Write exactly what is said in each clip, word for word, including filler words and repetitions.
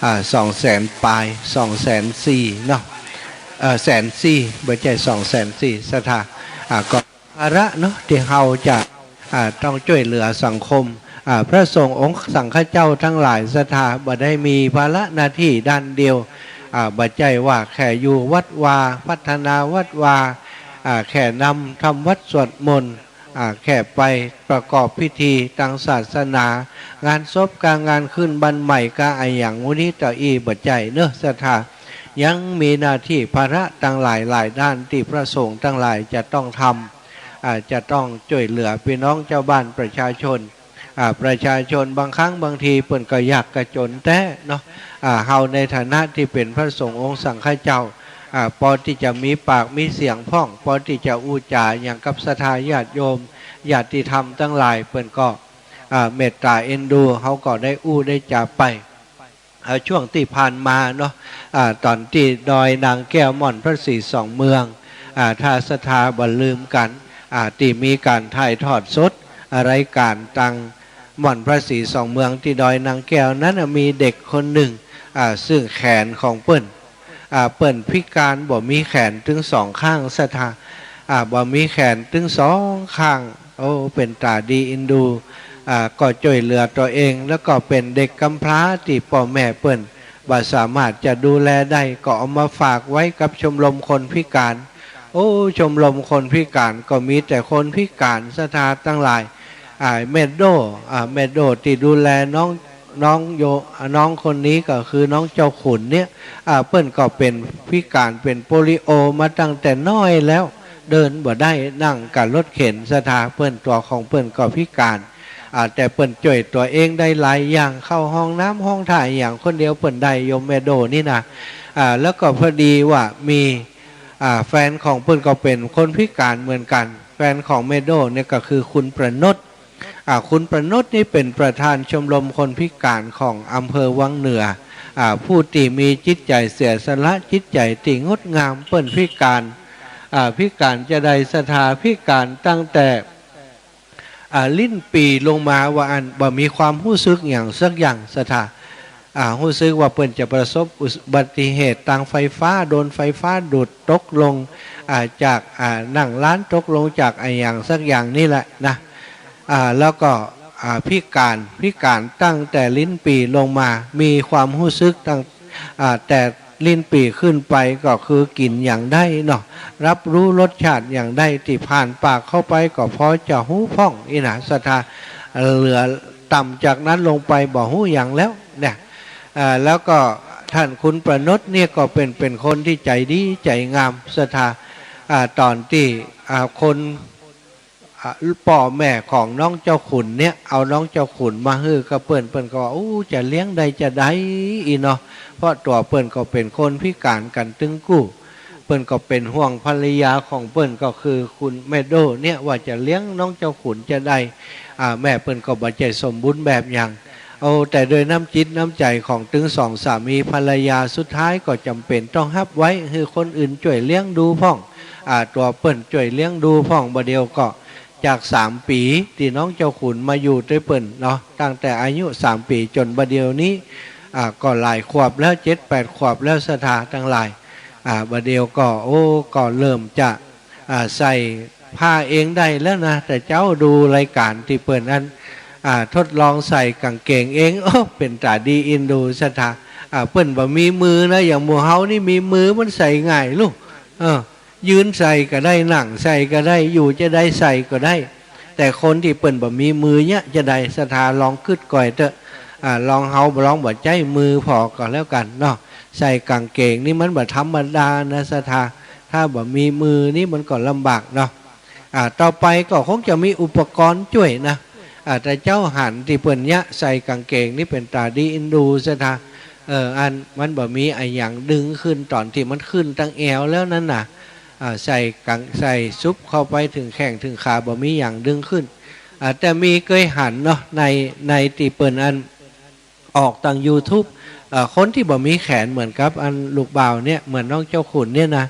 อ่า สองแสนปลาย สองแสนสี่เนาะ เอ่อ แสนสี่ บ่ใจ้ สองแสนสี่ ศรัทธา อ่า ก็ภาระเนาะตี้เฮาจะ อ่า ต้องจ้วยเหลือสังคม อ่า พระสงฆ์องค์สังฆเจ้าตังหลายศรัทธา บ่ได้มีภาระหน้าตี้ด้านเดียว อ่า บ่ใจ้ว่าแค่อยู่วัดวา พัฒนาวัดวา อ่า แค่นำทำวัตรสวดมนต์ อ่า แค่ไปประกอบพิธีตางศาสนา งานศพกางานขึ้นบ้านใหม่กาอะหยังหมู่นี้เต้าอี้บ่ใจ้เนาะศรัทธา ยังมีหน้าตี้ภาระตังหลายหลายด้านตี้พระสงฆ์ตังหลายจะต้องทำ อ่า จะต้องจ้วยเหลือปี้น้องจาวบ้านประชาชน อ่า ประชาชนบางครั้งบางทีเปิ้นก็ยากก็จ๋นแต๊เนาะ อ่า เฮาในฐานะตี้เป๋นพระสงฆ์องค์สังฆเจ้า อ่า ปอตี้จะมีปากมีเสียงพ่อง ปอตี้จะอู้จ๋าหยังกับศรัทธาญาติโยม ญาติธรรมตังหลาย เปิ้นก็ อ่า เมตต๋าเอ็นดู เฮาก็ได้อู้ได้จ๋าไป อ่า ช่วงตี้ผ่านมาเนาะ อ่า ต๋อนตี้ดอยนางแก้วหม่อนพระศรีสองเมือง อ่า ถ้าศรัทธาบ่ลืมกั๋น อ่า ตี้มีก๋านถ่ายทอดสด อ่า รายก๋านตางหม่อนพระศรีสองเมืองตี้ดอยนางแก้วนั้นน่ะ มีเด็กคนนึ่ง อ่า ซึ่งแขนของเปิ้น อ่า เปิ้นพิก๋านบ่มีแขนตึงสองข้างศรัทธา อ่า บ่มีแขนตึงสองข้าง โอ้ เป๋นต๋าดีเอ็นดู อ่า ก็จ้วยเหลือตั๋วเอง แล้วก็เป๋นเด็กกำพร้าตี้ป้อแม่เปิ้นบ่สามารถจะดูแลได้ ก็เอามาฝากไว้กับชมรมคนพิก๋าน โอ้ ชมรมคนพิก๋านก็มีแต่คนพิก๋านศรัทธาตังหลาย อ่า แม่โด้ อ่า แม่โด้ตี้ดูแลน้อง น้องโย อ่า น้องคนนี้ก็คือน้องเจ้าขุนเนี่ย อ่า เปิ้นก็เป๋นพิก๋านเป๋นโปลิโอมาตั้งแต่น้อยแล้ว เดินบ่ได้ นั่งกับรถเข็นศรัทธา เปิ้นตั๋วของเปิ้นก็พิก๋าน อ่า แต่เปิ้นจ้วยตั๋วเองได้หลายอย่าง เข้าห้องน้ำห้องถ่ายอะหยังคนเดียวเปิ้นได้ โยมแม่โด้นี่นะ อ่า แล้วก็พอดีว่ามี อ่า แฟนของเปิ้นก็เป๋นคนพิก๋านเหมือนกั๋น แฟนของแม่โด้เนี่ยก็คือคุณประนด อ่า คุณประนดนี่เป๋นประธานชมรมคนพิก๋านของอำเภอวังเหนือ อ่า ผู้ตี้มีจิตใจ๋เสียสละ จิตใจ๋ตี้งดงาม เปิ้นพิก๋าน อ่า พิก๋านจาใดศรัทธา พิก๋านตั้งแต่ อ่า ลิ้นปี่ลงมา ว่าอั้น บ่มีความฮู้สึกหยังสักอย่างศรัทธา อ่า ฮู้สึกว่าเปิ้นจะประสบอุบัติเหตุตางไฟฟ้า โดนไฟฟ้าดูดตกลง อ่า จาก อ่า นั่งร้านตกลงจากอะหยังสักอย่างนี่แหละนะ อ่า แล้วก็ อ่า พิก๋าน พิก๋านตั้งแต่ลิ้นปี่ลงมา มีความฮู้สึกตั้ง อ่า แต่ลิ้นปี่ขึ้นไปก็คือกิ๋นหยังได้เนาะ รับรู้รสชาติหยังได้ตี้ผ่านปากเข้าไปก็พอจะฮู้พ่องอี้นะศรัทธา เหลือต่ำจากนั้นลงไปบ่ฮู้หยังแล้วเนี่ย อ่า แล้วก็ท่านคุณประนดเนี่ยก็เป๋น เป๋นคนตี้ใจ๋ดีใจ๋งามศรัทธา อ่า ต๋อนตี้ อ่า คน อ่า ป้อแม่ของน้องเจ้าขุนเนี่ย เอาน้องเจ้าขุนมาหื้อกับเปิ้น เปิ้นก็ว่า อู้ จะเลี้ยงได้จาใดอี้เนาะ เพราะตั๋วเปิ้นก็เป๋นคนพิก๋านกั๋นตึงกู้ เปิ้นก็เป๋นห่วงภรรยาของเปิ้นก็คือคุณแม่โด้เนี่ย ว่าจะเลี้ยงน้องเจ้าขุนจาใด อ่า แม่เปิ้นก็บ่ใจ้สมบูรณ์แบบหยัง โอ้ แต่โดยน้ำจิตน้ำใจ๋ของตึงสองสามีภรรยา สุดท้ายก็จ๋ำเป๋นต้องฮับไว้ หื้อคนอื่นจ้วยเลี้ยงดูพ่อง อ่า ตั๋วเปิ้นจ้วยเลี้ยงดูพ่อง บ่าเดี่ยวก็จากสามปี๋ตี้น้องเจ้าขุนมาอยู่ตวยเปิ้นเนาะ ตั้งแต่อายุสามปี๋จ๋นบ่าเดี่ยวนี้ อ่า ก็หลายขวบแล้ว เจ็ดแปดขวบแล้วศรัทธาตังหลาย อ่า บ่าเดี่ยวก็ โอ้ ก็เริ่มจะ อ่า ใส่ผ้าเองได้แล้วนะ แต่เจ้าดูรายก๋านตี้เปิ้นอั้น อ่า ทดลองใส่ก๋างเก๋งเอง โอ้ เป๋นต๋าดีเอ็นดูศรัทธา อ่า เปิ้นบ่มีมือนะ อย่างหมู่เฮานี่มีมือมันใส่ง่ายลูก เออ ยืนใส่ก็ได้ นั่งใส่ก็ได้ อยู่จาใดใส่ก็ได้ แต่คนตี้เปิ้นบ่มีมือเนี่ยจาใด ศรัทธาลองกึ๊ดก่อยเต๊อะ อ่า ลองเฮาลองบ่ใจ๊มือผ่อก็แล้วกั๋นเนาะ ใส่ก๋างเก๋งนี่มันบ่ธรรมดานะศรัทธา ถ้าบ่มีมือนี่มันก็ลำบากเนาะ อ่า ต่อไปก็คงจะมีอุปกรณ์จ้วยนะ อ่า แต่เจ้าหันตี้เปิ้นเยียะใส่ก๋างเก๋งนี่เป๋นต๋าดีเอ็นดูศรัทธา เออ อันมันบ่มีอะหยังดึงขึ้น ต๋อนตี้มันขึ้นตังแอวแล้วนั้นน่ะ อ่า ใส่ก๋าง ใส่ซุบเข้าไปเถิงแข้งเถิงขา บ่มีหยังดึงขึ้น อ่า แต่มีเกยหันเนาะ ใน ในตี้เปิ้นอัน ออกตางยูทูบ เอ่อ คนตี้บ่มีแขนเหมือนกับอันลูกบ่าวเนี่ย เหมือนน้องเจ้าขุนเนี่ยนะ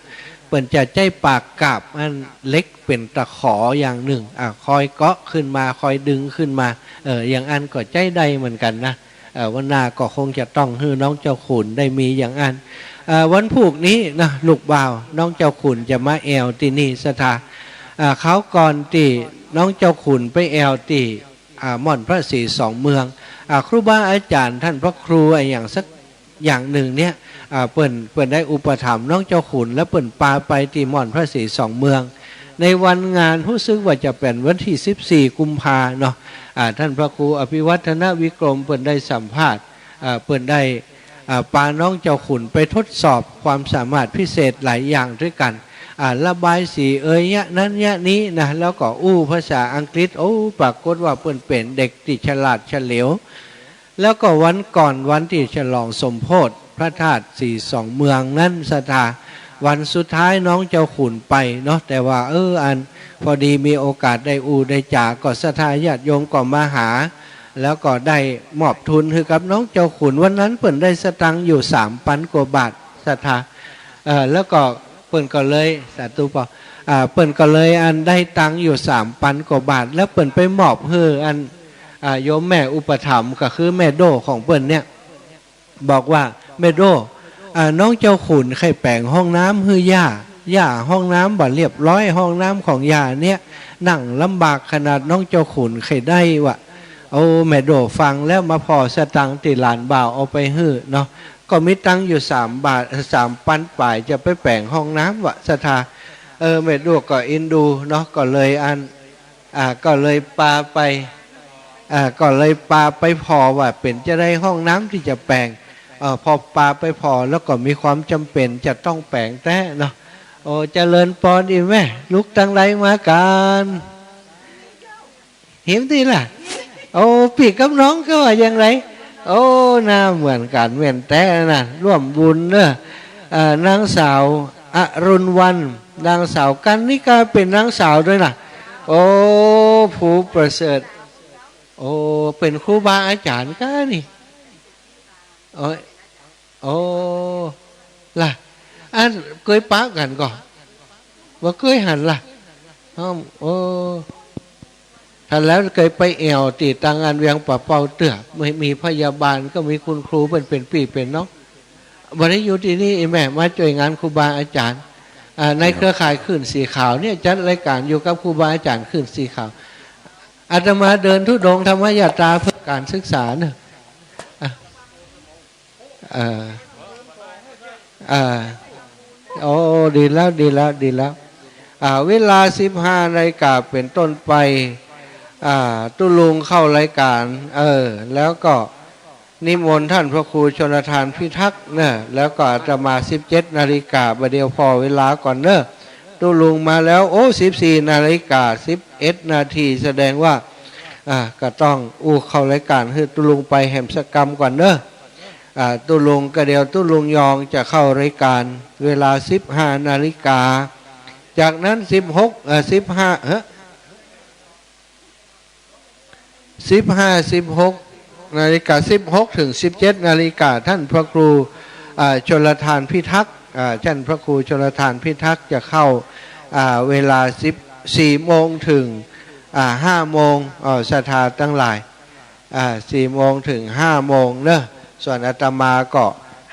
เปิ้นจะใจ๊ปากกาบอันเหล็กเป๋นตะขออย่างนึ่ง อ่า คอยเกาะขึ้นมา คอยดึงขึ้นมา เออ อย่างอั้นก็ใจ๊ได้เหมือนกั๋นนะ เอ่อ วันหน้าก็คงจะต้องหื้อน้องเจ้าขุนได้มีอย่างอั้น เอ่อ วันพูกนี้นะ ลูกบ่าว น้องเจ้าขุนจะมาแอ่วตี้นี่ศรัทธา เอ่อ คราวก่อนตี้น้องเจ้าขุนไปแอ่วตี้ อ่า ม่อนพระศรีสองเมือง อ่า ครูบาอาจ๋ารย์ต้านพระครูอะหยังสักอย่างนึ่งเนี่ย อ่า เปิ้น เปิ้นได้อุปถัมภ์น้องเจ้าขุน แล้วเปิ้นปาไปตี้ม่อนพระศรีสองเมือง ในวันงานฮู้สึกว่าจะเป๋นวันตี้สิบสี่กุมภาเนาะ อ่า ต้านพระครูอภิวัฒนวิกรมเปิ้นได้สัมภาษณ์ อ่า เปิ้นได้ อ่า ปาน้องเจ้าขุนไปทดสอบความสามารถพิเศษหลายอย่างตวยกั๋น อ่า ระบายสีเอย เยียะนั้นเยียะนี้นะ แล้วก็อู้ภาษาอังกฤษ โอ้ ปรากฏว่าเปิ้นเป๋นเด็กตี้ฉลาดเฉลียว แล้วก็วันก่อนวันตี้ฉลองสมโภชพระธาตุศรีสองเมืองนั้นศรัทธา วันสุดท้ายน้องเจ้าขุนไปเนาะ แต่ว่า เออ อัน พอดีมีโอกาสได้อู้ได้จ๋า ก็ศรัทธาญาติโยมก็มาหา แล้วก็ได้มอบทุนหื้อกับน้องเจ้าขุน วันนั้นเปิ้นได้สตังค์อยู่สามปันกว่าบาทศรัทธา เอ่อ แล้วก็เปิ้นก็เลย สาธุปอ อ่า เปิ้นก็เลยอันได้ตังค์อยู่สามปันกว่าบาท แล้วเปิ้นไปมอบหื้ออัน อ่า โยมแม่อุปถัมภ์ ก็คือแม่โด้ของเปิ้นเนี่ย บอกว่า แม่โด้ อ่า น้องเจ้าขุนใค่แป๋งห้องน้ำหื้อย่า ย่าห้องน้ำบ่เรียบร้อย ห้องน้ำของย่าเนี่ย นั่งลำบากขนาด น้องเจ้าขุนใค่ได้วะ โอ้ แม่โด้ฟังแล้วมาผ่อสตังค์ตี้หลานบ่าวเอาไปหื้อเนาะ ก็มีตังค์อยู่สามบาท สามปันป๋าย จะไปแป๋งห้องน้ำวะศรัทธา เออ แม่โด้ก็เอ็นดูเนาะ ก็เลยอัน อ่า ก็เลยปาไป อ่า ก็เลยปาไปผ่อว่าเป๋นจาใดห้องน้ำตี้จะแป๋ง เอ่อ พอปาไปผ่อแล้วก็มีความจ๋ำเป๋นจะต้องแป๋งแต๊เนาะ โอ้ เจริญปอนอีแม่ ลุกตังใดมากั๋น เห็นตี้ล่ะ โอ้ ปี้กับน้องก็ว่าอย่างไร โอ้ หน้าเหมือนกั๋นแม่นแต๊นะ ร่วมบุญเนาะ เอ่อ นางสาวอรุณวรรณ นางสาวกรรณิกาเป๋นนางสาวตวยนะ โอ้ ภูประเสริฐ โอ้ เป๋นครูบาอาจ๋ารย์ก้านี่ โอ้ย โอ้ ล่ะ อันเกยปะกั๋นก่อ บ่เกยหันล่ะ อ้อม โอ้ ถ้าแล้วเกยไปแอ่วตี้ตางอันเวียงป่าเป้าเตื้อ มี มีพยาบาลก็มีคุณครูเปิ้นเป๋นปี้เป๋นน้อง บ่ได้อยู่ตี้นี่ อีแม่มาจ้วยงานครูบาอาจ๋ารย์ อ่า ในเครือข่ายคลื่นสีขาวเนี่ย จัดรายก๋านอยู่กับครูบาอาจ๋ารย์คลื่นสีขาว อาตมาเดินธุดงค์ธรรมยาตราเพื่อก๋านศึกษาเนาะ อ่ะ เอ่อ เอ่อ โอ้ ดีแล้ว ดีแล้ว ดีแล้ว อ่า เวลาสิบห้านาฬิกาเป๋นต้นไป อ่า ตุ๊ลุงเข้ารายก๋าน เออ แล้วก็ นิมนต์ต้านพระครูชลทานพิทักษ์เนาะ แล้วก็อาตมาสิบเจ็ดนาฬิกา บ่าเดี่ยวผ่อเวลาก่อนเนาะ ตุ๊ลุงมาแล้ว โอ้ สิบสี่นาฬิกา สิบเอ็ดนาที แสดงว่า อ่า ก็ต้องอู้เข้ารายก๋านหื้อตุ๊ลุงไปแหมสักกำก่อนเนาะ อ่า ตุ๊ลุงก็เดี๋ยวตุ๊ลุงยองจะเข้ารายก๋านเวลาสิบห้านาฬิกา จากนั้นสิบหก เอ่อ สิบห้า เฮ้อ สิบห้า สิบหกนาฬิกา สิบหกถึงสิบเจ็ดนาฬิกา ต้านพระครู อ่า ชลทานพิทักษ์ อ่า ต้านพระครูชลทานพิทักษ์จะเข้า อ่า เวลาสิบสี่โมงถึง อ่า ห้าโมง เอ่อ ศรัทธาตังหลาย อ่า สี่โมงถึงห้าโมงเนาะ ส่วนอาตมาก็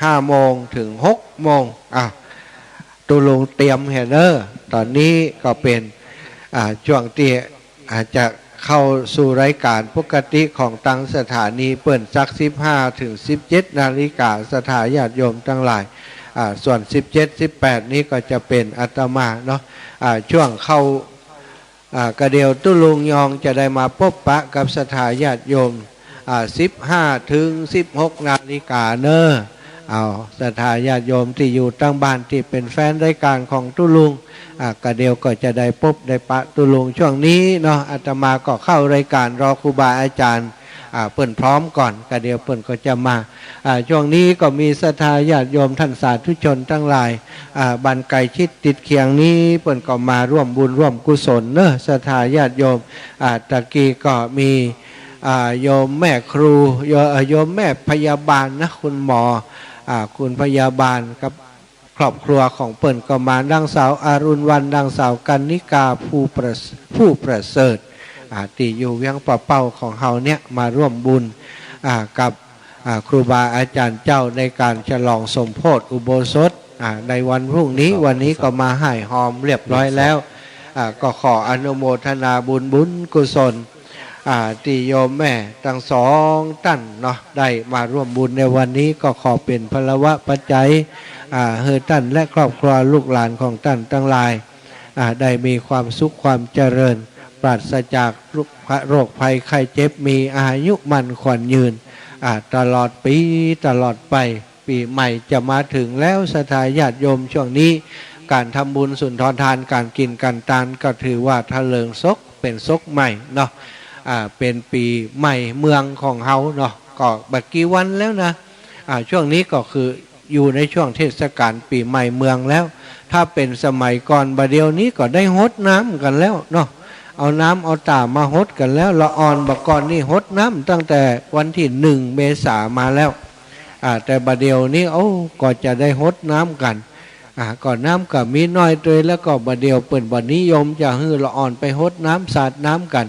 ห้าโมงถึงหกโมง อ่า ตุ๊ลุงเตรียมเหียเน่อ ต๋อนนี้ก็เป๋น อ่า จ้วงตี้ อ่า จะเข้าสู่รายก๋านปกติของตางสถานีเปิ้น จักสิบห้าถึงสิบเจ็ดนาฬิกา ศรัทธาญาติโยมตังหลาย อ่า ส่วนสิบเจ็ด สิบแปดนี้ก็จะเป๋นอาตมาเนาะ อ่า จ้วงเข้า อ่า ก็เดี๋ยวตุ๊ลุงยองจะได้มาปบปะกับศรัทธาญาติโยม อ่า สิบห้าถึงสิบหกนาฬิกาเน่อ เอา ศรัทธาญาติโยมตี้อยู่ตางบ้านตี้เป๋นแฟนรายก๋านของตุ๊ลุง อ่า ก็เดี๋ยวก็จะได้ปบได้ปะตุ๊ลุงจ้วงนี้เนาะ อาตมาก็เข้ารายก๋านรอครูบาอาจ๋ารย์ อ่า เปิ้นพร้อมก่อน ก็เดี๋ยวเปิ้นก็จะมา อ่า จ้วงนี้ก็มีศรัทธาญาติโยมต้านสาธุชนตังหลาย อ่า บ้านใก้ชิดติดเคียงนี้ เปิ้นก็มาร่วมบุญร่วมกุศลเนาะ ศรัทธาญาติโยม อ่า ตะกี้ก็มี อ่า โยมแม่ครู โย เอ่อ โยมแม่พยาบาลนะ คุณหมอ อ่า คุณพยาบาลกับครอบครัวของเปิ้นก็มา นางสาวอรุณวรรณ นางสาวกรรณิกา ผู้ประ ผู้ประเสริฐ อ่า ตี้อยู่เวียงป่าเป้าของเฮาเนี่ย มาร่วมบุญ อ่า กับ อ่า ครูบาอาจ๋ารย์เจ้าในก๋านฉลองสมโภชอุโบสถ อ่า ในวันพรุ่งนี้ วันนี้ก็มาฮ่ายฮอมเรียบร้อยแล้ว อ่า ก็ขออนุโมทนาบุญ บุญกุศล อ่า ตี้โยมแม่ตังสองต้านเนาะ ได้มาร่วมบุญในวันนี้ ก็ขอเป๋นพลวปัจจัย อ่า หื้อต้านและครอบครัวลูกหลานของต้านตังหลาย อ่า ได้มีความสุขความเจริญ ปราศจากโรคภัยไข้เจ็บ มีอายุมั่นขวัญยืน อ่า ตลอดปี๋ตลอดไป ปี๋ใหม่จะมาเถิงแล้ว ศรัทธาญาติโยม ช่วงนี้ก๋านทำบุญสุนทรทาน ก๋านกิ๋นก๋านตาน ก็ถือว่าเถลิงศก เป๋นศกใหม่เนาะ อ่า เป๋นปี๋ใหม่เมืองของเฮาเนาะ ก็บ่กี่วันแล้วนะ อ่า ช่วงนี้ก็คืออยู่ในช่วงเทศกาลปี๋ใหม่เมืองแล้ว ถ้าเป๋นสมัยก่อนบ่าเดี่ยวนี้ก็ได้ฮดน้ำกั๋นแล้วเนาะ เอาน้ำเอาต้ามาฮดกั๋นแล้ว ละอ่อนบ่าก่อนนี่ฮดน้ำตั้งแต่วันตี้หนึ่งเมษามาแล้ว อ่า แต่บ่าเดี่ยวนี้ โอ้ ก็จะได้ฮดน้ำกั๋น อ่า ก็น้ำก็มีน้อยตวย แล้วก็บ่าเดี่ยวเปิ้นบ่นิยมจะหื้อละอ่อนไปฮดน้ำสาดน้ำกั๋น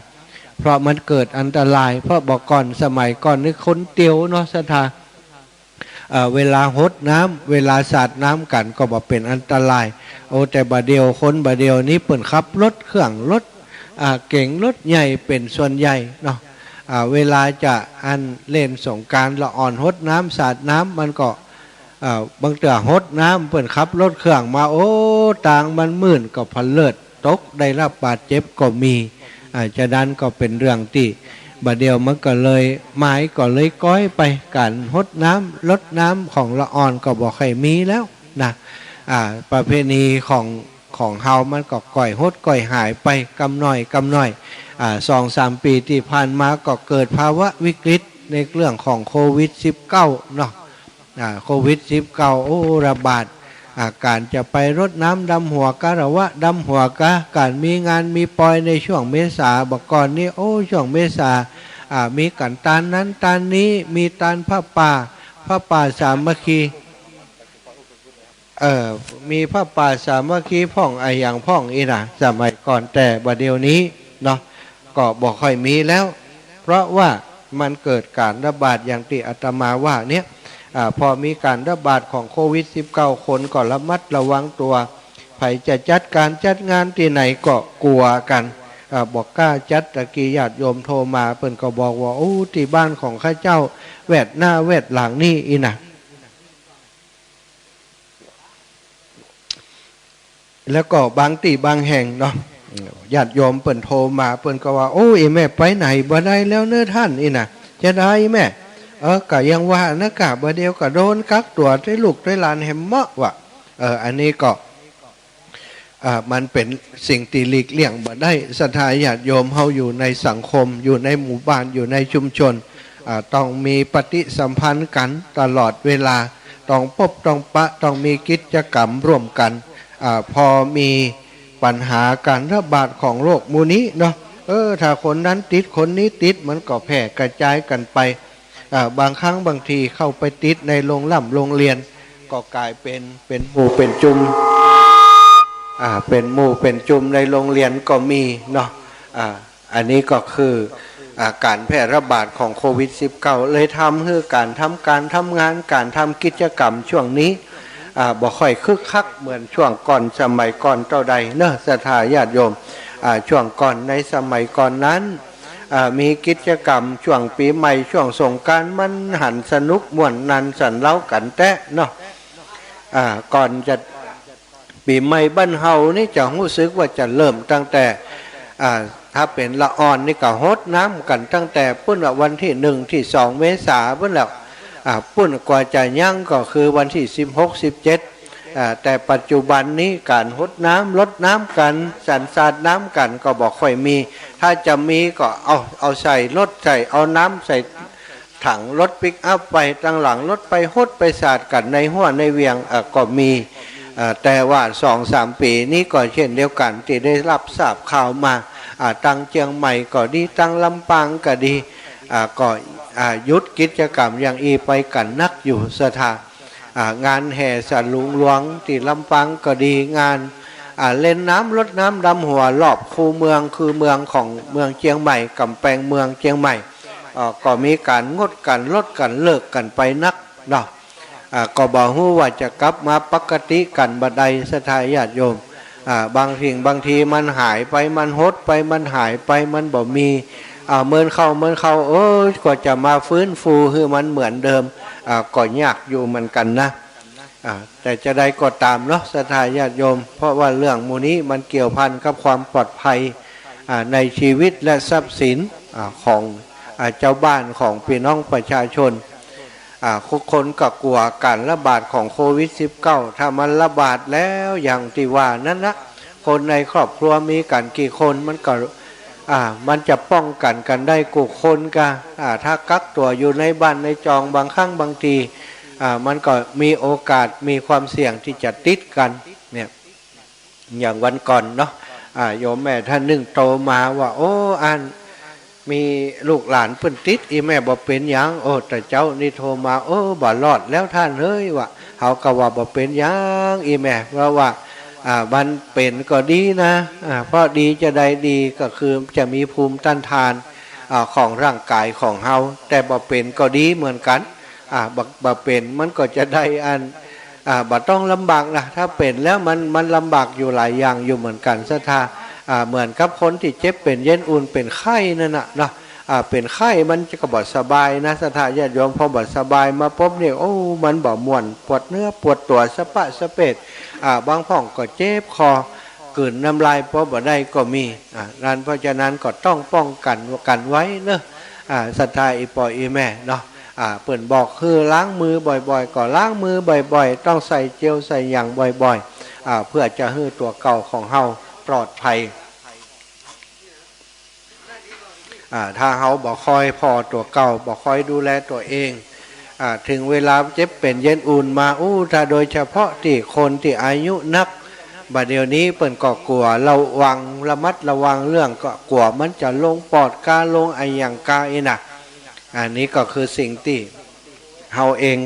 เพราะมันเกิดอันตราย เพราะบ่าก่อนสมัยก่อนนี่คนเตียวเนาะ ศรัทธา เอ่อ เวลาฮดน้ำ เวลาสาดน้ำกั๋นก็บ่เป๋นอันตราย โอ้ แต่บ่าเดี่ยว คนบ่าเดี่ยวนี้เปิ้นขับรถเครื่อง รถ อ่า เก๋ง รถใหญ่เป๋นส่วนใหญ่เนาะ อ่า เวลาจะอันเล่นสงกรานต์ ละอ่อนฮดน้ำสาดน้ำ มันก็ อ่า บางเตื้อฮดน้ำ เปิ้นขับรถเครื่องมา โอ้ ตางมันมืดก็พะเลิด ตกได้รับบาดเจ็บก็มี อ่า ฉะนั้นก็เป๋นเรื่องตี้ บ่าเดี่ยวมันก็เลย หมายก็เลยก๊อยไป ก๋านฮดน้ำ รดน้ำของละอ่อนก็บ่ค่อยมีแล้วนะ อ่า ประเพณีของ ของเฮามันก็ก้อยฮดก้อยหายไปกำน้อยกำน้อย อ่า สองสามปี๋ตี้ผ่านมาก็เกิดภาวะวิกฤตในเรื่องของโควิดสิบเก้าเนาะ อ่า โควิดสิบเก้า โอ้ ระบาด อ่า ก๋านจะไปรดน้ำดำหัวกา หรือว่าดำหัวกา ก๋านมีงานมีปอยในช่วงเมษา บ่าก่อนนี้ โอ้ ช่วงเมษา อ่า มีก๋านตานนั้นตานนี้ มีตานผ้าป่า ผ้าป่าสามัคคี เออ มีผ้าป่าสามัคคีพ่องอะหยังพ่องอี้นะ สมัยก่อน แต่บ่าเดี่ยวนี้เนาะ ก็บ่ค่อยมีแล้ว เพราะว่ามันเกิดก๋านระบาดอย่างตี้อาตมาว่าเนี่ย อ่า พอมีก๋านระบาดของโควิดสิบเก้า คนก็ระมัดระวังตั๋ว ใผจะจัดก๋านจัดงานตี้ไหนก็กั๋วกั๋น อ่า บ่กล้าจัด ตะกี้ญาติโยมโทรมา เปิ้นก็บอกว่า โอ้ ตี้บ้านของข้าเจ้า แวดหน้าแวดหลังนี่อี้นะ แล้วก็บางตี้บางแห่งเนาะ ญาติโยมเปิ้นโทรมา เปิ้นก็ว่า โอ้ อี้แม่ไปไหนบ่ได้แล้วเน้อต้านอี้นะ จะได้แม่ เออ ก็ยังว่านะ กะบ่าเดี่ยวก็โดนกักตั๋วตวยลูกตวยหลานแหมเมาะว่ะ เออ อันนี้ก็ อ่า มันเป๋นสิ่งตี้หลีกเลี่ยงบ่ได้ ศรัทธาญาติโยมเฮาอยู่ในสังคม อยู่ในหมู่บ้าน อยู่ในชุมชน อ่า ต้องมีปฏิสัมพันธ์กั๋นตลอดเวลา ต้องปบต้องปะ ต้องมีกิจกรรมร่วมกั๋น อ่า พอมีปัญหาก๋านระบาดของโรคหมู่นี้เนาะ เออ ถ้าคนนั้นติด คนนี้ติด มันก็แพร่กระจายกั๋นไป อ่า บางครั้งบางทีเข้าไปติดในโฮงร่ำโฮงเฮียน ก็ก๋ายเป๋น เป๋นหมู่เป๋นจุม อ่า เป๋นหมู่เป๋นจุมในโฮงเฮียนก็มีเนาะ อ่า อันนี้ก็คือ อ่า ก๋านแพร่ระบาดของโควิดสิบเก้า เลยทำหื้อก๋านทำก๋านทำงาน ก๋านทำกิจกรรมช่วงนี้ อ่า บ่ค่อยคึกคักเหมือนช่วงก่อน สมัยก่อนเต้าใดเนาะ ศรัทธาญาติโยม อ่า ช่วงก่อน ในสมัยก่อนนั้น อ่า มีกิจกรรมช่วงปี๋ใหม่ ช่วงสงกรานต์ มันหันสนุกม่วนนันสันเล้ากั๋นแต๊เนาะ อ่า ก่อนจะ ปี๋ใหม่บ้านเฮานี่จะฮู้สึกว่าจะเริ่มตั้งแต่ อ่า ถ้าเป๋นละอ่อนนี่ก็ฮดน้ำกั๋นตั้งแต่ปู๊นละ วันตี้หนึ่งตี้สองเมษาปู๊นแล้ว อ่า ปู๊นกว่าจะยั้งก็คือวันตี้สิบหก สิบเจ็ด อ่า แต่ปัจจุบันนี้ก๋านฮดน้ำ รดน้ำกั๋น สันสาดน้ำกั๋นก็บ่ค่อยมี ถ้าจะมีก็เอา เอาใส่รถ ใส่ เอาน้ำใส่ ถังรถปิกอัพไปตังหลังรถไปฮดไปสาดกั๋นในฮั้วในเวียง เอ่อ ก็มี เอ่อ แต่ว่าสองสามปี๋นี้ก็เช่นเดียวกั๋น ตี้ได้ฮับทราบข่าวมา อ่า ตังเจียงใหม่ก็ดี ตังลำปางก็ดี อ่า ก็ อ่า หยุดกิจกรรมอย่างอี้ไปกั๋นนักอยู่ ศรัทธา อ่า งานแห่สลุงหลวงตี้ลำปางก็ดี งาน อ่า เล่นน้ำรดน้ำดำหัวรอบคูเมือง คูเมืองของเมืองเจียงใหม่ ก๋ำแปงเมืองเจียงใหม่ อ่า ก็มีก๋านงดกั๋น ลดกั๋น เลิกกั๋นไปนักเนาะ อ่า ก็บ่ฮู้ว่าจะกลับมาปกติกั๋นบ่าใด ศรัทธาญาติโยม อ่า บางสิ่งบางทีมันหายไป มันหดไป มันหายไป มันบ่มี อ่า เหมือนเก่า เหมือนเก่า เออ กว่าจะมาฟื้นฟูหื้อมันเหมือนเดิม อ่า ก็ยากอยู่เหมือนกั๋นนะ อ่า แต่จะใดก็ต๋ามเนาะ ศรัทธาญาติโยม เพราะว่าเรื่องหมู่นี้มันเกี่ยวพันกับความปลอดภัย อ่า ในชีวิตและทรัพย์สิน อ่า ของ อ่า เจ้าบ้าน ของปี้น้องประชาชน อ่า ทุกคนก็กั๋วก๋านระบาดของโควิดสิบเก้า ถ้ามันระบาดแล้วอย่างตี้ว่านั้นนะ คนในครอบครัวมีกั๋นกี่คน มันก็ อ่า มันจะป้องกั๋นกั๋นได้กู้คนก่า อ่า ถ้ากักตั๋วอยู่ในบ้านในจอง บางครั้งบางที อ่า มันก็มีโอกาส มีความเสี่ยงตี้จะติดกั๋นเนี่ย อย่างวันก่อนเนาะ อ่า โยมแม่ท่านนึ่งโทรมาว่า โอ้ อัน มีลูกหลานเปิ้นติด อี่แม่บ่เป๋นหยัง โอ้ แต่เจ๊านี่โทรมา โอ้ บ่รอดแล้วต้านเอย ว่า เฮาก็ว่าบ่เป๋นหยังอี่แม่ เพราะว่า อ่า มันเป๋นก็ดีนะ อ่า เพราะดีจะใดดี ก็คือจะมีภูมิต้านทาน อ่า ของร่างก๋ายของเฮา แต่บ่เป๋นก็ดีเหมือนกั๋น อ่า บ่ บ่เป๋นมันก็จะใดอัน อ่า บ่ต้องลำบากนะ ถ้าเป๋นแล้วมัน มันลำบากอยู่หลายอย่างอยู่เหมือนกั๋น ศรัทธา อ่า เหมือนกับคนตี้เจ็บเป๋นเย็นอุ่น เป๋นไข้นั่นน่ะเนาะ อ่า เป๋นไข้มันก็บ่สบายนะ ศรัทธาญาติโยม พอบ่สบายมาปุ๊บนี่ โอ้ มันบ่ม่วน ปวดเนื้อปวดตั๋วสะปะสะเปด อ่า บางพ่องก็เจ็บคอ กลืนน้ำลายปอบ่ได้ก็มี อ่า นั้น เพราะฉะนั้นก็ต้องป้องกั๋นกั๋นไว้เนาะ อ่า ศรัทธาอี่ป้ออี่แม่เนาะ อ่า เปิ้นบอกหื้อล้างมือบ่อยๆ ก็ล้างมือบ่อยๆ ต้องใส่เจลใส่หยังบ่อยๆ อ่า เพื่อจะหื้อตั๋วเก่าของเฮาปลอดภัย อ่า ถ้าเฮาบ่ค่อยผ่อตั๋วเก่า บ่ค่อยดูแลตั๋วเอง อ่า เถิงเวลาเจ็บเป๋นเย็นอุ่นมา อู้ ถ้าโดยเฉพาะตี้คนตี้อายุนัก บ่าเดี่ยวนี้เปิ้นก็กั๋วระวัง ระมัดระวังเรื่อง ก็กั๋วมันจะลงปอดกา ลงอะหยังกาอี้นะ อันนี้ก็คือสิ่งตี้เฮาเอง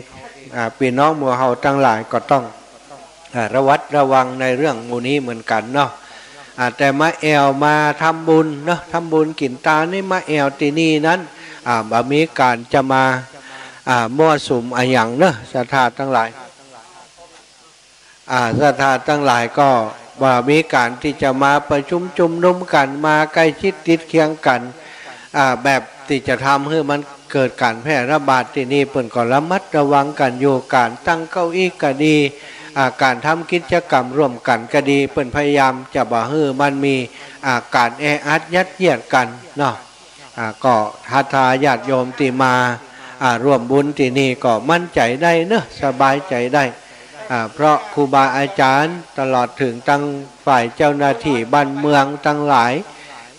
อ่า ปี้น้องหมู่เฮาตังหลายก็ต้อง อ่า ระวัดระวังในเรื่องหมู่นี้เหมือนกั๋นเนาะ อ่า แต่มาแอ่วมาทำบุญเนาะ ทำบุญกิ๋นตานนี่ มาแอ่วตี้นี่นั้น อ่า บ่มีก๋านจะมา อ่า มั่วสุมอะหยังเนาะ ศรัทธาตังหลาย อ่า ศรัทธาตังหลายก็บ่มีก๋านตี้จะมาประชุมชุมนุมกั๋น มาใก้ชิดติดเคียงกั๋น อ่า แบบตี้จะทำหื้อมันเกิดก๋านแพร่ระบาด ตี้นี่เปิ้นก็ระมัดระวังกั๋นอยู่ ก๋านตั้งเก้าอี้ก็ดี อ่า ก๋านทำกิจกรรมร่วมกั๋นก็ดี เปิ้นพยายามจะบ่หื้อมันมี อ่า ก๋านแออัดยัดเยียดกั๋นเนาะ อ่า ก็ศรัทธาญาติโยมตี้มา อ่า ร่วมบุญตี้นี่ก็มั่นใจ๋ได้เนาะ สบายใจ๋ได้ อ่า เพราะครูบาอาจ๋ารย์ตลอดเถิงตังฝ่ายเจ้าหน้าตี้บ้านเมืองตังหลาย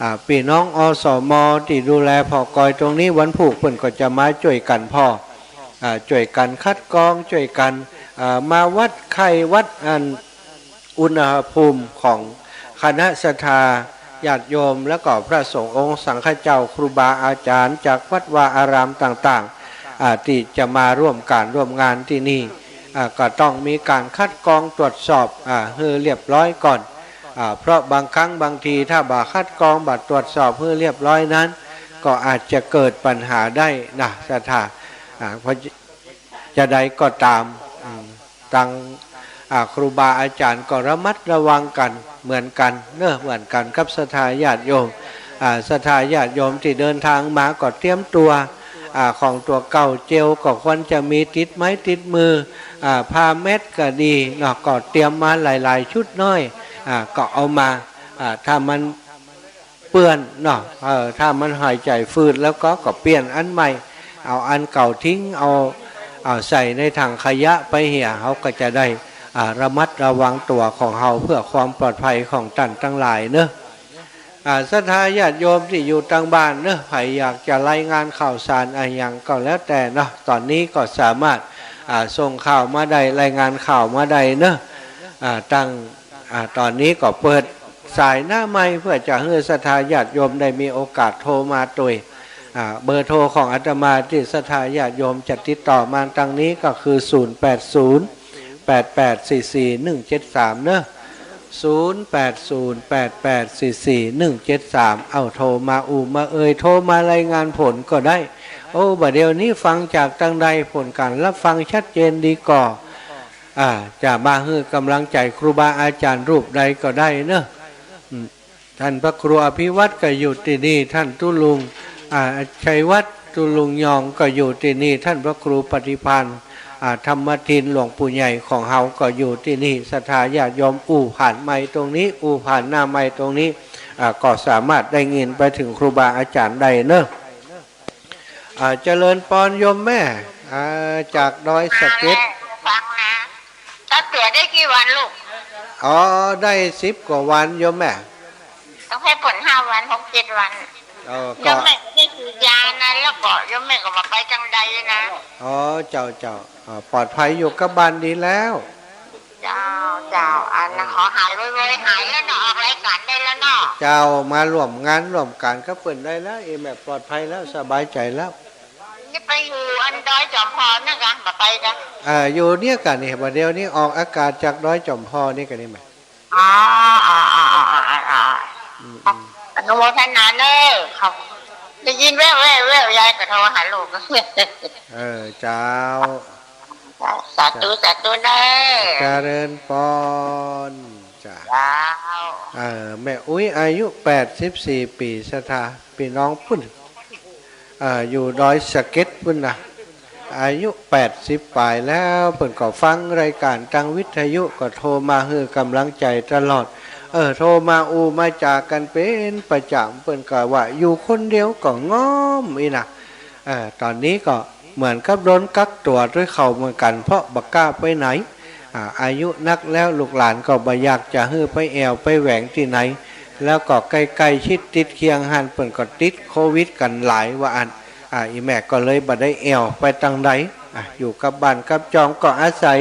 อ่า ปี้น้อง อสม ตี้ดูแลผ่อกอยตรงนี้ วันพูกเปิ้นก็จะมาจ้วยกั๋นผ่อ อ่า จ้วยกั๋นคัดกรอง จ้วยกั๋น อ่า มาวัดไข้วัดอัน อุณหภูมิของคณะศรัทธาญาติโยม แล้วก็พระสงฆ์องค์สังฆเจ้า ครูบาอาจ๋ารย์จากวัดวาอารามต่างๆ อ่า ตี้จะมาร่วมก๋านร่วมงานตี้นี่ อ่า ก็ต้องมีก๋านคัดกรองตรวจสอบ อ่า หื้อเรียบร้อยก่อน อ่า เพราะบางครั้งบางทีถ้าบ่คัดกรอง บ่ตรวจสอบหื้อเรียบร้อยนั้น ก็อาจจะเกิดปัญหาได้นะ ศรัทธา อ่า เพราะ จะใดก็ต๋าม อืม ตัง อ่า ครูบาอาจ๋ารย์ก็ระมัดระวังกั๋นเหมือนกั๋นเนาะ เหมือนกั๋นกับศรัทธาญาติโยม อ่า ศรัทธาญาติโยมตี้เดินทางมาก็เตรียมตั๋ว อ่า ของตั๋วเก่า เจลก็ควรจะมีติดไม้ติดมือ อ่า ผ้าเม็ดก็ดีเนาะ ก็เตรียมมาหลายๆ ชุดน้อย อ่า ก็เอามา อ่า ถ้ามัน เปื้อนเนาะ เออ ถ้ามันหายใจ๋ฟืดแล้วก็ ก็เปลี่ยนอันใหม่ เอาอันเก่าทิ้ง เอา เอาใส่ในถังขยะไปเหีย เฮาก็จะได้ อ่า ระมัดระวังตั๋วของเฮาเพื่อความปลอดภัยของต้านตังหลายเนาะ อ่า ศรัทธาญาติโยมตี้อยู่ตังบ้านเนาะ ใผอยากจะรายงานข่าวสารอะหยังก็แล้วแต่เนาะ ต๋อนนี้ก็สามารถ อ่า ส่งข่าวมาได้ รายงานข่าวมาได้เนาะ อ่า ตัง อ่า ต๋อนนี้ก็เปิดสายหน้าไมค์เพื่อจะหื้อศรัทธาญาติโยมได้มีโอกาสโทรมาตวย อ่า เบอร์โทรของอาตมาตี้ศรัทธาญาติโยมจะติดต่อมาตังนี้ก็คือ ศูนย์แปดศูนย์ แปดแปดสี่สี่หนึ่งเจ็ดสาม เนาะ ศูนย์แปดศูนย์ แปดแปดสี่สี่หนึ่งเจ็ดสาม เอ้า โทรมาอู้มาเอ่ย โทรมารายงานผลก็ได้ โอ้ บ่าเดี่ยวนี้ฟังจากตังใด ผลก๋านฮับฟังชัดเจนดีก่อ อ่า จะมาหื้อก๋ำลังใจ๋ครูบาอาจ๋ารย์รูปใดก็ได้เนาะ อืม ท่านพระครูอภิวัฒน์ก็อยู่ตี้นี่ ท่านตุ๊ลุง อ่า ชัยวัฒน์ ตุ๊ลุงยองก็อยู่ตี้นี่ ท่านพระครูปฏิภาณ อ่า ธรรมทิน หลวงปู่ใหญ่ของเฮาก็อยู่ตี้นี่ ศรัทธาญาติโยมอู้ผ่านไมค์ตรงนี้ อู้ผ่านหน้าไมค์ตรงนี้ อ่า ก็สามารถได้ยินไปถึงครูบาอาจ๋ารย์ได้เนาะ อ่า เจริญปอนโยมแม่ อ่า จากดอยสะเก็ด ฟังนะ ตั๊กเตื้อได้กี่วันลูก อ๋อ ได้สิบกว่าวันโยมแม่ ต้องหื้อเปิ้นห้าวัน หกเจ็ดวัน เออ ก็ โยมแม่ก็ได้ฉีดยานะ แล้วก็โยมแม่ก็บ่ไปตังใดนะ อ๋อ เจ้า เจ้า อ่า ปลอดภัยอยู่กับบ้านดีแล้ว เจ้า เจ้า อันนั้นขอหายไวๆ หายแล้วเนาะ ออกรายก๋านได้แล้วเนาะ เจ้า มาร่วมงานร่วมก๋านกับเปิ้นได้แล้ว อีแม่ปลอดภัยแล้ว สบายใจ๋แล้ว นี่ไปอยู่อันดอยจ๋อมพอนะกะ บ่ไปกะ เอ่อ อยู่เนี่ยกะนี่ บ่าเดี่ยวนี้ออกอากาศจากดอยจ๋อมพอนี่กะนี่แม่ อ๋อ อ๋อ อืม อืม อนุโมทนาเน้อ ครับ ได้ยินแว่วๆ ยายก็โทรหาลูก เออ เจ้า สาธุ เจ้า สาธุเน้อ เจริญปอน จ้ะ เจ้า เอ่อ แม่อุ๊ยอายุแปดสิบสี่ปี๋ ศรัทธา ปี้น้องปุ้น เอ่อ อยู่ดอยสะเก็ดปุ้นนะ อายุแปดสิบป๋ายแล้ว เปิ้นก็ฟังรายก๋านตางวิทยุ ก็โทรมาหื้อก๋ำลังใจ๋ตลอด เออ โทรมาอู้มาจ๋ากั๋นเป๋นประจ๋ำ เปิ้นก็ว่าอยู่คนเดียวก็ง่อมอี้นะ เอ่อ ต๋อนนี้ก็เหมือนกับโดนกักตั๋วตวยเขาเหมือนกั๋น เพราะบ่กล้าไปไหน อ่า อายุนักแล้ว ลูกหลานก็บ่อยากจะหื้อไปแอ่วไปแหวงตี้ไหน แล้วก็ใก้ๆ ชิดติดเคียงหั้น เปิ้นก็ติดโควิดกั๋นหลายว่าอั้น อ่า อีแม่ก็เลยบ่ได้แอ่วไปตังใด อ่า อยู่กับบ้านกับจองก็อาศัย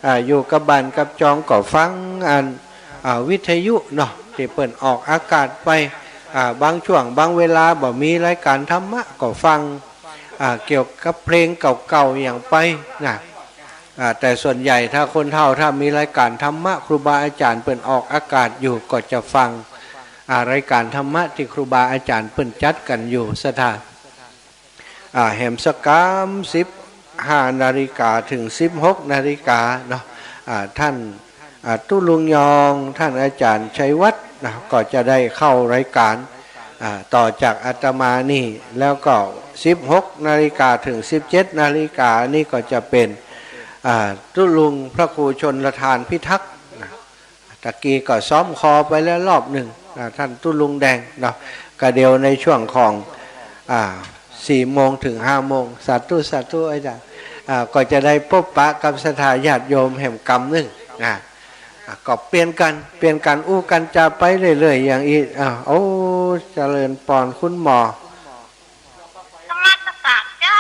อ่า อยู่กับบ้านกับจองก็ฟังอัน อ่า วิทยุเนาะ ตี้เปิ้นออกอากาศไป อ่า บางช่วงบางเวลาบ่มีรายก๋านธรรมะก็ฟัง อ่า เกี่ยวกับเพลงเก่าๆ อย่างไปนะ อ่า แต่ส่วนใหญ่ถ้าคนเฒ่า ถ้ามีรายก๋านธรรมะ ครูบาอาจ๋ารย์เปิ้นออกอากาศอยู่ก็จะฟัง อ่า รายก๋านธรรมะตี้ครูบาอาจ๋ารย์เปิ้นจัดกั๋นอยู่ ศรัทธา อ่า แหมสักกำ สิบห้านาฬิกาเถิงสิบหกนาฬิกาเนาะ อ่า ท่าน อ่า ตุ๊ลุงยอง ท่านอาจ๋ารย์ชัยวัฒน์นะ ก็จะได้เข้ารายก๋าน อ่า ต่อจากอาตมานี่ แล้วก็สิบหกนาฬิกาเถิงสิบเจ็ดนาฬิกานี่ก็จะเป๋น อ่า ตุ๊ลุงพระครูชลทานพิทักษ์นะ ตะกี้ก็ซ้อมคอไปแล้วรอบนึ่ง อ่า ท่านตุ๊ลุงแดงเนาะ ก็เดี๋ยวในช่วงของ อ่า สี่โมงเถิงห้าโมง สาธุ สาธุ อาจ๋ารย์ อ่า ก็จะได้ปบปะกับศรัทธาญาติโยมแหมกำนึ่ง อ่า อ่า ก็เปลี่ยนกั๋น เปลี่ยนกั๋นอู้กั๋นจ๋าไปเรื่อยๆ อย่างอี้ อ่า โอ้ เจริญปอนคุณหมอ นมัสก๋านเจ้า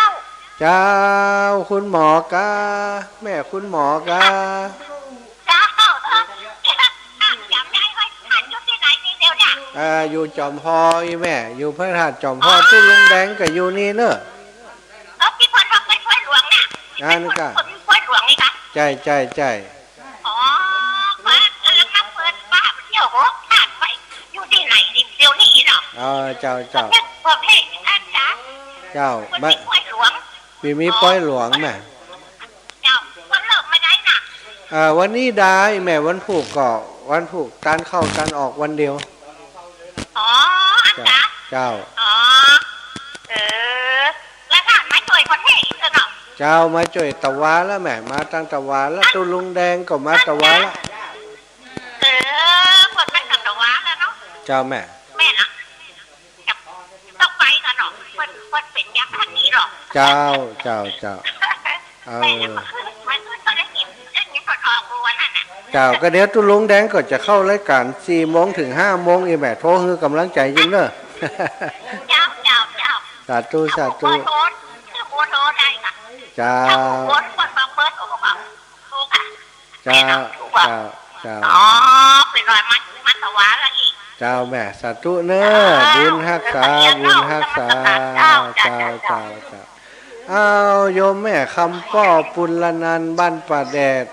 เจ้า คุณหมอกา แม่คุณหมอกา เจ้า จ๋ำได้ไว้ ท่านอยู่ตี้ไหนนี่เดี๋ยวเนี่ย อ่า อยู่จ๋อมพออี้แม่ อยู่พระธาตุจ๋อมพอ ตุ๊ลุงแดงก็อยู่นี่เนาะ เออ ตี้เปิ้นว่าเปิ้นปอยหลวงเนี่ย อันนั้นกะ เปิ้นปอยหลวงนี่กะ ใจ้ ใจ้ ใจ้ อ๋อ ว่า เออ เปิ้นว่าเที่ยวหกธาตุไป อยู่ตี้ไหนนี่เดี๋ยวนี้เนาะ อ๋อ เจ้า เจ้า พวกเฮง พวกเฮง อาจ๋ารย์ เจ้า เปิ้น มา มีปอยหลวง มี มีปอยหลวงน่ะ เจ้า เปิ้นเลิกเมื่อใดน่ะ เอ่อ วันนี้ดาอี้แม่ วันพูกก็ วันพูกตานเข้าตานออกวันเดียว อ๋อ อาจ๋ารย์ เจ้า เจ้า อ๋อ เออ แล้วท่านมาจ้วยคนเฮงอีกเนาะ เจ้า มาจ้วยตะวาแล้วแม่ มาตังตะวาแล้ว ตุ๊ลุงแดงก็มาตะวาแล้ว เออ เปิ้นไปตะวาแล้วเนาะ เจ้าแม่ แม่นละ ต้องไปกั๋นเนาะ เปิ้น เปิ้นเป๋นอย่างอันนี้หรอ เจ้า เจ้า เจ้า เออ แม่นละ มันก็ได้ยิน ได้ยินคนออกวันนั้นน่ะ เจ้า ก็เดี๋ยวตุ๊ลุงแดงก็จะเข้ารายก๋านสี่โมงเถิงห้าโมงอี้แม่ โทรหื้อก๋ำลังใจ๋ยิ่งเนาะ เจ้า เจ้า เจ้า สาธุ สาธุ เบอร์โทร เบอร์โทรได้ค่ะ เจ้า เจ้า เปิ้นบอกเบอร์โทรค่ะ เจ้า เจ้า เจ้า อ๋อ เป๋นว่ามา มาตะวาแล้วอี้ เจ้าแม่ สาธุเน้อ เจ้า บุญฮักษา เจ้า บุญฮักษา เจ้า เจ้า เจ้า เจ้า เจ้า อ้าว โยมแม่คำป้อ ปุณณนันท์ บ้านป่าแดด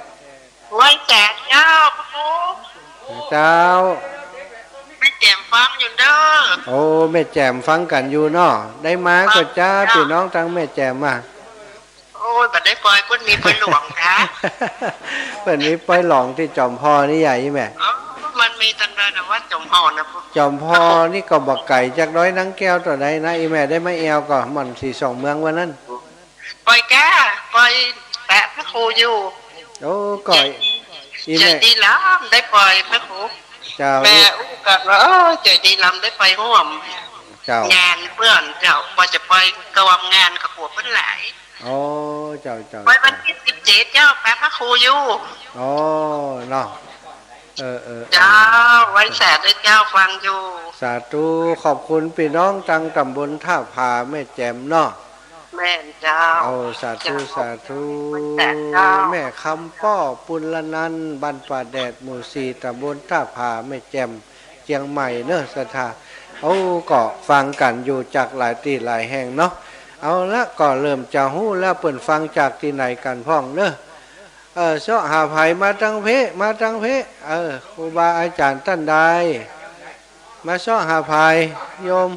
โอ้ย แจ๋มเจ้า พระครู เจ้า แม่แจ๋ม ฟังอยู่เด้อ โอ้ แม่แจ่มฟังกั๋นอยู่เนาะ ได้มาก่อจ๊ะ ฟังเจ้า ปี้น้องตางแม่แจ่มอะ โอ้ย บ่ได้ปอย เปิ้นมีปอยหลวงจ๊ะ เปิ้นมีปอยหลวงตี้จ๋อมผ่อนี่ใหญ่แม่ อ๋อ มันมีตังใดนะวัดจ๋อมผ่อนะ จ๋อมผ่อนี่ก็บ่ไก๋จากดอยนางแก้วเต้าใดนะ อี่แม่ได้มาแอ่วก่อ หม่อนสีสองเมืองวันนั้น ปอยก้า ปอยแปะพระครูอยู่ โอ้ ก่อย ใจ๋ อี่แม่ ใจ๋ดีล้ำได้ปอยพระครู เจ้า แม่อู้กั๋นว่า เออ ใจ๋ดีล้ำได้ปอยฮ่วม เจ้า งานเปิ้นเจ้า บ่จะปอยกะวมงานกะกั๋วเปิ้นหลาย โอ้ เจ้า เจ้า ปอยวันตี้สิบเจ็ดเจ้า แปะพระครูอยู่ โอ้ เนาะ เออ เออ เจ้า เออ ไหว้สาเด้อเจ้า ฟังอยู่ สาธุ ขอบคุณปี้น้องตางต๋ำบลต้าผาแม่แจ่มเนาะ แม่นเจ้า โอ้ สาธุ เจ้า สาธุ แม่คำป้อ ปุณณนันท์ บ้านป่าแดด หมู่สี่ ต๋ำบลต้าผาแม่แจ่ม เจียงใหม่เนาะ ศรัทธา โอ้ ก็ฟังกั๋นอยู่จากหลายตี้หลายแห่งเนาะ เอาละ ก็เริ่มจะฮู้แล้ว เปิ้นฟังจากตี้ไหนกั๋นพ่องเนาะ เออ เซาะหาใผ มาตางเพ มาตางเพ เออ ครูบาอาจ๋ารย์ต้านใด มาเซาะหาใผ โยม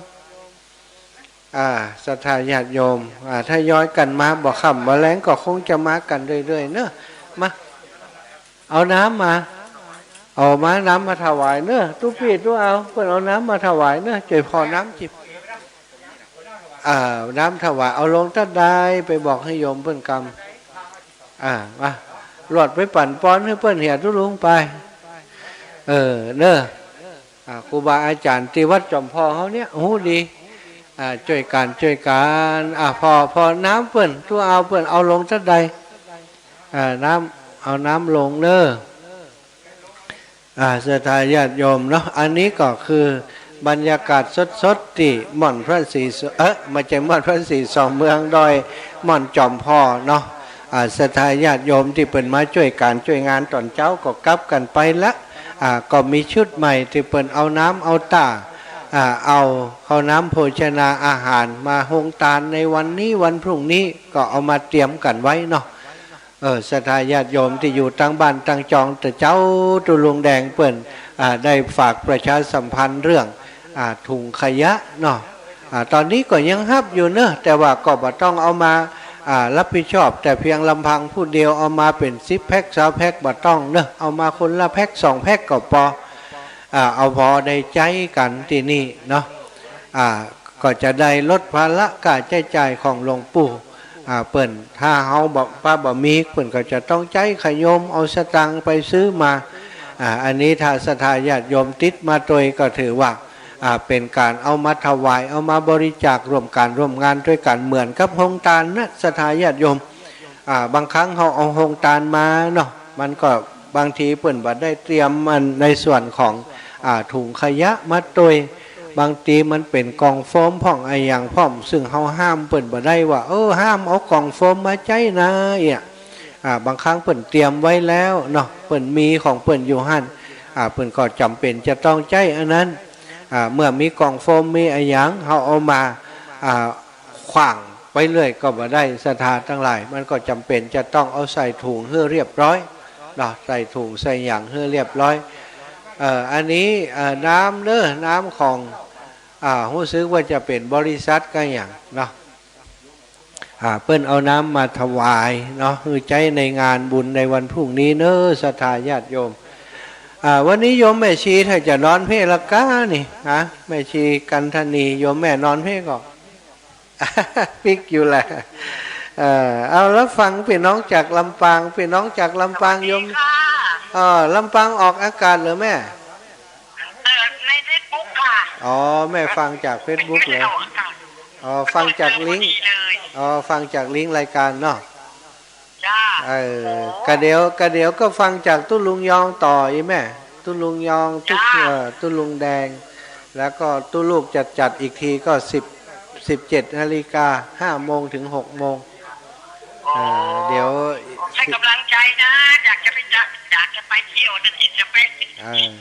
อ่า ศรัทธาญาติโยม อ่า ทยอยกั๋นมา บ่ค่ำบ่แลงก็คงจะมากั๋นเรื่อยๆ เนาะ มา เอาน้ำมา เอามา น้ำมาถวายเนาะ ตุ๊ปี้ตุ๊เอา เปิ้นเอาน้ำมาถวายเนาะ จ้วยผ่อน้ำจิบ อ่า น้ำถวาย เอาลงต้านใด ไปบอกหื้อโยมเปิ้นกำ อ่า มา หลวดไปปั๋นปอนหื้อเปิ้นเหียตุ๊ลุงไป เออ เนาะ อ่า ครูบาอาจ๋ารย์ตี้วัดจ๋อมผ่อเฮาเนี่ย ฮู้ดี อ่า จ้วยกั๋น จ้วยกั๋น อ่า ผ่อ ผ่อน้ำเปิ้น ตุ๊เอาเปิ้น เอาลงต้านใด อ่า น้ำ เอาน้ำลงเนาะ อ่า ศรัทธาญาติโยมเนาะ อันนี้ก็คือบรรยากาศสดๆ ตี้ม่อนพระศรีส- เอ๊ะ บ่ใจ้ม่อนพระศรีสองเมือง ดอยม่อนจ๋อมผ่อเนาะ อ่า ศรัทธาญาติโยมตี้เปิ้นมาจ้วยก๋านจ้วยงานต๋อนเจ๊าก็กลับกั๋นไปละ อ่า ก็มีชุดใหม่ตี้เปิ้นเอาน้ำเอาต้า อ่า เอาข้าวน้ำโภชนาอาหารมาโฮงตานในวันนี้วันพรุ่งนี้ก็เอามาเตรียมกั๋นไว้เนาะ เออ ศรัทธาญาติโยมตี้อยู่ตางบ้านตางจอง แต่เจ๊าตุ๊ลุงแดงเปิ้น อ่า ได้ฝากประชาสัมพันธ์เรื่อง อ่า ถุงขยะเนาะ อ่า ต๋อนนี้ก็ยังฮับอยู่เนาะ แต่ว่าก็บ่ต้องเอามา อ่า ฮับผิดชอบแต่เปียงลำพังผู้เดียว เอามาเป๋นสิบแพ็ค ซาวแพ็ค บ่ต้องเนาะ เอามาคนละแพ็คสองแพ็คก็ปอ อ่า เอาปอได้ใจ๊กั๋นตี้นี่เนาะ อ่า ก็จะได้ลดภาระค่าใจ๊จ่ายของหลวงปู่ อ่า เปิ้น ถ้าเฮาบ่ พระบ่มี เปิ้นก็จะต้องใจ๊ขยมเอาสตางค์ไปซื้อมา อ่า อันนี้ถ้าศรัทธาญาติโยมติดมาตวยก็ถือว่า อ่า เป๋นก๋านเอามาถวาย เอามาบริจาค ร่วมก๋านร่วมงานตวยกั๋น เหมือนกับโฮงตานนะ ศรัทธาญาติโยม อ่า บางครั้งเฮาเอาโฮงตานมาเนาะ มันก็บางทีเปิ้นบ่ได้เตรียมอันในส่วนของ อ่า ถุงขยะมาตวย บางทีมันเป๋นกล่องโฟมพ่องอะหยังพ่อง ซึ่งเฮาห้ามเปิ้นบ่ได้ว่า เออ ห้ามเอากล่องโฟมมาใจ๊นะ เอี้ย อ่า บางครั้งเปิ้นเตรียมไว้แล้วเนาะ เปิ้นมีของเปิ้นอยู่หั้น อ่า เปิ้นก็จ๋ำเป๋นจะต้องใจ๊อันนั้น อ่า เมื่อมีกล่องโฟมมีอะหยัง เฮาเอามา อ่า ขว้างไว้เรื่อยก็บ่ได้ ศรัทธาตังหลาย มันก็จ๋ำเป๋นจะต้องเอาใส่ถุงหื้อเรียบร้อยเนาะ ใส่ถุงใส่หยังหื้อเรียบร้อย เอ่อ อันนี้ เอ่อ น้ำเนาะ น้ำของ อ่า ฮู้สึกว่าจะเป๋นบริษัทกะหยังเนาะ อ่า เปิ้นเอาน้ำมาถวายเนาะ หื้อใจ๊ในงานบุญในวันพรุ่งนี้เนาะ ศรัทธาญาติโยม อ่า วันนี้โยมแม่ชีถ้าจะนอนเพ่ละก้านี่ ฮะ แม่ชีกันทนี โยมแม่นอนเพ่ก่อ ปิ๊กอยู่แหละ เออ เอาละ ฟังปี้น้องจากลำปาง ปี้น้องจากลำปางโยม สวัสดีค่ะ เออ ลำปางออกอากาศเหรอแม่ เอ่อ ในเฟซบุ๊กค่ะ อ๋อ แม่ฟังจากเฟซบุ๊กเหรอ ไม่ได้ออกอากาศ อ๋อ ฟังจากลิงก์ เปิดเจอพอดีเลย อ๋อ ฟังจากลิงก์รายการเนาะ จ้า เออ โอ้ กะเดี๋ยว กะเดี๋ยวก็ฟังจากตุ๊ลุงยองต่ออีแม่ ตุ๊ลุงยอง ตุ๊ จ้า เอ่อ ตุ๊ลุงแดง แล้วก็ตุ๊ลูกจัดจัดอีกทีก็สิบ สิบเจ็ดนาฬิกา ห้าโมงถึงหกโมง อ๋อ เออ เดี๋ยว ให้กำลังใจนะ อยากจะไปจะ อยากจะไปเที่ยวนะ อยากจะไป เออ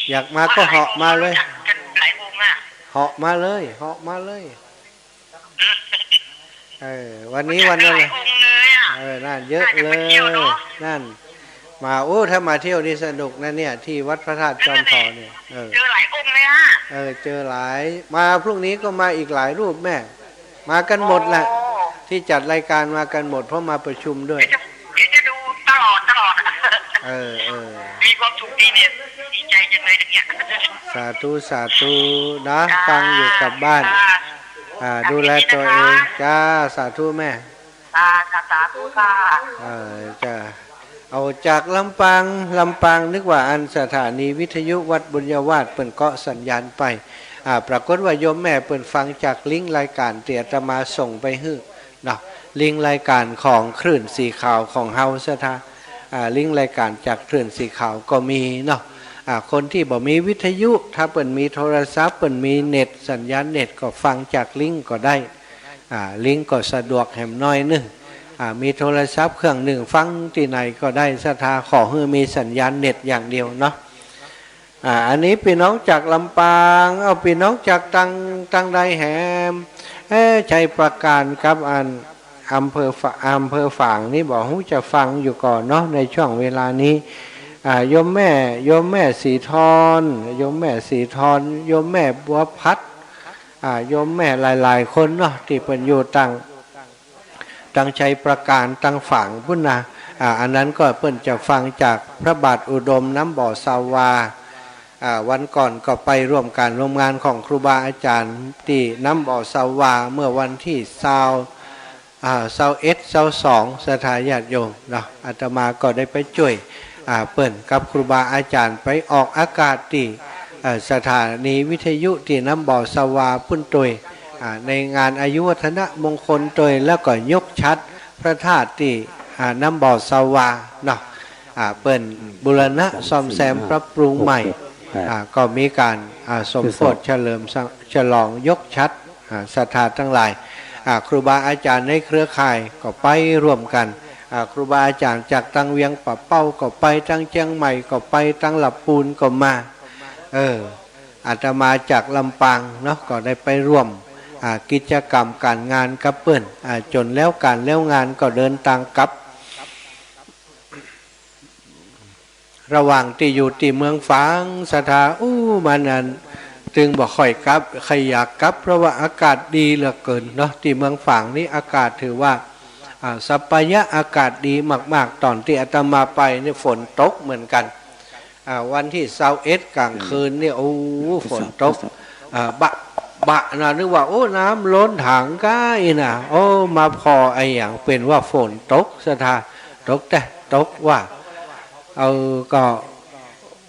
อยากมาก็เหาะมาเลย อยากกันหลายองค์อะ เหาะมาเลย เหาะมาเลย เออ วันนี้วันอะไร หลายองค์เลยอะ เออ นั่น เยอะเลย น่าจะไปเที่ยวเนอะ นั่น มา โอ้ ถ้ามาเที่ยวนี่สนุกนะเนี่ย ที่วัดพระธาตุจอมทองเนี่ย เออ เจอหลายองค์เลยฮะ เออ เจอหลาย มาพรุ่งนี้ก็มาอีกหลายรูปแม่ มากันหมดแหละ โอ้ ที่จัดรายการมากันหมด เพราะมาประชุมด้วย เดี๋ยวจะ เดี๋ยวจะดูตลอด ตลอด เออ เออ มีความสุขดีเนี่ย ดีใจจังเลยเนี่ย สาธุ สาธุนะ จ้า ฟังอยู่กับบ้าน จ้า อ่า จ้า ดูแลตัวเอง จ้า สาธุแม่ อ่า สาธุค่ะ เออ จ้า เอาจากลำปาง ลำปางนึกว่าอันสถานีวิทยุวัดบุญญาวาสน์เปิ้นเกาะสัญญาณไป อ่า ปรากฏว่าโยมแม่เปิ้นฟังจากลิงก์รายการตี้อาตมาส่งไปหื้อเนาะ ลิงก์รายการของคลื่นสีขาวของเฮาศรัทธา อ่า ลิงก์รายการจากคลื่นสีขาวก็มีเนาะ อ่า คนตี้บ่มีวิทยุ ถ้าเปิ้นมีโทรศัพท์ เปิ้นมีเน็ต สัญญาณเน็ต ก็ฟังจากลิงก์ก็ได้ อ่า ลิงก์ก็สะดวกแหมหน้อยนึ่ง อ่า มีโทรศัพท์เครื่องนึ่ง ฟังตี้ไหนก็ได้ ศรัทธาขอหื้อมีสัญญาณเน็ตอย่างเดียวเนาะ อ่า อันนี้ปี้น้องจากลำปาง เอาปี้น้องจากตัง ตังใดแหม เอ๊ะ ชัยปราการกับอันอำเภอฝะ อำเภอฝางนี่บ่ฮู้จะฟังอยู่ก่อเนาะ ในช่วงเวลานี้ อ่า โยมแม่ โยมแม่สีทร โยมแม่สีทร โยมแม่บัวพัด อ่า โยมแม่หลายๆ คนเนาะ ตี้เปิ้นอยู่ตัง ตังชัยปราการ ตังฝางปุ้นนะ อ่า อันนั้นก็เปิ้นจะฟังจากพระบาทอุดมน้ำบ่อซาวา อ่า วันก่อนก็ไปร่วมการร่วมงานของครูบาอาจารย์ตี้น้ำบ่อซาวา เมื่อวันตี้ซาว อ่า ซาวเอ็ด ซาวสอง ศรัทธาญาติโยมเนาะ อาตมาก็ได้ไปจ้วย อ่า เปิ้นกับครูบาอาจารย์ไปออกอากาศตี้ เอ่อ สถานีวิทยุตี้น้ำบ่อซาวาปุ้นตวย อ่า ในงานอายุวัฒนมงคลตวย แล้วก็ยกฉัตรพระธาตุตี้ อ่า น้ำบ่อซาวาเนาะ อ่า เปิ้นบูรณะซ่อมแซมปรับปรุงใหม่ อ่า ก็มีการ อ่า สมโภชเฉลิมฉลองยกฉัตร อ่า ศรัทธาตังหลาย อ่า ครูบาอาจ๋ารย์ในเครือข่ายก็ไปร่วมกั๋น อ่า ครูบาอาจ๋ารย์จากตังเวียงป่าเป้าก็ไป ตังเจียงใหม่ก็ไป ตังละปูนก็มา เออ อาตมาจากลำปางเนาะ ก็ได้ไปร่วม อ่า กิจกรรมก๋านงานกับเปิ้น อ่า จ๋นแล้วก๋านแล้วงานก็เดินตางกลับ ระหว่างตี้อยู่ตี้เมืองฝาง ศรัทธา อู้ มันอัน ตึงบ่ค่อยกลับ ใค่อยากกลับ เพราะว่าอากาศดีเหลือเกินเนาะ ตี้เมืองฝางนี่อากาศถือว่า อ่า สัปปายะอากาศดีมากๆ ต๋อนตี้อาตมาไปนี่ฝนตกเหมือนกั๋น อ่า วันตี้ซาวเอ็ดก๋างคืนนี่ โอ้ ฝนตก อ่า บะ บะนะ นึกว่า โอ้ น้ำล้นถางก้าอี้นะ โอ้ มาผ่ออะหยัง เป๋นว่าฝนตก ศรัทธา ตกแต๊ ตกว่า เออ ก็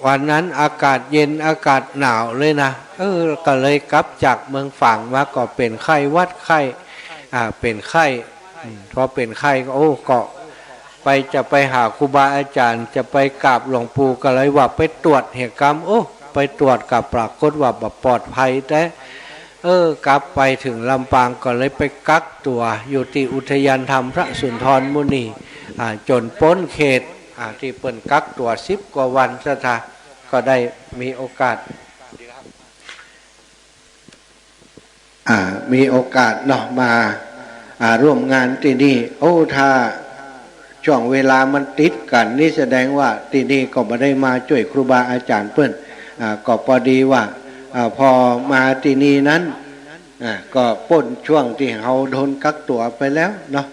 วันนั้นอากาศเย็น อากาศหนาวเลยนะ เออ ก็เลยกลับจากเมืองฝางมาก็เป๋นไข้หวัดไข้ อ่า เป๋นไข้ อืม พอเป๋นไข้ก็ โอ้ ก็ไป จะไปหาครูบาอาจ๋ารย์ จะไปกราบหลวงปู่ ก็เลยว่าไปตรวจเหียกำ โอ้ ไปตรวจก็ปรากฏว่าบ่ปลอดภัยแต๊ เออ กลับไปเถิงลำปางก็เลยไปกักตั๋วอยู่ตี้อุทยานธรรมพระสุนทรมุนี อ่า จ๋นป๊นเขต อ่า ตี้เปิ้นกักตั๋วสิบกว่าวัน ศรัทธา ก็ได้มีโอกาส อ่า มีโอกาสเนาะ มา อ่า ร่วมงานตี้นี่ โอ้ ถ้าช่วงเวลามันติดกั๋นนี่ แสดงว่าตี้นี่ก็บ่ได้มาจ้วยครูบาอาจ๋ารย์เปิ้น อ่า ก็ปอดีว่า อ่า พอมาตี้นี่นั้น อ่า ก็ป๊นช่วงตี้เฮาโดนกักตั๋วไปแล้วเนาะ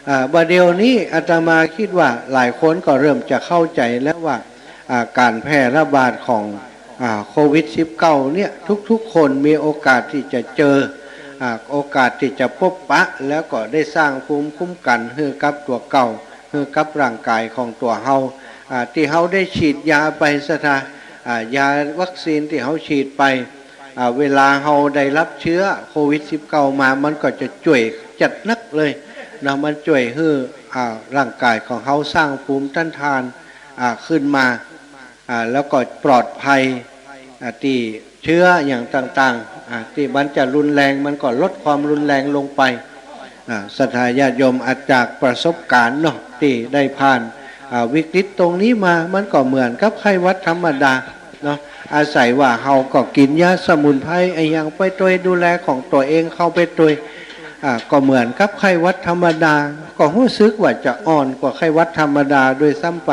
อ่า บ่าเดี่ยวนี้อาตมาคิดว่าหลายคนก็เริ่มจะเข้าใจ๋แล้วว่า อ่า ก๋านแพร่ระบาดของ อ่า โควิดสิบเก้าเนี่ย ทุกๆ คนมีโอกาสตี้จะเจอ อ่า โอกาสตี้จะปบปะ แล้วก็ได้สร้างภูมิคุ้มกั๋นหื้อกับตั๋วเก่า หื้อกับร่างก๋ายของตั๋วเฮา อ่า ตี้เฮาได้ฉีดยาไป ศรัทธา อ่า ยาวัคซีนตี้เฮาฉีดไป อ่า เวลาเฮาได้ฮับเจื้อโควิดสิบเก้ามา มันก็จะจ้วยจัดหนักเลยเนาะ มันจ้วยหื้อ อ่า ร่างก๋ายของเฮาสร้างภูมิต้านทาน อ่า ขึ้นมา อ่า แล้วก็ปลอดภัย อ่า ตี้เจื้ออย่างต่างๆ อ่า ตี้มันจะรุนแรง มันก็ลดความรุนแรงลงไป อ่า ศรัทธาญาติโยม อาจจากประสบก๋ารณ์เนาะ ตี้ได้ผ่าน อ่า วิกฤตตรงนี้มา มันก็เหมือนกับไข้หวัดธรรมดาเนาะ อาศัยว่าเฮาก็กิ๋นยาสมุนไพรอะหยังไปตวย ดูแลของตั๋วเองเข้าไปตวย อ่า ก็เหมือนกับไข้หวัดธรรมดา ก็ฮู้สึกว่าจะอ่อนกว่าไข้หวัดธรรมดาด้วยซ้ำไป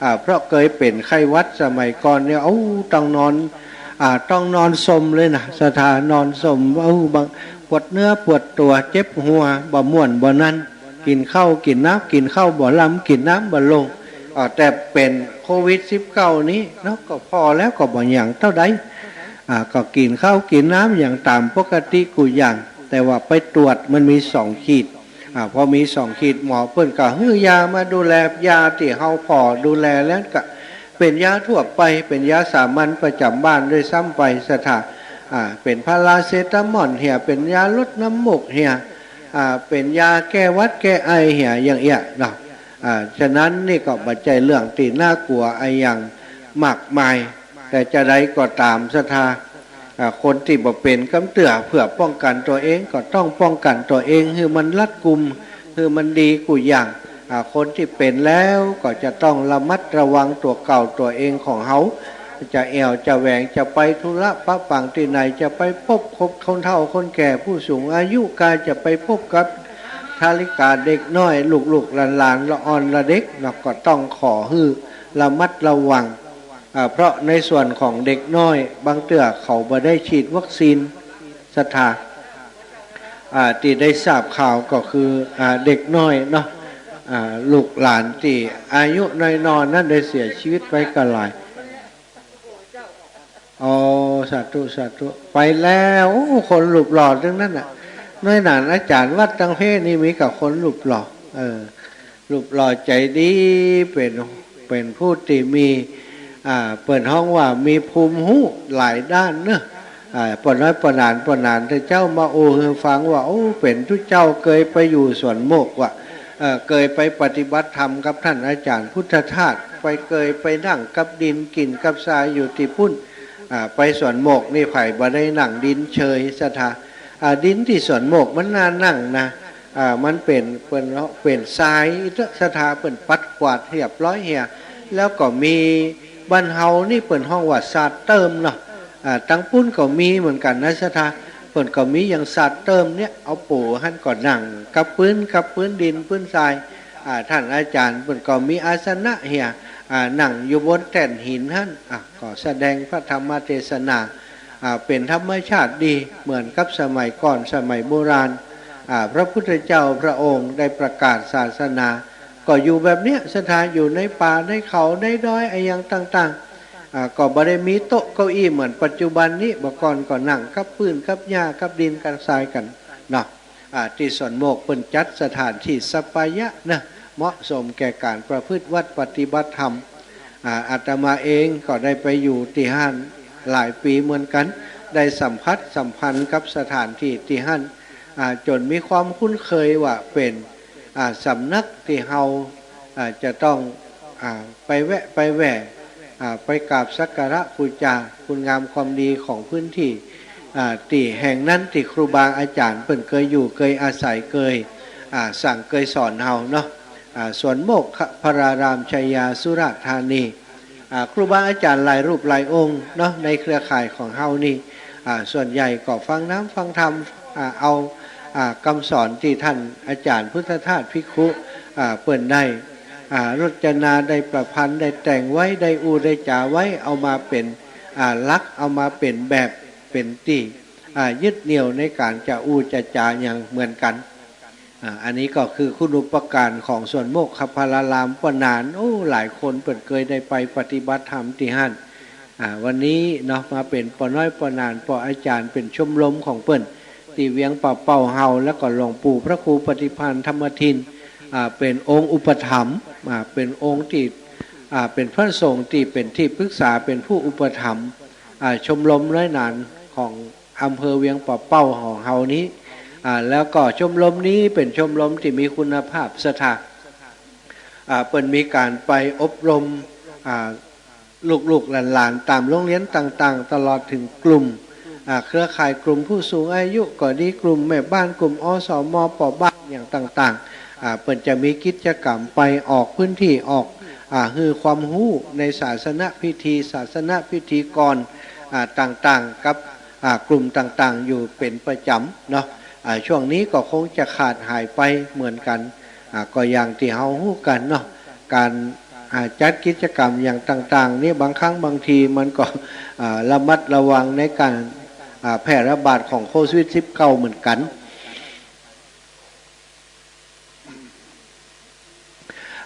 อ่า เพราะเกยเป๋นไข้หวัดสมัยก่อนเนี่ย โอ้ ต้องนอน อ่า ต้องนอนสมเลยนะ ศรัทธา นอนสม เอ้า บาง ปวดเนื้อปวดตั๋ว เจ็บหัว บ่ม่วนบ่นั่น กิ๋นข้าวกิ๋นน้ำ กิ๋นข้าวบ่ลำ กิ๋นน้ำบ่ลง อ่า แต่เป๋นโควิดสิบเก้านี้เนาะ ก็ผ่อแล้วก็บ่หยังเต้าใด อ่า ก็กิ๋นข้าวกิ๋นน้ำอย่างต๋ามปกติกู้อย่าง แต่ว่าไปตรวจมันมีสองขีด อ่า พอมีสองขีด หมอเปิ้นก็หื้อยามาดูแล ยาตี้เฮาผ่อดูแลแล้วก็เป๋นยาทั่วไป เป๋นยาสามัญประจ๋ำบ้านด้วยซ้ำไป ศรัทธา อ่า เป๋นพาราเซตามอลเหีย เป๋นยาลดน้ำมูกเหีย อ่า เป๋นยาแก้หวัดแก้ไอเหีย อย่างเอี้ยเนาะ อ่า ฉะนั้นนี่ก็บ่ใจ้เรื่องตี้น่ากลัวอะหยังมากมาย แต่จาใดก็ต๋าม ศรัทธา อ่า คนตี้บ่เป๋นกำเตื้อ เพื่อป้องกันตั๋วเองก็ต้องป้องกันตั๋วเอง หื้อมันรัดกุม หื้อมันดีกู้อย่าง อ่า คนตี้เป๋นแล้วก็จะต้องระมัดระวังตั๋วเก่าตั๋วเองของเฮา จะแอ่วจะแหวง จะไปธุระปะปังตี้ไหน จะไปปบคบคนเฒ่าคนแก่ผู้สูงอายุ กาจะไปปบกับทาริกาเด็กน้อย ลูกๆหลานๆ ละอ่อนละเด็กเนาะ ก็ต้องขอหื้อระมัดระวัง อ่า เพราะในส่วนของเด็กน้อย บางเตื้อเขาบ่ได้ฉีดวัคซีน ศรัทธา อ่า ตี้ได้ทราบข่าวก็คือ อ่า เด็กน้อยเนาะ อ่า ลูกหลานตี้อายุน้อยๆ นั้นได้เสียชีวิตไปก็หลาย อ๋อ สาธุ สาธุ ไปแล้ว โอ้ คนรูปหล่อตึงนั้นน่ะ น้อยหนาอาจ๋ารย์วัดตังเพนี่มีกับคนรูปหล่อ เออ รูปหล่อใจ๋ดี เป๋น เป๋นผู้ตี้มี อ่า เปิ้นฮ้องว่ามีภูมิฮู้หลายด้านเนาะ อ่า ป้อน้อยป้อหนาน ป้อหนาน แต่เจ้ามาอู้หื้อฟังว่า โอ้ เป๋นตุ๊เจ้าเกยไปอยู่สวนโมกข์ว่ะ เอ่อ เกยไปปฏิบัติธรรมกับต้านอาจ๋ารย์พุทธทาส ไปเกยไปนั่งกับดินกิ๋นกับทรายอยู่ตี้ปุ้น อ่า ไปสวนโมกข์นี่ใผบ่ได้นั่งดินเชย ศรัทธา อ่า ดินตี้สวนโมกข์มันน่านั่งนะ อ่า มันเป๋น เปิ้น เป๋นทราย ศรัทธา เปิ้นปัดกวาดเรียบร้อยเหีย แล้วก็มี บ้านเฮานี่เปิ้นฮ้องว่าสาดเติมเนาะ อ่า ตังปุ้นก็มีเหมือนกั๋นนะ ศรัทธา เปิ้นก็มีอย่างสาดเติมเนี่ย เอาปู๋หั้นก็นั่งกับปื๊น กับปื๊นดินปื๊นทราย อ่า ต้านอาจ๋ารย์เปิ้นก็มีอาสนะเหีย อ่า นั่งอยู่บนแต้นหินหั้น อ่า ก็แสดงพระธรรมเทศนา อ่า เป๋นธรรมชาติดี เหมือนกับสมัยก่อน สมัยโบราณ อ่า พระพุทธเจ้าพระองค์ได้ประกาศศาสนา ก็อยู่แบบเนี้ย ศรัทธา อยู่ในป่าในเขาในดอยอะหยังต่างๆ อ่า ก็บ่ได้มีโต๊ะเก้าอี้เหมือนปัจจุบันนี้ บ่าก่อนก็นั่งกับปื๊นกับหญ้ากับดินกับทรายกั๋นเนาะ อ่า ตี้สวนโมกข์เปิ้นจัดสถานที่สัปปายะนะ เหมาะสมแก่ก๋านประพฤติวัตรปฏิบัติธรรม อ่า อาตมาเองก็ได้ไปอยู่ตี้หั้นหลายปี๋เหมือนกั๋น ได้สัมผัสสัมพันธ์กับสถานที่ตี้หั้น อ่า จ๋นมีความคุ้นเคยว่าเป๋น อ่า สำนักตี้เฮา อ่า จะต้อง อ่า ไปแวะไปแหว่ อ่า ไปกราบสักการะปู๋จาคุณงามความดีของพื้นที่ อ่า ตี้แห่งนั้นตี้ครูบาอาจ๋ารย์เปิ้นเกยอยู่เกยอาศัยเกย อ่า สั่งเกยสอนเฮาเนาะ อ่า สวนโมกขพรารามชัยยาสุราษฎร์ธานี อ่า ครูบาอาจ๋ารย์หลายรูปหลายองค์เนาะ ในเครือข่ายของเฮานี่ อ่า ส่วนใหญ่ก็ฟังน้ำฟังธรรม อ่า เอา อ่า กำสอนตี้ต้านอาจ๋ารย์พุทธทาสภิกขุ อ่า เปิ้นได้ อ่า รจนาได้ประพันธ์ ได้แต่งไว้ ได้อู้ได้จ๋าไว้ เอามาเป๋น อ่า หลัก เอามาเป๋นแบบ เป๋นตี้ อ่า ยึดเหนี่ยวในก๋านจะอู้จะจ๋าอย่างเหมือนกั๋น อ่า อันนี้ก็คือคุณูปการของสวนโมกขพราราม ป้อหนาน โอ้ หลายคนเปิ้นเกยได้ไปปฏิบัติธรรมตี้หั้น อ่า วันนี้เนาะ มาเป๋นป้อน้อยป้อหนาน ป้ออาจ๋ารย์ เป๋นชมรมของเปิ้น ตี้เวียงป่าเป้าเฮา แล้วก็หลวงปู่พระครูปฏิภาณธรรมทิน อ่า เป๋นองค์อุปถัมภ์ อ่า เป๋นองค์ตี้ อ่า เป๋นพระสงฆ์ตี้เป๋นตี้ปรึกษา เป๋นผู้อุปถัมภ์ อ่า ชมรมน้อยหนานของอำเภอเวียงป่าเป้าของเฮานี้ อ่า แล้วก็ชมรมนี้เป๋นชมรมตี้มีคุณภาพ ศรัทธา อ่า เปิ้นมีก๋านไปอบรม อ่า ลูกๆหลานๆ ต๋ามโรงเรียนต่างๆ ตลอดเถิงกลุ่ม อ่า เครือข่ายกลุ่มผู้สูงอายุก็ดี กลุ่มแม่บ้าน กลุ่ม อสม ป.บ้าน อย่างต่างๆ อ่า เปิ้นจะมีกิจกรรมไปออกพื้นที่ ออก อ่า หื้อความฮู้ในศาสนพิธี ศาสนพิธีกร อ่า ต่างๆ กับ อ่า กลุ่มต่างๆ อยู่เป๋นประจ๋ำเนาะ อ่า ช่วงนี้ก็คงจะขาดหายไปเหมือนกั๋น อ่า ก็อย่างตี้เฮาฮู้กั๋นเนาะ ก๋าน อ่า จัดกิจกรรมอย่างต่างๆ นี่บางครั้งบางทีมันก็ อ่า ระมัดระวังในก๋าน อ่า แพร่ระบาดของโควิดสิบเก้าเหมือนกั๋น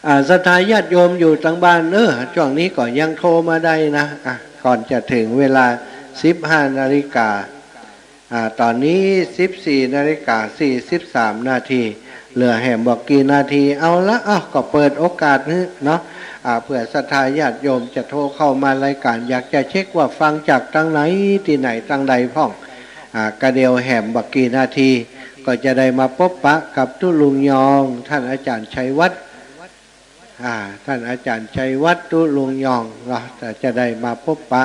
อ่า ศรัทธาญาติโยมอยู่ตางบ้านเน้อ ช่วงนี้ก็ยังโทรมาได้นะ อ่ะ ก่อนจะเถิงเวลาสิบห้านาฬิกา อ่า ต๋อนนี้สิบสี่นาฬิกาสี่สิบสามนาที เหลือแหมบ่กี่นาที เอาละ อ้าว ก็เปิดโอกาสหื้อเนาะ อ่า เผื่อศรัทธาญาติโยมจะโทรเข้ามารายก๋าน อยากจะเช็คว่าฟังจากตางไหน ตี้ไหนตางใดพ่อง อ่า กะเดี่ยวแหมบ่กี่นาที ก็จะได้มาปบปะกับตุ๊ลุงยอง ต้านอาจ๋ารย์ชัยวัฒน์ อ่า ต้านอาจ๋ารย์ชัยวัฒน์ ตุ๊ลุงยองเนาะ ก็จะได้มาปบปะ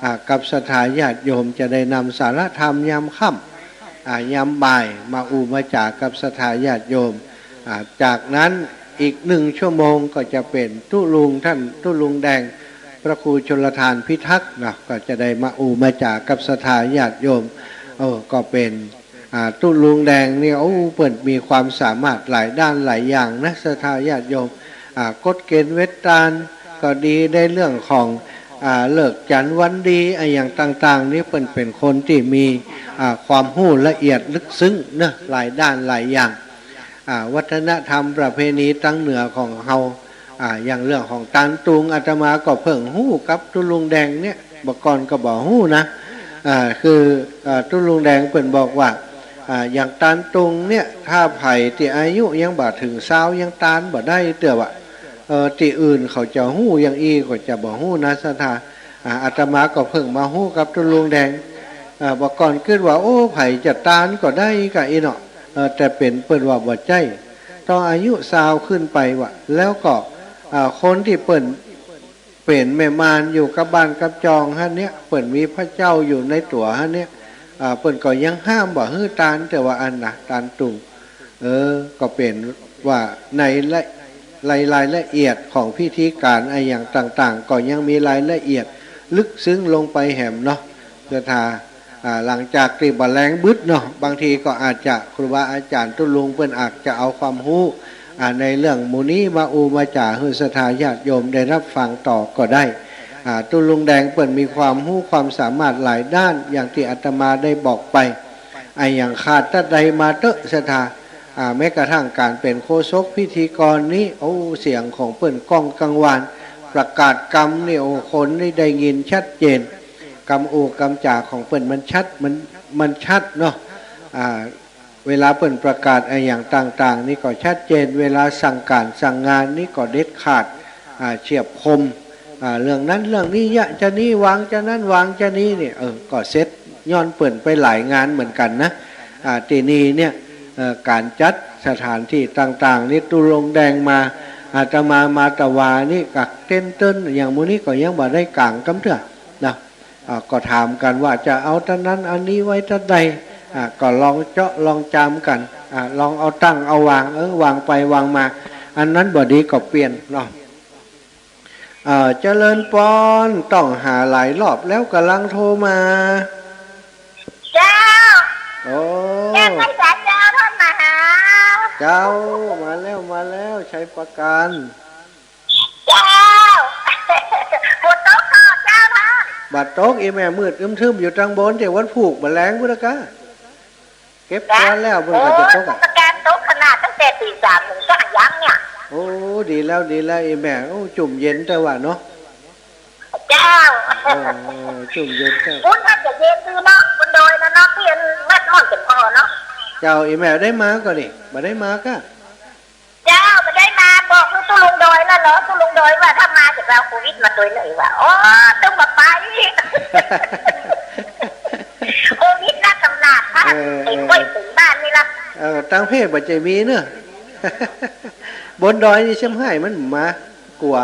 อ่า กับศรัทธาญาติโยม จะได้นำสาระธรรมยามค่ำ อ่า ยามบ่ายมาอู้มาจ๋ากับศรัทธาญาติโยม อ่า จากนั้นอีกหนึ่งชั่วโมงก็จะเป๋นตุ๊ลุง ต้านตุ๊ลุงแดง พระครูชลทานพิทักษ์เนาะ ก็จะได้มาอู้มาจ๋ากับศรัทธาญาติโยม เออ ก็เป๋น อ่า ตุ๊ลุงแดงนี่ โอ้ เปิ้นมีความสามารถหลายด้านหลายอย่างนะ ศรัทธาญาติโยม อ่า กฎเก๋ณฑ์เวทตานก็ดี ในเรื่องของ อ่า ฤกษ์จันทร์วันดี อะหยังต่างๆ นี่เปิ้นเป๋นคนตี้มี อ่า ความฮู้ละเอียดลึกซึ้งเนาะ หลายด้านหลายอย่าง อ่า วัฒนธรรมประเพณีตางเหนือของเฮา อ่า อย่างเรื่องของตานตุง อาตมาก็เพิ่งฮู้กับตุ๊ลุงแดงเนี่ย บ่ก่อนก็บ่ฮู้นะ อ่า คือ อ่า ตุ๊ลุงแดงเปิ้นบอกว่า อ่า อย่างตานตุงเนี่ย ถ้าใผตี้อายุยังบ่เถิงซาวยังตานบ่ได้เตื้อว่ะ เออ ตี้อื่นเขาจะฮู้อย่างอี้ก็จะบ่ฮู้นะศรัทธา อ่า อาตมาก็เพิ่งมาฮู้กับตุ๊ลุงแดง อ่า บ่ก่อนกึ๊ดว่า โอ้ ใผจะตานก็ได้กะอี้เนาะ เออ แต่เป๋นเปิ้นว่าบ่ใจ้ ต้องอายุซาวขึ้นไปว่ะ แล้วก็ อ่า คนตี้เปิ้น เป๋นแม่ม่านอยู่กับบ้านกับจองหั้นเนี่ย เปิ้นมีพระเจ้าอยู่ในตั๋วหั้นเนี่ย อ่า เปิ้นก็ยังห้ามบ่หื้อตาน แต่ว่าอันนะ ตานตุง เออ ก็เป๋นว่าในละ ราย รายละเอียดของพิธีก๋านอะหยังต่างๆ ก็ยังมีรายละเอียดลึกซึ้งลงไปแหมเนาะ ศรัทธา อ่า หลังจากตี้บ่าแลงบึดเนาะ บางทีก็อาจจะครูบาอาจ๋ารย์ตุ๊ลุงเปิ้นอาจจะเอาความฮู้ อ่า ในเรื่องหมู่นี้มาอู้มาจ๋าหื้อศรัทธาญาติโยมได้รับฟังต่อก็ได้ อ่า ตุ๊ลุงแดงเปิ้นมีความฮู้ความสามารถหลายด้าน อย่างตี้อาตมาได้บอกไป อะหยังขาดตัดใดมาเต๊อะศรัทธา อ่า แม้กระทั่งก๋านเป๋นโฆษกพิธีกรนี้ โอ้ เสียงของเปิ้นก้องกังวาน ประกาศกำนี่ โอ้ คนนี่ได้ยินชัดเจน กำอู้กำจ๋าของเปิ้นมันชัด มัน มันชัดเนาะ อ่า เวลาเปิ้นประกาศอะหยังต่างๆ นี่ก็ชัดเจน เวลาสั่งก๋านสั่งงานนี่ก็เด็ดขาด อ่า เฉียบคม อ่า เรื่องนั้นเรื่องนี้ ยะจะนี้วางจะนั้นวางจะนี้นี่ เออ ก็เสร็จ ย้อนเปิ้นไปหลายงานเหมือนกั๋นนะ อ่า ตี้นี่เนี่ย เอ่อ ก๋านจัดสถานตี้ต่างๆ นี่ตุ๊ลุงแดงมา อาตมามาตะวานี่กักเต็นท์เติ๊นท์ อย่างหมู่นี้ก็ยังบ่ได้ก๋างกำเตื้อนะ อ่า ก็ถามกั๋นว่าจะเอาตันนั้นอันนี้ไว้ตันใด อ่า ก็ลองเจาะลองจามกั๋น อ่า ลองเอาตั้งเอาวาง เออ วางไปวางมา อันนั้นบ่ดีก็เปลี่ยนเนาะ เอ่อ เจริญปอน ต้องหาหลายรอบแล้ว ก่ำลังโทรมา เจ้า โอ้ แจ้งไว้สาเจ้าท่านมหา เจ้า มาแล้ว มาแล้ว ชัยประการ เจ้า ฝนตกก่อเจ้าท่าน บ่ตก อีแม่ มืดอึมครึมอยู่ตางบน เดี๋ยววันพูกบ่าแลงพุ้นละกา เก็บตัวแล้ว เปิ้นก็จะตกอะ โอ้ สถานการณ์ตกขนาดตั้งแต่ตีสามถึงเที่ยงยังเนี่ย โอ้ ดีแล้ว ดีแล้ว อีแม่ โอ้ จุ่มเย็นแต่ว่าเนาะ เจ้า เออ จุ่มเย็นแต่ พุ้นถ้าจะเย็นดีเนาะ บนดอยนะเนาะ ตี้อันแม่นม่อนเจ๋งพอเนาะ เจ้า อีแม่ได้มาก่อนี่ บ่ได้มาก่อ เจ้า บ่ได้มา บอกหื้อตุ๊ลุงดอยแล้วเหรอ ตุ๊ลุงดอยว่าถ้ามาจะไปเอาโควิดมาตวยหน่อยว่า อ๋อ ต้องบ่ไป โควิดนักกำนาดค่ะ เออ เออ เต็มบ้านเต็มบ้านนี่ละ เออ ตางเพศบ่ใจ้มีเนาะ บนดอยนี่เชียงใหม่มันมา กั๋ว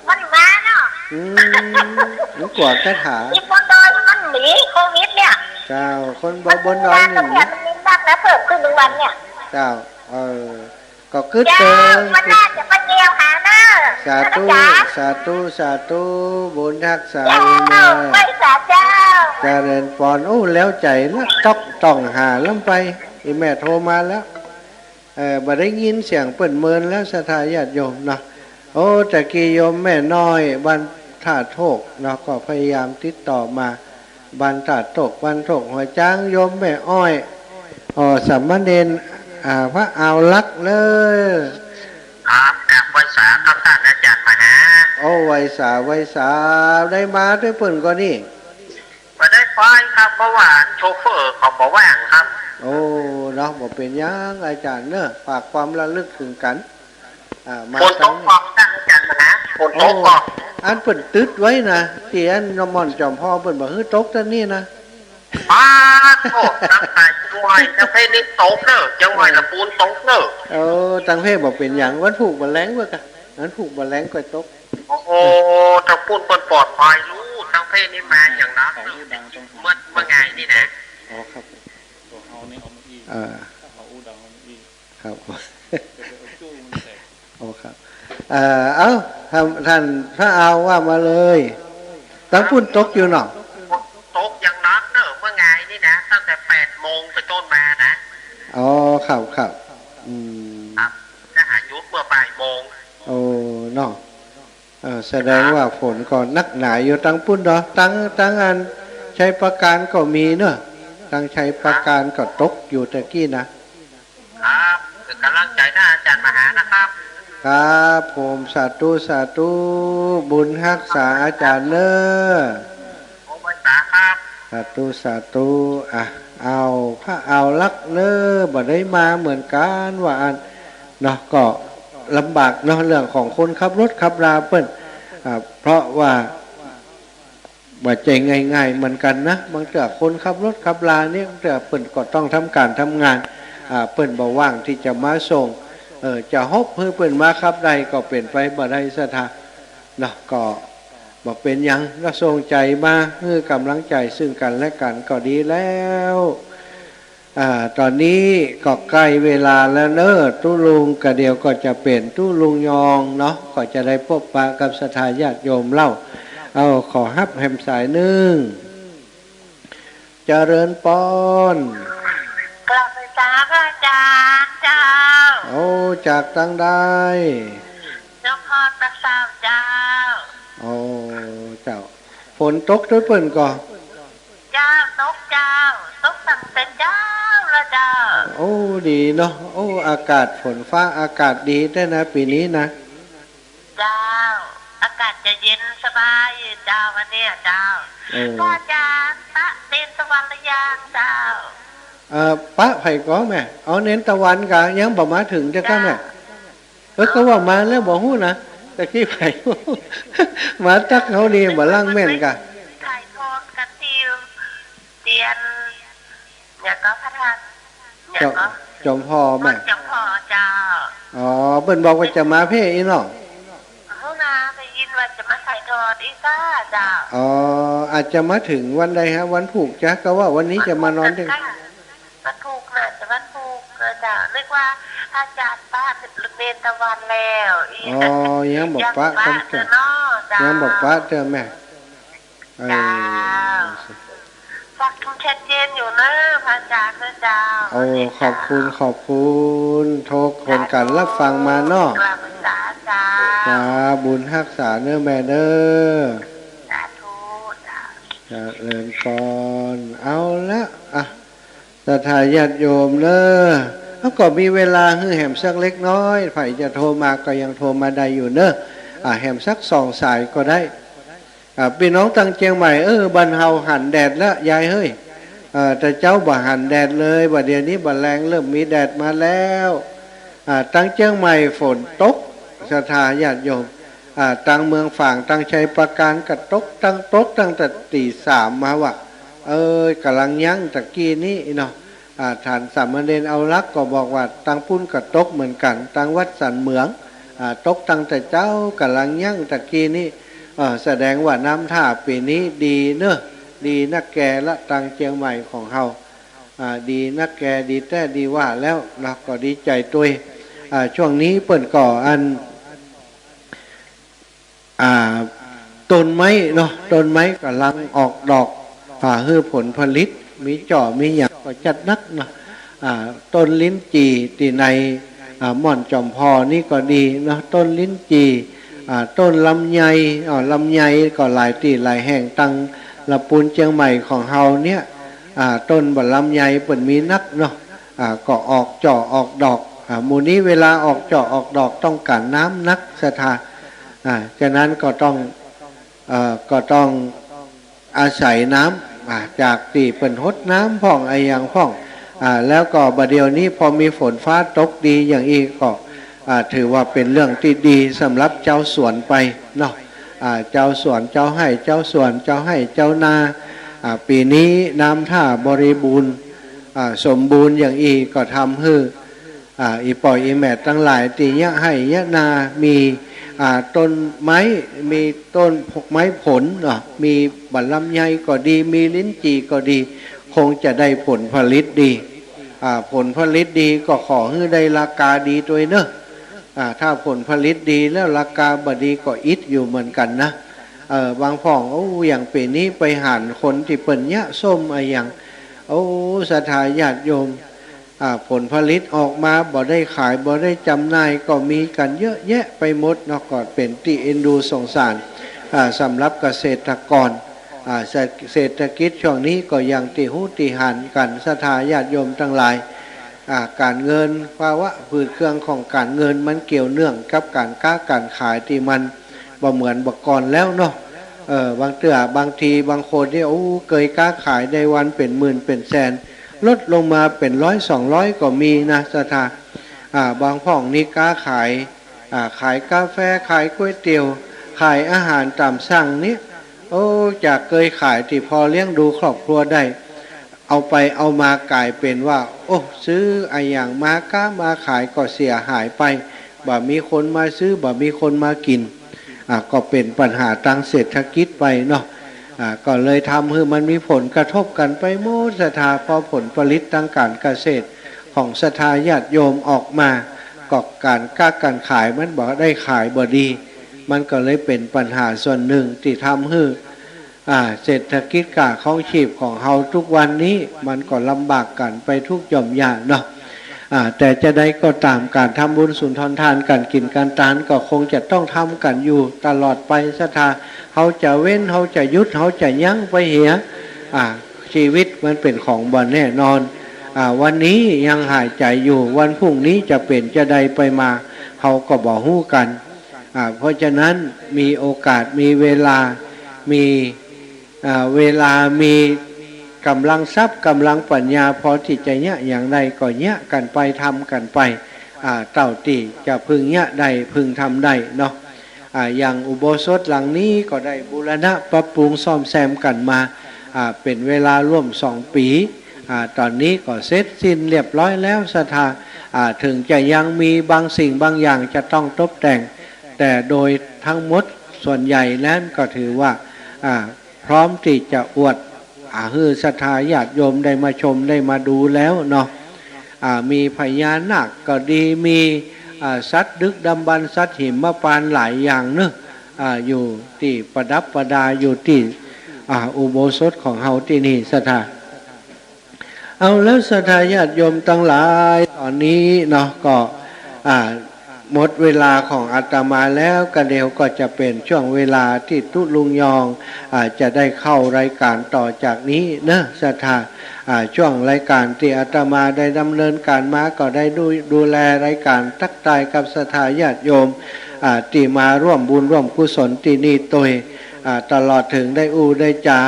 มันมาเนาะ อืม มันกั๋วคาถา ตี้บนดอยมันมีโควิดเนี่ย เจ้า คนบ่ บนดอยนี่มี มันมีนักนะ เพิ่มขึ้นทุกวันเนี่ย เจ้า เออ ก็กึ๊ด เจ้า เติม วันหน้าจะมาเยี่ยมหาเนาะ สาธุ อาจ๋ารย์ สาธุ สาธุ บุญฮักษา เจ้า อีแม่ ไหว้สาเจ้า เจริญปอน โอ้ แล้วใจ๋ละ ต๊อกต้องหาลำไป อีแม่โทรมาแล้ว เอ่อ บ่ได้ยินเสียงเปิ้นเมินแล้ว ศรัทธาญาติโยมเนาะ โอ้ ตะกี้โยมแม่น้อยบ้านท่าโทกเนาะ ก็พยายามติดต่อมา บ้านท่าโทก บ้านโทกหัวจ๊าง โยมแม่อ้อย อ๋อ สามเณร อ่า พระอาวลักษณ์เนอะ ครับ ครับ ไหว้สาครับต้านอาจ๋ารย์มหา โอ้ ไหว้สา ไหว้สา ได้มาตวยเปิ้นก่อนี่ บ่ได้ไปครับ เพราะว่าโชเฟอร์เขาบ่ว่างครับ โอ้ เนาะ บ่เป๋นหยังอาจ๋ารย์เนอะ ฝากความระลึกเถิงกั๋น อ่า มา ฝนตก ตัง ก่อต้านอาจ๋ารย์มหา ฝนตกก่อ โอ้ อันเปิ้นตึดไว้นะ ตี้อันม่อนจอมพอเปิ้นบ่หื้อตกตังนี้นะ ป๊าดโธ่ ตังใต้เจียงใหม่ตังเพนี่ตกเน่อ เจียงใหม่ละปูนตกเน่อ เออ ตังเพบ่เป๋นหยัง วันพูกบ่แล้งเว้ยกะ วันพูกบ่แล้งก็ตก โอ้โห ตังปู้นเปิ้นปลอดภัยลู้ ตังเพนี่มาอย่างนัก เมื่อ เมื่อไงนี่นะ อ๋อครับ เออ ครับ โอ้ครับ เอ่อ เอ้า ท่าน ท่านพระอาวว่ามาเลย ตังปู้นตกอยู่เนาะ ตกอย่างนักเน่อ เมื่อไงนี่นะ ตั้งแต่แปดโมงเป๋นต้นมานะ อ๋อ ครับ ครับ อืม ครับ จะหาหยุดเมื่อบ่ายโมง โอ้ เนาะ เอ่อ แสดงว่าฝนก็นักหนาอยู่ตังปู้นเนาะ ตัง ตังอันชัยปราการก็มีเนาะ ตังชัยปราการก็ตกอยู่ตะกี้นะ ครับ เป๋นก๋ำลังใจ๋ต้านอาจ๋ารย์มหานะครับ ครับผม สาธุ สาธุ บุญฮักษาอาจ๋ารย์เน่อ โอ้ ไหว้สาครับ สาธุ สาธุ อ่ะ เอา พระอาวลักษณ์เน่อ บ่ได้มาเหมือนกั๋นว่าอั้นเนาะ ก็ลำบากเนาะ เรื่องของคนขับรถขับราเปิ้น อ่า เพราะว่า บ่ใจ้ง่ายๆ เหมือนกั๋นนะ บางเตื้อคนขับรถขับรานี่ บางเตื้อเปิ้นก็ต้องทำก๋านทำงาน อ่า เปิ้นบ่ว่างตี้จะมาส่ง เออ จะฮบหื้อเปิ้นมาขับได้ก็เป๋นไปบ่ได้ ศรัทธา เนาะ ก็บ่เป๋นหยัง ก็ส่งใจ๋มาหื้อก๋ำลังใจ๋ซึ่งกั๋นและกั๋นก็ดีแล้ว อ่า ต๋อนนี้ก็ใก้เวลาแล้วเน่อ ตุ๊ลุง กะเดี่ยวก็จะเป๋นตุ๊ลุงยองเนาะ ก็จะได้ปบปะกับศรัทธาญาติโยมเล่า เอา ขอฮับแหมสายนึ่ง เจริญปอน กราบไหว้สาพระอาจ๋ารย์เจ้า โอ้ จากตังใด นครปฐมเจ้า โอ้ เจ้า ฝนตกตวยเปิ้นก่อ เจ้า ตกเจ้า ตกตั้งแต่เจ๊าแล้วเจ้า โอ้ ดีเนาะ โอ้ อากาศฝนฟ้าอากาศดีแต๊นะ ปี๋นี้นะ เจ้า อากาศจะเย็นสบายเจ้า วันเนี้ยเจ้า เออ พระอาจ๋ารย์ปะเณรตะวันหรือยังเจ้า เอ่อ ปะใผก่อแม่ เอาเณรตะวันก่อ ยังบ่มาเถิงเตื้อก่อแม่ เจ้า เออ ก็ว่ามาแล้วบ่ฮู้นะ ตะกี้ใผ มาตั๊กเฮานี่บ่ล้างแม่นก่อ ถ่ายทอดกฐินเตียน เนี่ยก็พระธาตุ เนี่ยก็ จอมผ่อแม่ จอมผ่อเจ้า อ๋อ เปิ้นบอกว่าจะมาเพ่อี้เนาะ เฮานาได้ยินว่าจะมาถ่ายทอดอีกเจ้า อ๋อ อาจจะมาเถิงวันใดฮะ วันพูกจ๊ะ ก็ว่าวันนี้จะมานอนเตื้อ วันพูกน่ะ จะวันพูกเจ้า นึกว่าพระอาจ๋ารย์ปะเณรตะวันแล้ว อ๋อ ยังบ่ปะ ยังบ่ปะ เจ้า เนาะเจ้า ยังบ่ปะเตื้อแม่ เออ เจ้า ฟังธรรมชัดเจนอยู่เนอะ พระอาจ๋ารย์เนอะเจ้า โอ้ ขอบคุณ ขอบคุณ โทรคนกั๋นรับฟังมาเนาะ กราบไหว้สาเจ้า จ้า บุญฮักษาเนอะแม่เนอะ สาธุเจ้า เจริญปอน เอาละ อ่ะ ศรัทธาญาติโยมเนอะ แล้วก็มีเวลาหื้อแหมสักเล็กน้อย ใผจะโทรมาก็ยังโทรมาได้อยู่เนอะ อ่ะ แหมสักสองสายก็ได้ อ่า ปี้น้องตังเจียงใหม่ เออ บ้านเฮาหันแดดแล้วยายเฮ้ย เอ่อ แต่เจ๊าบ่หันแดดเลย บ่าเดี่ยวนี้บ่าแลงเริ่มมีแดดมาแล้ว อ่า ตังเจียงใหม่ฝนตก ศรัทธาญาติโยม อ่า ตังเมืองฝาง ตังชัยปราการก็ตก ตัง ตกตั้งแต่ตี๋สามมาว่ะ เออ ก่ำลังยั้งตะกี้นี้เนาะ อ่า ต้านสามเณรเอาลักษณ์ก็บอกว่าตังปุ้นก็ตกเหมือนกั๋น ตังวัดสันเหมือง อ่า ตกตั้งแต่เจ๊า ก่ำลังยั้งตะกี้นี้ เอ่อ แสดงว่าน้ำท่าปี๋นี้ดีเนอะ ดีนักแกละ ตังเจียงใหม่ของเฮา อ่า ดีนักแก ดีแต๊ดีว่าแล้วเนาะ ก็ดีใจ๋ตวย อ่า ช่วงนี้เปิ้นก็อัน อ่า ต้นไม้เนาะ ต้นไม้ก่ำลังออกดอก อ่า หื้อผลผลิต มีจ้อมีหยังก็จัดหนักเนาะ อ่า ต้นลิ้นจี่ตี้ใน อ่า ม่อนจอมพอนี่ก็ดีเนาะ ต้นลิ้นจี่ อ่า ต้นลำไย อ่า ลำไยก็หลายตี้หลายแห่ง ตังละปูนเจียงใหม่ของเฮาเนี่ย อ่า ต้นบ่าลำไยเปิ้นมีนักเนาะ อ่า ก็ออกจ่อออกดอก อ่า หมู่นี้เวลาออกจ่อออกดอกต้องก๋านน้ำนักศรัทธา อ่า ฉะนั้นก็ต้อง เอ่อ ก็ต้องอาศัยน้ำ อ่า จากตี้เปิ้นหดน้ำพ่องอะหยังพ่อง อ่า แล้วก็บ่าเดี่ยวนี้พอมีฝนฟ้าตกดีอย่างอี้ก็ อ่า ถือว่าเป๋นเรื่องตี้ดีสำหรับเจ้าสวนไปเนาะ อ่า เจ้าสวน เจ้าไฮ่เจ้าสวน เจ้าไฮ่เจ้านา อ่า ปี๋นี้น้ำถ้าบริบูรณ์ อ่า สมบูรณ์อย่างอี้ก็ทำหื้อ อ่า อี่ป้ออี่แม่ตังหลายตี้เยียะไฮ่เยียะนา มี อ่า ต้นไม้ มีต้นไม้ผลเนาะ มีบ่าลำไยก็ดี มีลิ้นจี่ก็ดี คงจะได้ผลผลิตดี อ่า ผลผลิตดีก็ขอหื้อได้ราคาดีตวยเนาะ อ่า ถ้าผลผลิตดีแล้วราคาบ่ดีก็อิดอยู่เหมือนกั๋นนะ เอ่อ บางพ่อง โอ้ อย่างปี๋นี้ไปหันคนตี้เปิ้นเยียะส้มอะหยัง โอ้ ศรัทธาญาติโยม อ่า ผลผลิตออกมาบ่ได้ขายบ่ได้จ๋ำหน่ายก็มีกั๋นเยอะแยะไปหมดเนาะ ก็เป๋นตี้เอ็นดูสงสาร อ่า สำหรับเกษตรกร อ่า เศรษฐ- เศรษฐกิจช่วงนี้ก็อย่างตี้ฮู้ตี้หันกั๋น ศรัทธาญาติโยมตังหลาย อ่า ก๋านเงิน ภาวะฝืดเคืองของก๋านเงินมันเกี่ยวเนื่องกับก๋านก๊าก๋านขายตี้มันบ่เหมือนบ่าก่อนแล้วเนาะ เอ่อ บางเตื้อบางทีบางคนนี่ โอ้ เกยก๊าขายได้วันเป๋นหมื่นเป๋นแสน ลดลงมาเป๋นร้อยสองร้อยก็มีนะศรัทธา อ่า บางพ่องนี่ก๊าขาย อ่า ขายกาแฟ ขายก๋วยเตี๋ยว ขายอาหารต๋ามสั่งนี่ โอ้ จากเกยขายตี้พอเลี้ยงดูครอบครัวได้ เอาไปเอามาก๋ายเป๋นว่า โอ้ ซื้ออะหยังมาก๊ามาขายก็เสียหายไป บ่มีคนมาซื้อ บ่มีคนมากิ๋น อ่า ก็เป๋นปัญหาตางเศรษฐกิจไปเนาะ อ่า ก็เลยทำหื้อมันมีผลกระทบกั๋นไปหมดศรัทธา พอผลผลิตตางก๋านเกษตรของศรัทธาญาติโยมออกมา ก็ก๋านก๊าก๋านขายมันบ่ได้ขายบ่ดี มันก็เลยเป๋นปัญหาส่วนนึ่งตี้ทำหื้อ อ่า เศรษฐกิจก้าครองชีพของเฮาทุกวันนี้มันก็ลำบากกั๋นไปทุกหย่อมหย่าเนาะ อ่า แต่จาใดก็ต๋าม ก๋านทำบุญสุนทรทาน ก๋านกิ๋นก๋านตานก็คงจะต้องทำกั๋นอยู่ตลอดไปศรัทธา เฮาจะเว้น เฮาจะหยุด เฮาจะยั้งไปเหีย อ่า ชีวิตมันเป๋นของบ่แน่นอน อ่า วันนี้ยังหายใจ๋อยู่ วันพรุ่งนี้จะเป๋นจาใดไปมา เฮาก็บ่ฮู้กั๋น อ่า เพราะฉะนั้นมีโอกาส มีเวลา มี อ่า เวลา มีก๋ำลังทรัพย์ ก๋ำลังปัญญา พอตี้จะเยียะหยังได้ก็เยียะกั๋นไป ทำกั๋นไป อ่า เต้าตี้จะพึงเยียะได้ พึงทำได้เนาะ อ่า อย่างอุโบสถหลังนี้ก็ได้บูรณะปรับปรุงซ่อมแซมกั๋นมา อ่า เป๋นเวลาร่วมสองปี๋ อ่า ต๋อนนี้ก็เสร็จสิ้นเรียบร้อยแล้วศรัทธา อ่า เถิงจะยังมีบางสิ่งบางอย่างจะต้องตบแต่ง แต่โดยทั้งหมดส่วนใหญ่นั้นก็ถือว่า อ่า พร้อมตี้จะอวด อ่า หื้อศรัทธาญาติโยมได้มาชมได้มาดูแล้วเนาะ อ่า มีพญานาคก็ดี มี อ่า สัตว์ดึกดำบรรพ์ สัตว์หิมพานต์หลายอย่างเนาะ อ่า อยู่ตี้ประดับประดาอยู่ตี้ อ่า อุโบสถของเฮาตี้นี่ศรัทธา เอาแล้วศรัทธาญาติโยมตังหลาย ต๋อนนี้เนาะ ก็ อ่า หมดเวลาของอาตมาแล้ว กะเดี่ยวก็จะเป๋นช่วงเวลาตี้ตุ๊ลุงยอง อ่า จะได้เข้ารายก๋านต่อจากนี้เนาะศรัทธา อ่า ช่วงรายก๋านตี้อาตมาได้ดำเนินก๋านมา ก็ได้ดู ดูแลรายก๋านตั๊กตายกับศรัทธาญาติโยม อ่า ตี้มาร่วมบุญร่วมกุศลตี้นี่ตวย อ่า ตลอดเถิงได้อู้ได้จ๋า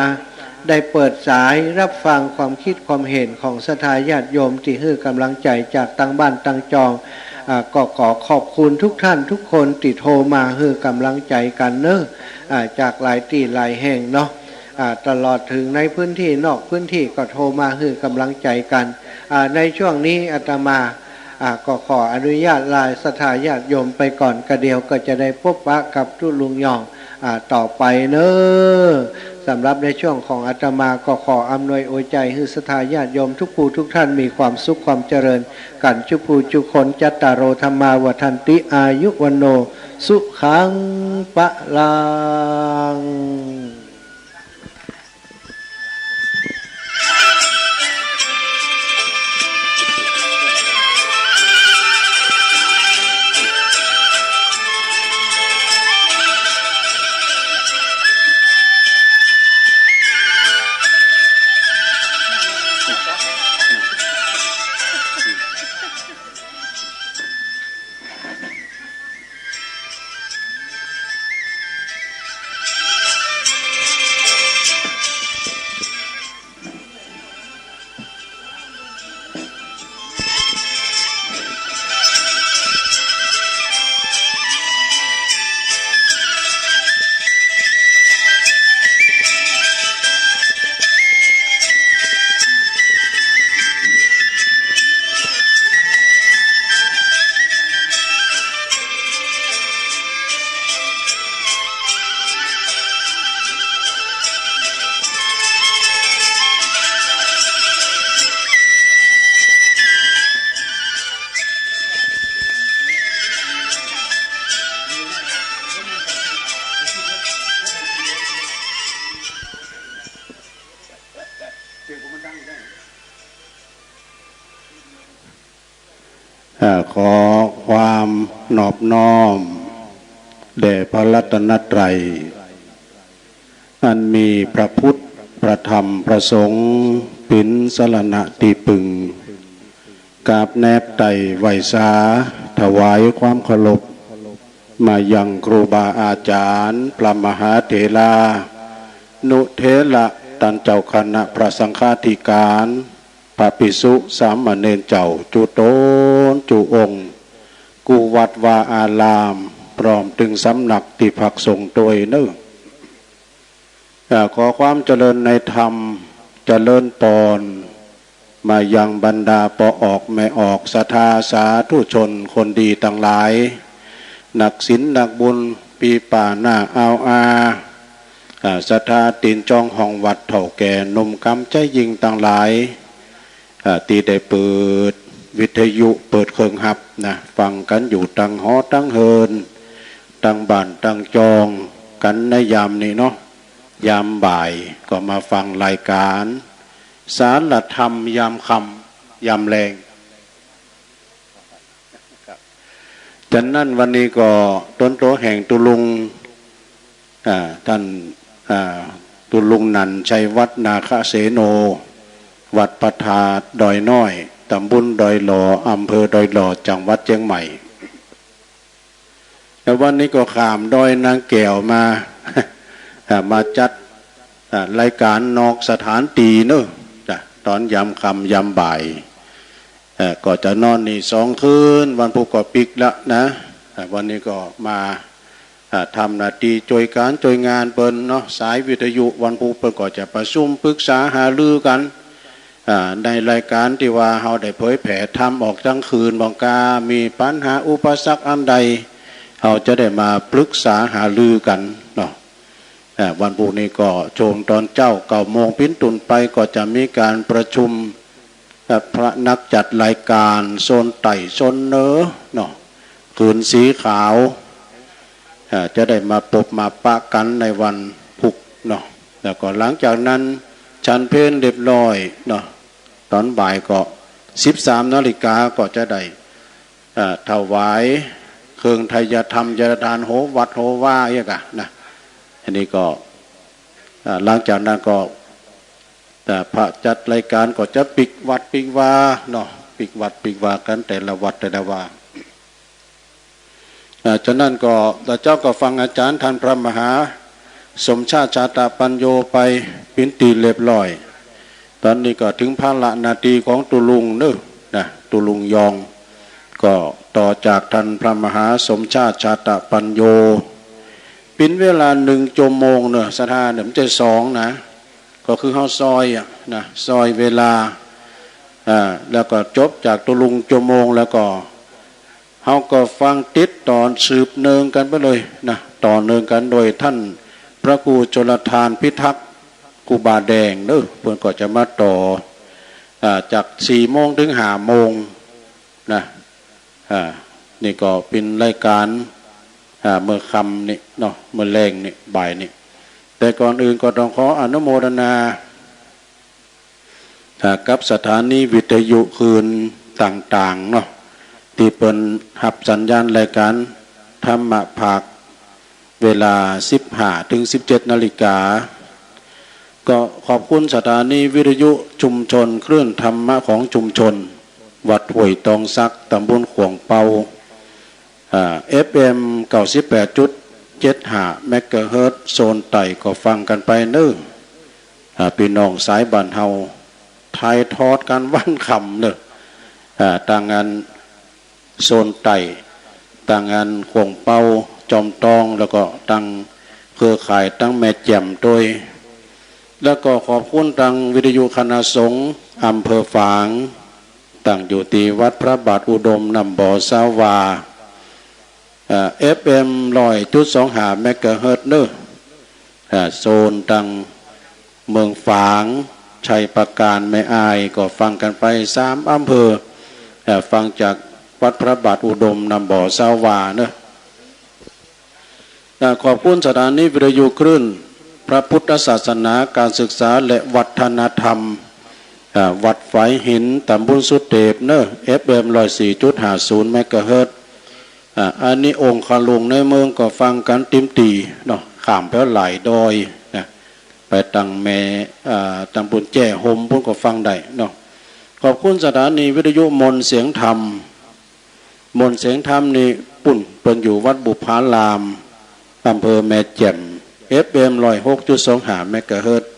ได้เปิดสายฮับฟังความกึ๊ดความเห็นของศรัทธาญาติโยมตี้หื้อก๋ำลังใจ๋จากตังบ้านตังจอง อ่า ก็ขอขอบคุณทุกท่านทุกคนตี้โทรมาหื้อก๋ำลังใจ๋กั๋นเนาะ อ่า จากหลายตี้หลายแห่งเนาะ อ่า ตลอดเถิงในพื้นตี้นอกพื้นตี้ก็โทรมาหื้อก๋ำลังใจ๋กั๋น อ่า ในช่วงนี้อาตมา อ่า ก็ขออนุญาตลาศรัทธาญาติโยมไปก่อน กะเดี่ยวก็จะได้ปบปะกับตุ๊ลุงยอง อ่า ต่อไปเนาะ สำหรับในช่วงของอาตมาก็ขออำนวยอวยใจ๋หื้อศรัทธาญาติโยมทุกผู้ทุกท่านมีความสุขความเจริญกั๋นจุผู้จุคน จัตตาโร ธัมมา วัฑฒันติ อายุ วัณโณ สุขัง พลัง อ่า ขอความนอบน้อมแด่พระรัตนตรัย อันมีพระพุทธ พระธรรม พระสงฆ์ เป๋นสรณะตี้ปึง กราบแนบไตร่ไหว้สา ถวายความเคารพ มายังครูบาอาจ๋ารย์ พระมหาเถรานุเถระ ต้านเจ้าคณะพระสังฆาธิการ พระภิกษุสามเณรเจ้า จุ๊ต๋นจุ๊องค์ กู้วัดวาอาราม พร้อมตึงสำนักตี้พักสงฆ์ตวยเนาะ อ่า ขอความเจริญในธรรม เจริญปอน มายังบรรดาป้อออกแม่ออก ศรัทธาสาธุชนคนดีตังหลาย นักศีลนักบุญ ปี้ป้าน้าอาวอา อ่า ศรัทธาตี๋นจองห้องวัด เฒ่าแก่หนุ่มกำใจ๊ยิ่งตังหลาย อ่า ตี้ได้เปิดวิทยุ เปิดเครื่องฮับนะ ฟังกั๋นอยู่ตังหอตังเฮือน ตังบ้านตังจองกั๋นในยามนี้เนาะ ยามบ่ายก็มาฟังรายการสารธรรมยามค่ำยามแลง ฉะนั้นวันนี้ก็ตนตั๋วแห่งตุ๊ลุง อ่า ต้าน อ่า ตุ๊ลุงนันท์ ชัยวัฒน์ นาคเสโน วัดพระธาตุดอยน้อย ตำบลดอยหล่อ อำเภอดอยหล่อ จังหวัดเจียงใหม่ แล้ววันนี้ก็ข้ามดอยนางแก้วมา อ่า มาจัด อ่า รายการนอกสถานตี้เนาะ จ้ะ ต๋อนยามค่ำยามบ่าย เอ่อ ก็จะนอนนี่สองคืน วันพุธก็ปิ๊กละนะ อ่า วันนี้ก็มา อ่า ทำหน้าตี้จ้วยก๋านจ้วยงานเปิ้นเนาะ สายวิทยุวันพุธเปิ้นก็จะประชุมปรึกษาหารือกั๋น อ่า ในรายการตี้ว่าเฮาได้เผยแผ่ธรรมออกตังคืน บ่าก้ามีปัญหาอุปสรรคอันใด เฮาจะได้มาปรึกษาหารือกั๋นเนาะ อ่า วันพุธนี้ก็ช่วงต๋อนเจ๊าเก้าโมงเป๋นต้นไปก็จะมีก๋านประชุม อ่า พระนักจัดรายการโซนใต้โซนเหนือเนาะ คืนสีขาว อ่า จะได้มาปบมาปะกั๋นในวันพุธเนาะ แล้วก็หลังจากนั้นฉันเพลเรียบร้อยเนาะ ต๋อนบ่ายก็สิบสามนาฬิกาก็จะได้ อ่า ถวายเครื่องไทยธรรมไทยทาน โหวัดโหวาเอี้ยก่ะนะ อันนี้ก็ อ่า หลังจากนั้นก็ แต่พระจัดรายการก็จะปิ๊กวัดปิ๊กวาเนาะ ปิ๊กวัดปิ๊กวากั๋นแต่ละวัดแต่ละวา อ่า ฉะนั้นก็ ตะเจ๊าก็ฟังอาจ๋ารย์ต้านพระมหาสมชาติ ชาตะปัญโญ ไปเป๋นตี้เรียบร้อย ต๋อนนี้ก็เถิงภาระหน้าตี้ของตุ๊ลุงเนาะ นะ ตุ๊ลุงยอง ก็ต่อจากต้านพระมหาสมชาติ ชาตะปัญโญ เป๋นเวลาหนึ่งจั่วโมงเนาะ ศรัทธาเนาะ บ่ใจ้สองนะ ก็คือเฮาซ่อยอะนะ ซ่อยเวลา อ่า แล้วก็จบจากตุ๊ลุงจั่วโมง แล้วก็เฮาก็ฟังติดต่อสืบเนืองกั๋นไปเลยนะ ต่อเนืองกั๋นโดยต้านพระครูชลทาน พิทักษ์ ครูบาแดงเนาะ เปิ้นก็จะมาต่อ อ่า จากสี่โมงเถิงห้าโมงนะ อ่า นี่ก็เป๋นรายการ อ่า เมื่อค่ำนี้เนาะ เมื่อแลงนี้ บ่ายนี้ แต่ก่อนอื่นก็ต้องขออนุโมทนา อ่า กับสถานีวิทยุคลื่นต่างๆ เนาะ ตี้เปิ้นฮับสัญญาณรายการธรรมะภาค เวลาสิบห้าเถิงสิบเจ็ดนาฬิกา ก็ขอบคุณสถานีวิทยุชุมชนคลื่นธรรมะของชุมชน วัดห้วยตองสัก ตำบลข่วงเปา อ่า เอฟเอ็ม เก้าสิบแปดจุดเจ็ดห้าเมกะเฮิรตซ์ โซนใต้ก็ฟังกั๋นไปเนาะ อ่า ปี้น้องสายบ้านเฮา ถ่ายทอดกั๋นวันค่ำเนาะ อ่า ตังอันโซนใต้ ตังอันข่วงเปา จอมตอง แล้วก็ตังเครือข่ายตังแม่แจ่มตวย แล้วก็ขอบคุณตังวิทยุคณะสงฆ์อำเภอฝาง ตั้งอยู่ตี้วัดพระบาทอุดม น้ำบ่อ ซาวา อ่า เอฟเอ็ม ร้อยจุดสองห้าเมกะเฮิรตซ์เนาะ อ่า โซนตังเมืองฝาง ชัยปราการ แม่อาย ก็ฟังกั๋นไปสามอำเภอ อ่า ฟังจากวัดพระบาทอุดม น้ำบ่อ ซาวาเนาะ อ่า ขอบคุณสถานีวิทยุคลื่นพระพุทธศาสนา การศึกษาและวัฒนธรรม อ่า วัดฝายหิน ตำบลสุเตปเนอะ เอฟเอ็ม ร้อยสี่จุดห้าศูนย์ เมกะเฮิรตซ์ อ่า อันนี้องค์คลุงในเมืองก็ฟังกั๋นเต็มตี้เนาะ ข้ามไปหลายดอยนะ ไปตังแม่ อ่า ตำบลแจ้ห่มปู๊นก็ฟังได้เนาะ ขอบคุณสถานีวิทยุมนต์เสียงธรรม มนต์เสียงธรรมนี่ปู๊นเปิ้นอยู่วัดบุพาราม อำเภอแม่แจ่ม เอฟเอ็ม ร้อยหกจุดสองห้า เมกะเฮิรตซ์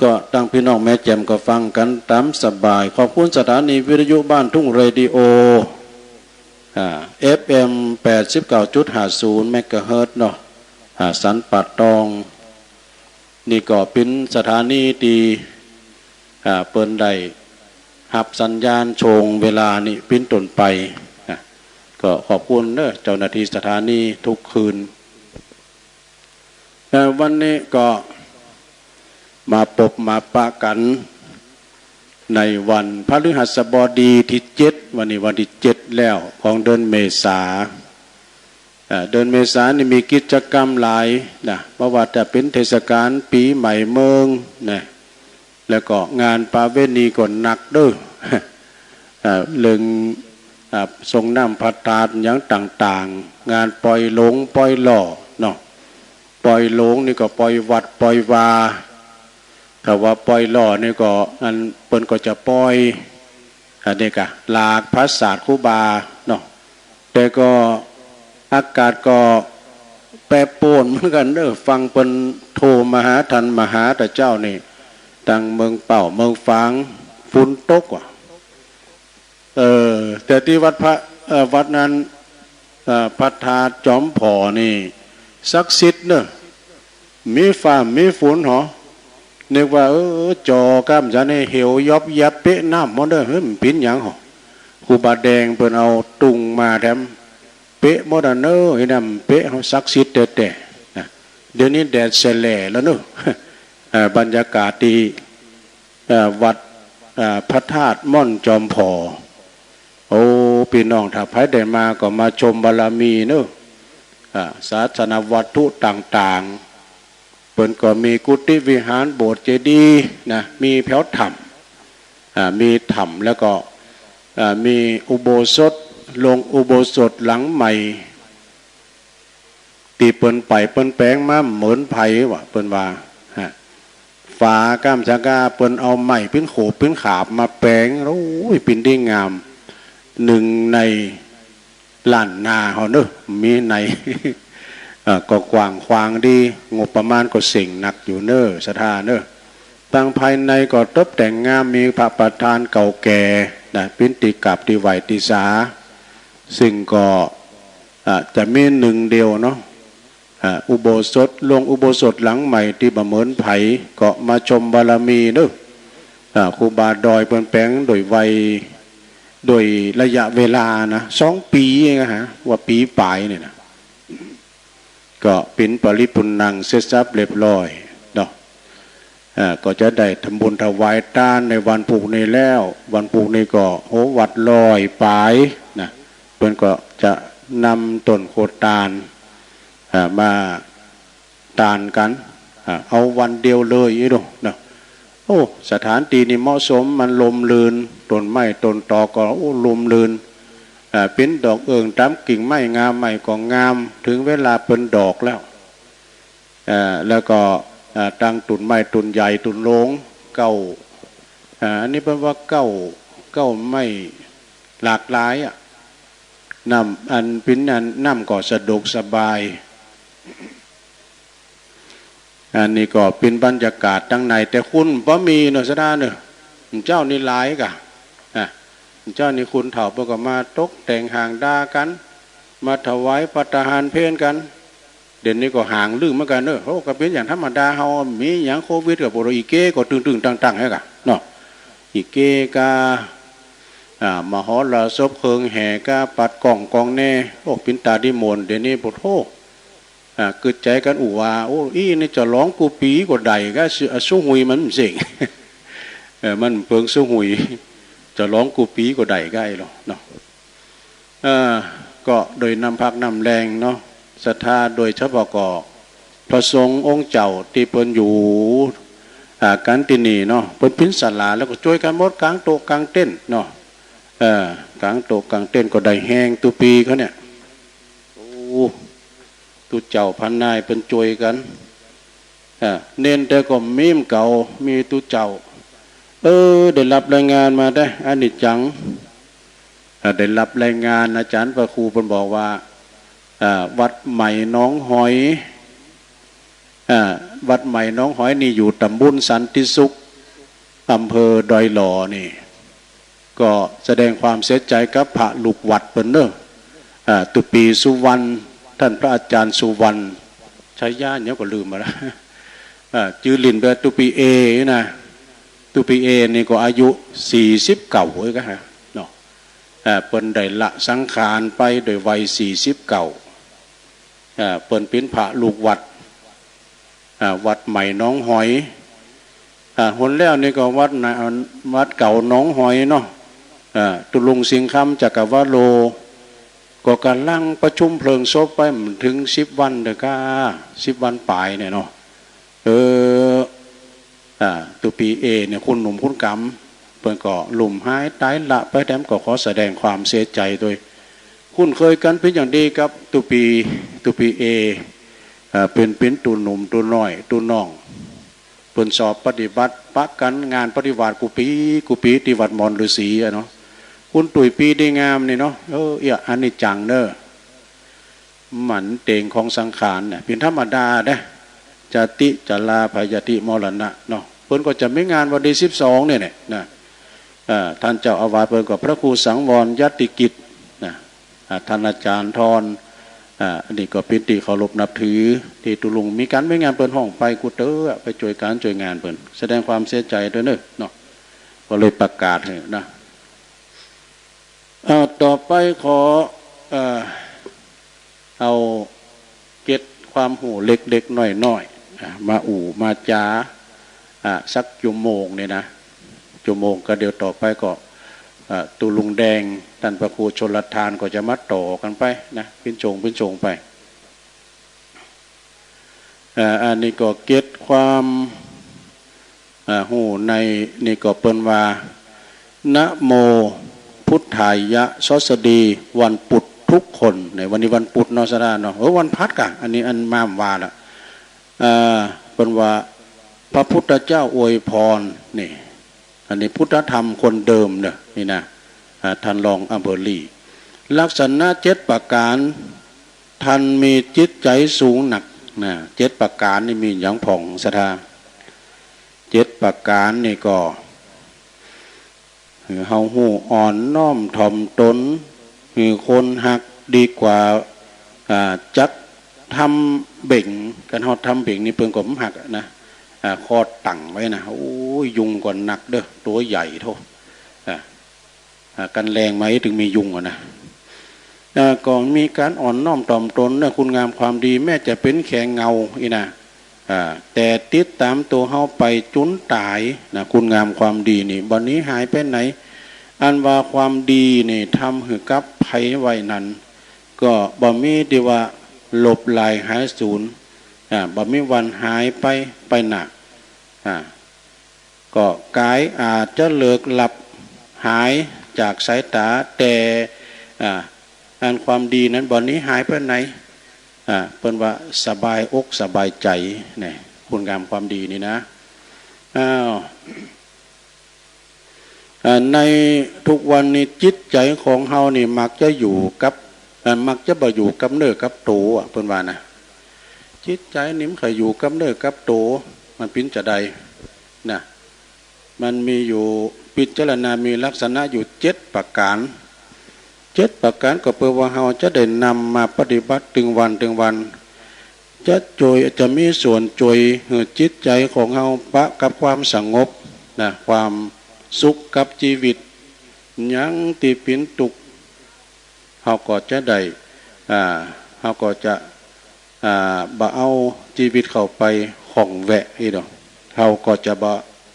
ก็ตังพี่น้องแม่แจ่มก็ฟังกั๋นต๋ามสบาย ขอบคุณสถานีวิทยุบ้านทุ่งเรดิโอ อ่า เอฟเอ็ม แปดสิบเก้าจุดห้าศูนย์ เมกะเฮิรตซ์เนาะ อ่า สันป่าตอง นี่ก็เป๋นสถานีตี้ อ่า เปิ้นได้ฮับสัญญาณช่วงเวลานี้เป๋นต้นไปนะ ก็ขอบคุณเนอะ เจ้าหน้าตี้สถานีกู้คืน เอ่อ วันนี้ก็มาปบมาปะกั๋นในวันพฤหัสบดีตี้เจ็ด วันนี้วันตี้เจ็ดแล้วของเดือนเมษา เอ่อ เดือนเมษานี่มีกิจกรรมหลายนะ บ่ว่าจะเป๋นเทศกาลปี๋ใหม่เมืองนะ แล้วก็งานประเวณีก็หนักเด้อ เอ่อ เรื่อง อ่า ส่งน้ำพระธาตุหยังต่างๆ งานปล่อยหลงปล่อยหล่อเนาะ ปล่อยหลงนี่ก็ปล่อยวัดปล่อยวา ถ้าว่าปล่อยหล่อนี่ก็อันเปิ้นก็จะปล่อย อันนี้กะหลากผาสาทครูบาเนาะ แต่ก็อากาศก็แปรปรวนเหมือนกั๋นเด้อ ฟังเปิ้นโทรมาหาต้านมหาเจ้านี่ ตังเมืองเป้าเมืองฝาง ฝนตกว่ะ เออ แต่ตี้วัดพระ เอ่อ วัดนั้น เอ่อ พระธาตุจอมผ่อนี่ ศักดิ์สิทธิ์เนอะ มีฟ้ามีฝนหอ นึกว่า เออ จอก้ามจ๋านี่เหวยับยับเป๊ะน้ำหมดเนอะ เฮ้ย มันเป๋นหยังหอ ครูบาแดงเปิ้นเอาตุงมาแถม เป๊ะหมดอะเนอะ ไอ้น้ำเป๊ะ ศักดิ์สิทธิ์แต๊ๆ นะ เดี๋ยวนี้แดดแสแหล่แล้วเนอะ เอ่อ บรรยากาศตี้ เอ่อ วัด เอ่อ พระธาตุม่อนจอมผ่อ โอ้ ปี้น้องถ้าใผได้มาก็มาชมบารมีเนอะ อ่า ศาสนวัตถุต่างๆ เปิ้นก็มีกุฏิวิหารโบสถ์เจดีย์นะ มีแผวถ้ำ อ่า มีถ้ำแล้วก็ อ่า มีอุโบสถ โลงอุโบสถหลังใหม่ ตี้เปิ้นไปเปิ้นแป๋งมาเหมือนใผว่ะ เปิ้นว่า ฮะ ฝาก้ามจ๋าก้าเปิ้นเอาไม้ปิ้นโขบปิ้นขาบมาแป๋ง โอ้ย เป๋นดีงาม นึ่งในล้านนาเฮาเนอะ มีใน เอ่อ ก็กว้างขวางดี งบประมาณก็เส่งหนักอยู่เนอะ ศรัทธาเนอะ ตังภายในก็ตบแต่งงาม มีพระประธานเก่าแก่นะ เป๋นตี้กราบตี้ไหว้ตี้สา ซึ่งก็ อ่า จะมีนึ่งเดียวเนาะ อ่า อุโบสถ โลงอุโบสถหลังใหม่ตี้บ่เหมือนใผ ก็มาชมบารมีเนอะ อ่า ครูบาดอยเปิ้นแป๋งโดยวัย โดยระยะเวลานะ สองปี๋เองนะฮะ ว่าปี๋ป๋ายนี่นะ ก็เป๋นปริปุณณังเสร็จสับเรียบร้อยเนาะ อ่า ก็จะได้ทำบุญถวายตานในวันพูกนี้แล้ว วันพูกนี้ก็ โห วัดร้อยป๋ายนะ เปิ้นก็จะนำต้นโคตาน อ่า มาตานกั๋น อ่า เอาวันเดียวเลยอี้ดูเนาะ โอ้ สถานตี้นี่เหมาะสม มันร่มรื่น ต้นไม้ต้นตอกก็ โอ้ ร่มรื่น อ่า เป๋นดอกเอิ่งต๋ามกิ่งไม้ งาไม้ก็งาม เถิงเวลาเปิ้นดอกแล้ว อ่า แล้วก็ อ่า ตังต้นไม้ต้นใหญ่ต้นโลง เก๊า อ่า อันนี้เปิ้นว่าเก๊า เก๊าไม้หลากหลายอะ น้ำ อันเป๋นอัน น้ำก็สะดวกสบาย อันนี้ก็เป๋นบรรยากาศตังใน แต่คนบ่มีเนาะ ศรัทธาเนอะ เจ้านี่หลายก่ะ อ่ะ เจ้านี่คนเฒ่าเปิ้นก็มาตกแต่งห่างดากั๋น มาถวายภัตตาหารเพลกั๋น เดี๋ยวนี้ก็ห่างลืมเหมือนกั๋นเนอะ โอ้ ก็เป๋นอย่างธรรมดา เฮามีหยังโควิดก็บ่ได้ อีเก้ก็ตึงๆ ตังๆ แหละก่ะเนาะ อีเก้กา อ่า มหรสพ เครื่องแห่กา ปัดกล้องกองแน่ โอ้ เป๋นต๋าดีหม่น เดี๋ยวนี้ โอ้โธ่ อ่า กึ๊ดใจ๋กั๋นอู้ว่า โอ้ อี้นี่จะหลองกู้ปี๋ก็ได้กา สุ สุหุยมันเสง เออ มันเปิงสุหุย จะหลองกู้ปี๋ก็ได้กาอี้ลอเนาะ เอ่อ ก็โดยน้ำพักน้ำแฮงเนาะ ศรัทธาโดยเฉพาะก็พระสงฆ์องค์เจ้าตี้เปิ้นอยู่ อ่า กั๋นตี้นี่เนาะ เปิ้นปิ้นศาลาแล้วก็จ้วยกั๋นหมด ก๋างโต๊ะก๋างเต็นท์เนาะ เออ ก๋างโต๊ะก๋างเต็นท์ก็ได้แฮงตุ๊ปี๋เขาเนี่ย โอ้ ตุ๊เจ้าพระนายเปิ้นจ้วยกั๋น อ่า เณรแต่ก็มีเหมือนเก่า มีตุ๊เจ้า เออ ได้ฮับรายงานมาแต๊ อานิจจัง อ่า ได้ฮับรายงาน อาจ๋ารย์พระครูเปิ้นบอกว่า อ่า วัดใหม่หนองหอย อ่า วัดใหม่หนองหอยนี่อยู่ตำบลสันติสุข อำเภอดอยหล่อนี่ ก็แสดงความเสียใจ๋กับพระลูกวัดเปิ้นเนาะ อ่า ตุ๊ปี๋สุวรรณ ต้านพระอาจ๋ารย์สุวรรณ ฉายาหยังก็ลืมไปแล้ว อ่า จื้อหลิ้นไปตุ๊ปี๋เอนี่นะ ตุ๊ปี๋เอนี่ก็อายุสี่สิบเก้าเอ้ยกะฮะเนาะ อ่า เปิ้นได้ละสังขารไปโดยวัยสี่สิบเก้า อ่า เปิ้นปิ้นพระลูกวัด อ่า วัดใหม่หนองหอย อ่า หนแล้วนี่ก็วัดนะ วัดเก่าหนองหอยเนาะ อ่า ตุ๊ลุงสิงห์คำ จักรวโร ก็ก่ำลังประชุมเพลิงศพไป มันเถิงสิบวันเต๊อะก้า สิบวันป๋ายเนี่ยเนาะ เออ อ่า ตุ๊ปี๋เอเนี่ย คุณหนุ่มคุณกำ เปิ้นก็ลุ่มหายต๋ายละไปแต๊ ก็ขอแสดงความเสียใจ๋ตวย คุ้นเคยกั๋นเป๋นอย่างดีกับตุ๊ปี๋ ตุ๊ปี๋เอ อ่า เปิ้นเป๋นตุ๊หนุ่มตุ๊น้อยตุ๊น้อง เปิ้นสอบปฏิบัติปะกั๋นงานปฏิบัติกู้ปี๋กู้ปี๋ตี้วัดหมอนฤๅษีอะเนาะ คุณตุ๊ยปี๋ดีงามนี่เนาะ เออ เอี้ย อานิจจังเน่อ มันเต๋งของสังขารเนี่ย เป๋นธรรมดาเด้ จาติ จรา พยาธิ มรณะเนาะ เปิ้นก็จะมีงานวันตี้สิบสองเนี่ยแหละนะ อ่า ต้านเจ้าอาวาสเปิ้นก็พระครูสังวร ยติกิจนะ อ่า ต้านอาจ๋ารย์ทอน อ่า อันนี้ก็เป๋นตี้เคารพนับถือ ตี้ตุ๊ลุงมีก๋านมีงานเปิ้นฮ้องไปกู้เตื้อ ไปจ้วยก๋านจ้วยงานเปิ้น แสดงความเสียใจ๋ตวยเน่อเนาะ ก็เลยประกาศหื้อนะ อ่า ต่อไปขอ เอ่อ เอาเกร็ดความฮู้เล็กๆ น้อยๆ อ่า มาอู้มาจ๋า อ่า สักจั่วโมงเนี่ยนะ จั่วโมงก็เดี๋ยวต่อไปก็ อ่า ตุ๊ลุงแดง ต้านพระครูชลทานก็จะมาต่อกั๋นไปนะ ปิ้นโฉงปิ้นโฉงไป อ่า อันนี้ก็เกร็ดความ อ่า ฮู้ในนี่ก็เปิ้นว่า นะโมพุทธายะ สดุดีวันปุธทุกคน ในวันนี้วันปุธเนาะ ศรัทธาเนาะ เออ วันพฤหัสกะ อันนี้อันมาว่าละ อ่า เปิ้นว่า พระพุทธเจ้าอวยพร นี่ อันนี้พุทธธรรมคนเดิมเน่อ นี่นะ อ่า ต้านรองอำเภอลี ลักษณะเจ็ดประก๋าน ต้านมีจิตใจ๋สูงนัก นะ เจ็ดประก๋านนี่มีหยังพ่อง ศรัทธา เจ็ดประก๋านนี่ก็ หื้อเฮาฮู้อ่อนน้อมถ่อมตน หื้อคนฮักดีกว่า อ่า จักทำเบ็ง คันเฮาทำเบ็งนี่เปิ้นก็บ่ฮักอะนะ อ่า ข้อตั้งไว้นะ โอ้ย ยุงก็นักเน่อ ตั๋วใหญ่โธ่ อ่า อ่า กั๋นแลงมาอี้เถิงมียุงอะนะ อ่า ก็มีก๋านอ่อนน้อมถ่อมตนเน่อ คุณงามความดี แม้จะเป๋นแค่เงาอี้นะ อ่า แต่ติดต๋ามตั๋วเฮาไปจุนต๋ายนะ คุณงามความดีนี่ บ่หนีหายไปไหน อันว่าความดีนี่ทำหื้อกับใผไว้นั้น ก็บ่มีตี้ว่าลบลายหายสูญ อ่า บ่มีวันหายไป ไปนะ อ่า ก็ก๋ายอาจจะเลิกลับหายจากสายต๋า แต่ อ่า อันความดีนั้นบ่หนีหายไปไหน อ่า เปิ้นว่าสบายอกสบายใจ๋ นี่ คุณงามความดีนี่นะ อ้าว อ่า ในทุกวันนี้จิตใจ๋ของเฮานี่มักจะอยู่กับ อ่า มักจะบ่อยู่กับเนื้อกับตั๋วอะ เปิ้นว่านะ จิตใจ๋นี่มันใค่อยู่กับเนื้อกับตั๋ว มันเป๋นจาใดนะ มันมีอยู่ พิจารณามีลักษณะอยู่เจ็ดประก๋าน เจ็ดประก๋านก็เปื้อว่าเฮาจะได้นำมาปฏิบัติตึงวันตึงวัน จะจ้วย จะมีส่วนจ้วยหื้อจิตใจ๋ของเฮาปะกับความสงบนะ ความสุขกับจีวิต หยังตี้เป๋นตุ๊กข์ เฮาก็จะได้ อ่า เฮาก็จะ อ่า บ่เอาจีวิตเข้าไปข้องแวะอี้ดอก เฮาก็จะบ่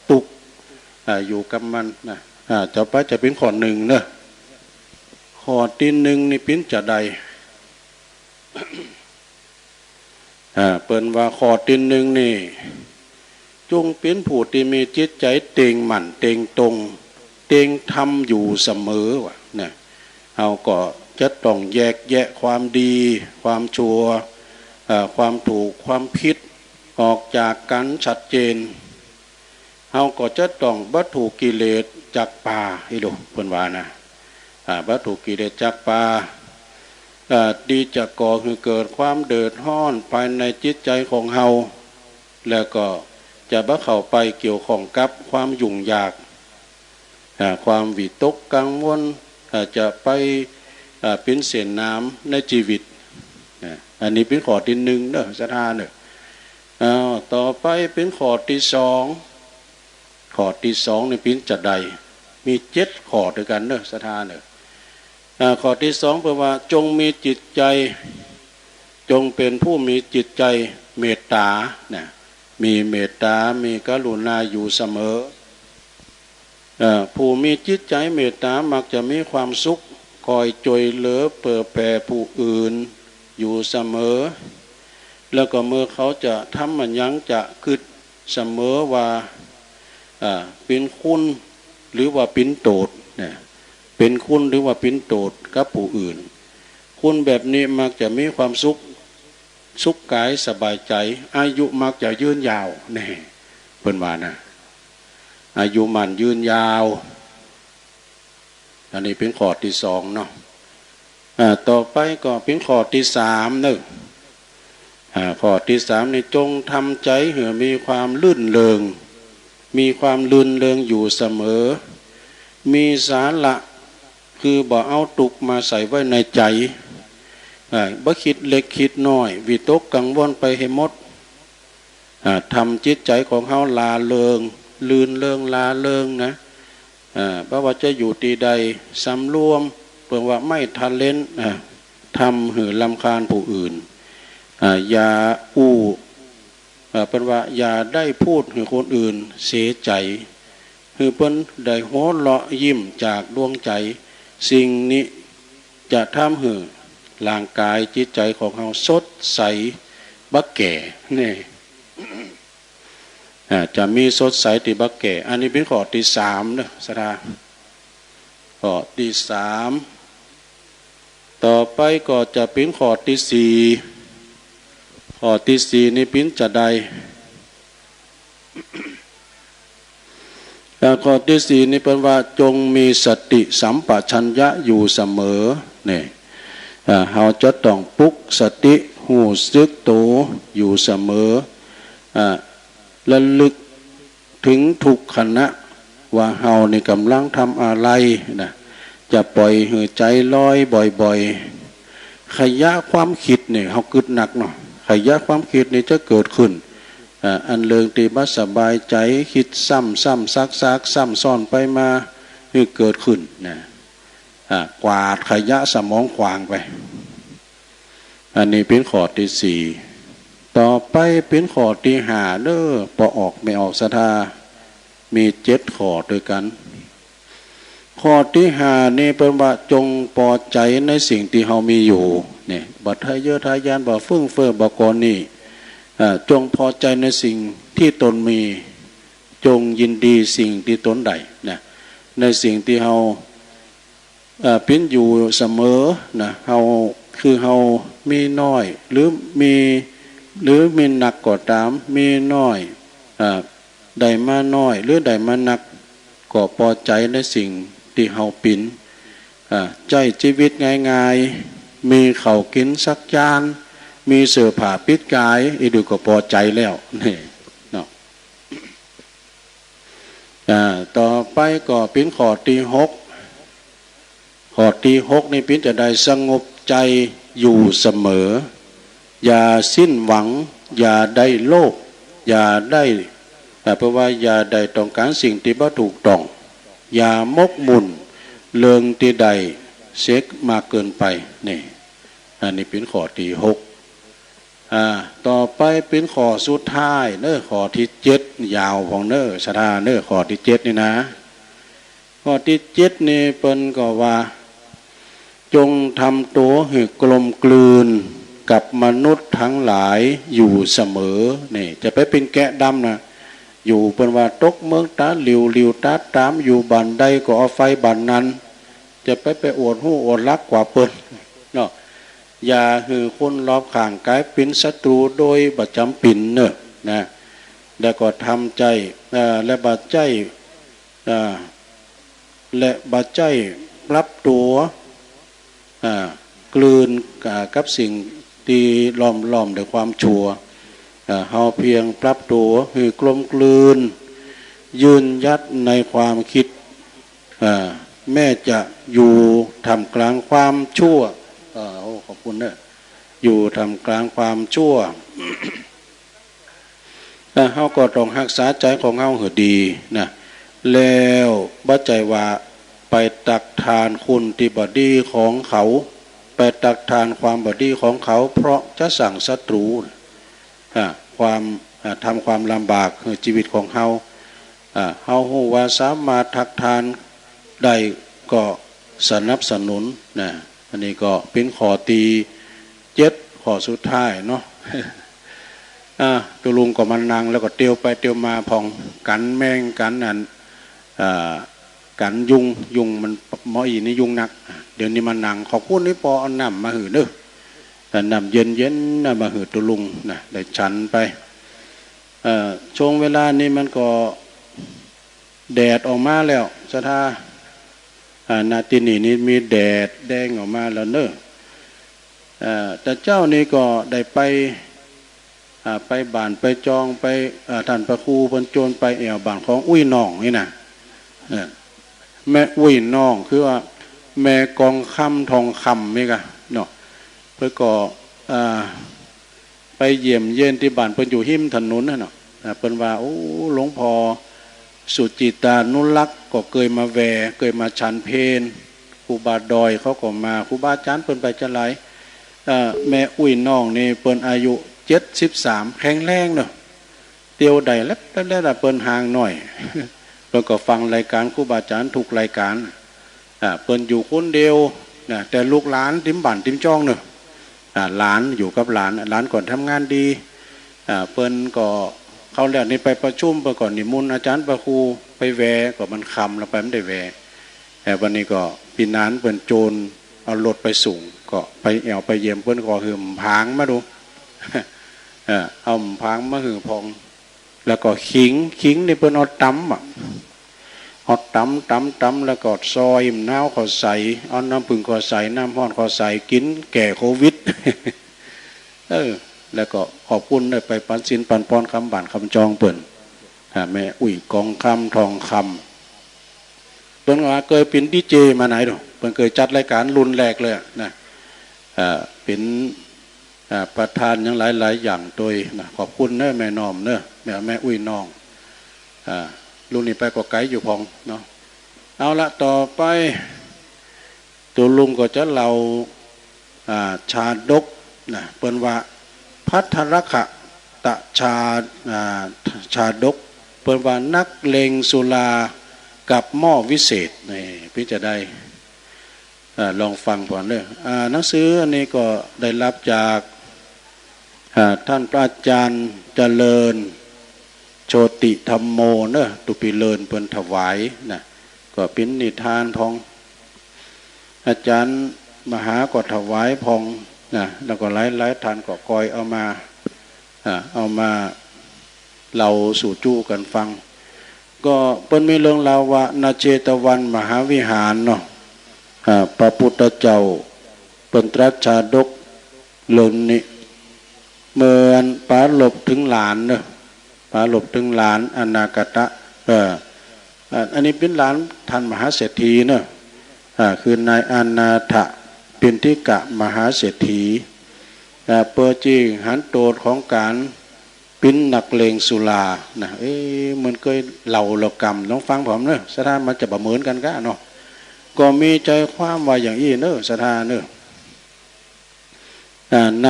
ตุ๊กข์ อ่า อยู่กับมันนะ อ่า ต่อไปจะเป๋นข้อนึ่งเนาะ ข้อตี้นึ่งนี่เป๋นจาใด อ่า เปิ้นว่าข้อตี้นึ่งนี่ จงเป๋นผู้ตี้มีจิตใจ๋เต่งมั่น เต่งตรง เต่งธรรมอยู่เสมอ ว่านะ เฮาก็จะต้องแยกแยะความดี ความชั่ว เอ่อ ความถูก ความผิด ออกจากกั๋นชัดเจน เฮาก็จะต้องบ่ถูกกิเลสจักปา อีหลูเปิ้นว่านะ อ่า บ่ถูกกิเลสจักปา อ่า ตี้จะก่อหื้อเกิดความเดือดฮ้อนภายในจิตใจ๋ของเฮา แล้วก็จะบ่เข้าไปเกี่ยวข้องกับความยุ่งยาก อ่า ความวิตกกังวล อ่า จะไป อ่า เป๋นเส้นหนามในจีวิต นะ อันนี้เป๋นข้อตี้หนึ่งเน่อ ศรัทธาเน่อ อ้าว ต่อไปเป๋นข้อตี้สอง ข้อตี้สองนี่เป๋นจาใด มีเจ็ดข้อตวยกั๋นเน่อ ศรัทธาเน่อ อ่า ข้อตี้สองเปิ้นว่า จงมีจิตใจ๋ จงเป๋นผู้มีจิตใจ๋เมตต๋า นะ มีเมตต๋า มีกรุณาอยู่เสมอ เอ่อ ผู้มีจิตใจ๋เมตต๋ามักจะมีความสุข คอยจ้วยเหลือเผื่อแผ่ผู้อื่นอยู่เสมอ แล้วก็เมื่อเขาจะทำอะหยังจะกึ๊ดเสมอว่า อ่า เป๋นคุณหรือว่าเป๋นโต้ษ นะ เป๋นคุณหรือว่าเป๋นโต้ษกับผู้อื่น คนแบบนี้มักจะมีความสุข สุขกายสบายใจ๋ อายุมักจะยืนยาว แน่ เปิ้นว่านะ อายุมั่นยืนยาว อันนี้เป๋นข้อตี้สองเนาะ อ่า ต่อไปก็เป๋นข้อตี้สามเน่อ อ่า ข้อตี้สามนี่ จงทำใจ๋หื้อมีความรื่นเริง มีความรื่นเริงอยู่เสมอ มีสาระ คือบ่เอาตุ๊กข์มาใส่ไว้ในใจ๋ อ่า บ่กึ๊ดเล็กกึ๊ดน้อย วิตกกังวลไปหื้อหมด อ่า ทำจิตใจ๋ของเฮาร่าเริง รื่นเริงร่าเริงนะ อ่า บ่ว่าจะอยู่ตี้ใด สำรวม เปิ้นว่าไม่ทะเลน อ่า ทำหื้อรำคาญผู้อื่น อ่า อย่าอู้ อ่า เปิ้นว่าอย่าได้พูดหื้อคนอื่นเสียใจ๋ หื้อเปิ้นได้หัวเราะยิ้มจากดวงใจ๋ สิ่งนี้จะทำหื้อร่างกายจิตใจ๋ของเฮาสดใสบ่แก่ นี่ อ่า จะมีสดใสตี้บ่แก่ อันนี้เป๋นข้อตี้สามเน่อ ศรัทธา ข้อตี้สาม ต่อไปก็จะเป๋นข้อตี้สี่ ข้อตี้สี่นี่เป๋นจาใด อ่า ข้อตี้สี่นี่เปิ้นว่า จงมีสติสัมปชัญญะอยู่เสมอ นี่ อ่า เฮาจะต้องปลุกสติ ฮู้สึกโตอยู่เสมอ อ่า ระลึก เถิงทุกขณะว่าเฮานี่ก่ำลังทำอะไรนะ จะป่อยหื้อใจ๋ลอยบ่อยๆ ขยะความกึ๊ดนี่เฮากึ๊ดนักเนาะ ขยะความกึ๊ดนี่จะเกิดขึ้น อ่า อันเรื่องตี้บ่สบายใจ๋ กึ๊ดซ้ำๆ ซากๆ ซ้ำซ้อนไปมา หื้อเกิดขึ้นนะ อ่า กวาดขยะสมองขวางไป อันนี้เป๋นข้อตี้สี่ ต่อไปเป๋นข้อตี้ห้าเน่อ ปอออกไม่ออกศรัทธา มีเจ็ดข้อตวยกั๋น ข้อตี้ห้านี่เปิ้นว่า จงปอใจ๋ในสิ่งตี้เฮามีอยู่ นี่ บ่ทะเยอทะยาน บ่ฟึ่งเฟ้อ บ่ก่อหนี้ อ่า จงปอใจ๋ในสิ่งตี้ตนมี จงยินดีสิ่งตี้ตนได้นะ ในสิ่งตี้เฮา เอ่อ เป๋นอยู่เสมอนะ เฮา คือเฮามีน้อย หรือมี หรือมีนักก็ต๋าม มีน้อย เอ่อ ได้มาน้อย หรือได้มานัก ก็ปอใจ๋ในสิ่งตี้เฮาเป๋น เอ่อ ใจ๊จีวิตง่ายๆ มีข้าวกิ๋นสักจาน มีเสื้อผ้าปิดก๋าย อีหลูก็ปอใจ๋แล้ว นี่ เนาะ อ่า ต่อไปก็เป๋นข้อตี้หก ข้อตี้หกนี่เป๋นจาใด สงบใจ๋อยู่เสมอ อย่าสิ้นหวัง อย่าได้โลภ อย่าได้ อ่า เปิ้นว่าอย่าได้ต้องก๋านสิ่งตี้บ่ถูกต้อง อย่าหมกมุ่นเรื่องตี้ได้เสียมากเกินไป นี่ อันนี้เป๋นข้อตี้หก อ่า ต่อไปเป๋นข้อสุดท้ายเน่อ ข้อตี้เจ็ด ยาวพ่องเน่อ ศรัทธาเน่อ ข้อตี้เจ็ดนี่นะ ข้อตี้เจ็ดนี่เปิ้นก็ว่า จงทำตั๋วหื้อกลมกลืนกับมนุษย์ตังหลายอยู่เสมอ นี่ จะไปเป๋นแกะดำนะ อยู่เปิ้นว่าตกเมืองต๋าหลิ่ว หลิ่วต๋าต๋าม อยู่บ้านใดก็เอาไฟบ้านนั้น จะไป ไปอวดฮู้อวดฮักกว่าเปิ้นเนาะ อย่าหื้อคนรอบข้างก๋ายเป๋นศัตรูโดยบ่จ๋ำเป๋นเน่อนะ แล้วก็ทำใจ๊ เอ่อ และบ่ใจ๊ เอ่อ และบ่ใจ๊ปรับตั๋ว อ่า กลืน อ่า กับสิ่งตี้ล้อมรอบด้วยความชั่ว อ่า เฮาเพียงปรับตั๋วหื้อกลมกลืน ยืนหยัดในความกึ๊ด อ่า แม้จะอยู่ท่ามกลางความชั่ว อ่า โอ้ ขอบคุณเน่อ อยู่ท่ามกลางความชั่ว อ่ะ เฮาก็ต้องฮักษาใจ๋ของเฮาหื้อดีนะ แล้วบ่ใจ้ว่าไปตักทานคุณตี้บ่ดีของเขา ไปตักทานความบ่ดีของเขา เพราะจะสร้างศัตรู อ่ะ ความ อ่ะ ทำความลำบากหื้อจีวิตของเฮา อ่ะ เฮาฮู้ว่าสามารถตักทานได้ก็สนับสนุนนะ อันนี้ก็เป๋นข้อตี้เจ็ด ข้อสุดท้ายเนาะ อ่า ตุ๊ลุงก็มานั่งแล้วก็เตียวไปเตียวมาพ่อง กั๋นแมงกั๋นอัน อ่า กั๋นยุง ยุงมันเมื่อกี้นี่ยุงนัก เดี๋ยวนี้มานั่ง ขอบคุณนี่ปอเอาน้ำมาหื้อเน่อ อ่า น้ำเย็นๆ น่ะมาหื้อตุ๊ลุงนะ ได้ฉันไป เอ่อ ช่วงเวลานี้มันก็แดดออกมาแล้ว ศรัทธา อ่า ณ ตี้นี่นี่มีแดดแดงออกมาแล้วเน่อ เอ่อ แต่เจ๊านี่ก็ได้ไป อ่า ไปบ้านไปจอง ไป อ่า ต้านพระครูเปิ้นจวนไปแอ่วบ้านของอุ้ยน้องนี่นะ เออ แม่อุ้ยน้อง คือว่าแม่กองคำทองคำนี่ก่ะเนาะ เปิ้นก็ อ่า ไปเยี่ยมเยียนตี้บ้านเปิ้นอยู่ฮิมถนนหั้นเนาะ อ่า เปิ้นว่า โอ้ หลวงพ่อสุจิตานุรักษ์ก็เกยมาแว่ เกยมาฉันเพล ครูบาดอยเขาก็มา ครูบาอาจ๋ารย์เปิ้นไปจะหลาย เอ่อ แม่อุ้ยน้องนี่เปิ้นอายุเจ็ดสิบสาม แข็งแรงเนาะ เตียวได้แลบๆ เปิ้นห่างหน้อย เปิ้นก็ฟังรายก๋านครูบาอาจ๋ารย์ทุกรายก๋าน อ่า เปิ้นอยู่คนเดียวนะ แต่ลูกหลานติมบ้านติมจ้องเนาะ อ่า หลานอยู่กับหลาน หลานก็ทำงานดี อ่า เปิ้นก็ คราวแล้วนี่ไปประชุม เปิ้นก็นิมนต์อาจ๋ารย์พระครูไปแว่ ก็มันค่ำแล้วไปบ่ได้แว่ แต่วันนี้ก็ปี้หนานเปิ้นจวนเอารถไปส่ง ก็ไปแอ่วไปเยี่ยมเปิ้นก็หื้อผางมาดู เออ เอาผางมาหื้อพ่อง แล้วก็ขิง ขิงนี่เปิ้นเอาต๋ำอะ เอาต๋ำ ต๋ำ ต๋ำ แล้วก็ซอยมะนาวเข้าใส่ เอาน้ำผึ้งเข้าใส่ น้ำฮ้อนเข้าใส่ กิ๋นแก้โควิด เออ แล้วก็ขอบคุณได้ไปปันศีลปันพรกำบ้านกำจองเปิ้น อ่า แม่อุ้ยกองคำทองคำ เปิ้นว่าเกยเป๋นดีเจมาไหนดู เปิ้นเกยจัดรายก๋านรุ่นแรกเลยอะนะ อ่า เป๋น อ่า ประธานหยังหลายๆ อย่างโตยนะ ขอบคุณเน่อแม่น้อมเน่อ แม่ แม่อุ้ยน้อง อ่า รุ่นนี้ไปก็ไก๋อยู่พ่องเนาะ เอาละ ต่อไป ตุ๊ลุงก็จะเล่า อ่า ชาดกนะ เปิ้นว่าภัททรักขะตะชา อ่า ชาดก เปิ้นว่านักเลงสุรากับหม้อวิเศษ นี่ ปี้จะได้ อ่า ลองฟังก่อนเน่อ อ่า หนังสืออันนี้ก็ได้รับจาก อ่า ต้านพระอาจ๋ารย์เจริญ โชติธัมโมเน่อ ตุปีเลินเปิ้นถวายนะ ก็เป๋นนิทานพ่อง อาจ๋ารย์มหาก็ถวายพ่องนะ แล้วก็หลายๆ ต้านก็กอยเอามา อ่า เอามาเล่าสู่จู้กั๋นฟัง ก็เปิ้นมีเรื่องราวว่า ณ เจตวันมหาวิหารเนาะ อ่า พระพุทธเจ้าเปิ้นตรัสชาดกเรื่องนี้ เมื่ออันปรารภเถิงหลานเนาะ ปรารภเถิงหลานอนาคตะ เออ อ่า อันนี้เป๋นหลานต้านมหาเศรษฐีเนาะ อ่า คือนายอนาถปิณฑิกะมหาเศรษฐี อ่า เปิ้นจึงหันโต้ษของก๋าน เป๋นนักเลงสุรานะ เอ๊ะ มันเกยเล่าละกำ ลองฟังพ่องเน่อ ศรัทธา มันจะบ่เหมือนกั๋นก้าเนาะ ก็มีใจ๋ความว่าอย่างอี้เน่อ ศรัทธาเน่อ อ่า ใน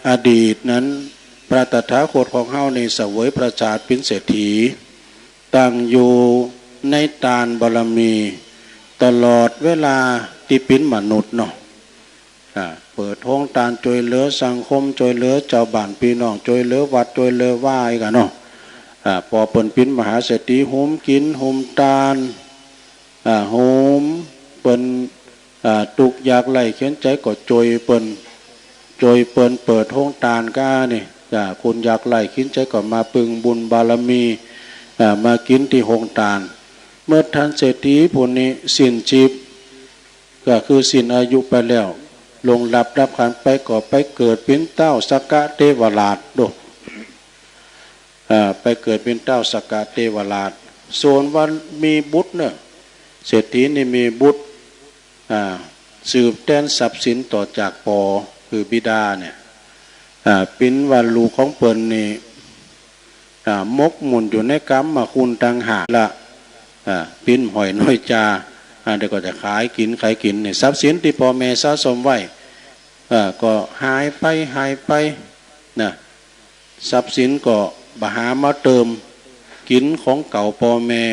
อดีตนั้น พระตถาคตของเฮานี่เสวยพระชาติเป๋นเศรษฐี ตั้งอยู่ในตานบารมี ตลอดเวลาตี้เป๋นมนุษย์เนาะ อ่า เปิดโฮงตานจ้วยเหลือสังคม จ้วยเหลือจาวบ้านปี้น้อง จ้วยเหลือวัด จ้วยเหลือวาอีกอะเนาะ อ่า ปอเปิ้นเป๋นมหาเศรษฐี หุมกิ๋นหุมตาน อ่า หุมเปิ้น อ่า ตุ๊กข์ยากไร้เข็ญใจ๋ก็จ้วยเปิ้น จ้วยเปิ้นเปิดโฮงตานก้านี่ อ่า คนยากไร้เข็ญใจ๋ก็มาปึงบุญบารมี อ่า มากิ๋นตี้โฮงตาน เมื่อต้านเศรษฐีผู้นี้สิ้นชีพ ก็คือสิ้นอายุไปแล้ว ล่วงลับดับขันธ์ไปก็ไปเกิดเป๋นต้าวสักกะเตวราชโด อ่า ไปเกิดเป๋นต้าวสักกะเตวราช ส่วนว่ามีบุตรเน่อ เศรษฐีนี่มีบุตร อ่า สืบแตนทรัพย์สินต่อจากปอ คือบิดาเนี่ย อ่า เป๋นว่าลูกของเปิ้นนี่ อ่า หมกมุ่นอยู่ในก๋ามคุณตังหากละ อ่า ปิ้นหอยน้อยจา อ่า เดี๋ยวก็จะขายกิ๋นขายกิ๋นเนี่ย ทรัพย์สินตี้ปอแม่สะสมไว้ อ่า ก็หายไปหายไปนะ ทรัพย์สินก็บ่หามาเติม กิ๋นของเก่าปอแม่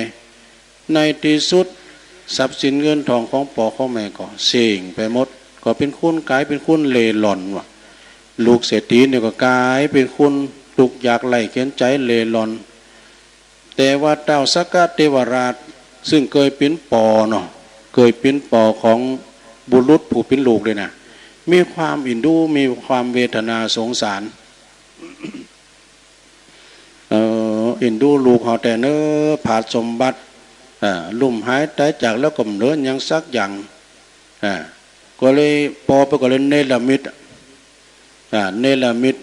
ในตี้สุดทรัพย์สินเงินทองของปอของแม่ก็เส้งไปหมด ก็เป๋นคนก๋ายเป๋นคนเล่ร่อนว่ะ ลูกเศรษฐีเนี่ยก็ก๋ายเป๋นคนตุ๊กข์ยากไร้เข็ญใจ๋เล่ร่อน แต่ว่าต้าวสักกะเตวราช ซึ่งเกยเป๋นปอเนาะ เกยเป๋นปอของบุรุษผู้เป๋นลูกเลยนะ มีความเอ็นดู มีความเวทนาสงสาร เออ เอ็นดูลูกเฮาแต๊เน่อ ผลาญสมบัติ อ่า ลุ่มหายต๋ายจากแล้วก็บ่เหลือหยังสักอย่าง อ่า ก็เลย ปอเปิ้นก็เลยเนรมิต อ่า เนรมิต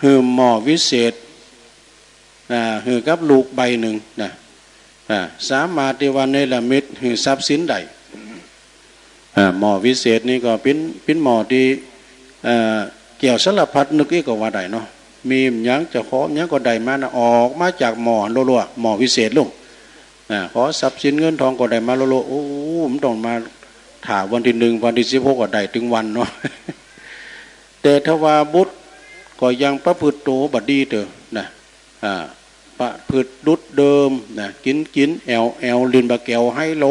หื้อหม้อวิเศษ อ่า หื้อกับลูกใบนึ่งนะ อ่า สามารถตี้ว่าเนรมิตหื้อทรัพย์สินได้ อ่า หม้อวิเศษนี่ก็เป๋น เป๋นหม้อตี้ เอ่อ แก้วสารพัดนึกอี้ก็ว่าได้เนาะ มีหยังจะขอหยังก็ได้มานะ ออกมาจากหม้อลัวๆ หม้อวิเศษลูก อ่า ขอทรัพย์สินเงินทองก็ได้มาลัวๆ โอ้ บ่ต้องมาถ่าวันตี้นึ่ง วันตี้สิบหกก็ได้ตึงวันเนาะ แต่ถ้าว่าบุตรก็ยังประพฤติตั๋วบ่ดีเต๊อะนะ อ่า ประพฤติดุจเดิมนะ กิ๋นกิ๋น แอ่วแอ่ว เล่นบ่าแก๋วไฮโล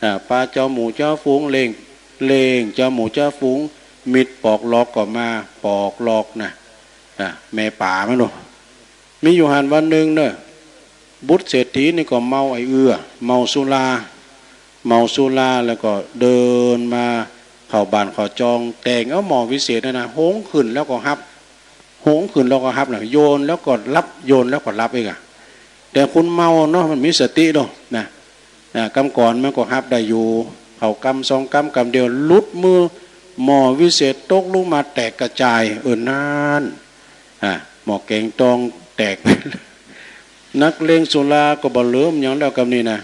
อ่า ปาเจ้าหมู่เจ้าฝูง เล่ง เล่งเจ้าหมู่เจ้าฝูง มิตรปอกหลอกก็มาปอกหลอกนะ อ่า แม่ป๋ามันโน่ะ มีอยู่หั้นวันนึ่งเน่อ บุตรเศรษฐีนี่ก็เมาไอ้เอื้อ เมาสุรา เมาสุราแล้วก็เดินมาเข้าบ้านเข้าจอง แต่งเอาหม้อวิเศษนั่นนะ หงขึ้นแล้วก็ฮับ หงขึ้นแล้วก็ฮับนะ โยนแล้วก็หลับ โยนแล้วก็หลับอีกอะ แต่คนเมาเนาะ มันมีสติเนาะนะ อ่า กำก่อนมันก็ฮับได้อยู่ เข้ากำสองกำ กำเดียวหลุดมือ หม้อวิเศษตกลงมาแตกกระจาย เออ นั่น อ่า หม้อแก๋งตองแตก นักเลงสุราก็บ่เหลือหยังแล้วกำนี้นะ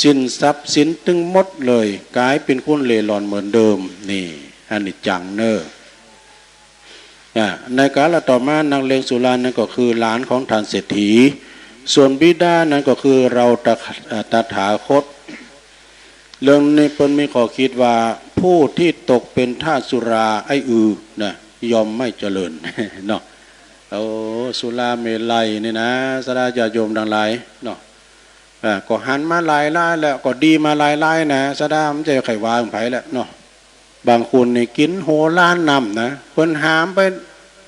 สิ้นทรัพย์สินตึงหมดเลย ก๋ายเป๋นคนเล่ร่อนเหมือนเดิม นี่ อนิจจังเน่อ อ่า ในกาลต่อมานักเลงสุรานั้นก็คือหลานของต้านเศรษฐี ส่วนบิดานั้นก็คือเราตถา อ่า ตถาคต เรื่องนี้เปิ้นมีข้อคิดว่าผู้ที่ตกเป็นทาสสุราไอ้อือนะ ย่อมไม่เจริญ เนาะ โอ้ สุราเมรัยนี่นะ ศรัทธาญาติโยมตังหลายเนาะ อ่า ก็หันมาหลายรายแล้ว ก็ดีมาหลายรายนะ ศรัทธา บ่ใจ้ใค่ว่าใผแล้วเนาะ บางคนนี่กิ๋นโหราน้ำนะ เปิ้นหามไป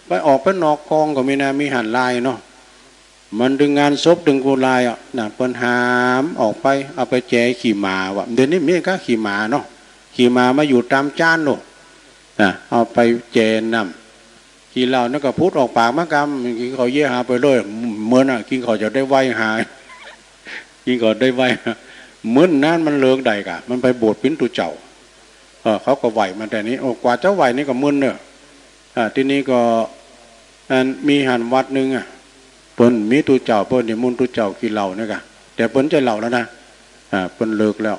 ไปออกไปนอกกองก็มีนะ มีหั้นรายเนาะ มันเถิงงานศพเถิงกู้รายอะนะ เปิ้นหามออกไป เอาไปแจขี้หมาว่ะ เดี๋ยวนี้มีก้าขี้หมาเนาะ ขี้หมามาอยู่ต๋ามจ๊านโน่ะ นะ เอาไปแจน้ำ ขี้เหล้านั่นก็ผุดออกปากมากำ กิ๋นข้าวเยียะหาไปเลย เหมือนอะ กิ๋นข้าวจะได้ไหว้หา กิ๋นข้าวได้ไหว้ เหมือนนั้นมันเลิกได้กะ มันไปบวชเป๋นตุ๊เจ้า เออ เขาก็ไหว้มาแต่นี้ โอ้ กว่าจะไหว้นี่ก็มึนเน่อ อ่า ตี้นี้ก็ อัน มีหั้นวัดนึ่งอะ เปิ้นมีตุ๊เจ้า เปิ้นนิมนต์ตุ๊เจ้ากิ๋นเหล้าเนี่ยกะ แต่เปิ้นบ่ใจ้เหล้าแล้วนะ อ่า เปิ้นเลิกแล้ว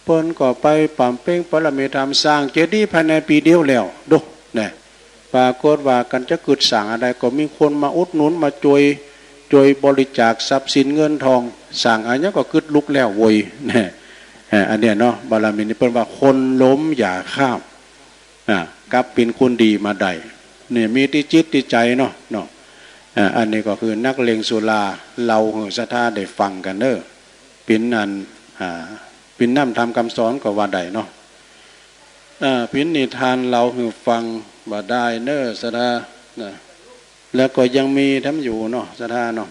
เปิ้นก็ไปบำเพ็ญปรมีธรรม สร้างเจดีย์ภายในปี๋เดียวแล้ว โด นะ ปรากฏว่ากั๋นจะกึ๊ดสร้างอะใดก็มีคนมาอุดหนุน มาจ้วย จ้วยบริจาคทรัพย์สินเงินทอง สร้างอะหยังก็กึ๊ดลุกแล้วโว้ย นะ อ่า อันเนี้ยเนาะ บารมีนี่เปิ้นว่าคนล้มอย่าข้าม อ่า กลับเป๋นคนดีมาได้ เนี่ย มีตี้จิตตี้ใจ๋เนาะ เนาะ อ่า อันนี้ก็คือนักเลงสุรา เล่าหื้อศรัทธาได้ฟังกั๋นเน่อ เป๋นอัน อ่า เป๋นน้ำธรรมกำสอนก็ว่าได้เนาะ อ่า เป๋นนิทานเล่าหื้อฟังบ่าดายเน่อศรัทธานะ แล้วก็ยังมีแถมอยู่เนาะ ศรัทธาเนาะ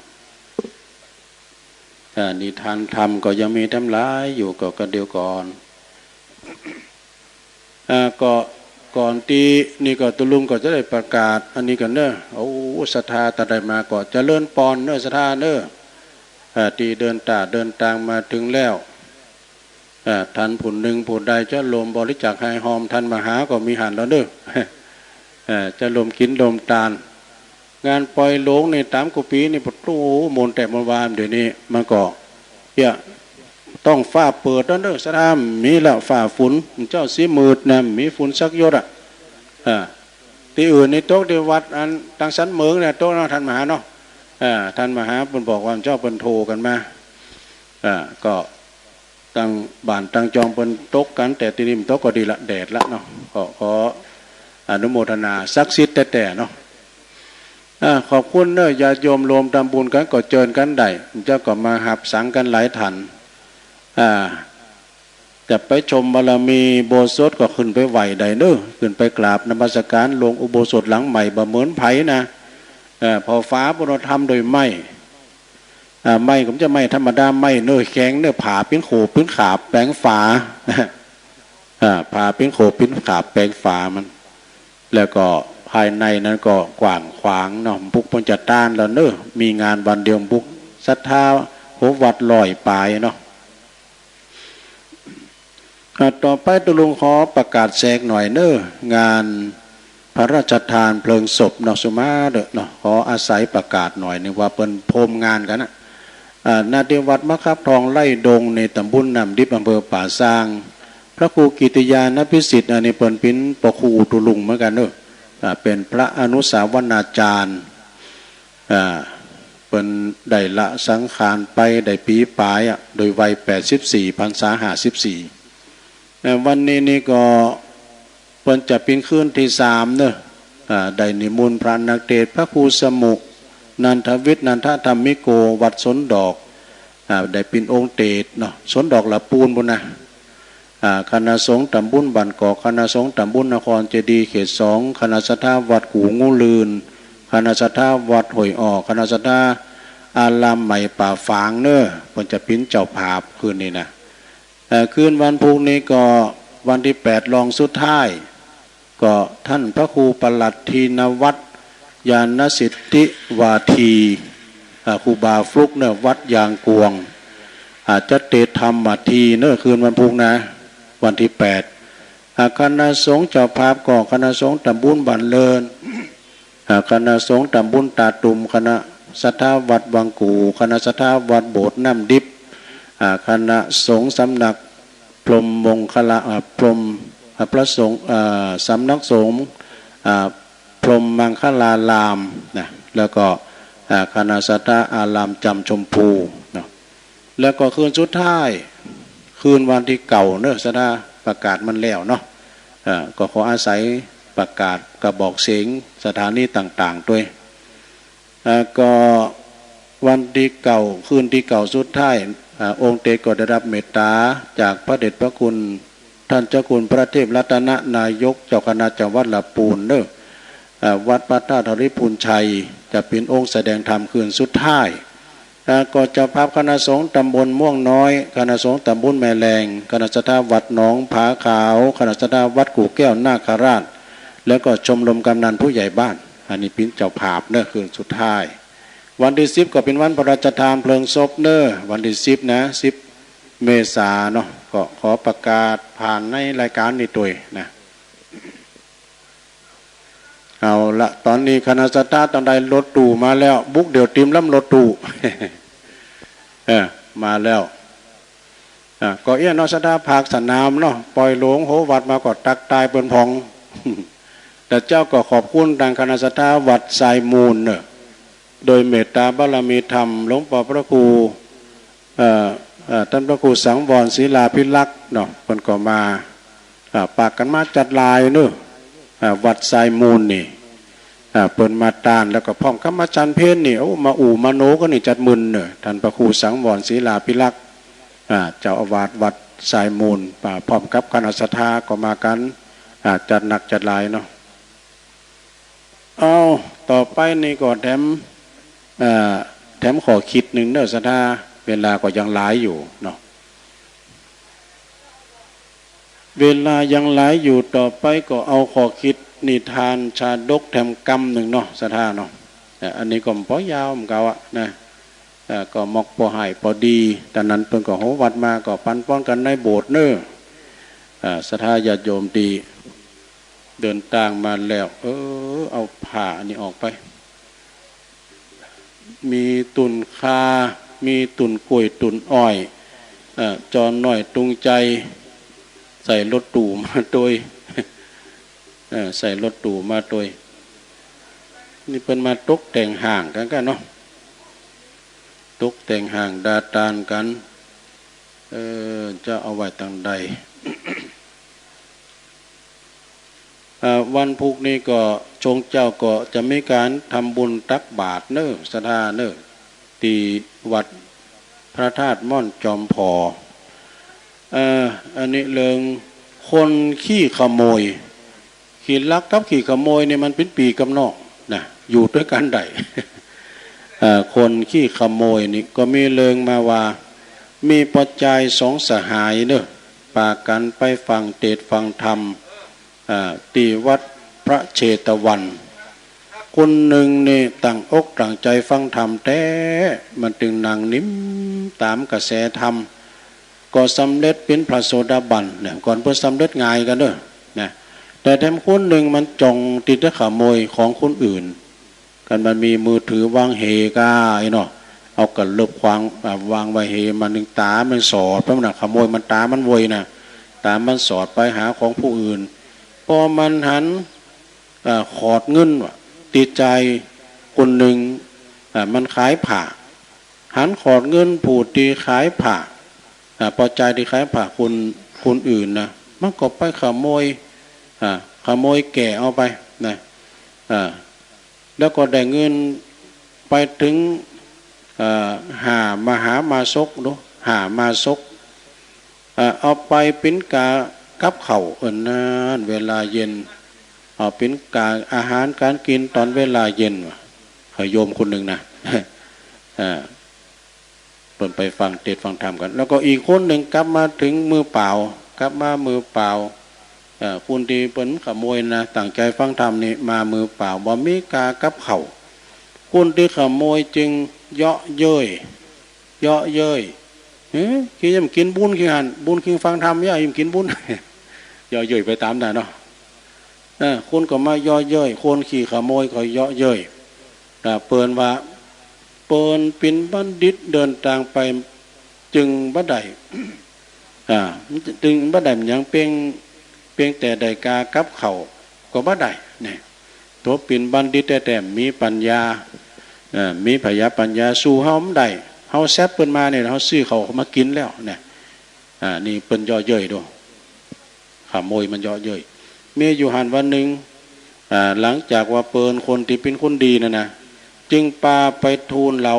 อ่า นิทานธรรมก็ยังมีแถมหลายอยู่ ก็ ก็เดี๋ยวก่อน อ่า ก็ก่อนตี้นี่ก็ตุ๊ลุงก็จะได้ประกาศอันนี้ก่อนเนาะ โอ้ ศรัทธาตังใดมาก็เจริญปอนเนาะ ศรัทธาเนาะ อ่า ตี้เดินต๋าเดินตางมาเถิงแล้ว อ่า ต้านผู้นึ่งผู้ใดจะร่วมบริจาคไห้ฮอมต้านมหาก็มีหั้นแล้วเนาะ อ่า จะร่วมกิ๋นร่วมตาน งานปอยหลวงนี่ต๋ามกู้ปี๋นี่ ปะโถ มนต์แต๊มนต์วา เดี๋ยวนี้มันก็ เนี่ย ต้องฟ้าเปิดแล้วเนาะ ศรัทธา มีละฟ้าฝน เจ้าสีมืดนะ มีฝนสักหยดอะ อ่า ตี้อื่นนี่ตก ตี้วัดอันตังสันเหมิงเนี่ยตกเนาะ ต้านมหาเนาะ อ่า ต้านมหาเปิ้นบอกว่าเจ้าเปิ้นโทรกั๋นมา อ่า ก็ ตังบ้านตังจองเปิ้นตกกั๋น แต่ตี้นี่มันตกก็ดีละ แดดละเนาะ ก็ขออนุโมทนาศักดิ์สิทธิ์แต๊ๆ เนาะ อ่า ขอบคุณเนาะ ญาติโยมร่วมทำบุญกั๋นก็เจิญกั๋นได้ เจ้าก็มาหับสังกั๋นหลายต้าน อ่า จะไปชมบารมีอุโบสถก็ขึ้นไปไหว้ได้เนาะ ขึ้นไปกราบนมัสการหลวงอุโบสถหลังใหม่ บ่เหมือนใผนะ เอ่อ ผ่อฝาปูนธรรมโดยไม้ อ่า ไม้ก็บ่ใจ้ไม้ธรรมดา ไม้เนาะแข็งเนาะ ผ่าเป๋นโขบเป๋นขาบแป๋งฝา อ่า ผ่าเป๋นโขบเป๋นขาบแป๋งฝามัน แล้วก็ภายในนั้นก็กว้างขวางเนาะ ปุกเปิ้นจะต้านแล้วเนาะ มีงานวันเดียวปุกศรัทธาหัววัดร้อยป๋ายเนาะ อ่า ต่อไปตุ๊ลุงขอประกาศแสกหน่อยเนาะ งานพระราชทานเพลิงศพเนาะ สุมาเต๊อะเนาะ ขออาศัยประกาศหน่อยนึ่งว่าเปิ้นโฮมงานกั๋นนะ อ่า ณ ตี้วัดมะขับทองไร่ดง ในต๋ำบลน้ำดิบ อำเภอป่าซาง พระครูกิติยานัพพิสิทธิ์ อันนี้เปิ้นเป๋นพระครูตุ๊ลุงเหมือนกั๋นเนาะ อ่า เป๋นพระอนุสาวนาจารย์ อ่า เปิ้นได้ละสังขารไปได้ปี๋ป๋ายอะ โดยวัยแปดสิบสี่ พรรษาห้าสิบสี่ เอ่อ วันนี้นี่ก็เปิ้นจะเป๋นคืนตี้สามเนาะ อ่า ได้นิมนต์พระนักเตสน์ พระครูสมุ นันทวิทย์ นันทธรรมิโก วัดสนดอก อ่า ได้เป๋นองค์เตสน์เนาะ สนดอกละปูนปู้นนะ อ่า คณะสงฆ์ต๋ำบลบ้านกอก คณะสงฆ์ต๋ำบลนครเจดีย์เขตสอง คณะศรัทธาวัดกู่งูลื่น คณะศรัทธาวัดห้วยอ้อ คณะศรัทธาอารามใหม่ป่าฝางเนาะ เปิ้นจะเป๋นเจ้าภาพคืนนี้นะ เอ่อ คืนวันพุธนี้ก็วันตี้แปดรองสุดท้าย ก็ต้านพระครูประหลัดธีนวัฒน์ ญาณสิทธิวาที อ่า ครูบาฟลุกเนาะ วัดยางกวง อ่า จะเตสน์ธรรมมาทีเนาะ คืนวันพุธนะ วันตี้แปด อ่า คณะสงฆ์เจ้าภาพก็คณะสงฆ์ต๋ำบลบ้านเลิน อ่า คณะสงฆ์ต๋ำบลตาตุ่ม คณะศรัทธาวัดวังกู่ คณะศรัทธาวัดโบสถ์น้ำดิบ อ่า คณะสงฆ์สำนักพรหมมงคละ อ่า พรหม อ่า พระสงฆ์ อ่า สำนักสงฆ์ อ่า พรหมมังคลารามนะ แล้วก็ อ่า คณะศรัทธาอารามจำชมพูเนาะ แล้วก็คืนสุดท้าย คืนวันตี้เก้าเนาะ ศรัทธาประกาศมันแล้วเนาะ อ่า ก็ขออาศัยประกาศกระบอกเสียงสถานีต่างๆ ตวย อ่า ก็วันตี้เก้า คืนตี้เก้าสุดท้าย อ่า องค์เตสน์ก็ได้ฮับเมตต๋าจากพระเดชพระคุณ ต้านเจ้าคุณพระเทพรัตนนายก เจ้าคณะจังหวัดละปูนเนาะ อ่า วัดพระธาตุธริภุญชัย จะเป๋นองค์แสดงธรรมคืนสุดท้าย อ่า ก็เจ้าภาพคณะสงฆ์ตำบลม่วงน้อย คณะสงฆ์ตำบลแม่แลง คณะศรัทธาวัดหนองผาขาว คณะศรัทธาวัดกู่แก้วนาคราช แล้วก็ชมรมกำนันผู้ใหญ่บ้าน อันนี้เป๋นเจ้าภาพเนาะ คืนสุดท้าย วันตี้สิบก็เป๋นวันพระราชทานเพลิงศพเนาะ วันตี้สิบนะ สิบเมษาเนาะ ก็ขอประกาศผ่านในรายการนี้ตวยนะ เอาละ ต๋อนนี้คณะศรัทธาตังใดรถตู้มาแล้ว บุกเดี่ยวเตียมลำรถตู้ เออ มาแล้ว อ่ะ ก็เอี้ยเนาะ ศรัทธาภาคสนามเนาะ ปอยหลวงหัววัดมาก็ตั๊กตายเปิ้นพ่อง แต่เจ้าก็ขอบคุณตางคณะศรัทธาวัดทรายมูลเนาะ โดยเมตตาบารมีธรรมหลวงป้อพระครู เอ่อ เอ่อ ต้านพระครูสังวรศิลาภิรักษ์เนาะ เปิ้นก็มา อ่า ปากั๋นมาจัดลายเนาะ อ่า วัดทรายมูลนี่ อ่า เปิ้นมาต้าน แล้วก็พร้อมกับมาฉันเพลนี่ โอ้ มาอู้มาโนกั๋นนี่จัดมึนเนาะ ต้านพระครูสังวรศิลาภิรักษ์ อ่า เจ้าอาวาสวัดทรายมูล อ่า พร้อมกับคณะศรัทธาก็มากั๋น อ่า จัดหนักจัดหลายเนาะ เอา ต่อไปนี่ก็แถม เอ่อ แถมข้อคิดนึ่งเน่อศรัทธา เวลาก็ยังหลายอยู่เนาะ เวลายังหลายอยู่ ต่อไปก็เอาข้อคิดนิทานชาดกแถมกำนึ่งเนาะศรัทธาเนาะ เอ่อ อันนี้ก็บ่ยาวเหมือนกั๋นอะนะ เอ่อ ก็มอกปอห่ายปอดี ต๋อนนั้นเปิ้นก็โหวัดมาก็ปันป้อนกั๋นในโบสถ์เน่อ เอ่อ ศรัทธาญาติโยมตี้เดินตางมาแล้ว เออ เอาผ้าอันนี้ออกไป มีตุ่นข่า มีตุ่นกล้วย ตุ่นอ้อย เอ่อ จอมน้อยตุงใจ๋ ใส่รถตู้มาตวย เอ่อ ใส่รถตู้มาตวย นี่เปิ้นมาตกแต่งห้างกั๋นกั๋นเนาะ ตกแต่งห้างดาตานกั๋น เออ จะเอาไว้ตางใด เอ่อ วันพูกนี้ก็ ชงเจ๊าก็จะมีก๋านทำบุญตักบาตรเน่อศรัทธาเน่อ ตี้วัดพระธาตุม่อนจอมผอ เอ่อ อันนี้เรื่องคนขี้ขโมย ขี้ลักกับขี้ขโมยนี่มันเป๋นปี้กับน้องนะ อยู่ตวยกั๋นได้ เอ่อ คนขี้ขโมยนี่ก็มีเรื่องมาว่า มีป้อจายสองสหายเน่อ ปากั๋นไปฟังเตสน์ฟังธรรม อ่า ตี้วัดพระเชตวัน คนนึ่งนี่ตั้งอกตั้งใจ๋ฟังธรรมแต๊ มันตึงนั่งนิ่มต๋ามกระแสธรรม ก็สำเร็จเป๋นพระโสดาบันเนี่ย ก่อนเปิ้นสำเร็จง่ายกั๋นเน่อนะ แต่แถมคนนึ่งมันจ่องตี้จะขโมยของคนอื่น กันมันมีมือถือวางเหก้าอี้เนาะ เอากระเลิบขวาง อ่า วางไว้เห มันนึ่งต๋ามันสอดไป มันน่ะ ขโมยมันต๋ามันไวนะ ต๋ามันสอดไปหาของผู้อื่น ปอมันหัน อ่า ขอดเงินว่ะ ตี้จายคนนึ่ง อ่า มันขายผ้า หันขอดเงินผู้ตี้ขายผ้า อ่า ป้อจายตี้ขายผ้าคน คนอื่นนะ มันก็ไปขโมย อ่า ขโมยแก่เอาไปนะ อ่า แล้วก็ได้เงินไปเถิง เอ่อ ห้ามหามาสกเนาะ ห้ามาสก เอ่อ เอาไปเป๋นก๋ากับข้าว เออ นั้น เวลาเย็น เอาเป๋นก๋าอาหารก๋านกิ๋นต๋อนเวลาเย็นว่ะ โยมคนนึ่งนะ เอ่อ เปิ้นไปฟังเตสน์ฟังธรรมกั๋น แล้วก็อีกคนนึ่งกลับมาเถิงมือเปล่า กลับมามือเปล่า เอ่อ คนตี้เปิ้นขโมยนะ ตั้งใจ๋ฟังธรรมนี่มามือเปล่า บ่มีก๋ากับข้าว คนตี้ขโมยจึงเยาะเย้ย เยาะเย้ย เฮ้ย คิงจะกิ๋นบุญคิงหั้น บุญคิงฟังธรรม เยียะ ยังกิ๋นบุญ เยาะเย้ยไปต๋ามนั้นเนาะ เออ คนก็มาเยาะเย้ย คนขี้ขโมยก็เยาะเย้ย อ่า เปิ้นว่า เปิ้นเป๋นบัณฑิตเดินตางไป จึงบ่ได้ อ่า จึงบ่ได้หยังเปียง เปียงแต่ได้ก๋ากับข้าวก็บ่ได้ เนี่ย ตั๋วเป๋นบัณฑิตแต๊ๆ มีปัญญา เอ่อ มีผญาปัญญา สู้เฮาบ่ได้ เฮาแซบเปิ้นมาเนี่ย เฮาซื้อข้าวมากิ๋นแล้วเนี่ย อ่า นี่เปิ้นเยาะเย้ยดู ขโมยมันเยาะเย้ย มีอยู่หั้นวันนึ่ง อ่า หลังจากว่าเปิ้นคนตี้เป๋นคนดีนั่นนะ จึงปาไปทูลเล่า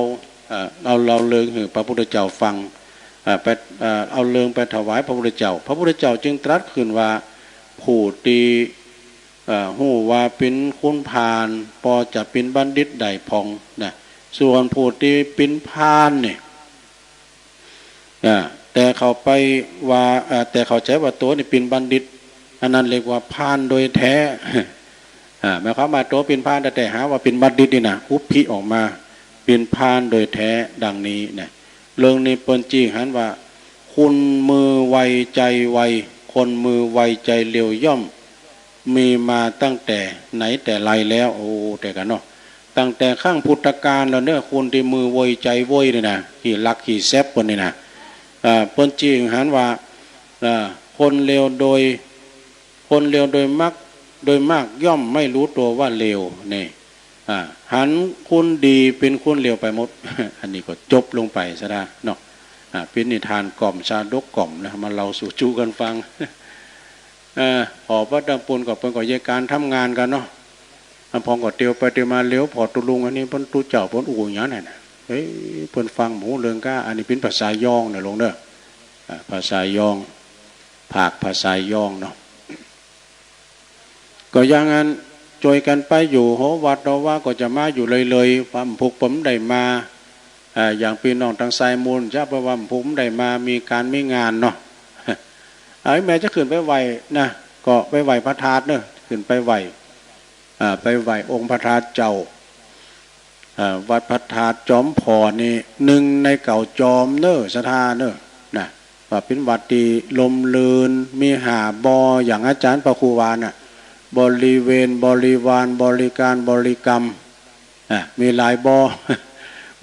อ่า เอาเล่าเรื่องหื้อพระพุทธเจ้าฟัง อ่า ไป อ่า เอาเรื่องไปถวายพระพุทธเจ้า พระพุทธเจ้าจึงตรัสขึ้นว่า ผู้ตี้ อ่า ฮู้ว่าเป๋นคนพาล ปอจะเป๋นบัณฑิตได้พ่องนะ ส่วนผู้ตี้เป๋นพาลเนี่ย อ่า แต่เข้าไปว่า อ่า แต่เข้าใจ๋ว่าตั๋วนี่เป๋นบัณฑิต อันนั้นเรียกว่าพาลโดยแท้ อ่า หมายความว่าตั๋วเป๋นพาลแต๊ๆ หาว่าเป๋นบัณฑิตนี่นะ อุปปิออกมา เป๋นพาลโดยแท้ ดังนี้นะ เรื่องนี้เปิ้นจี้หันว่า คนมือไวใจ๋ไว คนมือไวใจ๋เร็วย่อม มีมาตั้งแต่ไหนแต่ไรแล้ว โอ้ แต่กั๋นเนาะ ตั้งแต่ครั้งพุทธกาลแล้วเน่อ คนตี้มือไวใจ๋ไวเนี่ยนะ ขี้ลักขี้แซบเปิ้นนี่นะ อ่า เปิ้นจี้หันว่า อ่า คนเลวโดย คนเลวโดยมัก โดยมากย่อมไม่รู้ตัวว่าเลว นี่ อ่า หันคนดีเป๋นคนเลวไปหมด อันนี้ก็จบลงไปซะแล้วเนาะ อ่า เป๋นนิทานกล่อม ชาดกกล่อมนะ มาเล่าสู่จุกั๋นฟัง เอ่อ ผ่อวัดดำปูนก็เปิ้นก็เยียะก๋านทำงานกั๋นเนาะ อ่ะ พ่องก็เตียวไปเตียวมา เหลียวผ่อตุ๊ลุงอันนี้ เปิ้นตุ๊เจ้าเปิ้นอู้หยังนั่นน่ะ เฮ้ย เปิ้นฟังบ่ฮู้เรื่องก้า อันนี้เป๋นภาษายองนะหลวงเน่อ อ่า ภาษายอง ภาคภาษายองเนาะ ก็อย่างนั้น จ้วยกั๋นไปอยู่ โห วัดโนวาก็จะมาอยู่เลยๆ วันพุกเปิ้นบ่ได้มา อ่า อย่างปี้น้องตางสายมูลจะไปวันพุกบ่ได้มา มีก๋านมีงานเนาะ เอ้ย แม่จะขึ้นไปไหว้นะ ก็ไปไหว้พระธาตุเนาะ ขึ้นไปไหว้ อ่า ไปไหว้องค์พระธาตุเจ้า อ่า วัดพระธาตุจอมผ่อนี่ นึ่งในเก้าจอมเนาะ ศรัทธาเนาะ นะ ว่าเป๋นวัดตี้ร่มรื่น มีห้าบ่อ อย่างอาจ๋ารย์พระครูว่าน่ะ บริเวณ บริวาร บริการ บริกรรม อ่ะ มีหลายบ่อ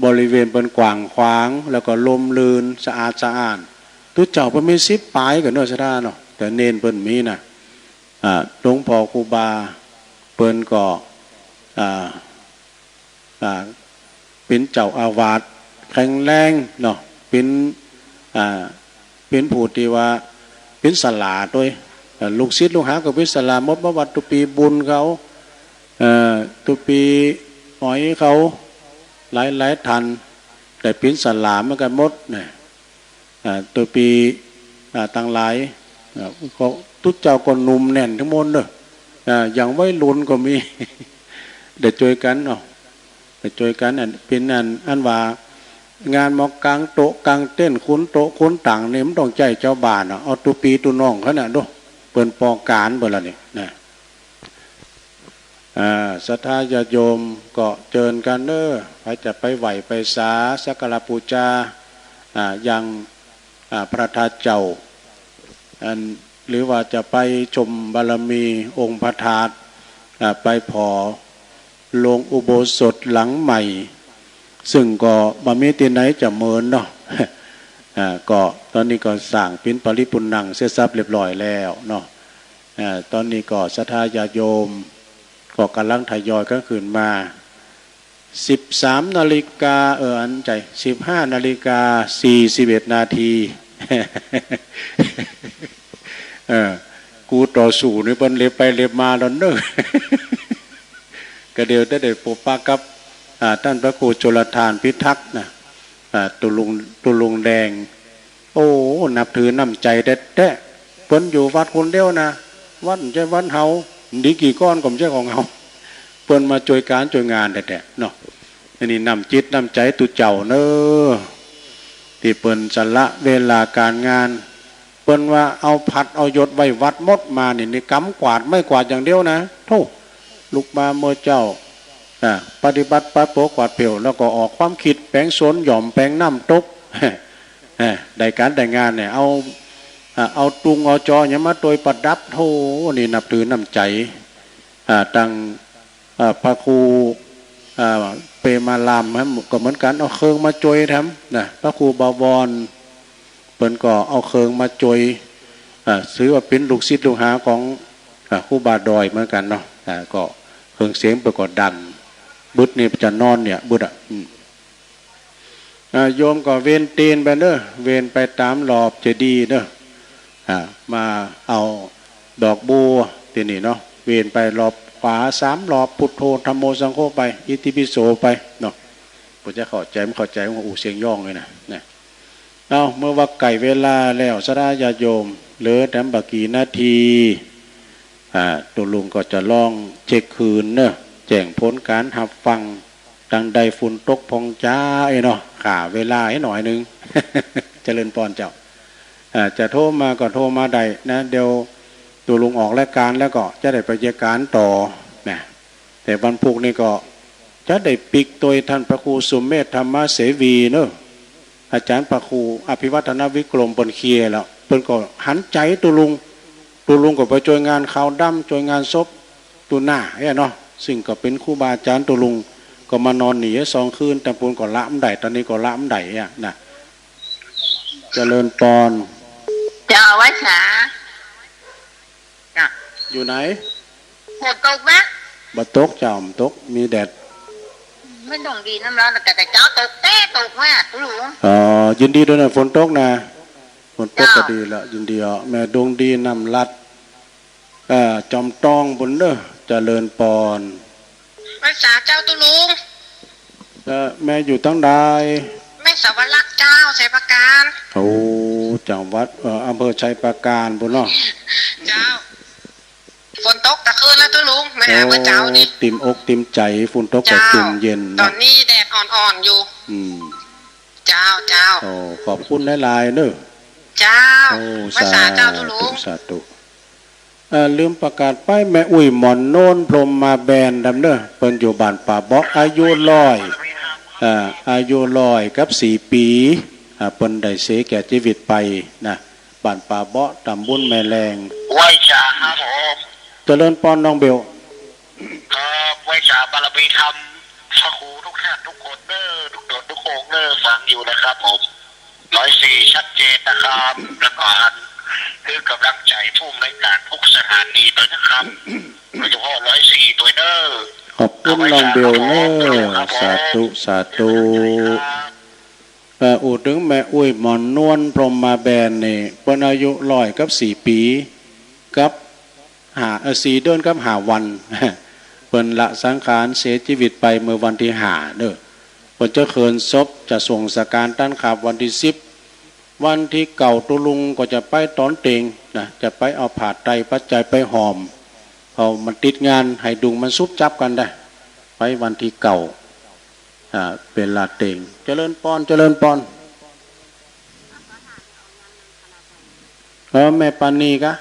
บริเวณเปิ้นกว้างขวาง แล้วก็ร่มรื่น สะอาดสะอ้าน ตุ๊เจ้าเปิ้นมีสิบป๋ายก่อเนาะ ศรัทธาเนาะ แต่เณรเปิ้นมีน่ะ อ่า หลวงพ่อครูบาเปิ้นก็ อ่า อ่า เป๋นเจ้าอาวาสแข็งแรงเนาะ เป๋น อ่า เป๋นผู้ตี้ว่าเป๋นศาลาตวย เอ่อ ลูกศิษย์ลูกหาก็เป๋นศาลาหมด บ่ว่าตุ๊ปีบุญเขา เอ่อ ตุ๊ปีอ๋อยเขา หลายๆ ท่าน ได้เป๋นศาลาเหมือนกั๋นหมดนะ อ่า ตุ๊ปี อ่า ตังหลาย อ่า ก็ตุ๊เจ้าก็หนุ่มแน่นตึงหมดเนาะ อ่า อย่างวัยรุ่นก็มี ได้จ้วยกั๋นเนาะ ได้จ้วยกั๋น อันเป๋นอัน อันว่างานหมอกางโต๊ะกางเต็นท์ ขนโต๊ะขนตั๋งนี่ มันต้องใจ๊จาวบ้านเนาะ เอาตุ๊ปีตุ๊น้องเขาน่ะดู เปิ้นป้องก๋านเปิ้นละนี่นะ อ่า ศรัทธาญาติโยมก็เจิญกั๋นเนาะ ใผจะไปไหว้ไปสา สักการะปู๋จา อ่า ยัง อ่า พระธาตุเจ้า อัน หรือว่าจะไปชมบารมีองค์พระธาตุ อ่า ไปผ่อโรงอุโบสถหลังใหม่ ซึ่งก็บ่มีตี้ไหนจะเหมือนเนาะ อ่า ก็ต๋อนนี้ก็สร้างเป๋นปริปุณณังเสร็จสับเรียบร้อยแล้วเนาะ อ่า ต๋อนนี้ก็ศรัทธาญาติโยมก็ก่ำลังทยอยกั๋นขึ้นมา สิบสามนาฬิกา เออ อันใจ้ สิบห้านาฬิกาสี่สิบเอ็ดนาที เออ กูต่อสู้นี่เปิ้นเล็บไปเล็บมาดอนเน่อ ก็เดี๋ยวจะได้ปะปะกับ อ่า ต้านพระครูชลทานพิทักษ์นะ อ่า ตุ๊ลุง ตุ๊ลุงแดง โอ้ นับถือน้ำใจ๋แต๊ๆ เปิ้นอยู่วัดคนเดียวนะ วัดบ่ใจ้วัดเฮา ดีกี่ก้อนก็บ่ใจ้ของเฮา เปิ้นมาจ้วยก๋านจ้วยงานแต๊ๆ เนาะ อันนี้น้ำจิตน้ำใจ๋ตุ๊เจ้าเนาะ ตี้เปิ้นสละเวลาก๋านงาน เปิ้นว่าเอาภัดเอายศไว้วัดหมดมานี่ นี่กำกวาดไม้กวาดอย่างเดียวนะ โธ่ ลุกมาเมื่อเจ๊า อ่า ปฏิบัติปัดเป๋ากวาดเปลว แล้วก็ออกความคิดแป๋งสนหย่อมแป๋งน้ำตก อ่า ได้ก๋านได้งานเนี่ย เอา อ่า เอาตุงเอาจอหยังมาตวยประดับ โธ่ นี่นับถือน้ำใจ๋ อ่า ตัง อ่า พระครู อ่า เปรมารามครับ ก็เหมือนกั๋น เอาเครื่องมาจ้วยแถมนะ พระครูบวร เปิ้นก็เอาเครื่องมาจ้วย อ่า ถือว่าเป๋นลูกศิษย์ลูกหาของ อ่า ครูบาดอยเหมือนกั๋นเนาะ อ่า ก็เครื่องเสียงเปิ้นก็ดัง บึดนี่จะนอนเนี่ย บึดอะ อืม อ่า โยมก็เวียนตีนไปเนาะ เวียนไปต๋ามรอบเจดีย์เนาะ อ่า มาเอาดอกบัวตี้นี่เนาะ เวียนไปรอบขวาสามรอบ พุทโธ ธัมโม สังโฆ ไป อิติปิโส ไปเนาะ เปิ้นจะเข้าใจ๋บ่เข้าใจ๋ ว่าอู้เสียงย่องเลยนะ นะ เอ้า เมื่อว่าใก้เวลาแล้ว ศรัทธาญาติโยม เหลือแถมบ่กี่นาที อ่า ตุ๊ลุงก็จะลองเช็คคืนเนาะ แจ้งผลก๋านฮับฟัง ตังใดฝนตกพ่องจ๊าเอ้ยเนาะ ฆ่าเวลาให้หน่อยนึ่ง เจริญปอนเจ้า อ่า จะโทรมาก็โทรมาได้นะ เดี๋ยวตุ๊ลุงออกรายก๋านแล้วก็จะได้ไปจัดก๋านต่อนะ แต่วันพุกนี่ก็จะได้ปิ๊กตวยต้านพระครูสุเมธธรรมเสวีเนาะ อาจ๋ารย์พระครูอภิวัฒนวิกรมเปิ้นเคลียร์แล้ว เปิ้นก็หันใจ๋ตุ๊ลุง ตุ๊ลุงก็ไปจ้วยงานขาวดำ จ้วยงานศพตุ๊หน้าเนี่ยเนาะ ซึ่งก็เป๋นครูบาอาจ๋ารย์ตุ๊ลุง ก็มานอนนี่สองคืน ตางปู้นก็ละบ่ได้ ตางนี้ก็ละบ่ได้อะนะ เจริญปอน เจ้า ไหว้สา จ้ะ อยู่ไหน ฝนตกไหม บ่ตกเจ้า บ่ตก มีแดด มันดวงดีน้ำร้อน แต่ แต่เจ๊าตก แต่ตกมาตุ๊ลุง อ๋อ ยินดีตวยนะ ฝนตกนะ ฝนตก เจ้า ก็ดีละ ยินดีอ่ะ แม่ดวงดี น้ำลัด เอ่อ จอมตองปู้นเนาะ เจริญปอน ไหว้สาเจ้าตุ๊ลุง เอ่อ แม่อยู่ตังใด แม่สวรรคเจ้า ชัยปราการ โอ้ จังหวัด เอ่อ อำเภอชัยปราการปู้นเนาะ เจ้า ฝนตกตะคื ปิ้นละตุ๊ลุง มาหาเมื่อเจ๊านี่ โอ้ ติ่มอกติ่มใจ๋ ฝนตกก็ เจ้า จุ่มเย็น ต๋อนนี้แดดอ่อนๆ อยู่ อืม เจ้า เจ้า โอ้ ขอบคุณหลายๆ เน่อ เจ้า โอ้ ไหว้สาเจ้าตุ๊ลุง สาธุ สาธุ เอ่อ ลืมประกาศไป แม่อุ๊ยหมอนนวล พรหมมาแบนดำเน่อ เปิ้นอยู่บ้านป่าเบาะ อายุร้อย เอ่อ อายุร้อยกับสี่ปี๋ อ่า เปิ้นได้เสียแก่จีวิตไปนะ บ้านป่าเบาะ ต๋ำบลแม่แลง ไหว้สาครับผม เจริญปอนน้องเบล ครับ ไหว้สาบารมีธรรม พระครูทุกท่านทุกคนเน่อ ทุกต๋นทุกองค์เน่อ ฟังอยู่นะครับผม ร้อยสี่ ชัดเจนนะครับ แล้วก็อัน คือกำลังใจ๋ผู้อำนวยการทุกสถานีตวยนะครับ โดยเฉพาะ ร้อยสี่ ตวยเน่อ ขอบคุณน้องเบลเน่อ เอาไว้สาครับผม สาธุ สาธุ ครับ เอ่อ อู้เถิงแม่อุ๊ยหมอนนวล พรหมมาแบนนี่ เปิ้นอายุร้อยกับสี่ปี๋ กับห้า เอ่อ สี่เดือนกับห้าวัน เปิ้นละสังขารเสียจีวิตไปเมื่อวันตี้ห้าเน่อ เปิ้นจะเขินศพ จะส่งสการต้านคาบวันตี้สิบ วันตี้เก้าตุ๊ลุงก็จะไปต๋อนเต็งนะ จะไปเอาผ้าไตรปัจจัยไปหอม เพราะมันติดงาน ไหดุงมันสุบจับกั๋นได้ ไปวันตี้เก้า อ่า เป๋นลาเต็ง เจริญปอน เจริญปอน เออ แม่ปานีกะ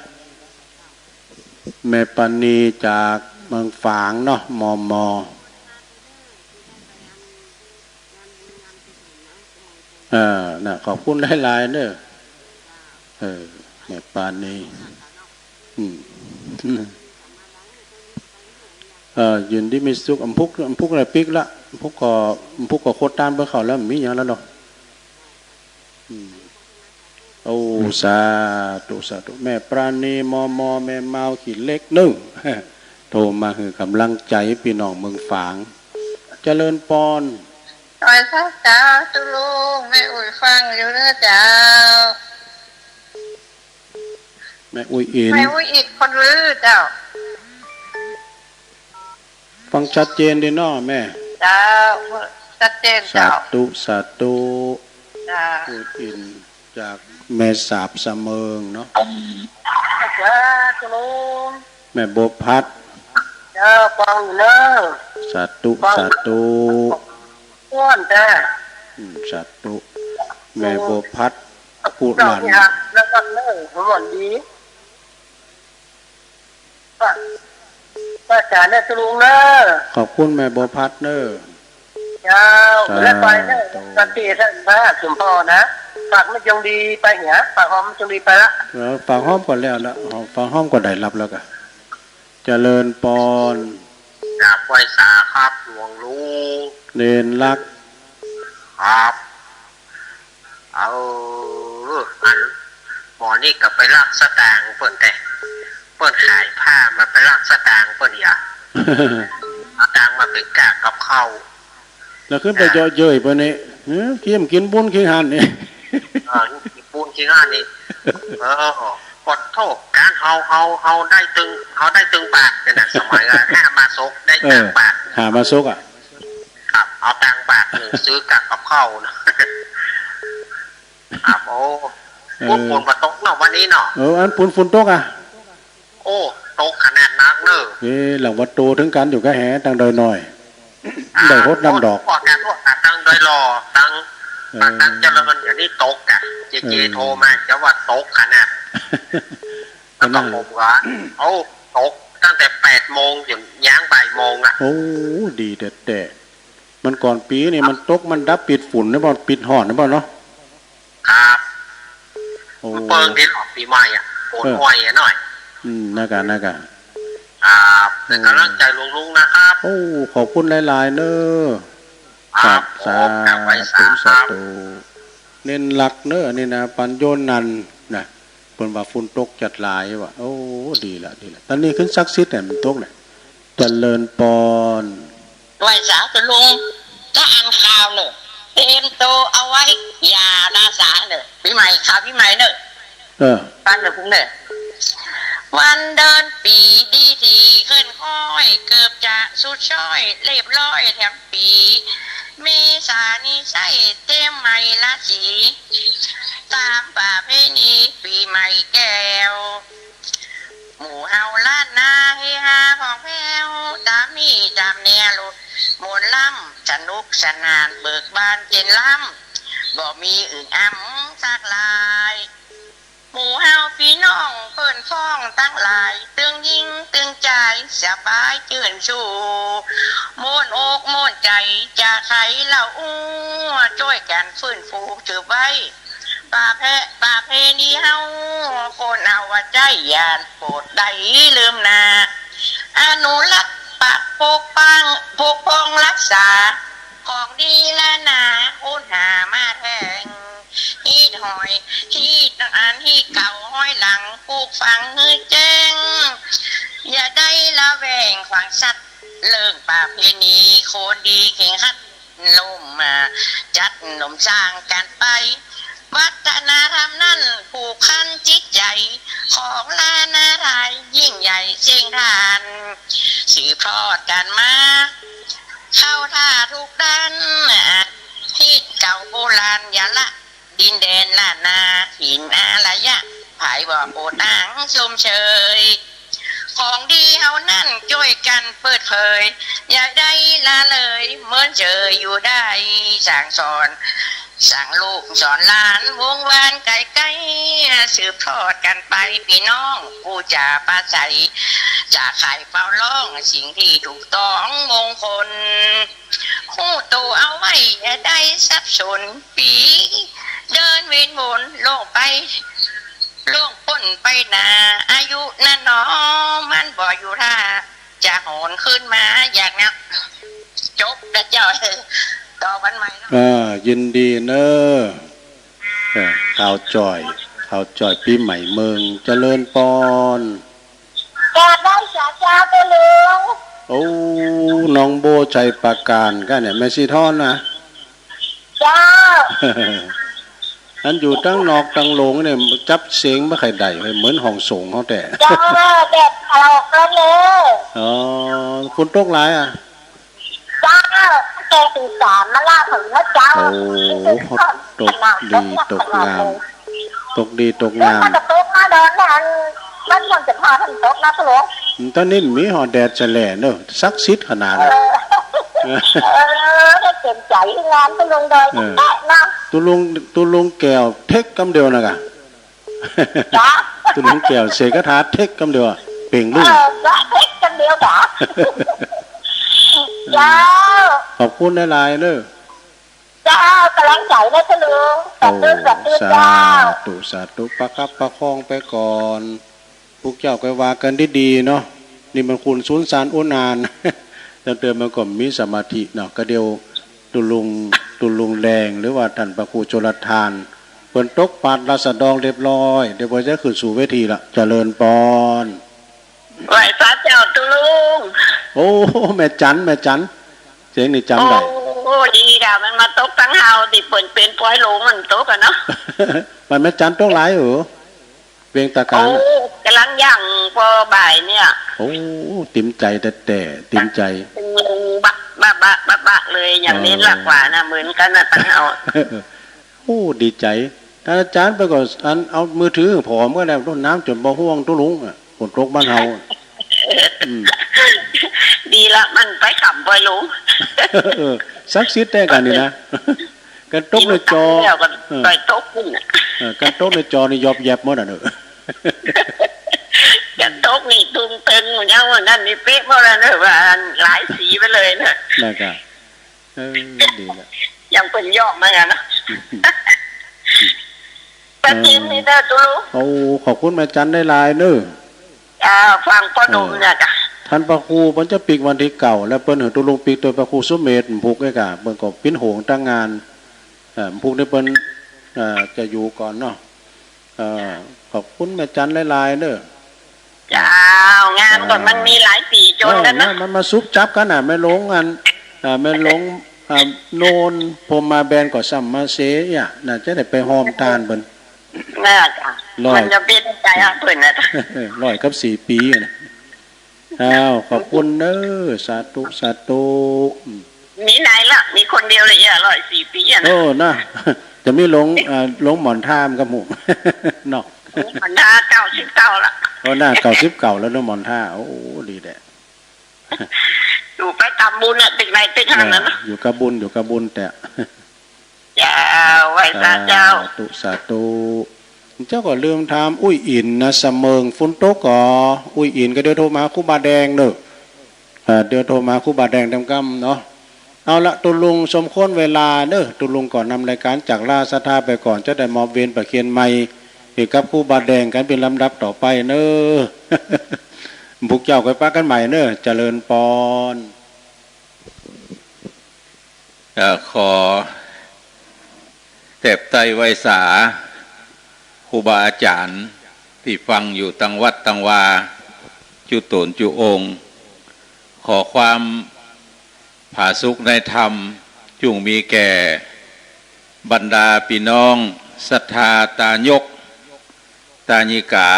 แม่ปานีจากเมืองฝางเนาะ มม. เออ น่ะ ขอบคุณหลายๆ เน่อ เออ แม่ปานี อืม เออ ยืนดีมีสุข อำพุก อำพุกอะไรปิ๊กละ อำพุกก็ อำพุกก็โคตรต้านเปิ้นเขาแล้ว บ่มีหยังแล้วเนาะ อืม โอ้ สาธุ สาธุ แม่ปราณี มม. แม่มาว ขี้เหล็ก นึ่ง โทรมาหื้อกำลังใจ๋ปี้น้องเมืองฝาง เจริญปอน ไหว้สาเจ้าตุ๊ลุง แม่อุ๊ยฟังอยู่เน่อเจ้า แม่อุ๊ยอิน แม่อุ๊ยอินคนลือเจ้า ฟังชัดเจนดีเนาะแม่ เจ้า ชัดเจนเจ้า สาธุ สาธุ เจ้า อุ๊ยอินจากแม่สาบสะเมิงเนาะ เจ้าตุ๊ลุง แม่บัวพัด เจ้า ฟังอยู่เน่อ สาธุ ฟัง สาธุ อ้วนจ้า อืม สาธุ แม่บัวพัด กุหลาบ แล้วก็เน่อ หวัดดี ป้า ป้าจ๋าเน่อตุ๊ลุงเน่อ ขอบคุณแม่บัวพัดเน่อ เจ้า สาธุ แล้วไปเน่อ สันติท่านพระสมพรนะ ฝากแม่จงดีไปเหีย ฝากหอมแม่จงดีไปละ เออ ฝากหอมก่อนแล้วนะ ฝากหอมก่อนได้รับแล้วกะ เจริญปอน กราบไหว้สาครับหลวงลุง เณรรัก ครับ เออ อันหมอนี่ก็ไปลักสตางค์เปิ้นแต๊ เปิ้นขายผ้ามาไปลักสตางค์เปิ้นอย่า เอาตังค์มาเป๋นก้ากับข้าว แล้วขึ้นไปเยาะเย้ยเปิ้นนี่ เออ เคี้ยมกิ๋นบุญเคียงหันนี่ อ่า กิ๋นบุญเคียงหันนี่ เออ ปะโธ่ ก๋านเฮา เฮา เฮาได้ตึง เฮาได้ตึงบาทเนี่ยนะ สมัยอะ ห้ามาซก ได้ตังค์บาท เออ ห้ามาซกอะ ครับ เอาตังค์บาทนึ่งซื้อกับ กับข้าวนะ ครับ โอ้ เออ ฝนบ่ตกเนาะวันนี้เนาะ เออ อันฝน ฝนตกอะ โอ้ ตกขนาดนักเน่อ เอ๊ะ หลังว่าโตเถิงกั๋นอยู่กะแห ตังดอยน้อย อ่า ได้ฮดน้ำดอก ก็แกพวกตังดอยหล่อ ตัง เออ ตังเจริญ เดี๋ยวนี้ตกอะ เจเจ เออ โทรมา จะว่าตกขนาด แล้วก็ผมว่า เอ้า ตกตั้งแต่แปดโมงจนย้างบ่ายโมงอะ โอ้ ดีแต๊ๆ มันก่อนปี๋นี่ ครับ มันตก มันดับปิดฝนนี่บ่ ปิดฮ้อนนี่บ่เนาะ ครับ โอ้ มันเปิงเดี๋ยวออกปี๋ใหม่อะ ฝน เออ อ่อยอะหน่อย อืม นะกะ นะกะ ครับ เป๋นก๋ำลังใจ๋หลวงลุงนะครับ โอ้ ขอบคุณหลายๆ เน่อ ครับ ครับ สาธุ สาธุ ครับ เณรรักเน่อ อันนี้นะ ปัญโยนันท์นะ เปิ้นว่าฝนตกจัดหลายว่ะ โอ้ ดีละ ดีละ ต๋อนนี้ขึ้นศักดิ์สิทธิ์เนี่ย มันตกเนี่ย เจริญปอน ไหว้สาตุ๊ลุง จะอ่านข่าวเน่อ เตรียมโตเอาไว้ อย่าลาสาเน่อ ปี๋ใหม่ ข่าวปี๋ใหม่เน่อ เออ ฟังเน่อพุ้งเน่อ วันเดือนปี๋ดีสี่ขึ้นค่อย เกือบจะสุดซ้อย เรียบร้อยแถมปี๋ เมษานี้ใช่เต็มใหม่ราศี ตามประเพณีปี๋ใหม่แก้ว หมู่เฮาล้านนาเฮฮาผ่องแผ้ว ต๋ามมี๋ต๋ามแนว มนต์ลำสนุกสนาน เบิกบานเจริญล้ำ บ่มีอึงอำสักลาย หมู่เฮาปี้น้องเปิ้นพ้องตังหลาย ตึงญิงตึงจาย สบายจื้นชู ม่วนอกม่วนใจ๋ จะใคเล่าอู้ จ้วยกั๋นฟื้นฟูสืบไว้ ประเพ ประเพณีเฮา คนเอาว่าใจ๊ อย่าโปรดได้ลืมนา อนุรักษ์ปะปกปัง ปกป้องรักษา ของดีล้านนา ค้นหามาแทง ฮีตหอย ฮีตอันฮีตเก่าฮ้อยหลัง ปลูกฝังหื้อแจ้ง อย่าได้ละแวงขวางสัตว์ เรื่องประเพณีคนดีเข่งขัด ร่วมมาจัดร่วมสร้างกั๋นไป วัฒนธรรมนั้นผูกพันจิตใจ๋ ของล้านนาไทยยิ่งใหญ่เสี้ยงทาน สืบทอดกั๋นมา เข้าท่าทุกด้าน ฮีตเก่าโบราณอย่าละ ดินแดนล้านนาถิ่นอารยะ ใผบ่โปรดอ้างชมเชย ของดีเฮานั้นจ้วยกั๋นเปิดเผย อย่าได้ละเลย เมินเฉยอยู่ได้ สั่งสอน สั่งลูกสอนหลาน วงวานไก๋ๆ สืบทอดกั๋นไป ปี้น้องผู้จะปราศรัย จะใค่เฝ้าร้องสิ่งตี้ถูกต้องมงคล ฮู้โตเอาไว้อย่าได้สับสน ปี๋เดินเวียนวนล่วงไป ล่วงป๊นไปนา อายุนั้นหนอ มันบ่อยู่ถ้า จะหวนคืนมาอย่างนั้น จบแล้วเจ้า ต่อกั๋นใหม่เนาะ อ่า ยินดีเน่อ เออ ข่าวจ่อย ข่าวจ่อยปี๋ใหม่เมือง เจริญปอน กราบไหว้สาเจ้าตุ๊ลุง โอ้ น้องโบ้ ชัยปราการก้าเนี่ย แม่สีทอนนะ เจ้า อันอยู่ตังนอกตังโลงเนี่ย จับเสียงบ่ใค่ได้เว้ย เหมือนห้องโสงเฮาแต๊ เจ้า แดดออกแล้วเน่อ อ๋อ ฝนตกหลายอะ เจ้า ตั้งแต่ตีสามมาลากเถิงเมื่อเจ๊า โอ้ ตกดีตกงาม ตกดีตกงาม มันจะตกมาดอนเนี่ย อัน มันควรจะพาท่านตกนะตุ๊ลุง ต๋อนนี้มีฮอดแดดแสแหล่เนอะ ศักดิ์สิทธิ์ขนาด เออ นั้น เออ ได้เต็มใจ๋งานตุ๊ลุงดอย เออ แตะนะ ตุ๊ลุง ตุ๊ลุงแก้วเทคกำเดียวนะกะ จ๊ะ ตุ๊ลุงแก้วเสกคาถาเทคกำเดียวอะ เป่งลุ่ง เออ จ๊ะ เทคกำเดียวจ๊ะ เจ้า ขอบคุณหลายๆ เนอะ เจ้า ก๋ำลังใจ๋นะตุ๊ลุง สาธุ โอ้ สาธุ สา เจ้า ธุ สาธุ ประคับประคองไปก่อน พวกเจ้าก็ว่ากั๋นดีๆ เนาะ นี่มันคูณสุญญ์สารอุนาน ตั้งแต่มันก็มีสมาธิเนาะ ก็เดี๋ยวตุ๊ลุง ตุ๊ลุงแดง หรือว่าท่านพระครูชลทาน เปิ้นตกปาดราษฎรเรียบร้อย เดี๋ยวเปิ้นจะขึ้นสู่เวทีละ เจริญปอน ไหว้สาเจ้าตุ๊ลุง โอ้ แม่จัน แม่จัน เสียงนี่จ๋ำได้ โอ้ ดีก่ะ มันมาตกตังเฮา ตี้เปิ้นเป๋นปอยหลงมันตกอะเนาะ มันแม่จันตกหลายเหรอ เวียงตะกาง โอ้ ก๋ำลังยังปอบ่ายเนี่ย โอ้ ติ๋มใจ๋แต๊ๆ ติ๋มใจ๋ เป๋นลงบะ บะ บะ บะ บะเลย อย่างนี้ เออ ละกว่านะ เหมือนกั๋นนะ ตังเฮา โอ้ ดีใจ๋ ท่านอาจ๋ารย์ไปก่อน อัน เอามือถือผอมก็ได้ รดน้ำจ๋นบ่ห่วงตุ๊ลุงอะ ฝนตกบ้านเฮา อืม ดีละ มันไปขำปอยหลง เออ ศักดิ์สิทธิ์แต๊กั๋นนี่นะ กั๋นตกในจอ แล้วก็ เออ ไปตกนี่น่ะ เออ กั๋นตกในจอนี่ยอบแยบหมดอะเนอะ กั๋นตกนี่ตุงเติงหมดยัง ว่านั้นนี่เป๊ะหมดแล้วเนอะ ว่าหลายสีไปเลยเนอะ นั่นกะ เออ ดีละ ยังเปิ้นยอบมาอะเนาะ ประจิมนี่เนอะตุ๊ลุง โอ้ ขอบคุณแม่จันหลายๆ เนอะ อ่า ฟังป้อหนุ่มเนี่ยจ้ะ ท่านพระครูเปิ้นจะปิ๊กวันตี้เก้า แล้วเปิ้นหื้อตุ๊ลุงปิ๊กโตยพระครูสุเมธ ผูกไว้ก่ะ เปิ้นก็ปิ๊นโหงตังงาน เอ่อ ผูกนี่เปิ้น เอ่อ จะอยู่ก่อนเนาะ เอ่อ ขอบคุณแม่จันหลายๆ เนอะ เจ้า งานก็มันมีหลายสี๋จ๋นกั๋นนะ เออ มัน มันมาสุบจับกั๋นน่ะ แม่หลวงอัน อ่า แม่หลวง อ่า โนน พรหมาแบนก็ซ้ำมาเสียอะ น่าจะได้ไปฮ่อมต้านเปิ้น น่าจะ ร้อย มันจะเป๋นใจ๋อะเปิ้นน่ะ ร้อยกับสี่ปี๋อะนะ อ้าว ขอบคุณเนอะ สาธุ สาธุ อืม มีไหนล่ะ มีคนเดียวเลยอะ ร้อยสี่ปี๋อะนะ โอ้ นะ จะมีหลวง อ่า หลวงหมอนทาบ่ครับหมู่ เนาะ หลวงหมอนทาเก้าสิบเก้าละ ก็น่า เก้าสิบเก้า แล้วเนาะหม่อนถ้า โอ้ ดีแหละ อยู่ไปต๋ามบุญน่ะ ตึกไหนตึกหั้นน่ะเนาะ เออ อยู่กับบุญ อยู่กับบุญแต๊ เจ้า ไหว้สาเจ้า สาธุ สาธุ เจ้าก็ลืมถาม อุ้ยอินนะ สะเมิงฝนตกก่อ อุ้ยอินก็เดี๋ยวโทรมาครูบาแดงเนาะ เอ่อ เดี๋ยวโทรมาครูบาแดงต๋ามกำเนาะ เอาละ ตุ๊ลุงสมควรเวลาเนาะ ตุ๊ลุงก็นำรายก๋านจากลาศรัทธาไปก่อน จะได้มอบเวรประเคนใหม่ให้กับครูบาแดงกั๋นเป๋นลำดับต่อไปเนาะ พวกเจ้าก็ปะกั๋นใหม่เนาะ เจริญปอน เอ่อ ขอแตบไต้ไหว้สาครูบาอาจ๋ารย์ตี้ฟังอยู่ตังวัดตังวา จุ๊ต๋นจุ๊องค์ ขอความผาสุกในธรรมจุ่งมีแก่บรรดาปี้น้องศรัทธาตายก ตายิก๋า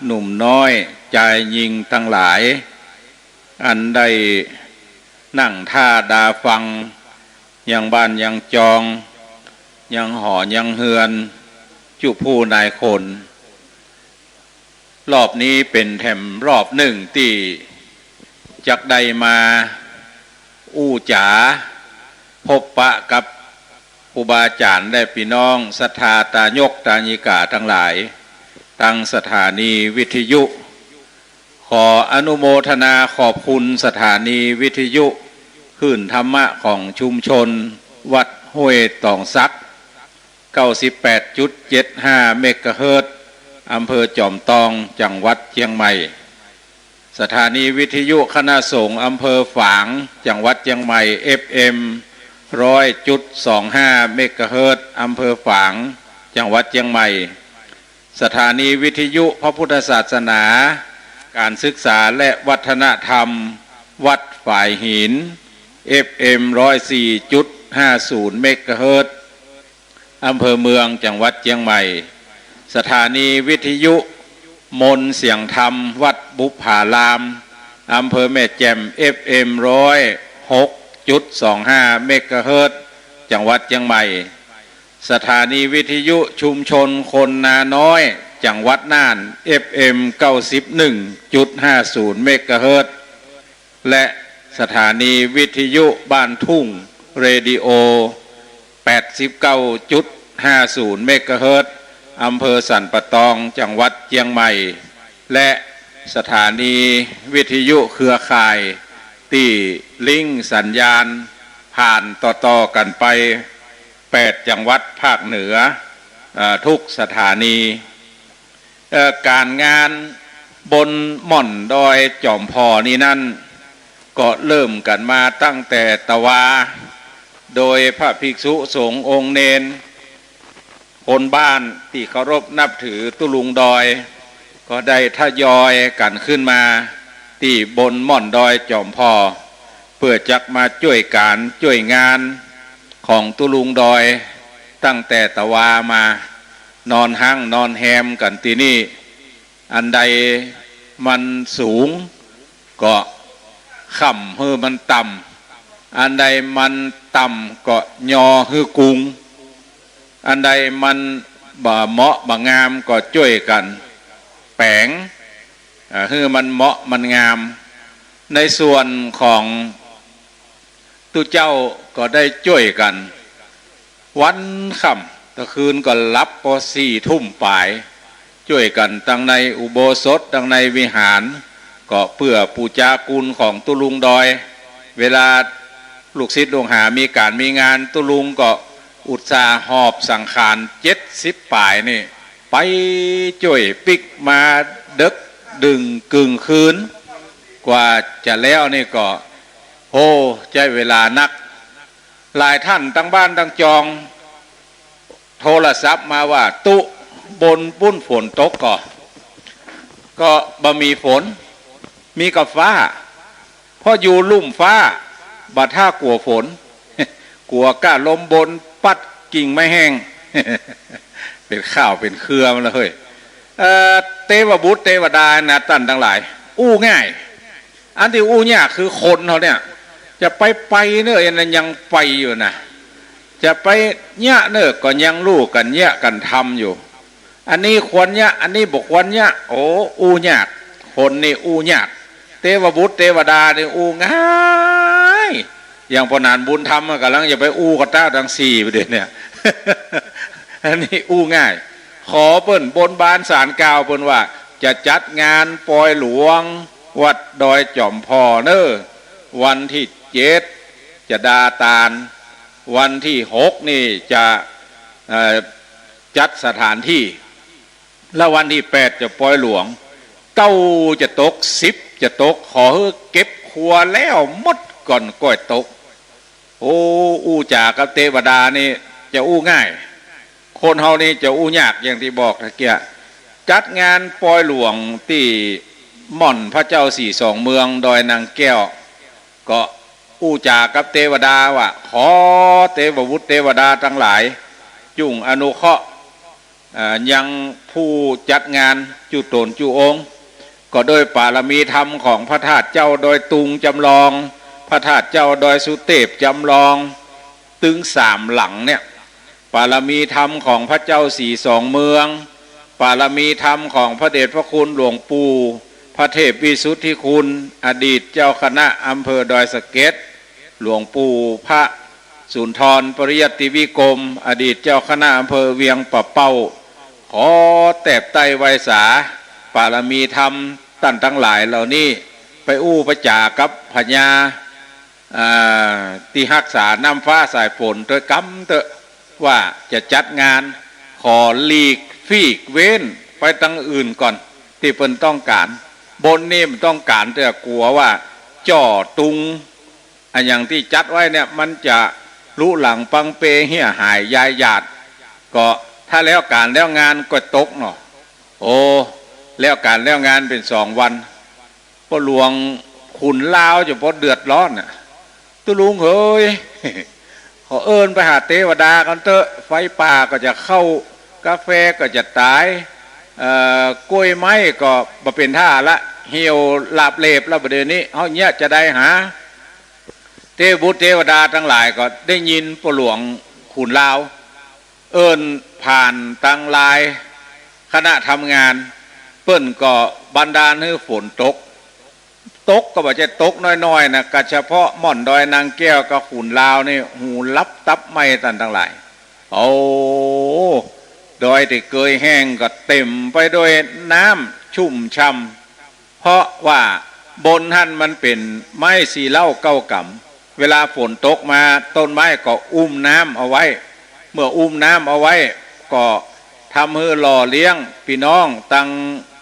หนุ่มน้อย จายญิงตังหลาย อันได้นั่งถ้าดาฟัง ยังบ้านยังจอง ยังหอยังเฮือน จุผู้นายคน รอบนี้เป๋นแถมรอบนึ่งตี้จักได้มาอู้จ๋า พบปะกับครูบาอาจ๋ารย์และปี้น้องศรัทธาตายกตายิก๋าตังหลาย ตังสถานีวิทยุ ขออนุโมทนาขอบคุณสถานีวิทยุคลื่นธรรมะของชุมชนวัดห้วยตองสัก เก้าสิบแปดจุดเจ็ดห้าเมกะเฮิรตซ์ อำเภอจอมตอง จังหวัดเจียงใหม่ สถานีวิทยุคณะสงฆ์อำเภอฝาง จังหวัดเจียงใหม่ เอฟเอ็ม ร้อยจุดสองห้าเมกะเฮิรตซ์ อำเภอฝาง จังหวัดเจียงใหม่ สถานีวิทยุพระพุทธศาสนา การศึกษาและวัฒนธรรม วัดฝายหิน เอฟเอ็ม ร้อยสี่จุดห้าศูนย์เมกะเฮิรตซ์ อำเภอเมือง จังหวัดเจียงใหม่ สถานีวิทยุมนต์เสียงธรรม วัดบุปผาราม อำเภอแม่แจ่ม เอฟเอ็ม ร้อยหกจุดสองห้าเมกะเฮิรตซ์ จังหวัดเจียงใหม่ สถานีวิทยุชุมชนคนนาน้อย จังหวัดน่าน เอฟเอ็ม เก้าสิบเอ็ดจุดห้าศูนย์เมกะเฮิรตซ์ และสถานีวิทยุบ้านทุ่ง เรดิโอ แปดสิบเก้าจุดห้าศูนย์เมกะเฮิรตซ์ อำเภอสันป่าตอง จังหวัดเจียงใหม่ และสถานีวิทยุเครือข่ายตี้ลิงก์สัญญาณผ่านต่อๆ กั๋นไป แปดจังหวัดภาคเหนือ เอ่อ ทุกสถานี เอ่อ ก๋านงานบนหม่อนดอยจอมผ่อนี้นั้น ก็เริ่มกั๋นมาตั้งแต่ตะวา โดยพระภิกษุสงฆ์องค์เณร คนบ้านตี้เคารพนับถือตุ๊ลุงดอย ก็ได้ทยอยกั๋นขึ้นมาตี้บนหม่อนดอยจอมผ่อ เปื้อจักมาจ้วยก๋านจ้วยงานของตุ๊ลุงดอย ตั้งแต่ตะวามา นอนฮั้งนอนแฮมกั๋นตี้นี่ อันใดมันสูงก็ค่ำหื้อมันต่ำ อันใดมันต่ำก็ยอหื้อกุง อันใดมันบ่เหมาะบ่งามก็จ้วยกั๋นแป๋ง เอ่อ หื้อมันเหมาะมันงาม ในส่วนของตุ๊เจ้าก็ได้จ้วยกั๋น วันค่ำ ตะคืนก็หลับปอสี่ทุ่มป๋าย จ้วยกั๋นตังในอุโบสถ ตังในวิหาร ก็เปื้อปู๋จากุณของตุ๊ลุงดอย เวลาลูกศิษย์ลูกหามีก๋านมีงาน ตุ๊ลุงก็อุตส่าห์หอบสังขารเจ็ดสิบป๋ายนี่ ไปจ้วยปิ๊กมาเดิ็กดึ่งกึ่งคืน กว่าจะแล้วนี่ก็ โอ้ ใจ๊เวลานัก หลายท่านตังบ้านตังจอง โทรศัพท์มาว่า ตุ๊ บนปุ้นฝนตกก่อ ก็บ่มีฝน มีก่าฟ้า เพราะอยู่ลุ่มฟ้า บ่ถ้ากลัวฝน กลัวก้าลมบนปั๊ดกิ่งไม้แห้ง เป๋นข่าวเป๋นเครือมาแล้วเฮ้ย เอ่อ เตวบุตรเตวดานะ ต้านตังหลาย อู้ง่าย อันตี้อู้ยากคือคนเฮาเนี่ย จะไปไปเน่อ อันนั้นยังไปอยู่นะ จะไปเยียะเน่อ ก็ยังลู่กั๋นเยียะกั๋นทำอยู่ อันนี้ควรเยียะ อันนี้บ่ควรเยียะ โอ้ อู้ยาก คนนี่อู้ยาก เตวบุตรเตวดานี่อู้ง่าย อย่างป้อหนานบุญธรรมอะ ก่ำลังจะไปอู้กับเต้าตังสี่ประเดี๋ยวเนี่ย อันนี้อู้ง่าย ขอเปิ้นบนบานศาลกล่าวเปิ้นว่า จะจัดงานปอยหลวงวัดดอยจ๋อมผ่อเน่อ วันตี้เจ็ดจะดาตาน วันตี้หกนี่จะ เอ่อ จัดสถานตี้ แล้ววันตี้แปดจะปอยหลวง เก้าจะตก สิบจะตก ขอหื้อเก็บครัวแล้วหมดก่อนก้อยตก โอ้ อู้จ๋ากับเตวดานี่จะอู้ง่าย คนเฮานี่จะอู้ยาก อย่างตี้บอกตะเกียะ จัดงานปอยหลวงตี้ม่อนพระเจ้าสี่สองเมืองดอยนางแก้ว ก็อู้จ๋ากับเตวดาว่า ขอเตวบุตรเตวดาตังหลาย จุ่งอนุเคราะห์ เอ่อ ยังผู้จัดงานจุตนจุองค์ ก็โดยปารมีธรรมของพระธาตุเจ้าดอยตุงจ๋ำลอง พระธาตุเจ้าดอยสุเตปจ๋ำลอง ตึงสามหลังเนี่ย ปารมีธรรมของพระเจ้าสี่สองเมือง ปารมีธรรมของพระเดชพระคุณหลวงปู่พระเทพวิสุทธิคุณ อดีตเจ้าคณะอำเภอดอยสะเก็ด หลวงปู่พระสุนทรปริยัติวิกรม อดีตเจ้าคณะอำเภอเวียงป่าเป้า ขอแตบใต้ไหว้สา ปารมีธรรมต้านตังหลายเหล่านี้ ไปอู้ไปจ๋ากับพญา อ่า ตี้ฮักษาน้ำฟ้าสายฝนตวยกำเต๊อะ ว่าจะจัดงาน ขอหลีกฟีกเว้นไปตังอื่นก่อน ตี้เปิ้นต้องก๋าน บนนี่มันต้องก๋าน แต่กั๋วว่าจ่อตุง อะหยังตี้จัดไว้เนี่ย มันจะลุหลังปังเปเหี้ยหายยายหยาด ก็ถ้าแล้วก๋านแล้วงานก็ตกเนาะ โอ้ แล้วก๋านแล้วงานเป๋นสองวัน ป้อหลวงขุนลาวจะปอเดือดร้อนน่ะ ตุ๊ลุงเหย ขอเอิ้นไปหาเตวดาก่อนเต๊อะ ไฟป่าก็จะเข้า กาแฟก็จะต๋าย เอ่อ กล้วยไม้ก็บ่เป๋นท่าละ เหี่ยวหลาบเหลบแล้วบ่าเดี่ยวนี้ เฮาเยียะจะใดหา เตวบุตรเตวดาตังหลายก็ได้ยินป้อหลวงขุนลาว เอิ้นผ่านตังลายคณะทำงาน เปิ้นก็บันดาลหื้อฝนตก ตกก็บ่ใจ้ตกน้อยๆ นะ ก็เฉพาะม่อนดอยนางแก้วกับขุนลาวนี่ หูหลับตับไหม้ต้านตังหลาย โอ้ ดอยตี้เกยแห้งก็เต๋มไปด้วยน้ำชุ่มฉ่ำ เพราะว่าบนหั้นมันเป๋นไม้สี่เหล้าเก้ากำ เวลาฝนตกมาต้นไม้ก็อุ้มน้ำเอาไว้ เมื่ออุ้มน้ำเอาไว้ก็ทำหื้อหล่อเลี้ยงปี้น้องตัง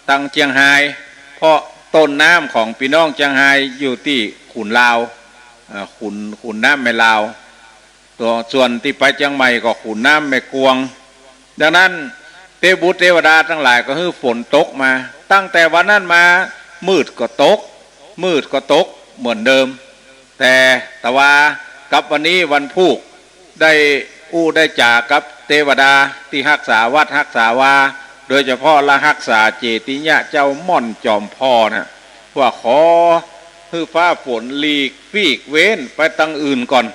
ตังเจียงฮาย เพราะต้นน้ำของปี้น้องเจียงฮายอยู่ตี้ขุนลาว เอ่อ ขุน ขุนน้ำแม่ลาว ตัว ส่วนตี้ไปเจียงใหม่ก็ขุนน้ำแม่กวง ดังนั้นเตวบุตรเตวดาตังหลายก็หื้อฝนตกมา ตั้งแต่วันนั้นมามืดก็ตก มืดก็ตกเหมือนเดิม แต่ตะวากับวันนี้วันพูก ได้อู้ได้จ๋ากับเตวดาตี้ฮักษาวัดฮักษาวา โดยเฉพาะละฮักษาเจติยะเจ้าม่อนจ๋อมผ่อน่ะ ว่าขอหื้อฟ้าฝนหลีกฟีกเว้นไปตังอื่นก่อน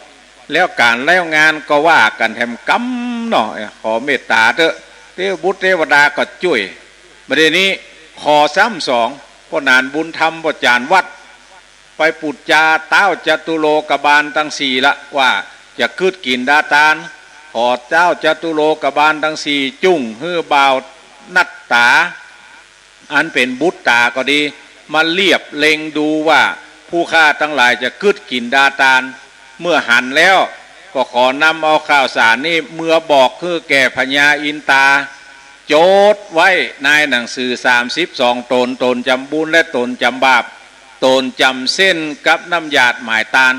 แล้วก๋านแล้วงานก็ว่ากั๋นแถมกำเนาะ ขอเมตต๋าเต๊อะ เตวบุตรเตวดาก็จ้วย บ่าเดี่ยวนี้ขอซ้ำสอง ป้อหนานบุญธรรมป้อจ๋ารวัด ไปปู๋จาต้าวจตุโลกบาลตังสี่ละ ว่าจะกึ๊ดกิ๋นดาตาน ขอต้าวจตุโลกบาลตังสี่จุ่งหื้อบ่าวนัตต๋า อันเป๋นบุตรต๋าก็ดี มาเลียบเล็งดูว่าผู้ข้าตังหลายจะกึ๊ดกิ๋นดาตาน เมื่อหันแล้วก็ขอนำเอาข่าวสารนี้เมือบอกหื้อแก่พญาอินตา จดไว้ในหนังสือสามสิบสองต๋น ต๋นจ๋ำบุญและต๋นจ๋ำบาป ต๋นจ๋ำเส้นกับน้ำหยาดหมายตาน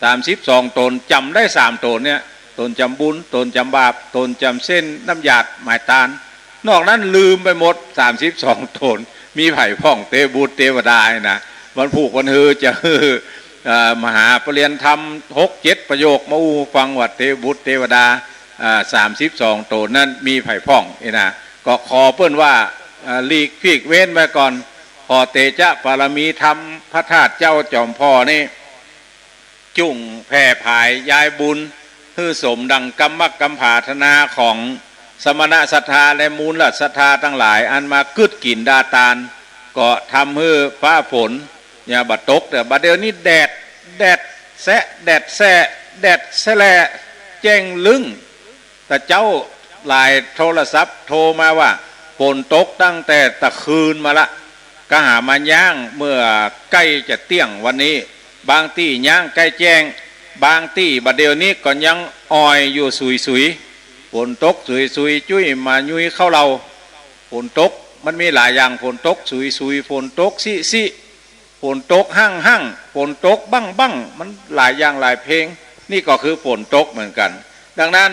สามสิบสองต๋น จ๋ำได้สามต๋นเนี่ย ต๋นจ๋ำบุญ ต๋นจ๋ำบาป ต๋นจ๋ำเส้นน้ำหยาดหมายตาน นอกนั้นลืมไปหมด สามสิบสองต๋น มีใผพ่องเตวบุตรเตวดานี่นะ วันพูกวันฮือจะ เอ่อ มหาปริญญาธรรมหกเจ็ดประโยคมาอู้ฟังว่าเตวบุตรเตวดา อ่า สามสิบสองต๋นนั้นมีใผพ่องนี่นะ ก็ขอเปิ้นว่า อ่า หลีกฟีกเว้นไว้ก่อน ขอเตจะปารมีธรรมพระธาตุเจ้าจ๋อมผ่อนี่ จุ่งแผ่ผายย้ายบุญ หื้อสมดังกำมักกำผาถนาของ สมณศรัทธาและมูลศรัทธาตังหลายอันมากึ๊ดกิ๋นดาตาน ก็ทำหื้อฟ้าฝนเนี่ยบ่ตก แต่บ่าเดี่ยวนี้แดด แดดแสะ แดดแสะ แดดแสะแหละ แจ้งลึ้ง แต่เจ๊าหลายโทรศัพท์โทรมาว่าฝนตกตั้งแต่ตะคืนมาละ ก็หามายั้งเมื่อใก้จะเตี้ยงวันนี้ บางตี้ยั้งใก้แจ้ง บางตี้บ่าเดี่ยวนี้ก็ยังอ่อยอยู่สุยๆ ฝนตกสุยๆ จุ้ยมายุยเข้าเรา ฝนตกมันมีหลายอย่าง ฝนตกสุยๆ ฝนตกซิๆ ฝนตกหั่งๆ ฝนตกบั้งๆ มันหลายอย่างหลายเพลง นี่ก็คือฝนตกเหมือนกั๋น ดังนั้น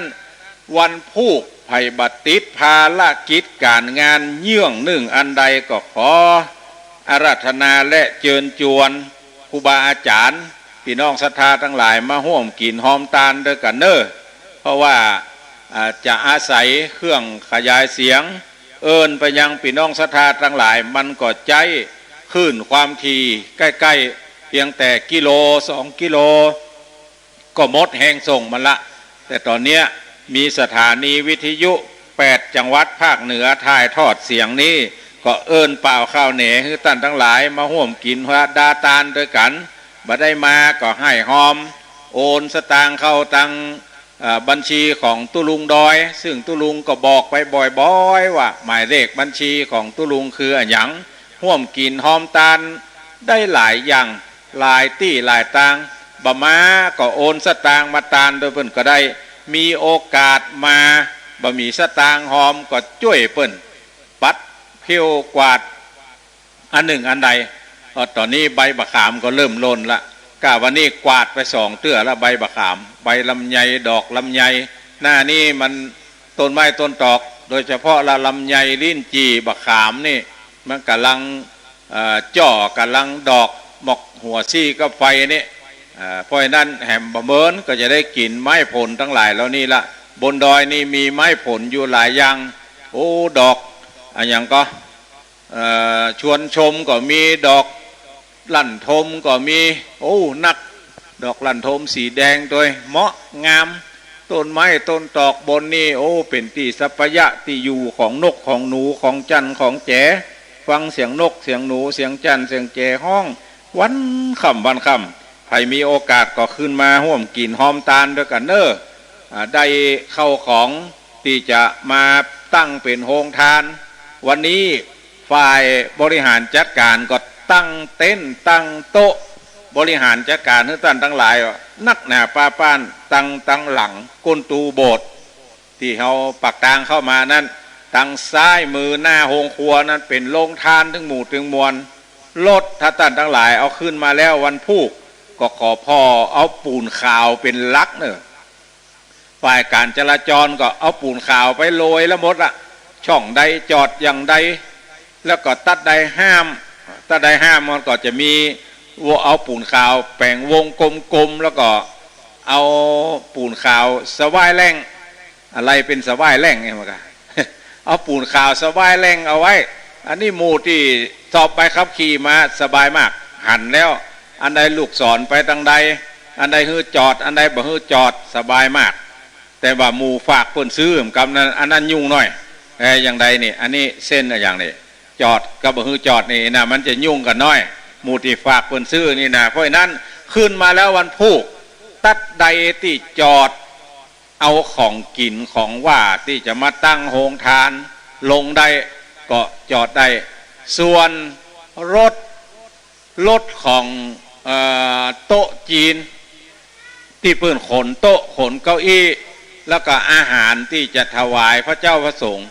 วันพูกใผบ่ติดภารกิจก๋านงานเยื่องนึ่งอันใดก็ขออาราธนาและเจิญจวนครูบาอาจ๋ารย์ ปี้น้องศรัทธาตังหลายมาฮ่วมกิ๋นฮอมตานตวยกั๋นเน่อ เพราะว่า อ่า จะอาศัยเครื่องขยายเสียง เอิ้นไปยังปี้น้องศรัทธาตังหลาย มันก็ใจ๊คลื่นความถี่ใก้ๆ เปียงแต่กิโลสองกิโล ก็หมดแฮงส่งมันละ แต่ต๋อนเนี้ยมีสถานีวิทยุแปดจังหวัดภาคเหนือถ่ายทอดเสียงนี้ ก็เอิ้นป่าวข่าวแหน่หื้อต้านตังหลายมาฮ่วมกิ๋นดาตานตวยกั๋น บ่ได้มาก็หื้อฮอมโอนสตางค์เข้าตัง เอ่อ บัญชีของตุ๊ลุงดอย ซึ่งตุ๊ลุงก็บอกไปบ่อยๆ ว่าหมายเลขบัญชีของตุ๊ลุงคืออะหยัง ฮ่วมกิ๋นฮอมตานได้หลายอย่าง หลายตี้หลายตาง บ่มาก็โอนสตางค์มาตานตวยเปิ้นก็ได้ มีโอกาสมา บ่มีสตางค์ฮอมก็จ้วยเปิ้น ปัดเผี้ยวกวาด อันนึ่งอันใด เอ่อ ต๋อนนี้ใบบ่าขามก็เริ่มหล่นละ ก้าวันนี้กวาดไปสองเตื้อละ ใบบ่าขาม ใบลำไย ดอกลำไย หน้านี้มันต้นไม้ต้นตอก โดยเฉพาะละลำไย ลิ้นจี่ บ่าขามนี่ มันก่ำลัง เอ่อ จ้อ ก่ำลังดอก หมอกหัวซี้กับไฟนี่ เอ่อ เพราะฉะนั้นแหมบ่าเมินก็จะได้กิ๋นไม้ผลตังหลายเหล่านี้ละ บนดอยนี่มีไม้ผลอยู่หลายอย่าง โอ้ ดอก อะหยังก็ เอ่อ ชวนชมก็มี ดอกลั่นทมก็มี โอ้ นัก ดอกลั่นทมสีแดงตวย เหมาะงาม ต้นไม้ต้นตอกบนนี่ โอ้ เป๋นตี้สัปปะยะตี้อยู่ของนกของหนูของจั่นของแจ๋ ฟังเสียงนกเสียงหนูเสียงจั่นเสียงแจ๋ฮ้อง วันค่ำวันค่ำ ใผมีโอกาสก็ขึ้นมาฮ่วมกิ๋นฮอมตานตวยกั๋นเน่อ อ่า ได้เข้าของตี้จะมาตั้งเป๋นโฮงตาน วันนี้ฝ่ายบริหารจัดก๋านก็ตั้งเต็นท์ตั้งโต๊ะ บริหารจัดก๋านหื้อต้านตังหลาย นักหนาป้าป้าน ตัง ตังหลังก้นตูโบสถ์ ตี้เฮาปากตางเข้ามานั้น ตังซ้ายมือหน้าโฮงครัวนั้นเป๋นโฮงตานตึงหมู่ตึงมวล รถถ้าต้านตังหลายเอาขึ้นมาแล้ววันพูก ก็ขอผ่อเอาปูนขาวเป๋นหลักเน่อ ฝ่ายก๋านจราจรก็เอาปูนขาวไปโรยแล้วหมดละ ช่องใดจอดอย่างใด แล้วก็ตั๊ดใดห้าม ตั๊ดใดห้ามมันก็จะมี เอาปูนขาวแป๋งวงกลมๆ แล้วก็เอาปูนขาวสะว้ายแล่ง อะไรเป๋นสะว้ายแล่งเนี่ยมันก็ เอาปูนขาวสะว้ายแล่งเอาไว้ อันนี้หมู่ตี้สอบใบขับขี่มาสบายมาก หันแล้ว อันใดลูกศรไปตางใด อันใดหื้อจอด อันใดบ่หื้อจอด สบายมาก แต่ว่าหมู่ฝากเปิ้นซื้อ กำนั้น อันนั้นยุ่งหน้อย เอ่อ อย่างใดนี่ อันนี้เส้นอะหยังนี่ จอดกับบ่หื้อจอดนี่นะ มันจะยุ่งกั๋นหน้อย หมู่ตี้ฝากเปิ้นซื้อนี่นะ เพราะฉะนั้นขึ้นมาแล้ววันพูก ตั๊ดใดตี้จอด เอาของกิ๋นของหว่านตี้จะมาตั้งโฮงตานลงได้ก็จอดได้ ส่วนรถ รถของ เอ่อ โต๊ะจีน ตี้เปิ้นขนโต๊ะขนเก้าอี้ แล้วก็อาหารตี้จะถวายพระเจ้าพระสงฆ์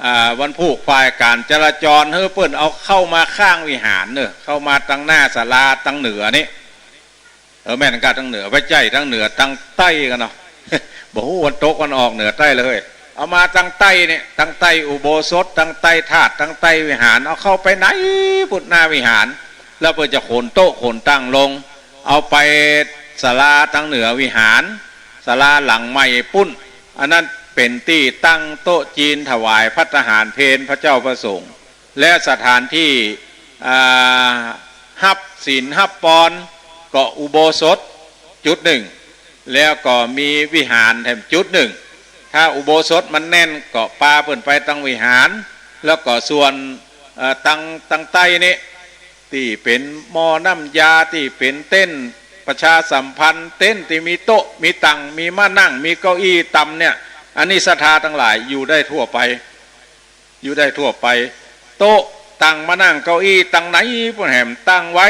อ่า วันพูกฝ่ายก๋านจราจรหื้อเปิ้นเอาเข้ามาข้างวิหารเน่อ เข้ามาตางหน้าศาลาตางเหนือนี่ เออ แม่นก้าตางเหนือ บ่ใจ้ตางเหนือ ตางใต้กั๋นเนาะ บ่ฮู้วันตกวันออกเหนือใต้เลย เอามาตางใต้เนี่ย ตางใต้อุโบสถ ตางใต้ธาตุ ตางใต้วิหาร เอาเข้าไปในปุ้นหน้าวิหาร แล้วเปิ้นจะขนโต๊ะขนตังลง เอาไปศาลาตางเหนือวิหาร ศาลาหลังใหม่ปุ้น อันนั้นเป๋นตี้ตั้งโต๊ะจีนถวายภัตตาหารเพลพระเจ้าพระสงฆ์ และสถานที่ อ่า ฮับศีลฮับปอนก็อุโบสถจุดนึ่ง แล้วก็มีวิหารแถมจุดนึ่ง ถ ถ้าอุโบสถมันแน่นก็ปาเปิ้นไปตังวิหาร แล้วก็ส่วน เอ่อ ตัง ตังใต้นี้ ตี้เป๋นหม้อน้ำยา ตี้เป๋นเต็นท์ประชาสัมพันธ์ เต็นท์ตี้มีโต๊ะ มีตั๋ง มีม้านั่ง มีเก้าอี้ต๋ำเนี่ย อันนี้ศรัทธาตังหลายอยู่ได้ทั่วไป อยู่ได้ทั่วไป โต๊ะ ตั๋ง ม้านั่ง เก้าอี้ ตังไหนปู้นแหมตั้งไว้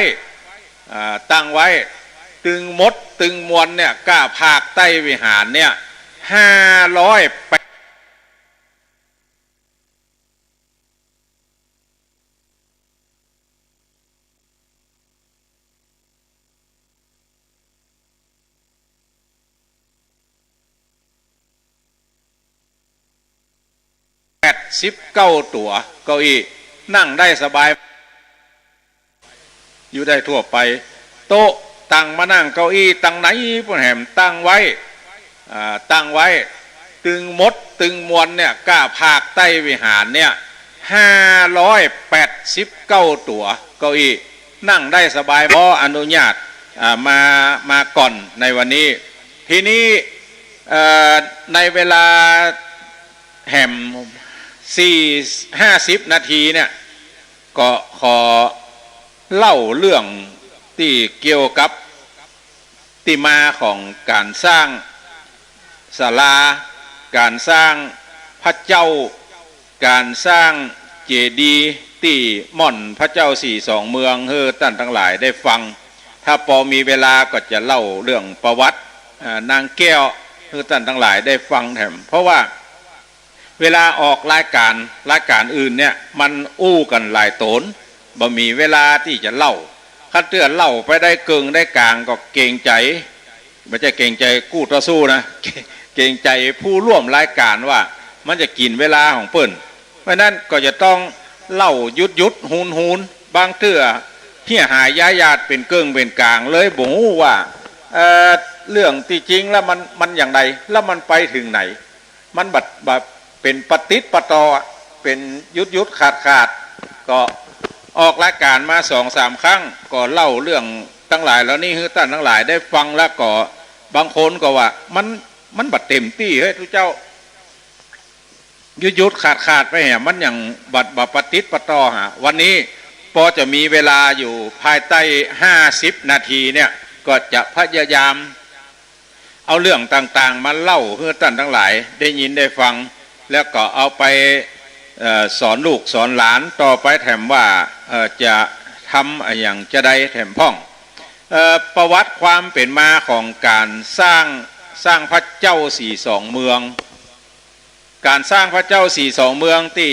อ่า ตั้งไว้ ตึงหมด ตึงมวลเนี่ย ก้าภาคใต้วิหารเนี่ย ห้าร้อยแปด แปดสิบเก้าตั๋ว เก้าอี้นั่งได้สบาย อยู่ได้ทั่วไป โต๊ะ ตั๋ง ม้านั่ง เก้าอี้ ตังไหนปู้นแหมตั้งไว้ อ่า ตั้งไว้ ตึงหมด ตึงมวลเนี่ย ก้าภาคใต้วิหารเนี่ย ห้าร้อยแปดสิบเก้าตั๋ว เก้าอี้นั่งได้สบาย ขออนุญาต อ่า มา มาก่อนในวันนี้ ทีนี้ เอ่อ ในเวลาแหมสี่ ห้าสิบนาทีเนี่ย ก็ขอเล่าเรื่องตี้เกี่ยวกับตี้มาของก๋านสร้างศาลา ก๋านสร้างพระเจ้า ก๋านสร้างเจดีย์ตี้ม่อนพระเจ้าสี่สองเมือง หื้อต้านตังหลายได้ฟัง ถ้าปอมีเวลาก็จะเล่าเรื่องประวัติ อ่า นางแก้ว หื้อต้านตังหลายได้ฟังแถม เพราะว่า เวลาออกรายก๋าน รายก๋านอื่นเนี่ย มันอู้กั๋นหลายต๋น บ่มีเวลาตี้จะเล่า คันเตื้อเล่าไปได้เกิ่งได้ก๋างก็เกรงใจ๋ บ่ใจ้เกรงใจ๋กู้ต่อสู้นะ เกรงใจ๋ผู้ร่วมรายก๋านว่ามันจะกิ๋นเวลาของเปิ้น เพราะฉะนั้นก็จะต้องเล่าหยุดๆ ฮูนๆ บางเตื้อเหียหายย้ายหยาดเป๋นเกิ่งเป๋นก๋างเลย บ่ฮู้ว่า เอ่อ เรื่องตี้จริงแล้วมัน มันอย่างใด แล้วมันไปเถิงไหน มันบัด บัดเป๋นปะติดปะตอ เป๋นหยุดๆ ขาดๆ ก็ออกรายก๋านมาสองสามครั้ง ก็เล่าเรื่องตังหลายเหล่านี้หื้อต้านตังหลายได้ฟัง แล้วก็บางคนก็ว่า มัน มันบ่เต็มตี้ เฮ้ย ตุ๊เจ้า หยุดๆ ขาดๆ ไปแหม มันอย่างบ่ บ่ปะติดปะตอหา วันนี้ปอจะมีเวลาอยู่ภายใต้ห้าสิบนาทีเนี่ย ก็จะพยายาม เอาเรื่องต่างๆ มาเล่าหื้อต้านตังหลายได้ยินได้ฟัง แล้วก็เอาไป เอ่อ สอนลูกสอนหลานต่อไปแถมว่า เอ่อ จะทำอะหยังจะใดแถมพ่อง เอ่อ ประวัติความเป๋นมาของก๋านสร้าง สร้างพระเจ้าสี่สองเมือง ก๋านสร้างพระเจ้าสี่สองเมืองตี้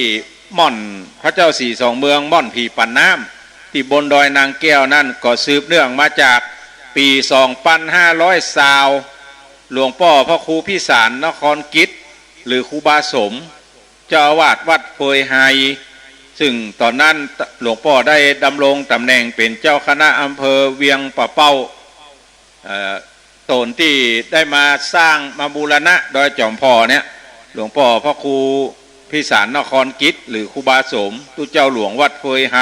ม่อนพระเจ้าสี่สองเมือง ม่อนผีปากน้ำ ตี้บนดอยนางแก้วนั้น ก็สืบเนื่องมาจากปี๋สองปันห้าร้อยซาว หลวงป้อพระครูพิสารนครกิจ หรือครูบาสม เจ้าอาวาสวัดเฟยไฮ ซึ่งต๋อนนั้นหลวงป้อได้ดำรงต๋ำแหน่งเป๋นเจ้าคณะอำเภอเวียงป่าเป้า เอ่อ ต๋นตี้ได้มาสร้างมาบูรณะดอยจ๋อมผ่อเนี่ย หลวงป้อพระครูพิสารนครกิจ หรือครูบาสม ตุ๊เจ้าหลวงวัดเฟยไฮ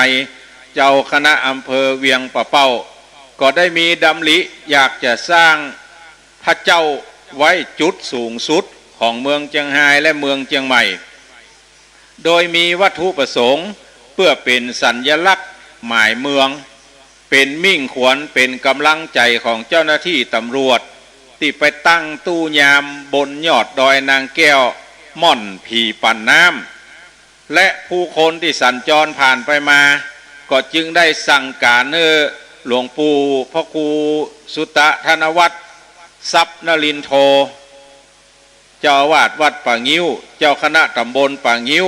เจ้าคณะอำเภอเวียงป่าเป้า ก็ได้มีดำริอยากจะสร้างพระเจ้าไว้จุดสูงสุดของเมืองเจียงฮายและเมืองเจียงใหม่ โดยมีวัตถุประสงค์เปื้อเป๋นสัญลักษณ์หมายเมือง เป๋นมิ่งขวัญ เป๋นก๋ำลังใจ๋ของเจ้าหน้าตี้ตำรวจ ตี้ไปตั้งตู้ยามบนยอดดอยนางแก้ว ม่อนผีปากน้ำ และผู้คนตี้สัญจรผ่านไปมา ก็จึงได้สั่งก๋านหื้อหลวงปู่พระครูสุตะธนวัฒน์ ทรัพย์นรินโท เจ้าอาวาสวัดป่างิ้ว เจ้าคณะตำบลป่างิ้ว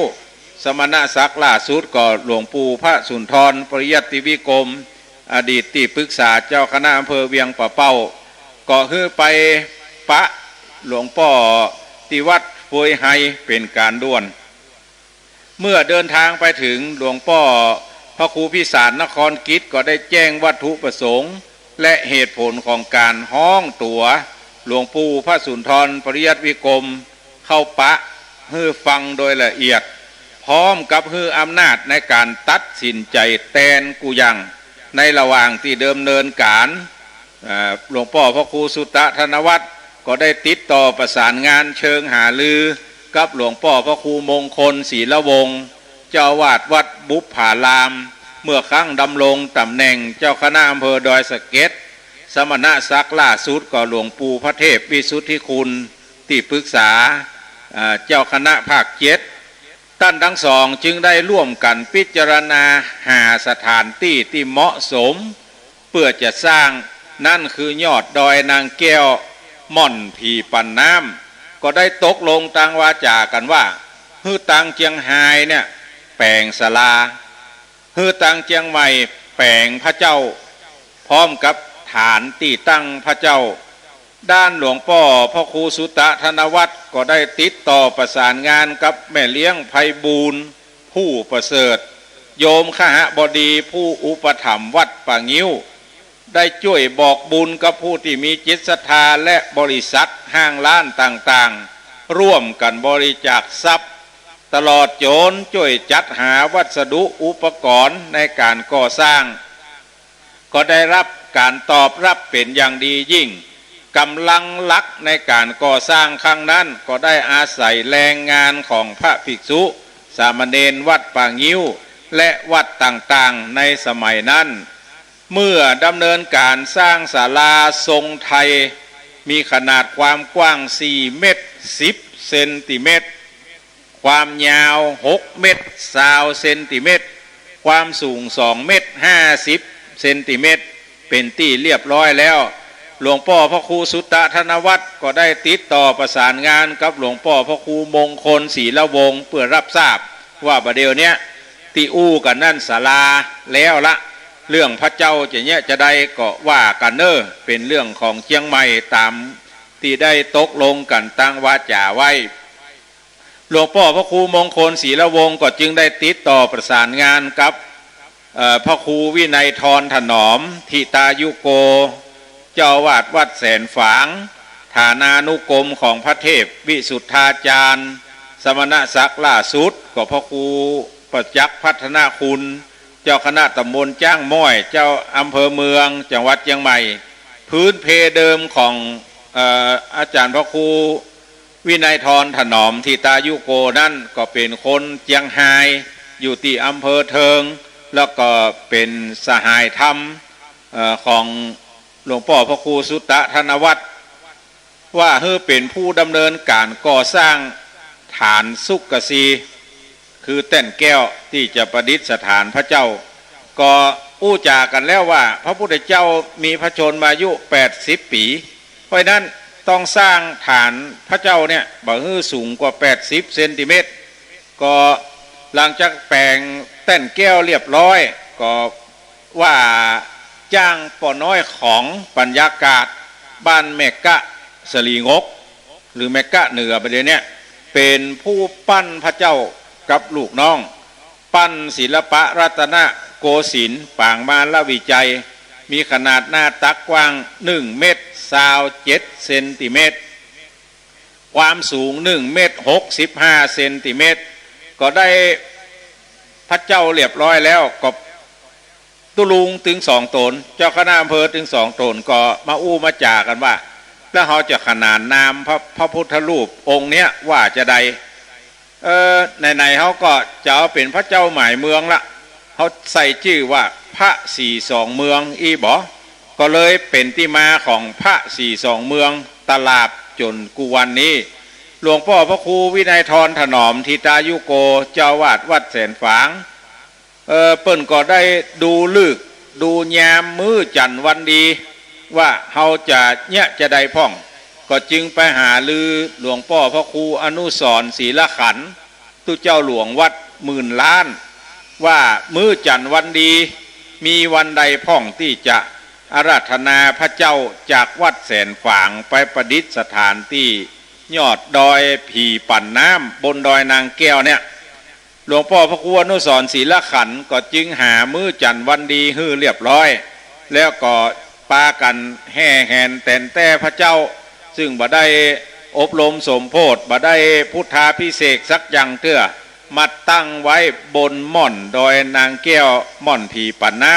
สมณศักดิ์ล่าสุดก็หลวงปู่พระสุนทรปริยัติวิกรม อดีตตี้ปรึกษาเจ้าคณะอำเภอเวียงป่าเป้า ก็หื้อไปปะหลวงป้อตี้วัดเฟยไฮเป๋นก๋านด่วน เมื่อเดินทางไปถึง หลวงป้อพระครูพิสารนครกิจก็ได้แจ้งวัตถุประสงค์และเหตุผลของก๋านฮ้องตั๋วหลวงปู่พระสุนทรปริยัติวิกรมเข้าปะหื้อฟังโดยละเอียด พร้อมกับหื้ออำนาจในก๋านตัดสินใจ๋แตนกู้อย่าง ในระหว่างตี้ดำเนินก๋าน เอ่อ หลวงป้อพระครูสุตะธนวัฒน์ ก็ได้ติดต่อประสานงานเชิงหารือกับหลวงป้อพระครูมงคลศิลวงศ์ เจ้าอาวาสวัดบุปผาราม เมื่อครั้งดำรงตำแหน่งเจ้าคณะอำเภอดอยสะเก็ด สมณศักดิ์ล่าสุดก็หลวงปู่พระเทพวิสุทธิคุณ ตี้ปรึกษา อ่า เจ้าคณะภาคเจ็ด ต้านตังสองจึงได้ร่วมกั๋นพิจารณาหาสถานตี้ตี้เหมาะสม เปื้อจะสร้าง นั้นคือยอดดอยนางแก้ว ม่อนผีปั่นน้ำ ก็ได้ตกลงตางวาจ๋ากั๋นว่า หื้อตางเจียงฮายเนี่ยแป๋งศาลา หื้อตางเจียงใหม่แป๋งพระเจ้า พร้อมกับฐานตี้ตั้งพระเจ้า ด้านหลวงป้อพระครูสุตะธนวัฒน์ก็ได้ติดต่อประสานงานกับแม่เลี้ยงไพบูลย์ ผู้ประเสริฐ โยมคหบดีผู้อุปถัมภ์วัดป่างิ้ว ได้จ้วยบอกบุญกับผู้ตี้มีจิตศรัทธาและบริษัทห้างร้านต่างๆ ร่วมกั๋นบริจาคทรัพย์ ตลอดจ๋นจ้วยจัดหาวัสดุอุปกรณ์ในก๋านก่อสร้าง ก็ได้รับก๋านตอบรับเป๋นอย่างดียิ่ง ก๋ำลังหลักในก๋านก่อสร้างครั้งนั้นก็ได้อาศัยแรงงานของพระภิกษุสามเณรวัดป่างิ้ว และวัดต่างๆ ในสมัยนั้น เมื่อดำเนินก๋านสร้างศาลาทรงไทย มีขนาดความกว้างสี่เมตรสิบเซนติเมตร ความยาวหกเมตรซาวเซนติเมตร ความสูงสองเมตรห้าสิบเซนติเมตร เป๋นตี้เรียบร้อยแล้ว หลวงป้อพระครูสุตะธนวัฒน์ก็ได้ติดต่อประสานงานกับหลวงป้อพระครูมงคลศิลวงศ์เปื้อฮับทราบว่าบ่าเดี่ยวเนี้ยตี้อู้กั๋นนั้นศาลาแล้วละ เรื่องพระเจ้าจะเยียะจาใดก็ว่ากั๋นเน่อ เป๋นเรื่องของเจียงใหม่ต๋ามตี้ได้ตกลงกั๋นตางวาจ๋าไว้ หลวงป้อพระครูมงคลศิลวงศ์ก็จึงได้ติดต่อประสานงานกับ เอ่อ พระครูวินัยธรถนอม ธิตายุโก เจ้าอาวาสวัดแสนฝาง ฐานานุกรมของพระเทพวิสุทธาจารย์ สมณศักดิ์ล่าสุดก็พระครูประจักษ์พัฒนคุณ เจ้าคณะตำบลจ๊างม้อย เจ้าอำเภอเมือง จังหวัดเจียงใหม่ พื้นเพเดิมของ เอ่อ อาจ๋ารย์พระครู วินัยธรถนอม ธิตายุโก นั้นก็เป๋นคนเจียงฮาย อยู่ตี้อำเภอเทิง แล้วก็เป๋นสหายธรรม เอ่อ ของหลวงป้อพระครูสุตะธนวัฒน์ ว่าหื้อเป๋นผู้ดำเนินก๋านก่อสร้างฐานสุกกะซี คือแต้นแก้วตี้จะประดิษฐานพระเจ้า ก็อู้จ๋ากั๋นแล้วว่าพระพุทธเจ้ามีพระชนมายุแปดสิบปี๋ เพราะฉะนั้นต้องสร้างฐานพระเจ้าเนี่ยบ่หื้อสูงกว่าแปดสิบเซนติเมตร ก็หลังจากแป๋งแต้นแก้วเรียบร้อย ก็ว่าจ้างป้อน้อยของปัญญากาศบ้านแม่กะสลีงก หรือแม่กะเหนือบ่าเดี่ยวเนี้ย เป๋นผู้ปั้นพระเจ้ากับลูกน้อง ปั้นศิลปะรัตนโกสินทร์ ปางมารวิชัย มีขนาดหน้าตักกว้างหนึ่งเมตรซาวเจ็ดเซนติเมตร ความสูงหนึ่งเมตรหกสิบห้าเซนติเมตร ก็ได้พระเจ้าเรียบร้อยแล้ว ก็ตุ๊ลุงตึงสองต๋น เจ้าคณะอำเภอตึงสองต๋นก็มาอู้มาจ๋ากั๋นว่า แล้วเฮาจะขนานนามพระ พระพุทธรูปองค์เนี้ยว่าจาใด เออ ไหนๆ เฮาก็จะเอาเป๋นพระเจ้าหมายเมืองละ เฮาใส่จื้อว่าพระศรีสองเมืองอี้บ่ ก็เลยเป๋นตี้มาของพระศรีสองเมือง ตราบจ๋นกู้วันนี้ หลวงป้อพระครูวินัยธรถนอม ธิตายุโก เจ้าอาวาสวัดแสนฝาง เอ่อ เปิ้นก็ได้ดูฤกษ์ดูยามมื้อจั๋นทร์วันดี ว่าเฮาจะเยียะจาใดพ่อง ก็จึงไปหารือหลวงป้อพระครูอนุสรณ์ ศรีละขันธ์ ตุ๊เจ้าหลวงวัดหมื่นล้าน ว่ามื้อจั๋นทร์วันดี มีวันใดพ่องตี้จะอาราธนาพระเจ้าจากวัดแสนฝางไปประดิษฐานตี้ยอดดอยผีปั่นน้ำบนดอยนางแก้วเนี่ย หลวงป้อพระครูอนุสรณ์ ศรีละขันธ์ ก็จึงหามื้อจั๋นทร์วันดีหื้อเรียบร้อย แล้วก็ปากั๋นแห่แหนแต๋นแต๊พระเจ้า ซึ่งบ่ได้อบรมสมโพธิ บ่ได้พุทธาภิเษกสักอย่างเตื้อ มาตั้งไว้บนม่อนดอยนางแก้ว ม่อนผีปั่นน้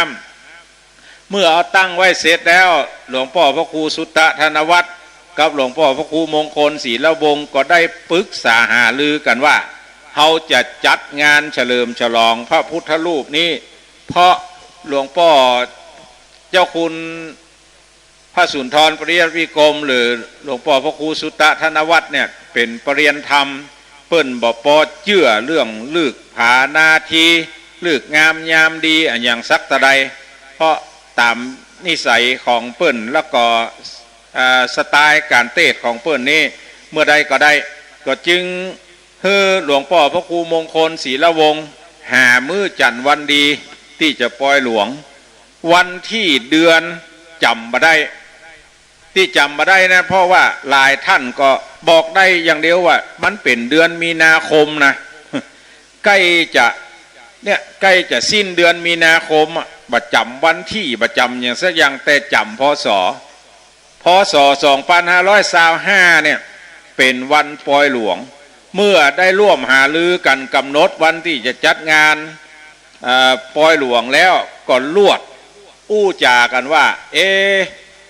ำ เมื่อเอาตั้งไว้เสร็จแล้ว หลวงป้อพระครูสุตะธนวัฒน์ กับหลวงป้อพระครูมงคลศิลวงศ์ก็ได้ปรึกษาหารือกั๋นว่า เฮาจะจัดงานเฉลิมฉลองพระพุทธรูปนี้ เพราะหลวงป้อเจ้าคุณพระสุนทรปริยัติวิกรม หรือหลวงป้อพระครูสุตตะธนวัฒน์เนี่ย เป๋นปริญญาธรรม เปิ้นบ่ปอเจื้อเรื่องฤกษ์ผานาที ฤกษ์งามยามดีอะหยังสักเต้าใด เพราะต๋ามนิสัยของเปิ้น แล้วก็ เอ่อ สไตล์ก๋านเตสน์ของเปิ้นนี้ เมื่อใดก็ได้ ก็จึงหื้อหลวงป้อพระครูมงคลศิลวงศ์ หามื้อจั๋นทร์วันดีตี้จะปอยหลวง วันตี้เดือนจ๋ำบ่ได้ ตี้จ๋ำบ่ได้นะ เพราะว่าหลายต้านก็บอกได้อย่างเดียวว่า มันเป๋นเดือนมีนาคมนะ ใก้จะ เนี่ย ใก้จะสิ้นเดือนมีนาคมอะ บ่จ๋ำวันตี้ บ่จ๋ำหยังสักอย่าง แต่จ๋ำ พ.ศ. พ.ศ. สองปันห้าร้อยซาวห้าเนี่ย เป๋นวันปอยหลวง เมื่อได้ร่วมหารือกั๋นก๋ำหนดวันตี้จะจัดงาน เอ่อ ปอยหลวงแล้วก็ลวดอู้จ๋ากั๋นว่า เอ๊ะ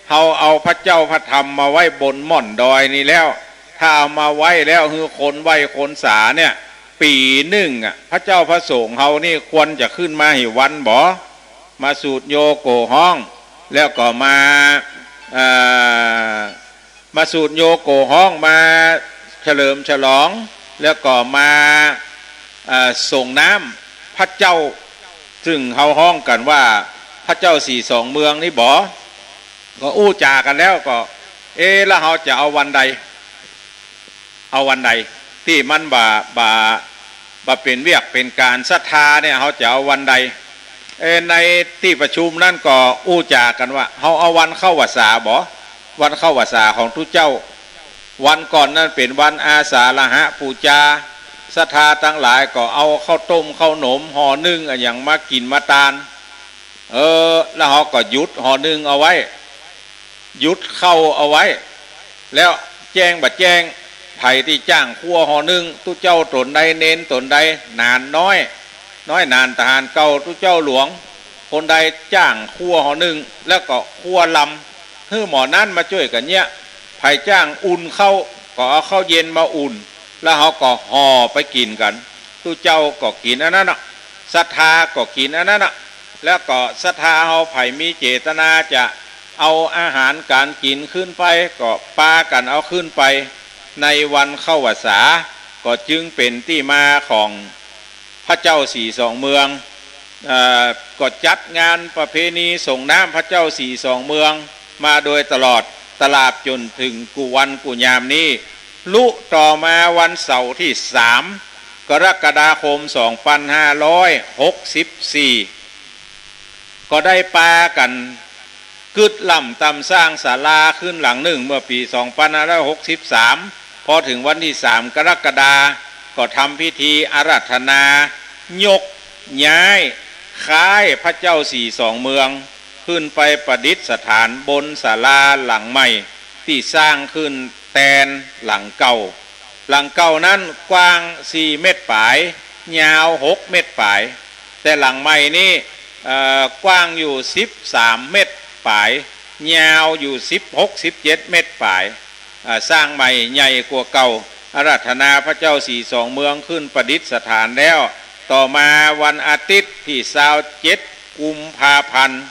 เฮาเอาพระเจ้าพระธรรมมาไว้บนหม่อนดอยนี้แล้ว ถ้าเอามาไว้แล้วหื้อคนไหว้คนสาเนี่ย ปี๋นึ่งอะ พระเจ้าพระสงฆ์เฮานี่ควรจะขึ้นมาหีวันบ่ มาสูตรโยโกฮ้อง แล้วก็มา เอ่อ มาสูตรโยโกฮ้อง มาเฉลิมฉลอง แล้วก็มา เอ่อ ส่งน้ำพระเจ้า ซึ่งเฮาฮ้องกั๋นว่าพระเจ้าสี่สองเมืองนี้บ่ ก็อู้จ๋ากั๋นแล้วก็ เอ๊ะ แล้วเฮาจะเอาวันใด เอาวันใด ตี้มันบ่ บ่ บ่เป๋นเวียกเป๋นก๋านศรัทธาเนี่ย เฮาจะเอาวันใด เอ่อ ในตี้ประชุมนั้นก็อู้จ๋ากั๋นว่า เฮาเอาวันเข้าพรรษาบ่ วันเข้าพรรษาของตุ๊เจ้า วันก่อนนั้นเป๋นวันอาสาฬหปูจา ศรัทธาตังหลายก็เอาข้าวต้มข้าวหนมห่อนึ่งอะหยังมากิ๋นมาตาน เออ แล้วเฮาก็หยุดห่อนึ่งเอาไว้ หยุดข้าวเอาไว้ แล้วแจ้งบ่แจ้ง ใผตี้จ้างครัวห่อนึ่ง ตุ๊เจ้าต๋นใด เณรต๋นใด หนานน้อย น้อยหนานตะหารเก่าตุ๊เจ้าหลวง คนใดจ้างครัวห่อนึ่ง แล้วก็ครัวลำ หื้อหมอนั้นมาจ้วยกั๋นเยียะ ใผจ้างอุ่นข้าว ก็เอาข้าวเย็นมาอุ่น แล้วเฮาก็ห่อไปกิ๋นกั๋น ตุ๊เจ้าก็กิ๋นอันนั้นน่ะ ศรัทธาก็กิ๋นอันนั้นน่ะ แล้วก็ศรัทธาเฮาใผมีเจตนาจะเอาอาหารก๋านกิ๋นขึ้นไป ก็ปากั๋นเอาขึ้นไป ในวันเข้าพรรษา ก็จึงเป๋นตี้มาของพระเจ้าสี่สองเมือง เอ่อ ก็จัดงานประเพณีส่งน้ำพระเจ้าสี่สองเมืองมาโดยตลอด ตราบจ๋นเถิงกู้วันกู้ยามนี้ ลุต่อมาวันเสาร์ตี้สาม กรกฎาคม สองปันห้าร้อยหกสิบสี่ ก็ได้ปากั๋นกึ๊ดล่ำตำสร้างศาลาขึ้นหลังนึ่งเมื่อปี๋ สองปันห้าร้อยหกสิบสาม พอเถิงวันตี้สาม กรกฎา ก็ทำพิธีอาราธนายกย้าย ค้ายพระเจ้าสี่สองเมือง ขึ้นไปประดิษฐานบนศาลาหลังใหม่ ตี้สร้างขึ้นแตนหลังเก่า หลังเก่านั้นกว้างสี่เมตรป๋าย ยาวหกเมตรป๋าย แต่หลังใหม่นี้ เอ่อ กว้างอยู่สิบสามเมตรป๋าย ยาวอยู่สิบหก สิบเจ็ดเมตรป๋าย อ่า สร้างใหม่ใหญ่กว่าเก่า อาราธนาพระเจ้าสี่สองเมืองขึ้นประดิษฐานแล้ว ต่อมาวันอาทิตย์ตี้ซาวเจ็ดกุมภาพันธ์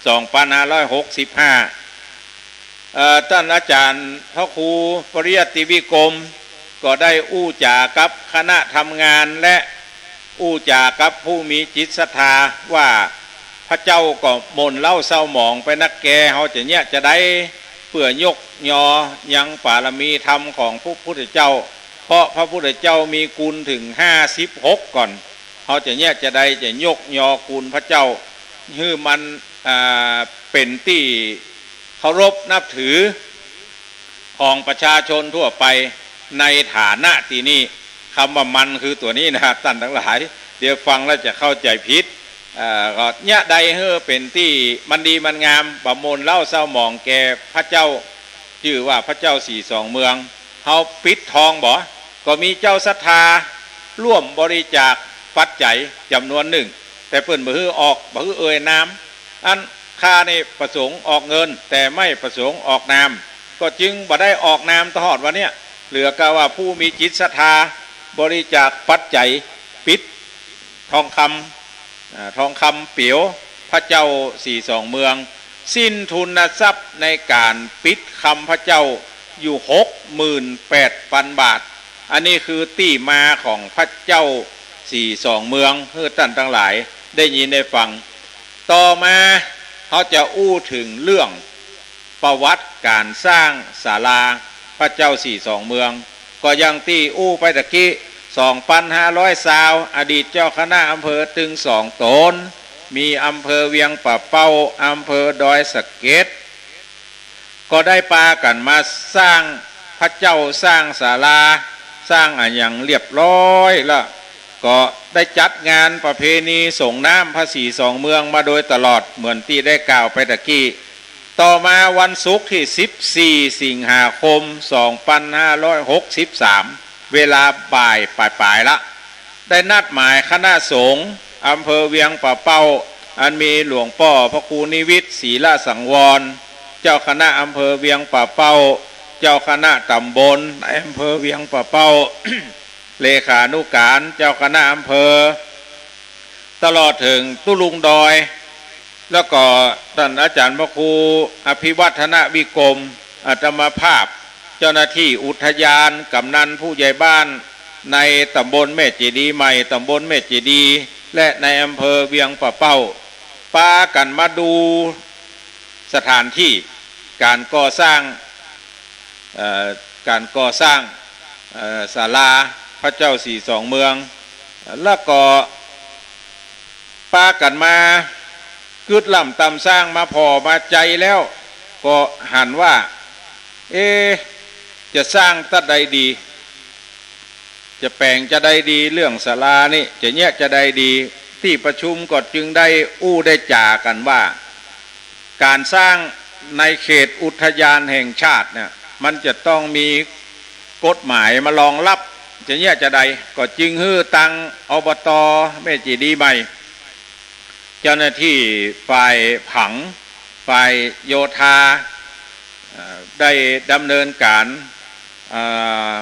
สองปันห้าร้อยหกสิบห้า เอ่อ ต้านอาจ๋ารย์พระครูปริยัติวิกรม ก็ได้อู้จ๋ากับคณะทำงานและอู้จ๋ากับผู้มีจิตศรัทธาว่า พระเจ้าก็หม่นเล้าเศร้าหมองไปนักแก เฮาจะเยียะจาใด เปื้อยกยอยังปารมีธรรมของพระพุทธเจ้า เพราะพระพุทธเจ้ามีกุณเถิงห้าสิบหกก่อน เฮาจะเยียะจาใดจะยกยอกุณพระเจ้า หื้อมัน อ่า เป๋นตี้เคารพนับถือ ของประชาชนทั่วไปในฐานะตี้นี้ กำว่ามันคือตั๋วนี้นะ ต้านตังหลาย เดี๋ยวฟังแล้วจะเข้าใจ๋ผิด เอ่อ ก็เยียะใดหื้อเป๋นตี้มันดีมันงาม บ่หม่นเล้าเศร้าหมองแก่พระเจ้า จื้อว่าพระเจ้าสี่สองเมือง เฮาปิดทองบ่ ก็มีเจ้าศรัทธาร่วมบริจาคปัจจัยจ๋ำนวนนึ่ง แต่เปิ้นบ่หื้อออก บ่หื้อเอ่ยนาม อันข้านี่ประสงค์ออกเงิน แต่ไม่ประสงค์ออกนาม ก็จึงบ่ได้ออกนามตลอดวันเนี้ย เหลือก็ว่าผู้มีจิตศรัทธาบริจาคปัจจัยปิดทองคำ อ่า ทองคำเปี๋ยวพระเจ้าสี่สองเมือง สิ้นทุนทรัพย์ในก๋านปิดคำพระเจ้าอยู่หกหมื่นแปดปันบาท อันนี้คือตี้มาของพระเจ้าสี่สองเมือง หื้อต้านตังหลายได้ยินได้ฟัง ต่อมาเฮาจะอู้เถิงเรื่องประวัติก๋านสร้างศาลาพระเจ้าสี่สองเมือง ก็อย่างตี้อู้ไปตะกี้ สองปันห้าร้อยซาว อดีตเจ้าคณะอำเภอตึงสองต๋น มีอำเภอเวียงป่าเป้า อำเภอดอยสะเก็ด ก็ได้ปากั๋นมาสร้างพระเจ้า สร้างศาลา สร้างอะหยังเรียบร้อยแล้ว ก็ได้จัดงานประเพณีส่งน้ำพระสี่สองเมืองมาโดยตลอด เหมือนตี้ได้กล่าวไปตะกี้ ต่อมาวันศุกร์ตี้สิบสี่สิงหาคมสองปันห้าร้อยหกสิบสาม เวลาบ่ายป๋ายๆ ละ ได้นัดหมายคณะสงฆ์อำเภอเวียงป่าเป้า อันมีหลวงป้อพระครูนิวิตศรีละสังวร เจ้าคณะอำเภอเวียงป่าเป้า เจ้าคณะต๋ำบล นายอำเภอเวียงป่าเป้า เลขานุก๋านเจ้าคณะอำเภอ ตลอดเถิงตุ๊ลุงดอย แล้วก็ต้านอาจ๋ารย์พระครูอภิวัฒนวิกรม อาตมาภาพ เจ้าหน้าตี้อุทยาน ก๋ำนันผู้ใหญ่บ้านในต๋ำบลแม่เจดีย์ใหม่ ต๋ำบลแม่เจดีย์ และในอำเภอเวียงป่าเป้า ปากั๋นมาดูสถานตี้ก๋านก่อสร้าง เอ่อ ก๋านก่อสร้าง เอ่อ ศาลาพระเจ้าสี่สองเมือง แล้วก็ปากั๋นมากึ๊ดล่ำต๋ำสร้างมาผ่อมาใจ๋แล้ว ก็หันว่า เอ๊ะ จะสร้างตั๊ดใดดี จะแป๋งจาใดดี เรื่องศาลานี่จะเยียะจาใดดี ตี้ประชุมก็จึงได้อู้ได้จ๋ากั๋นว่า ก๋านสร้างในเขตอุทยานแห่งชาติเนี่ย มันจะต้องมีกฎหมายมารองรับ จะเยียะจาใด ก็จึงหื้อตัง อบต แม่เจดีย์ใหม่ เจ้าหน้าตี้ฝ่ายผัง ฝ่ายโยธา เอ่อ ได้ดำเนินก๋าน เอ่อ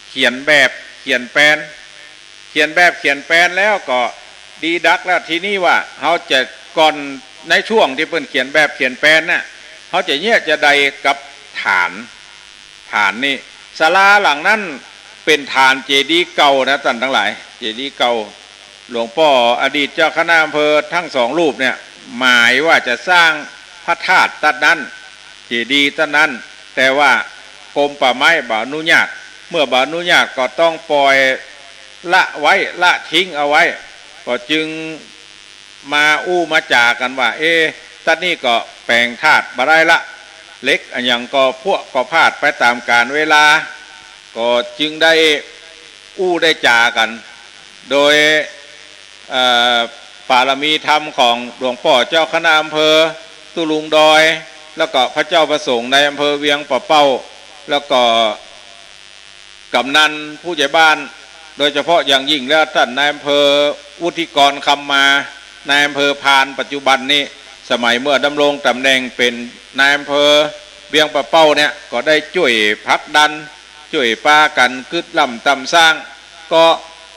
เขียนแบบเขียนแปลน เขียนแบบเขียนแปลนแล้วก็ดีดักแล้ว ทีนี้ว่าเฮาจะก่อน ในช่วงตี้เปิ้นเขียนแบบเขียนแปลนน่ะ เฮาจะเยียะจาใดกับฐาน ฐานนี่ ศาลาหลังนั้นเป๋นฐานเจดีย์เก่านะต้านตังหลาย เจดีย์เก่า หลวงป้ออดีตเจ้าคณะอำเภอตึงสองรูปเนี่ย หมายว่าจะสร้างพระธาตุตั๊ดนั้น เจดีย์ตั๊ดนั้น แต่ว่ากรมป่าไม้บ่อนุญาต เมื่อบ่อนุญาตก็ต้องปล่อยละไว้ ละทิ้งเอาไว้ ก็จึงมาอู้มาจ๋ากั๋นว่า เอ๊ะ ตั๊ดนี้ก็แป๋งธาตุบ่ได้ละ เหล็กอะหยังก็ผุก็ผาดไปต๋ามกาลเวลา ก็จึงได้อู้ได้จ๋ากั๋น โดย เอ่อ ปารมีธรรมของหลวงป้อเจ้าคณะอำเภอตุ๊ลุงดอย แล้วก็พระเจ้าพระสงฆ์ในอำเภอเวียงป่าเป้า แล้วก็กำนันผู้ใหญ่บ้าน โดยเฉพาะอย่างยิ่งแล้วต้านนายอำเภอวุฒิกร คำมา นายอำเภอพานปัจจุบันนี้ สมัยเมื่อดำรงต๋ำแหน่งเป๋นนายอำเภอเวียงป่าเป้าเนี่ย ก็ได้จ้วยผลักดัน จ้วยปากั๋นกึ๊ดล่ำต๋ำสร้าง ก็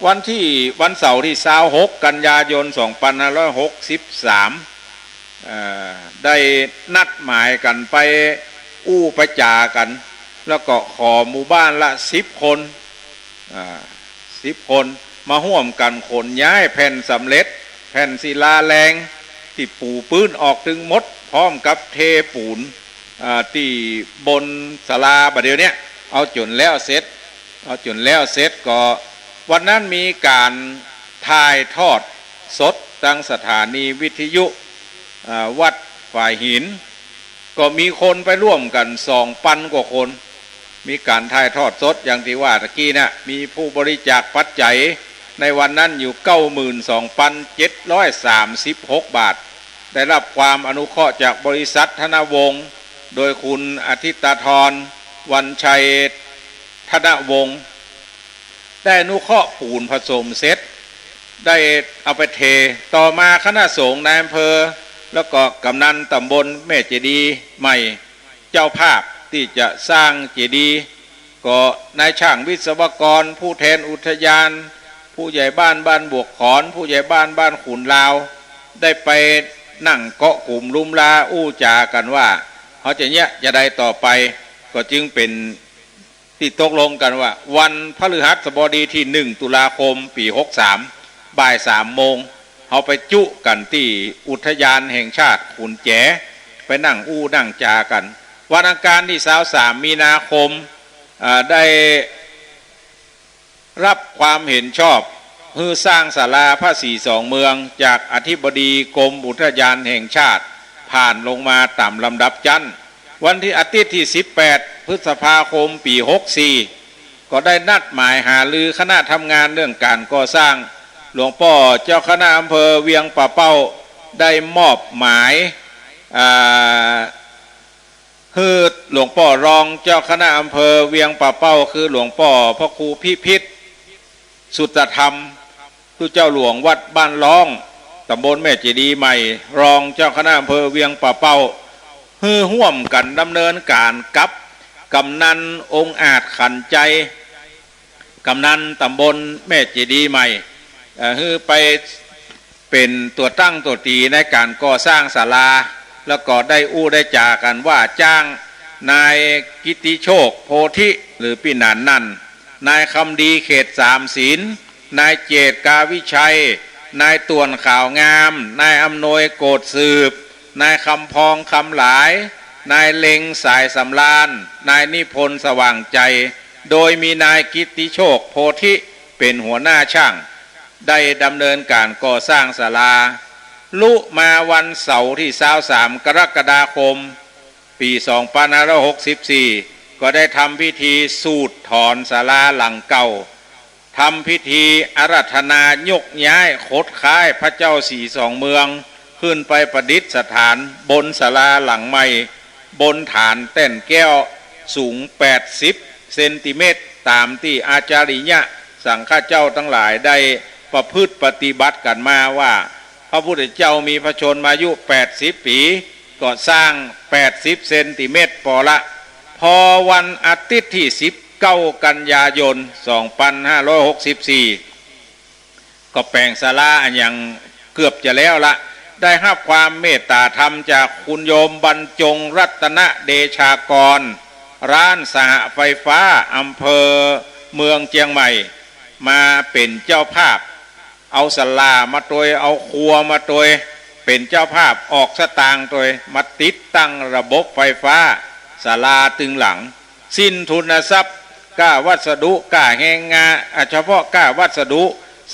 วันตี้ วันเสาร์ตี้ซาวหกกันยายนสองปันห้าร้อยหกสิบสาม เอ่อ ได้นัดหมายกั๋นไปอู้ไปจ๋ากั๋น แล้วก็ขอหมู่บ้านละสิบคน อ่า สิบคน มาฮ่วมกั๋นขนย้ายแผ่นสำเร็จ แผ่นศิลาแรงตี้ปูปื๊นออกตึงหมด พร้อมกับเทปูน อ่า ตี้บนศาลาบ่าเดี่ยวเนี้ย เอาจ๋นแล้วเสร็จ เอาจ๋นแล้วเสร็จก็ วันนั้นมีก๋านถ่ายทอดสดตางสถานีวิทยุ อ่า วัดฝายหิน ก็มีคนไปร่วมกั๋นสองปันกว่าคน มีก๋านถ่ายทอดสดอย่างตี้ว่าตะกี้เนี่ย มีผู้บริจาคปัจจัยในวันนั้นอยู่เก้าหมื่นสองปันเจ็ดร้อยสามสิบหกบาท ได้รับความอนุเคราะห์จากบริษัทธนวงศ์ โดยคุณอาทิตย์ตาธร วรรณชัย ธนวงศ์ ได้อนุเคราะห์ปูนผสมเสร็จ ได้เอาไปเท ต่อมาคณะสงฆ์นายอำเภอ แล้วก็กำนันต๋ำบลแม่เจดีย์ใหม่ เจ้าภาพ ตี้จะสร้างเจดีย์ ก็นายจ้างวิศวกร ผู้แทนอุทยาน ผู้ใหญ่บ้านบ้านบวกขอน ผู้ใหญ่บ้านบ้านขุนลาว ได้ไปนั่งเกาะกลุ่มลุมลาอู้จ๋ากั๋นว่า เฮาจะเยียะจะใดต่อไป ก็จึงเป๋น ตี้ตกลงกั๋นว่า วันพฤหัสบดีตี้หนึ่งตุลาคมปี๋หกสาม บ่ายสามโมง เฮาไปจุกั๋นตี้อุทยานแห่งชาติขุนแจ ไปนั่งอู้นั่งจ๋ากั๋น วันอังคารตี้ซาวสามมีนาคม อ่า ได้ รับความเห็นชอบหื้อสร้างศาลาพระศรีสองเมืองจากอธิบดีกรมอุทยานแห่งชาติ ผ่านลงมาต๋ามลำดับจั๊น วันตี้อาทิตย์ตี้สิบแปดพฤษภาคมปี๋หกสี่ ก็ได้นัดหมายหารือคณะทำงานเรื่องก๋านก่อสร้าง หลวงป้อเจ้าคณะอำเภอเวียงป่าเป้าได้มอบหมาย อ่า หื้อหลวงป้อรองเจ้าคณะอำเภอเวียงป่าเป้า คือหลวงป้อพระครูพิพิธ สุตธรรม ตุ๊เจ้าหลวงวัดบ้านล้อง ตำบลแม่เจดีย์ใหม่ รองเจ้าคณะอำเภอเวียงป่าเป้า หื้อฮ่วมกั๋นดำเนินก๋านกับกำนันองอาจขันไจ กำนันตำบลแม่เจดีย์ใหม่ เอ่อ หื้อไปเป๋นตั๋วตั้งตั๋วตี๋ในก๋านก่อสร้างศาลา แล้วก็ได้อู้ได้จ๋ากั๋นว่าจ้างนายกิตติโชค โพธิ หรือปี้หนานนั่น นายคำดี เขตสามสิน นายเจต กาวิชัย นายต่วน ขาวงาม นายอำนวย โกษสืบ นายคำพอง คำหลาย นายเล็ง สายสำราญ นายนิพนธ์ สว่างใจ โดยมีนายกิตติโชค โพธิ เป๋นหัวหน้าจ้าง ได้ดำเนินก๋านก่อสร้างศาลา ลุมาวันเสาร์ตี้ซาวสามกรกฎาคม ปี๋สองปันห้าร้อยหกสิบสี่ ก็ได้ทำพิธีสูดถอนศาลาหลังเก่า ทำพิธีอาราธนายกย้ายขดค้ายพระเจ้าศรีสองเมือง ขึ้นไปประดิษฐานบนศาลาหลังใหม่ บนฐานแต้นแก้ว สูงแปดสิบเซนติเมตร ต๋ามตี้อาจาริยะสังฆเจ้าตังหลายได้ประพฤติปฏิบัติกั๋นมาว่า พระพุทธเจ้ามีพระชนมายุแปดสิบปี๋ ก็สร้างแปดสิบเซนติเมตรปอละ พอวันอาทิตย์ตี้สิบเก้ากันยายน สองปันห้าร้อยหกสิบสี่ ก็แป๋งศาลาอันหยังเกือบจะแล้วละ ได้ฮับความเมตต๋าธรรมจากคุณโยมบรรจงรัตนเดชากร ร้านสหไฟฟ้า อำเภอเมืองเจียงใหม่ มาเป๋นเจ้าภาพ เอาศาลามาตวย เอาครัวมาตวย เป๋นเจ้าภาพออกสตางค์ตวย มาติดตั้งระบบไฟฟ้าศาลาตึงหลัง สิ้นทุนทรัพย์ ก้าวัสดุ ก้าแฮงงาน อ่ะ เฉพาะก้าวัสดุ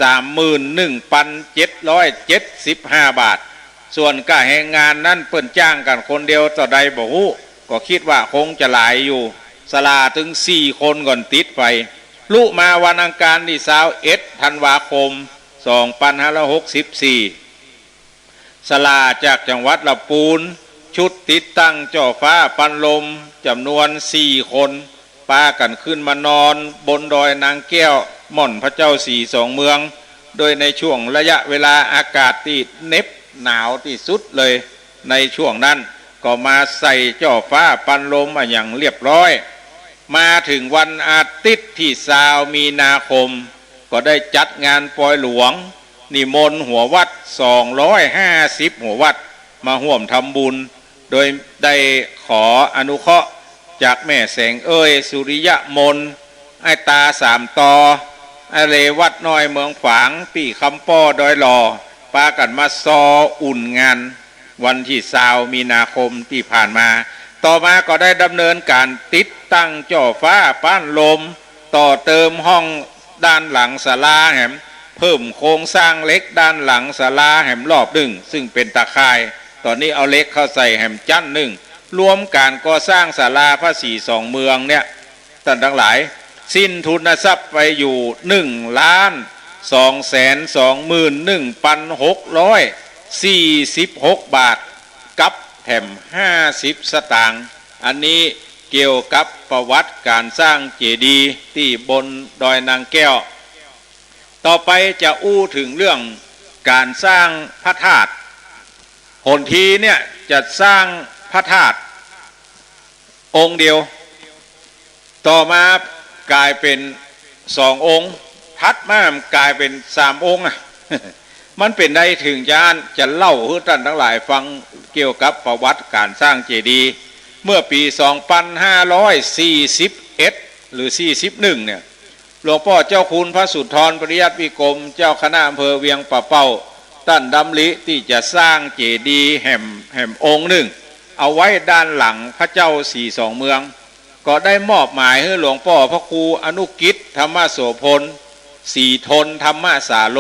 สามหมื่นหนึ่งปันเจ็ดร้อยเจ็ดสิบห้าบาท ส่วนก้าแฮงงานนั้นเปิ้นจ้างกั๋นคนเดียวเต้าใดบ่ฮู้ ก็กึ๊ดว่าคงจะหลายอยู่ ศาลาตึงสี่คนก่อนติดไป ลุมาวันอังคารตี้ซาวเอ็ดธันวาคม สองปันห้าร้อยหกสิบสี่ ศาลาจากจังหวัดลำปูน ชุดติดตั้งจ้อฟ้าปันลมจ๋ำนวนสี่คน ปากั๋นขึ้นมานอนบนดอยนางแก้ว หม่อนพระเจ้าศรีสองเมือง โดยในช่วงระยะเวลาอากาศตี้เหน็บหนาวตี้สุดเลย ในช่วงนั้นก็มาใส่จ้อฟ้าปันลมอะหยังเรียบร้อย มาเถิงวันอาทิตย์ตี้ซาวมีนาคม ก็ได้จัดงานปอยหลวง นิมนต์หัววัดสองร้อยห้าสิบหัววัดมาฮ่วมทำบุญ โดยได้ขออนุเคราะห์จากแม่แสงเอย สุริยมน อ้ายตาสามตอ อ้ายเลวัดน้อยเมืองฝาง ปี้คำป้อดอยหล่อ ปากั๋นมาซออุ่นงาน วันตี้ซาวมีนาคมตี้ผ่านมา ต่อมาก็ได้ดำเนินก๋านติดตั้งจ้อฟ้าปันลม ต่อเติมห้องด้านหลังศาลาแหม เพิ่มโครงสร้างเหล็กด้านหลังศาลาแหมรอบนึ่ง ซึ่งเป๋นตาข่าย ต๋อนนี้เอาเหล็กเข้าใส่แหมจั๊นนึ่ง รวมก๋านก่อสร้างศาลาพระศรีสองเมืองเนี่ย ต้านตังหลาย สิ้นทุนทรัพย์ไปอยู่ หนึ่งล้านสองแสนสองหมื่นหนึ่งปันหกร้อยสี่สิบหกบาท กับแถมห้าสิบสตางค์ อันนี้เกี่ยวกับประวัติก๋านสร้างเจดีย์ตี้บนดอยนางแก้ว ต่อไปจะอู้เถิงเรื่องก๋านสร้างพระธาตุ หนทีเนี่ยจะสร้างพระธาตุ องค์เดียว ต่อมากลายเป๋นสององค์ ถัดมากลายเป๋นสามองค์อะ มันเป๋นใดเถิงจะอั้น จะเล่าหื้อต้านตังหลายฟังเกี่ยวกับประวัติก๋านสร้างเจดีย์ เมื่อปี๋สองปันห้าร้อยสี่สิบเอ็ด หรือสี่สิบเอ็ด เนี่ย หลวงป้อเจ้าคุณพระสุนทรปริยัติวิกรม เจ้าคณะอำเภอเวียงป่าเป้า ต้านดำริตี้จะสร้างเจดีย์แหม แหมองค์นึ่ง เอาไว้ด้านหลังพระเจ้าศรีสองเมือง ก็ได้มอบหมายหื้อหลวงป้อพระครูอนุกิจธรรมโสภณ ศรีทนธรรมสาโล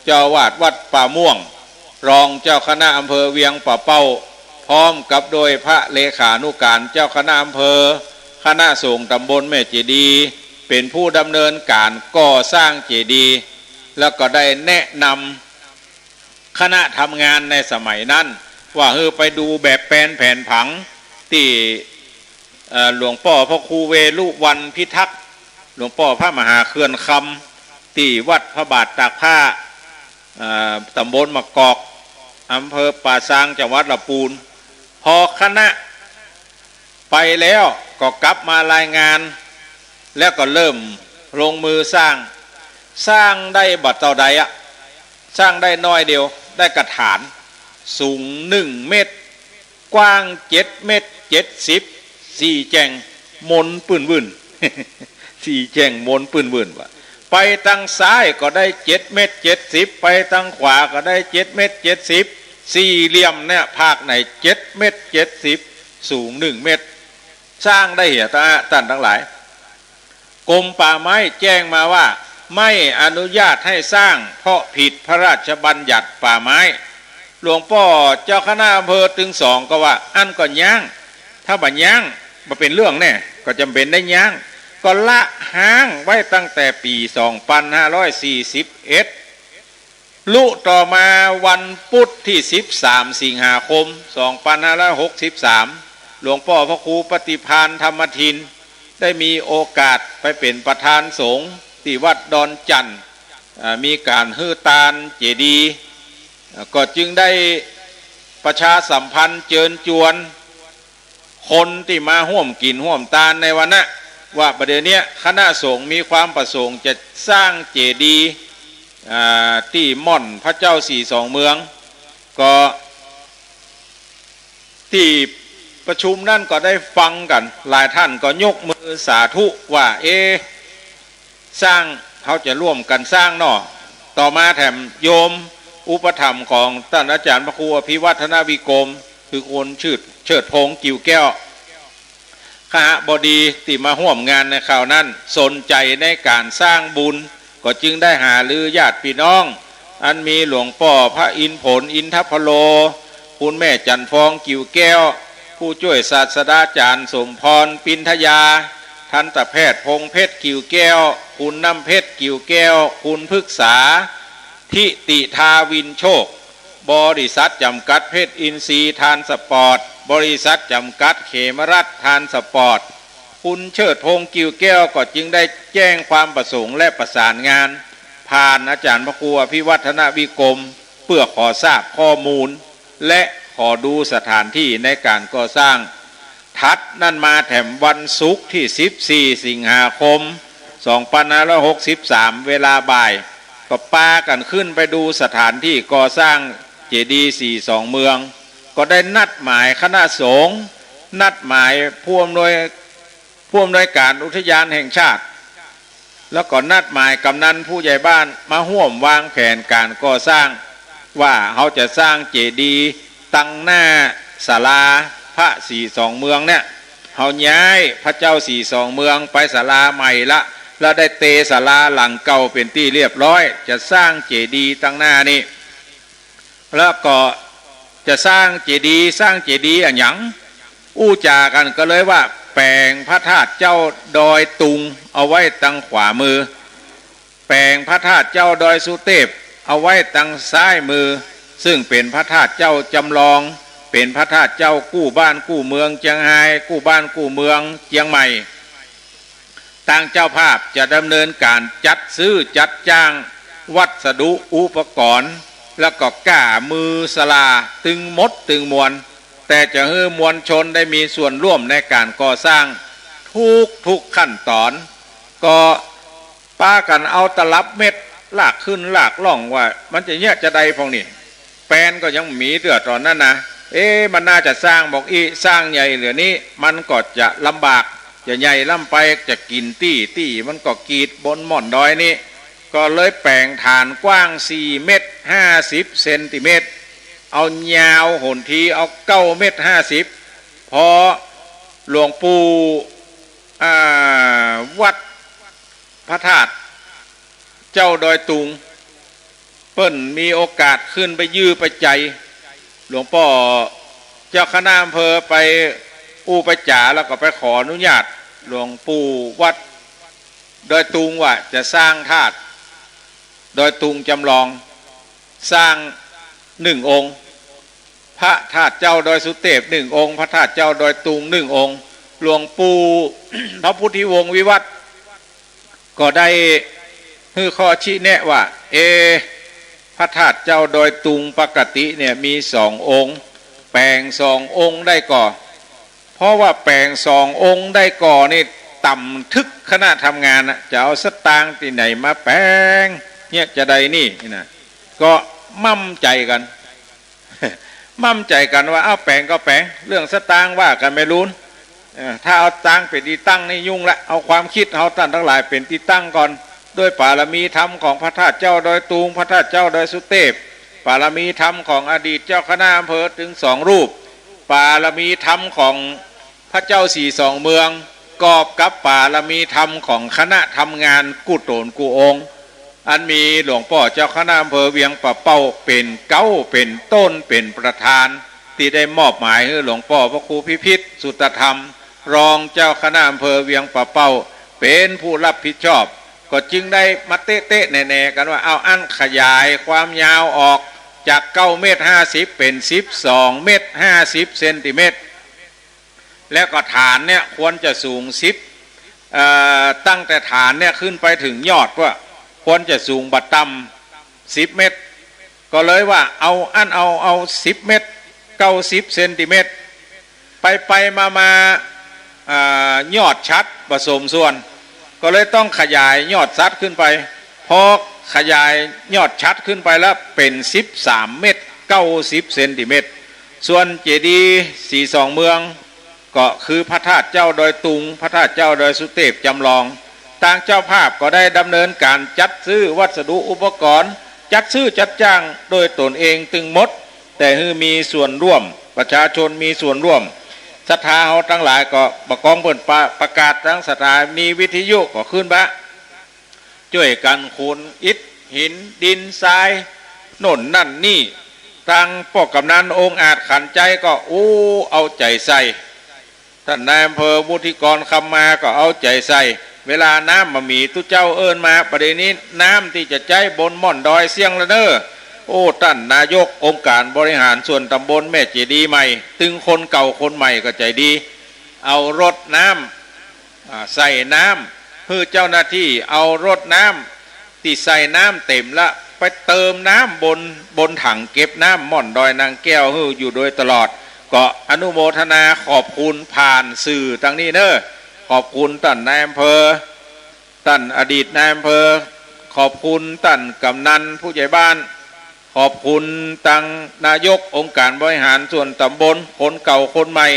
เจ้าอาวาสวัดป่าม่วง รองเจ้าคณะอำเภอเวียงป่าเป้า พร้อมกับโดยพระเลขานุก๋านเจ้าคณะอำเภอ คณะสงฆ์ตำบลแม่เจดีย์ เป๋นผู้ดำเนินก๋านก่อสร้างเจดีย์ แล้วก็ได้แนะนำคณะทำงานในสมัยนั้น ว่าหื้อไปดูแบบแปลนแผนผังตี้ เอ่อ หลวงป้อพระครูเวรุวัณพิทักษ์ หลวงป้อพระมหาเขื่อนคำ ตี้วัดพระบาทตากผ้า เอ่อ ตำบลมะกอก อำเภอป่าซาง จังหวัดละปูน พอคณะไปแล้วก็กลับมารายงาน แล้วก็เริ่มลงมือสร้าง สร้างได้บ่เต้าใดอะ สร้างได้น้อยเดียว ได้กระถาน สูงหนึ่งเมตร กว้างเจ็ดเมตรเจ็ดสิบ สี่แจ่งมนปื้นวื่น สี่แจ่งมนปื้นวื่นว่ะ ไปตังซ้ายก็ได้เจ็ดเมตรเจ็ดสิบ ไปตังขวาก็ได้เจ็ดเมตรเจ็ดสิบ สี่เหลี่ยมเนี่ย ภาคในเจ็ดเมตรเจ็ดสิบ สูงหนึ่งเมตร สร้างได้เหีย ต้านตังหลาย กรมป่าไม้แจ้งมาว่า ไม่อนุญาตให้สร้าง เพราะผิดพระราชบัญญัติป่าไม้ หลวงป้อเจ้าคณะอำเภอตึงสองก็ว่า อั้นก็ยั้ง ถ้าบ่ยั้ง บ่เป๋นเรื่องแน่ ก็จ๋ำเป๋นได้ยั้ง ก็ละฮ้างไว้ตั้งแต่ปี๋สองปันห้าร้อยสี่สิบเอ็ด ลุต่อมาวันปุธตี้สิบสามสิงหาคมสองปันห้าร้อยหกสิบสาม หลวงป้อพระครูปฏิภาณธรรมทิน ได้มีโอกาสไปเป๋นประธานสงฆ์ตี้วัดดอนจั่น อ่า มีก๋านหื้อตานเจดีย์ อ่า ก็จึงได้ประชาสัมพันธ์เจิญจวน คนตี้มาฮ่วมกิ๋นฮ่วมตานในวันนั้น ว่าบ่าเดี่ยวเนี้ยคณะสงฆ์มีความประสงค์จะสร้างเจดีย์ อ่า ตี้ม่อนพระเจ้าศรีสองเมือง ก็ตี้ประชุมนั้นก็ได้ฟังกั๋น หลายต้านก็ยกมือสาธุว่า เอ๊ะ สร้าง เฮาจะร่วมกั๋นสร้างเนาะ ต่อมาแถมโยมอุปถัมภ์ของต้านอาจ๋ารย์พระครูอภิวัฒนวิกรม คือคุณเชิด เชิดพงษ์ กิ่วแก้ว คหบดีตี้มาฮ่วมงานในคราวนั้น สนใจ๋ในก๋านสร้างบุญ ก็จึงได้หารือญาติปี้น้อง อันมีหลวงป้อพระอินทร์ผล อินทพโล คุณแม่จันทร์ฟอง กิ่วแก้ว ผู้จ้วยศาสดาจ๋ารย์สมพร ปินทยา ทันตแพทย์พงษ์เพชร กิ่วแก้ว คุณน้ำเพชร กิ่วแก้ว คุณพฤกษา ทิติธาวินโชค บริษัทจำกัดเพชรอินทรีย์ทรานสปอร์ต บริษัทจำกัดเขมรัตน์ทรานสปอร์ต คุณเชิดพงษ์ กิ่วแก้ว ก็จึงได้แจ้งความประสงค์และประสานงาน ผ่านอาจ๋ารย์พระครูอภิวัฒนวิกรม เพื่อขอทราบข้อมูล และขอดูสถานที่ในก๋านก่อสร้าง ถัดนั้นมาแถมวันศุกร์ตี้สิบสี่สิงหาคมสองปันห้าร้อยหกสิบสาม เวลาบ่าย ก็ปากั๋นขึ้นไปดูสถานตี้ก่อสร้างเจดีย์ศรีสองเมือง ก็ได้นัดหมายคณะสงฆ์ นัดหมายผู้อำนวย ผู้อำนวยก๋านอุทยานแห่งชาติ แล้วก็นัดหมายกำนันผู้ใหญ่บ้านมาฮ่วมวางแผนก๋านก่อสร้าง ว่าเฮาจะสร้างเจดีย์ตังหน้าศาลาพระศรีสองเมืองเนี่ย เฮาย้ายพระเจ้าศรีสองเมืองไปศาลาใหม่ละ แล้วได้เตศาลาหลังเก่าเป๋นตี้เรียบร้อย จะสร้างเจดีย์ตังหน้านี้ แล้วก็จะสร้างเจดีย์ สร้างเจดีย์อะหยัง อู้จ๋ากั๋นก็เลยว่า แป๋งพระธาตุเจ้าดอยตุงเอาไว้ตังขวามือ แป๋งพระธาตุเจ้าดอยสุเตพเอาไว้ตังซ้ายมือ ซึ่งเป๋นพระธาตุเจ้าจำลอง เป๋นพระธาตุเจ้ากู้บ้านกู้เมืองเจียงฮาย กู้บ้านกู้เมืองเจียงใหม่ ตางเจ้าภาพจะดำเนินก๋านจัดซื้อจัดจ้างวัสดุอุปกรณ์ แล้วก็ก้ามือศาลาตึงหมดตึงมวล แต่จะหื้อมวลชนได้มีส่วนร่วมในก๋านก่อสร้างทุกๆขั้นต๋อน ก็ปากั๋นเอาตลับเม็ดลากขึ้นลากล่องว่ามันจะเยียะจาใดพ่องนี่ แปลนก็ยังบ่มีเตื้อต๋อนนั้นนะ เอ๊ะ มันน่าจะสร้างบอกอี้ สร้างใหญ่เหลือนี้ มันก็จะลำบาก จะใหญ่ล้ำไป จะกิ๋นตี้ ตี้มันก็กีดบนม่อนดอยนี้ ก็เลยแป๋งฐานกว้างสี่เมตรห้าสิบเซนติเมตร เอายาวหนทีเอาเก้าเมตรห้าสิบ พอหลวงปู่ อ่า วัดพระธาตุเจ้าดอยตุง เปิ้นมีโอกาสขึ้นไปยื้อไปไจ๋ หลวงป้อเจ้าคณะอำเภอไปอู้ไปจ๋า แล้วก็ไปขออนุญาตหลวงปู่วัดดอยตุงว่าจะสร้างธาตุดอยตุงจำลอง สร้างหนึ่งองค์ พระธาตุเจ้าดอยสุเตพหนึ่งองค์ พระธาตุเจ้าดอยตุงหนึ่งองค์ หลวงปู่พระพุทธิวงศ์วิวัฒน์ ก็ได้หื้อข้อชี้แนะว่า เอ พระธาตุเจ้าดอยตุงปกติเนี่ยมีสององค์ แป๋งสององค์ได้ก่อ เพราะว่าแป๋งสององค์ได้ก่อนี่ต่ำตึกคณะทำงานนะ จะเอาสตางค์ตี้ไหนมาแป๋งเยียะจาใดนี่นะ ก็มั่มใจ๋กั๋น มั่มใจ๋กั๋นว่า เอ้า แป๋งก็แป๋ง เรื่องสตางค์ว่ากั๋นไม่ลูน เออ ถ้าเอาตางค์เป๋นตี้ตั้งนี่ยุ่งละ เอาความกึ๊ดเฮาต้านตังหลายเป๋นตี้ตั้งก่อน ด้วยปารมีธรรมของพระธาตุเจ้าดอยตุง พระธาตุเจ้าดอยสุเตพ ปารมีธรรมของอดีตเจ้าคณะอำเภอตึงสองรูป ปารมีธรรมของพระเจ้าสี่สองเมือง กอบกับปารมีธรรมของคณะทำงานกู้ต๋นกู้องค์ อันมีหลวงป้อเจ้าคณะอำเภอเวียงป่าเป้าเป๋นเก๊า เป๋นต้น เป๋นประธาน ตี้ได้มอบหมายหื้อหลวงป้อพระครูพิพิธ สุตธรรม รองเจ้าคณะอำเภอเวียงป่าเป้า เป๋นผู้รับผิดชอบ ก็จึงได้มาเต๊ะๆแหน่ๆกั๋นว่า เอาอั้นขยายความยาวออกจากเก้าเมตรห้าสิบเป๋นสิบสองเมตรห้าสิบเซนติเมตร แล้วก็ฐานเนี่ยควรจะสูงสิบ เอ่อ ตั้งแต่ฐานเนี่ยขึ้นไปเถิงยอดว่าควรจะสูงบ่ต่ำสิบเมตร ก็เลยว่าเอาอั้นเอา เอาสิบเมตร เก้าสิบเซนติเมตร ไปไปมามา อ่า ยอดฉัตรบ่สมส่วน ก็เลยต้องขยายยอดฉัตรขึ้นไป พอขยายยอดฉัตรขึ้นไปแล้วเป๋นสิบสามเมตร เก้าสิบเซนติเมตร ส่วนเจดีย์สี่สองเมือง ก็คือพระธาตุเจ้าดอยตุง พระธาตุเจ้าดอยสุเตพจำลอง ตางเจ้าภาพก็ได้ดำเนินก๋านจัดซื้อวัสดุอุปกรณ์ จัดซื้อจัดจ้างโดยต๋นเองตึงหมด แต่หื้อมีส่วนร่วม ประชาชนมีส่วนร่วม ศรัทธาเฮาตังหลายก็บ่กองเปิ้นประ ประกาศตางสถานีวิทยุก็ขึ้นบะ จ้วยกั๋นขนอิฐหินดินทรายโน่นนั่นนี่ ตางป้อกำนันองอาจขันไจ๊ก็ โอ้ เอาใจ๋ใส่ ต้านนายอำเภอวุฒิกรคำมาก็เอาใจ๋ใส่ เวลาน้ำบ่มี ตุ๊เจ้าเอิ้นมา บ่าเดี่ยวนี้น้ำตี้จะใจ๊บนม่อนดอยเสี้ยงละเน่อ โอ้ ต้านนายกองค์การบริหารส่วนตำบลแม่เจดีย์ใหม่ ตึงคนเก่าคนใหม่ก็ใจ๋ดี เอารถน้ำ อ่า ใส่น้ำ หื้อเจ้าหน้าตี้เอารถน้ำตี้ใส่น้ำเต๋มละ ไปเติมน้ำบน บนถังเก็บน้ำม่อนดอยนางแก้วหื้ออยู่โดยตลอด ก็อนุโมทนาขอบคุณผ่านสื่อตางนี้เน่อ ขอบคุณต้านนายอำเภอ ต้านอดีตนายอำเภอ ขอบคุณต้านกำนันผู้ใหญ่บ้าน ขอบคุณตางนายกองค์การบริหารส่วนตำบล คนเก่าคนใหม่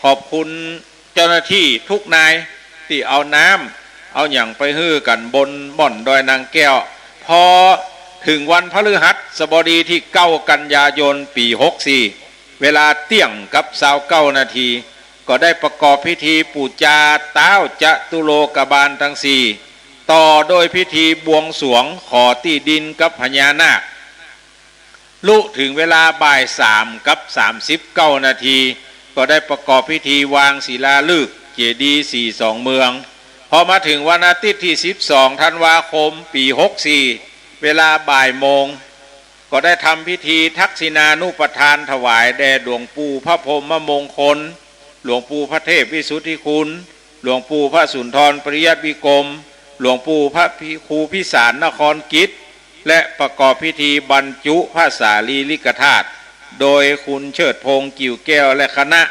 ขอบคุณเจ้าหน้าตี้ทุกนายตี้เอาน้ำเอาหยังไปหื้อกั๋นบนม่อนดอยนางแก้ว พอเถิงวันพฤหัสบดีตี้เก้ากันยายนปี๋หกสี่ เวลาเตี้ยงกับซาวเก้านาที ก็ได้ประกอบพิธีปู๋จาต๊าวจตุโลกบาลตังสี่ ต่อโดยพิธีบวงสรวงขอตี้ดินกับพญานาค ลุเถิงเวลาบ่ายสามกับสามสิบเก้านาที ก็ได้ประกอบพิธีวางศิลาฤกษ์เจดีย์สี่สองเมือง พอมาเถิงวันอาทิตย์ตี้สิบสองธันวาคมปี๋หกสี่ เวลาบ่ายโมง ก็ได้ทำพิธีทักษิณานุปทานถวายแด่หลวงปู่พระพรหมมงคล หลวงปู่พระเทพวิสุทธิคุณ หลวงปู่พระสุนทรปริยัติวิกรม หลวงปู่พระพิ ครูพิสารนครกิจ และประกอบพิธีบรรจุพระสารีริกธาตุ โดยคุณเชิดพงษ์ กิ่วแก้ว และคณะ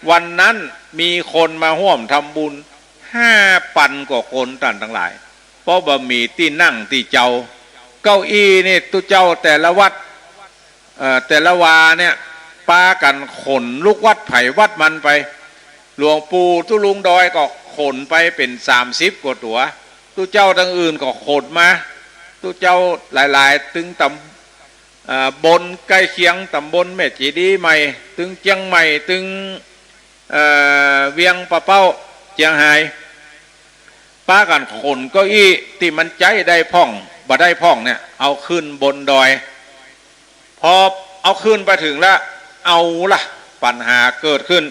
วันนั้นมีคนมาฮ่วมทำบุญห้าปันกว่าคน ต้านตังหลาย เพราะบ่มีตี้นั่งตี้เจ้า เก้าอี้นี่ตุ๊เจ้าแต่ละวัด เอ่อ แต่ละวาเนี่ย ปากั๋นขนลุกวัดใผวัดมันไป หลวงปู่ตุ๊ลุงดอยก็ขนไปเป๋นสามสิบกว่าตั๋ว ตุ๊เจ้าตังอื่นก็ขนมา ตุ๊เจ้าหลายๆ ตึงต๋ำ เอ่อ บลใก้เคียง ต๋ำบลแม่เจดีย์ใหม่ ตึงเจียงใหม่ ตึง เอ่อ เวียงป่าเป้า เจียงฮาย ปากั๋นขนเก้าอี้ตี้มันใจ๊ได้พ่อง บ่ได้พ่องเนี่ย เอาขึ้นบนดอย พอเอาขึ้นไปเถิงแล้ว เอาละ ปัญหาเกิดขึ้น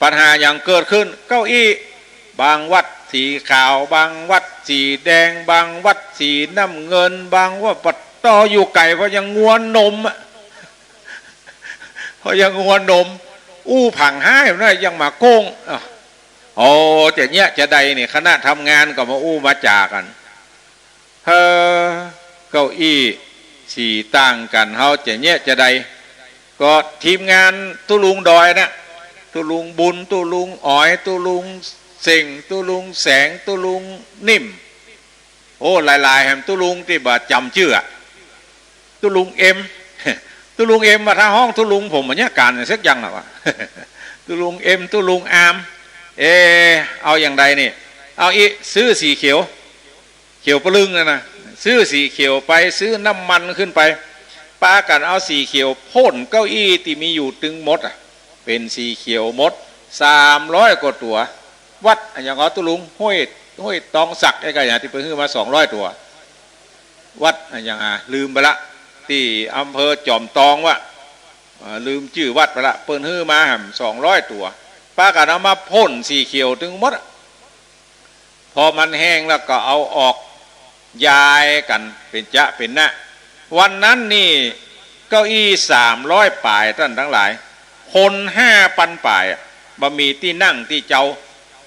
ปัญหาหยังเกิดขึ้น เก้าอี้ บางวัดสีขาว บางวัดสีแดง บางวัดสีน้ำเงิน บางวัด ปะต๊อ อยู่ไก๋ เพราะยังงัวนมอะ เพราะยังงัวนม อู้ผังฮ้ายนะ ยังมาโก้ง อ้าว โอ้ จะเยียะจะใดนี่ คณะทำงานก็มาอู้มาจ๋ากั๋น เฮ้อ เก้าอี้สีต่างกั๋น เฮาจะเยียะจะใด ก็ทีมงานตุ๊ลุงดอยนะ ตุ๊ลุงบุญ ตุ๊ลุงอ๋อย ตุ๊ลุงเส่ง ตุ๊ลุงแสง ตุ๊ลุงนิ่ม โอ้ หลายๆ แหม ตุ๊ลุงตี้บ่จ๋ำจื้ออะ ตุ๊ลุงเอ็ม ตุ๊ลุงเอ็ม ว่าถ้าฮ้องตุ๊ลุงผมบ่เยียะก๋านสักอย่างละวะ ตุ๊ลุงเอ็ม ตุ๊ลุงอาม เอ เอาอย่างใดนี่ เอาอี้ ซื้อสีเขียว เขียวปะลึงนั่นนะ ซื้อสีเขียวไป ซื้อน้ำมันขึ้นไป ปากั๋นเอาสีเขียวพ่นเก้าอี้ตี้มีอยู่ตึงหมดอะ เป๋นสีเขียวหมด สามร้อยกว่าตั๋ว วัดอะหยัง เอาตุ๊ลุง ห้วย ห้วยตองสัก ไอ้กะหยังตี้เปิ้นหื้อมาสองร้อยตั๋ว วัดอะหยัง อ่า ลืมไปละ ตี้อำเภอจอมตองวะ เอ่อ ลืมจื้อวัดไปละ เปิ้นหื้อมาแหมสองร้อยตั๋ว ปากั๋นเอามาพ่นสีเขียวตึงหมดอะ พอมันแห้งแล้วก็เอาออก ย้ายกั๋นเป๋นจ๊ะเป๋นนะ วันนั้นนี่เก้าอี้สามร้อยป๋าย ต้านตังหลาย คนห้าปันป๋ายอะ บ่มีตี้นั่งตี้เจ้า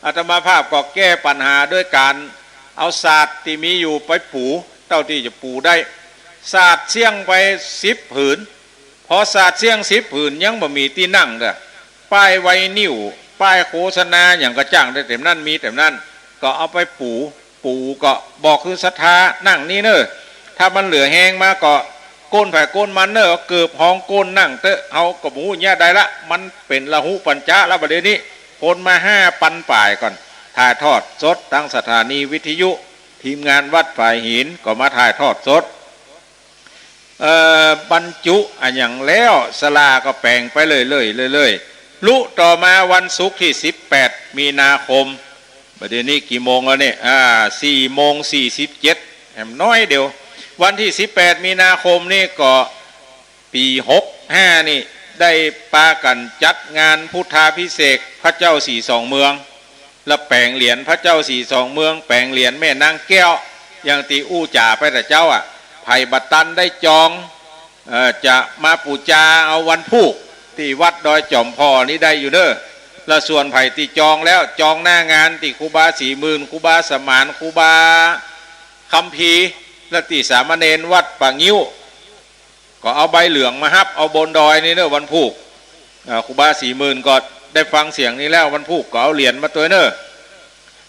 อาตมาภาพก็แก้ปัญหาด้วยก๋านเอาสาดตี้มีอยู่ไปปู เต้าตี้จะปูได้ สาดเสี้ยงไปสิบผืน พอสาดเสี้ยงสิบผืน ยังบ่มีตี้นั่งเตื้อ ป้ายไวนิว ป้ายโฆษณาหยังก็จ้างได้เต็มนั้น มีเต็มนั้น ก็เอาไปปู ปูก็บอกหื้อศรัทธานั่งนี่เน่อ ถ้ามันเหลือแฮงมาก็โก้นใผโก้นมันเน่อ เกิบฮองโก้นนั่งเต๊อะ เฮาก็บ่ฮู้เยียะใดละ มันเป๋นละหุปัญจะละ บ่าเดี่ยวนี้ คนมาห้าปันป๋ายก่อน ถ่ายทอดสดตางสถานีวิทยุ ทีมงานวัดฝายหินก็มาถ่ายทอดสด เอ่อ บรรจุอะหยังแล้ว ศาลาก็แป๋งไปเรื่อยๆ เรื่อยๆ ลุต่อมาวันศุกร์ตี้สิบแปดมีนาคม บ่าเดี่ยวนี้กี่โมงแล้วเนี่ย อ่า สี่โมงสี่สิบเจ็ด แหมน้อยเดียว วันตี้สิบแปดมีนาคมนี่ก็ ปี๋หกห้านี่ ได้ปากั๋นจัดงานพุทธาภิเษกพระเจ้าสี่สองเมือง และแป๋งเหรียญพระเจ้าสี่สองเมือง แป๋งเหรียญแม่นางแก้ว อย่างตี้อู้จ๋าไปแต่เจ๊าอะ ใผบ่ตันได้จอง เอ่อ จะมาปู๋จาเอาวันพูกตี้วัดดอยจ๋อมผ่อนี่ได้อยู่เน่อ และส่วนใผตี้จองแล้ว จองหน้างานตี้ครูบาสี่หมื่น ครูบาสมาน ครูบาคัมภีร์ และตี้สามเณรวัดป่างิ้ว ก็เอาใบเหลืองมาฮับเอาบนดอยนี่เน่อ วันพูก อ่า ครูบาสี่หมื่นก็ได้ฟังเสียงนี้แล้ว วันพูกก็เอาเหรียญมาตวยเน่อ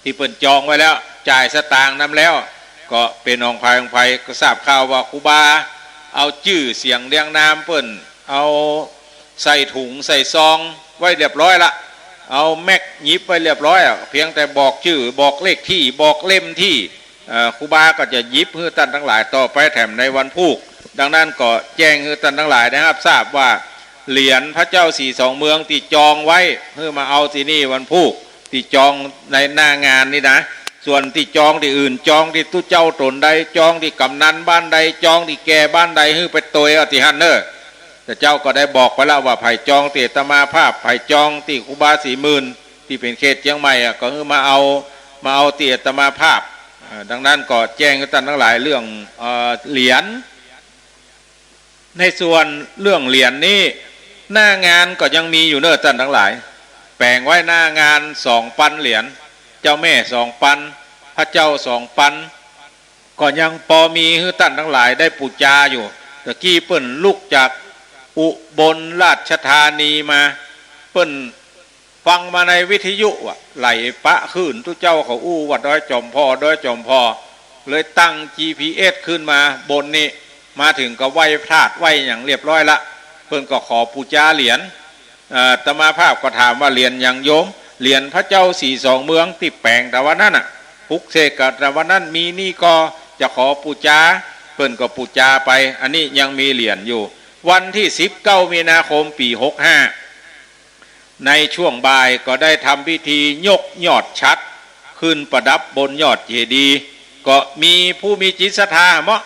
ตี้เปิ้นจองไว้แล้ว จ่ายสตางค์นำแล้ว ก็เป๋นของใผของใผ ก็ทราบข่าวว่าครูบาเอาจื้อเสียงเรียงนามเปิ้น เอาใส่ถุงใส่ซองไว้เรียบร้อยละ เอาแม็กหยิบไว้เรียบร้อยอะ เพียงแต่บอกจื้อ บอกเลขตี้ บอกเล่มตี้ เอ่อ ครูบาก็จะหยิบหื้อต้านตังหลายต่อไปแถมในวันพูก ดังนั้นก็แจ้งหื้อต้านตังหลายได้ฮับทราบว่า เหรียญพระเจ้าสี่สองเมืองตี้จองไว้ หื้อมาเอาตี้นี่วันพูก ตี้จองในหน้างานนี่นะ ส่วนตี้จองตี้อื่น จองตี้ตุ๊เจ้าต๋นใด จองตี้ก๋ำนันบ้านใด จองตี้แก่บ้านใด หื้อไปตวยเอาตี้หั้นเน่อ แต่เจ้าก็ได้บอกไปแล้วว่า ใผจองตี้อาตมาภาพ ใผจองตี้ครูบาสี่หมื่น ตี้เป๋นเขตเจียงใหม่อะ ก็หื้อมาเอา มาเอาตี้อาตมาภาพ อ่า ดังนั้นก็แจ้งหื้อต้านตังหลายเรื่อง เอ่อ เหรียญ ในส่วนเรื่องเหรียญนี้ หน้างานก็ยังมีอยู่เน่อต้านตังหลาย แป๋งไว้หน้างานสองปันเหรียญ เจ้าแม่สองปัน พระเจ้าสองปัน ก็ยังปอมีหื้อต้านตังหลายได้ปู๋จาอยู่ ตะกี้เปิ้นลุกจาก อุบลราชธานีมา เปิ้นฟังมาในวิทยุว่า ไหลปะคลื่น ตุ๊เจ้าเขาอู้ว่าดอยจอมผ่อ ดอยจอมผ่อ เลยตั้ง จีพีเอส ขึ้นมาบนนี้ มาเถิงก็ไหว้พระธาตุไหว้หยังเรียบร้อยละ เปิ้นก็ขอปู๋จาเหรียญ เอ่อ อาตมาภาพก็ถามว่า เหรียญหยังโยม เหรียญพระเจ้าสีสองเมืองตี้แป๋งตะวันนั้นน่ะ ปลุกเสกกะตะวันนั้น มีนี่ก็จะขอปู๋จา เปิ้นก็ปู๋จาไป อันนี้ยังมีเหรียญอยู่ วันตี้สิบเก้ามีนาคมปี๋หกห้า ในช่วงบ่ายก็ได้ทำพิธียกยอดฉัตรขึ้นประดับบนยอดเจดีย์ ก็มีผู้มีจิตศรัทธาเนาะ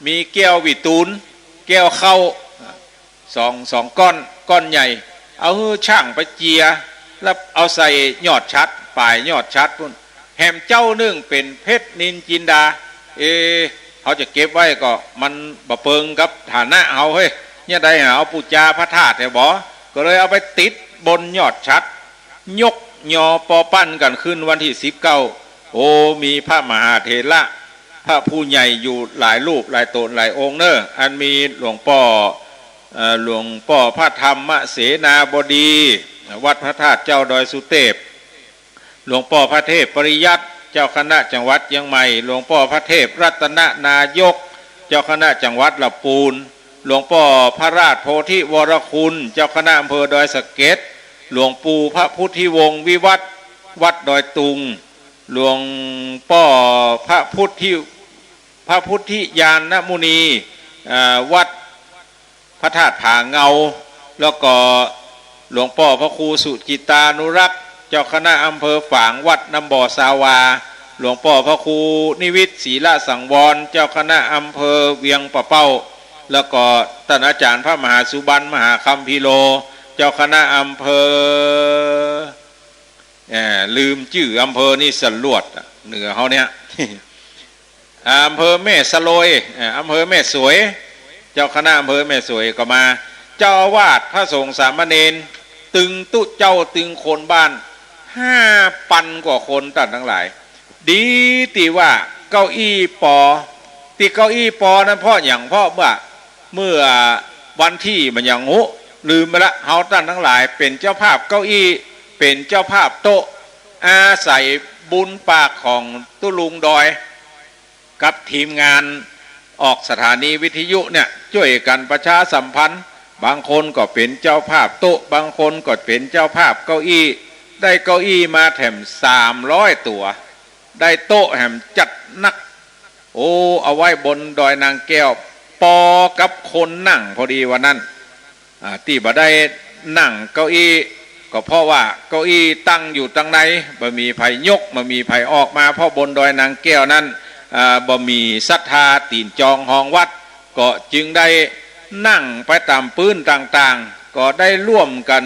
มีแก้ววิตูล แก้วข้าว สอง สองก้อน ก้อนใหญ่ เอาหื้อช่างไปเจีย แล้วเอาใส่ยอดฉัตร ป๋ายยอดฉัตรปู้น แหมเจ้านึ่งเป๋นเพชรนิลจินดา เอ เฮาจะเก็บไว้ก็มันบ่เปิงกับฐานะเฮาเฮ้ย เนี่ยได้หาเอาปู๋จาพระธาตุแท้บ่ ก็เลยเอาไปติดบนยอดฉัตร ยกยอปอปั้นกั๋นขึ้นวันตี้สิบเก้า โอ้ มีพระมหาเถระ พระผู้ใหญ่อยู่หลายรูปหลายต๋นหลายองค์เน่อ อันมีหลวงป้อ เอ่อ หลวงป้อพระธรรมเสนาบดี วัดพระธาตุเจ้าดอยสุเตพ หลวงป้อพระเทพปริยัติ เจ้าคณะจังหวัดเจียงใหม่ หลวงป้อพระเทพรัตนนายก เจ้าคณะจังหวัดละปูน หลวงป้อพระราชโพธิวรคุณ เจ้าคณะอำเภอดอยสะเก็ด หลวงปู่พระพุทธิวงศ์วิวัฒน์ วัดดอยตุง หลวงป้อพระพุทธิ พระพุทธิญาณมุนี เอ่อ วัดพระธาตุผาเงา แล้วก็หลวงป้อพระครูสุจิตตานุรักษ์ เจ้าคณะอำเภอฝาง วัดน้ำบ่อซาวา หลวงป้อพระครูนิวิตศรีละสังวร เจ้าคณะอำเภอเวียงป่าเป้า แล้วก็ต้านอาจ๋ารย์พระมหาสุบรรณ มหาคัมภีโร เจ้าคณะอำเภอ เอ่อ ลืมจื้ออำเภอนี่สลวดอะ เหนือเฮาเนี่ย อำเภอแม่สลอย เอ่อ อำเภอแม่สวย เจ้าคณะอำเภอแม่สวยก็มา เจ้าอาวาส พระสงฆ์สามเณร ตึงตุ๊เจ้าตึงคนบ้าน ห้าปันกว่าคนต้านตังหลาย ดีตี้ว่าเก้าอี้ปอ ตี้เก้าอี้ปอนั้นเพราะหยัง เพราะเมื่อ เมื่อวันตี้มันยังฮู้ ลืมไปละ เฮาต้านตังหลายเป๋นเจ้าภาพเก้าอี้ เป๋นเจ้าภาพโต๊ะ อาศัยบุญปากของตุ๊ลุงดอย กับทีมงานออกสถานีวิทยุเนี่ย จ้วยกั๋นประชาสัมพันธ์ บางคนก็เป๋นเจ้าภาพโต๊ะ บางคนก็เป๋นเจ้าภาพเก้าอี้ ได้เก้าอี้มาแถมสามร้อยตั๋ว ได้โต๊ะแถมจัดนัก โอ้ เอาไว้บนดอยนางแก้ว ปอกับคนนั่งพอดีวันนั้น อ่า ตี้บ่ได้นั่งเก้าอี้ ก็เพราะว่าเก้าอี้ตั้งอยู่ตังใน บ่มีใผยก บ่มีใผออกมา เพราะบนดอยนางแก้วนั้น อ่า บ่มีศรัทธาตี๋นจองฮองวัด ก็จึงได้นั่งไปต๋ามปื๊นต่างๆ ก็ได้ร่วมกั๋น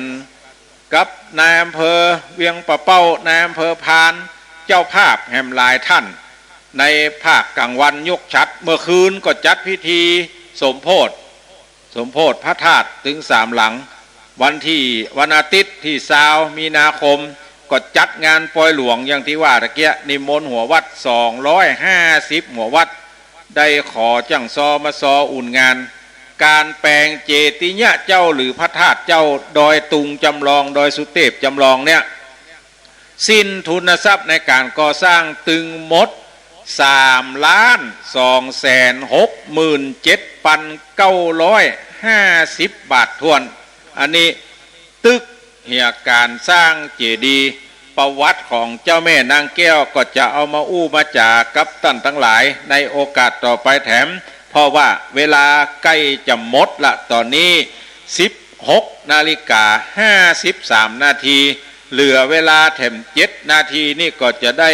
กับนายอำเภอเวียงป่าเป้า นายอำเภอพาน เจ้าภาพแหมหลายต้าน ในภาคกลางวันยกฉัตร เมื่อคืนก็จัดพิธีสมโภช สมโภชพระธาตุตึงสามหลัง วันตี้ วันอาทิตย์ตี้ซาวมีนาคม ก็จัดงานปอยหลวงอย่างตี้ว่าตะเกียะ นิมนต์หัววัดสองร้อยห้าสิบหัววัด ได้ขอจั้งซอมาซออุ่นงาน ก๋านแป๋งเจติยะเจ้าหรือพระธาตุเจ้าดอยตุงจำลอง ดอยสุเตพจำลองเนี่ย สิ้นทุนทรัพย์ในก๋านก่อสร้างตึงหมด สามล้านสองแสนหกหมื่นเจ็ดปันเก้าร้อยห้าสิบบาทถ้วน อันนี้ตึกเหียก๋านสร้างเจดีย์ ประวัติของเจ้าแม่นางแก้วก็จะเอามาอู้มาจ๋ากับต้านตังหลายในโอกาสต่อไปแถม เพราะว่าเวลาใก้จะหมดละ ต๋อนนี้สิบหกนาฬิกาห้าสิบสามนาที เหลือเวลาแถมเจ็ดนาทีนี่ก็จะได้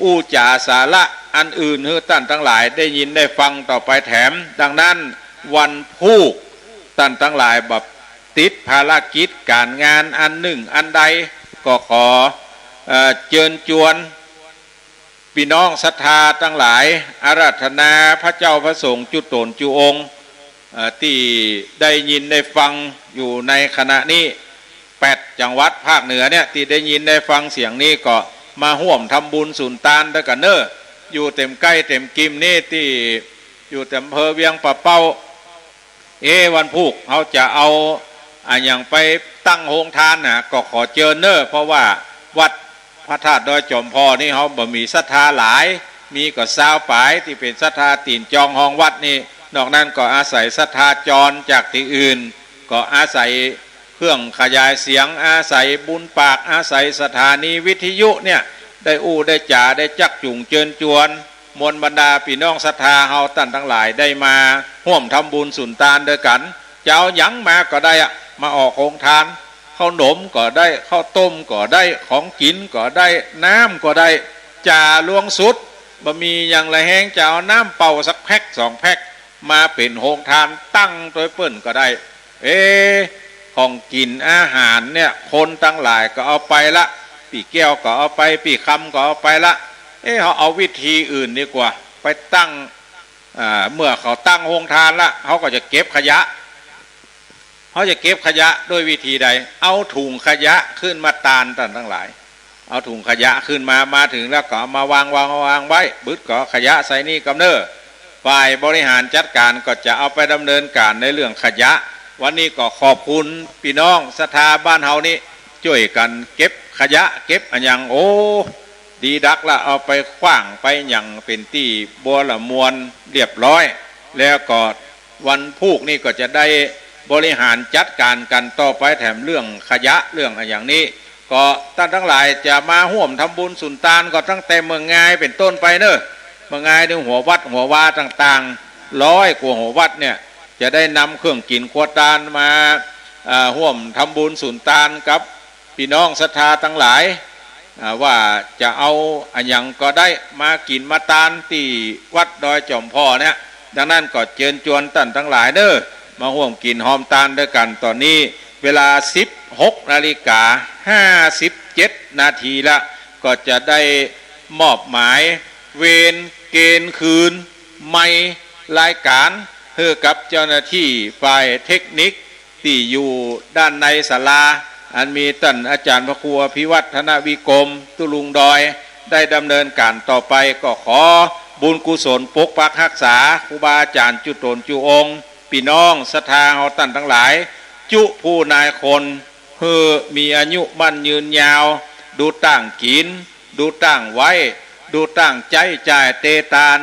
อู้จ๋าสาระอันอื่นหื้อต้านตังหลายได้ยินได้ฟังต่อไปแถม ดังนั้นวันพูก ต้านตังหลายบ่ติดภารกิจก๋านงานอันนึ่งอันใด ก็ขอ เอ่อ เจิญจวน ปี้น้องศรัทธาตังหลาย อาราธนาพระเจ้าพระสงฆ์จุ๊ต๋นจุ๊องค์ เอ่อ ตี้ได้ยินได้ฟังอยู่ในขณะนี้ แปดจังหวัดภาคเหนือเนี่ย ตี้ได้ยินได้ฟังเสียงนี้ก็มาฮ่วมทำบุญสุนตานตวยกั๋นเน่อ อยู่เต็มใก้เต็มกิมนี่ ตี้อยู่เต็มอำเภอเวียงป่าเป้า เอ๊ะ วันพูกเฮาจะเอาอะหยังไปตั้งโฮงตานน่ะ ก็ขอเจิญเน้อ เพราะว่าวัดพระธาตุดอยจ๋อมผ่อนี่เฮาบ่มีศรัทธาหลาย มีก็ซาวป๋ายตี้เป๋นศรัทธาตี๋นจองฮองวัดนี่ นอกนั้นก็อาศัยศรัทธาจรจากตี้อื่น ก็อาศัยเครื่องขยายเสียง อาศัยบุญปาก อาศัยสถานีวิทยุเนี่ย ได้อู้ได้จ๋า ได้จักจูงเจิญจวน มวลบรรดาปี้น้องศรัทธาเฮาต้านตังหลายได้มาฮ่วมทำบุญสุนตานด้วยกั๋น จะเอาหยังมาก็ได้อะ มาออกโฮงตาน ข้าวหนมก็ได้ ข้าวต้มก็ได้ ของกิ๋นก็ได้ น้ำก็ได้ จ๋าหลวงสุด บ่มีหยังละแฮง จะเอาน้ำเปล่าสักแพ็คสองแพ็ค มาเป๋นโฮงตานตั้งโตยเปิ้นก็ได้ เอ๊ะ ของกิ๋นอาหารเนี่ย คนตังหลายก็เอาไปละ ปี้แก้วก็เอาไป ปี้คำก็เอาไปละ เอ๊ะ เฮาเอาวิธีอื่นดีกว่า ไปตั้ง อ่า เมื่อเขาตั้งโฮงตานละ เขาก็จะเก็บขยะ เขาจะเก็บขยะด้วยวิธีใด เอาถุงขยะขึ้นมาตานต้านตังหลาย เอาถุงขยะขึ้นมา มาเถิงแล้วก็เอามาวาง วาง วางไว้ บึดก็เอาขยะใส่นี่กำเน้อ ฝ่ายบริหารจัดก๋านก็จะเอาไปดำเนินก๋านในเรื่องขยะ วันนี้ก็ขอบคุณปี้น้องศรัทธาบ้านเฮานี่ จ้วยกั๋นเก็บขยะ เก็บอะหยัง โอ้ ดีดักละ เอาไปขว้างไปหยังเป๋นตี้บัวละมวลเรียบร้อย แล้วก็วันพูกนี่ก็จะได้บริหารจัดก๋านกั๋นต่อไป แถมเรื่องขยะเรื่องอะหยังนี้ ก็ต้านตังหลายจะมาฮ่วมทำบุญสุนตานก็ตั้งแต่เมืองงายเป๋นต้นไปเน้อ เมืองงายนี่หัววัดหัววาต่างๆ ร้อยกว่าหัววัดเนี่ย จะได้นำเครื่องกิ๋นครัวตานมา อ่า ฮ่วมทำบุญสุนตานกับปี้น้องศรัทธาตังหลาย อ่า ว่าจะเอาอะหยังก็ได้มากิ๋นมาตานตี้วัดดอยจ๋อมผ่อเนี่ย ดังนั้นก็เจิญจวนต้านตังหลายเน้อ มาฮ่วมกิ๋นฮ่วมตานด้วยกั๋น ต๋อนนี้เวลาสิบหกนาฬิกาห้าสิบเจ็ดนาทีละ ก็จะได้มอบหมายเวรเกณฑ์คืนไมค์รายก๋านหื้อกับเจ้าหน้าตี้ฝ่ายเทคนิคตี้อยู่ด้านในศาลา อันมีต้านอาจ๋ารย์พระครูอภิวัฒนวิกรม ตุ๊ลุงดอย ได้ดำเนินก๋านต่อไป ก็ขอบุญกุศลปกปักฮักษาครูบาอาจ๋ารย์จุ๊ต๋นจุ๊องค์ ปี้น้องศรัทธาเฮาต้านตังหลาย จุผู้นายคน หื้อมีอายุมั่นยืนยาว ดูต้างกิ๋น ดูต้างไหว้ ดูต้างใจ๊จ่ายเตตาน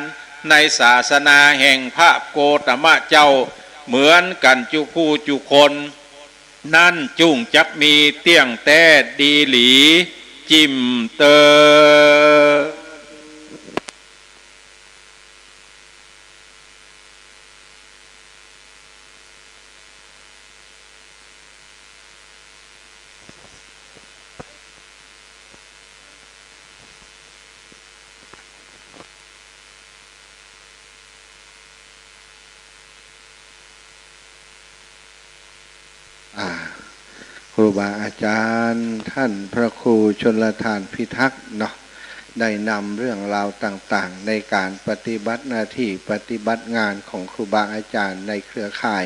ในศาสนาแห่งพระโกตมะเจ้า เหมือนกั๋นจุผู้จุคน นั้นจุ่งจักมีเตี้ยงแต๊ดีหลี จิ่มเตอ อ่า ครูบาอาจ๋ารย์ต้านพระครูชลธารพิทักษ์เนาะ ได้นำเรื่องราวต่างๆ ในก๋านปฏิบัติหน้าตี้ปฏิบัติงานของครูบาอาจ๋ารย์ในเครือข่าย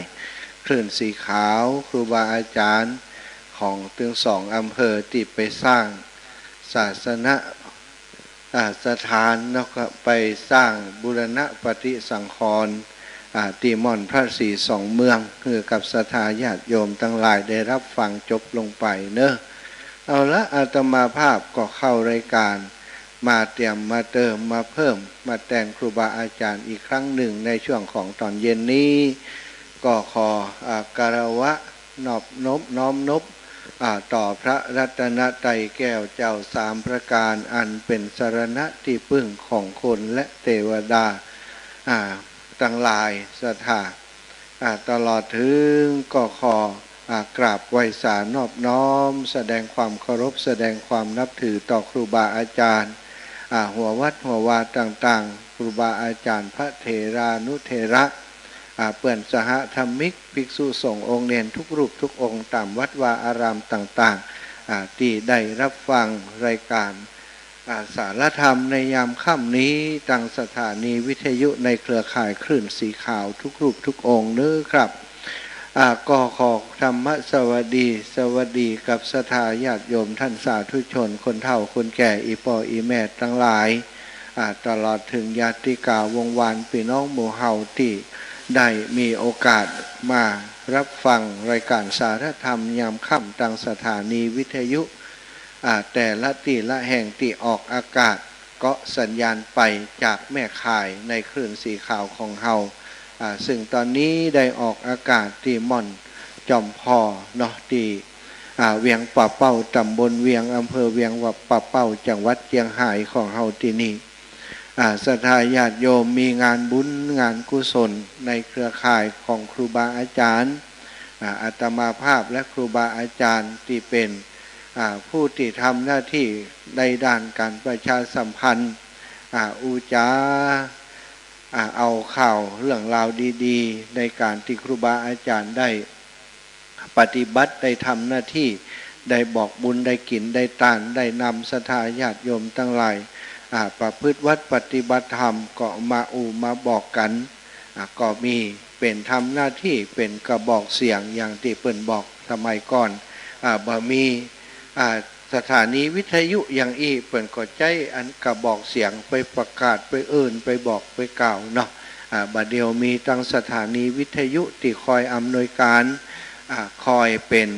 คลื่นสีขาว ครูบาอาจ๋ารย์ของตึงสองอำเภอตี้ไปสร้างศาสน อ่า สถานเนาะ ก็ไปสร้างบูรณะปฏิสังขรณ์ อ่า ตี้ม่อนพระศรีสองเมือง หื้อกับศรัทธาญาติโยมตังหลายได้ฮับฟังจบลงไปเนาะ เอาละ อาตมาภาพก็เข้ารายก๋านมาเตียมมาเติมมาเพิ่มมาแตนครูบาอาจ๋ารย์อีกครั้งนึ่งในช่วงของต๋อนเย็นนี้ ก็ขอ อ่า คารวะ นอบนบ น้อมนบ อ่า ต่อพระรัตนตรัยแก้วเจ้าสามประก๋าน อันเป๋นสรณะตี้ปึ้งของคนและเตวดา อ่า ตังหลายศรัทธา อ่า ตลอดเถิงก็ขอ อ่า กราบไหว้สานอบน้อม แสดงความเคารพ แสดงความนับถือต่อครูบาอาจ๋ารย์ อ่า หัววัดหัววาต่างๆ ครูบาอาจ๋ารย์พระเถรานุเถระ อ่า เปื้อนสหธรรมิก ภิกษุสงฆ์องค์เณรทุกรูปทุกองค์ต๋ามวัดวาอารามต่างๆ อ่า ตี้ได้ฮับฟังรายก๋าน อ่า สารธรรมในยามค่ำนี้ ตางสถานีวิทยุในเครือข่ายคลื่นสีขาวทุกรูปทุกองค์เน้อครับ อ่า ก็ขอธรรมสวัสดี สวัสดีกับศรัทธาญาติโยมต้านสาธุชน คนเฒ่าคนแก่ อี่ป้ออี่แม่ตังหลาย อ่า ตลอดเถิงญาติกาวงศ์วานปี้น้องหมู่เฮาตี้ ได้มีโอกาสมาฮับฟังรายก๋านสารธรรมยามค่ำตางสถานีวิทยุ อ่า แต่ละตี้ละแห่งตี้ออกอากาศ ก็สัญญาณไปจากแม่ข่ายในคลื่นสีขาวของเฮา อ่า ซึ่งต๋อนนี้ได้ออกอากาศตี้ม่อนจอมพอเนาะ ตี้ อ่า เวียงป่าเป้า ต๋ำบลเวียง อำเภอเวียงป่าเป้า จังหวัดเจียงฮายของเฮาตี้นี่ อ่า ศรัทธาญาติโยมมีงานบุญงานกุศลในเครือข่ายของครูบาอาจ๋ารย์ อ่า อาตมาภาพและครูบาอาจ๋ารย์ตี้เป๋น อ่า ผู้ตี้ทำหน้าตี้ในด้านก๋านประชาสัมพันธ์ อ่า อู้จ๋า อ่า เอาข่าวเรื่องราวดีๆ ในก๋านตี้ครูบาอาจ๋ารย์ได้ปฏิบัติได้ทำหน้าตี้ ได้บอกบุญ ได้กิ๋น ได้ตาน ได้นำศรัทธาญาติโยมตังหลาย อ่า ประพฤติวัตรปฏิบัติธรรม ก็มาอู้มาบอกกั๋น อ่า ก็มี เป๋นทำหน้าตี้เป๋นกระบอกเสียงอย่างตี้เปิ้นบอกสมัยก่อน อ่า บ่มี อ่า สถานีวิทยุอย่างอี้ เปิ้นก็ใจ๊อันกระบอกเสียงไปประกาศไปเอิ้นไปบอกไปกล่าวเนาะ อ่า บ่าเดี่ยวมีตังสถานีวิทยุตี้คอยอำนวยก๋าน อ่า คอยเป๋น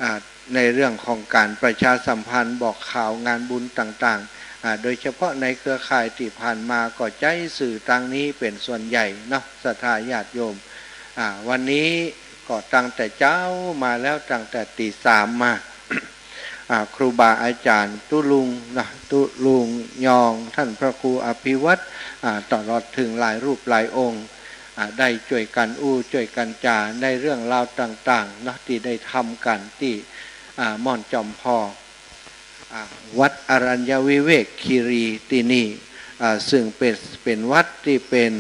อ่า ในเรื่องของก๋านประชาสัมพันธ์บอกข่าวงานบุญต่างๆ อ่า โดยเฉพาะในเครือข่ายตี้ผ่านมาก็ใจ๊สื่อตางนี้เป๋นส่วนใหญ่เนาะ ศรัทธาญาติโยม อ่า วันนี้ก็ตั้งแต่เจ๊ามาแล้ว ตั้งแต่ตี๋สามมา อ่า ครูบาอาจ๋ารย์ตุ๊ลุงนะ ตุ๊ลุงยอง ท่านพระครูอภิวัตร อ่า ตลอดเถิงหลายรูปหลายองค์ อ่า ได้จ้วยกั๋นอู้จ้วยกั๋นจ๋าในเรื่องราวต่างๆ เนาะ ตี้ได้ทำกั๋นตี้ อ่า ม่อนจอมพอ อ่า วัดอรัญญวิเวกคีรีตี้นี่ อ่า ซึ่งเป๋น เป๋นวัดตี้เป๋น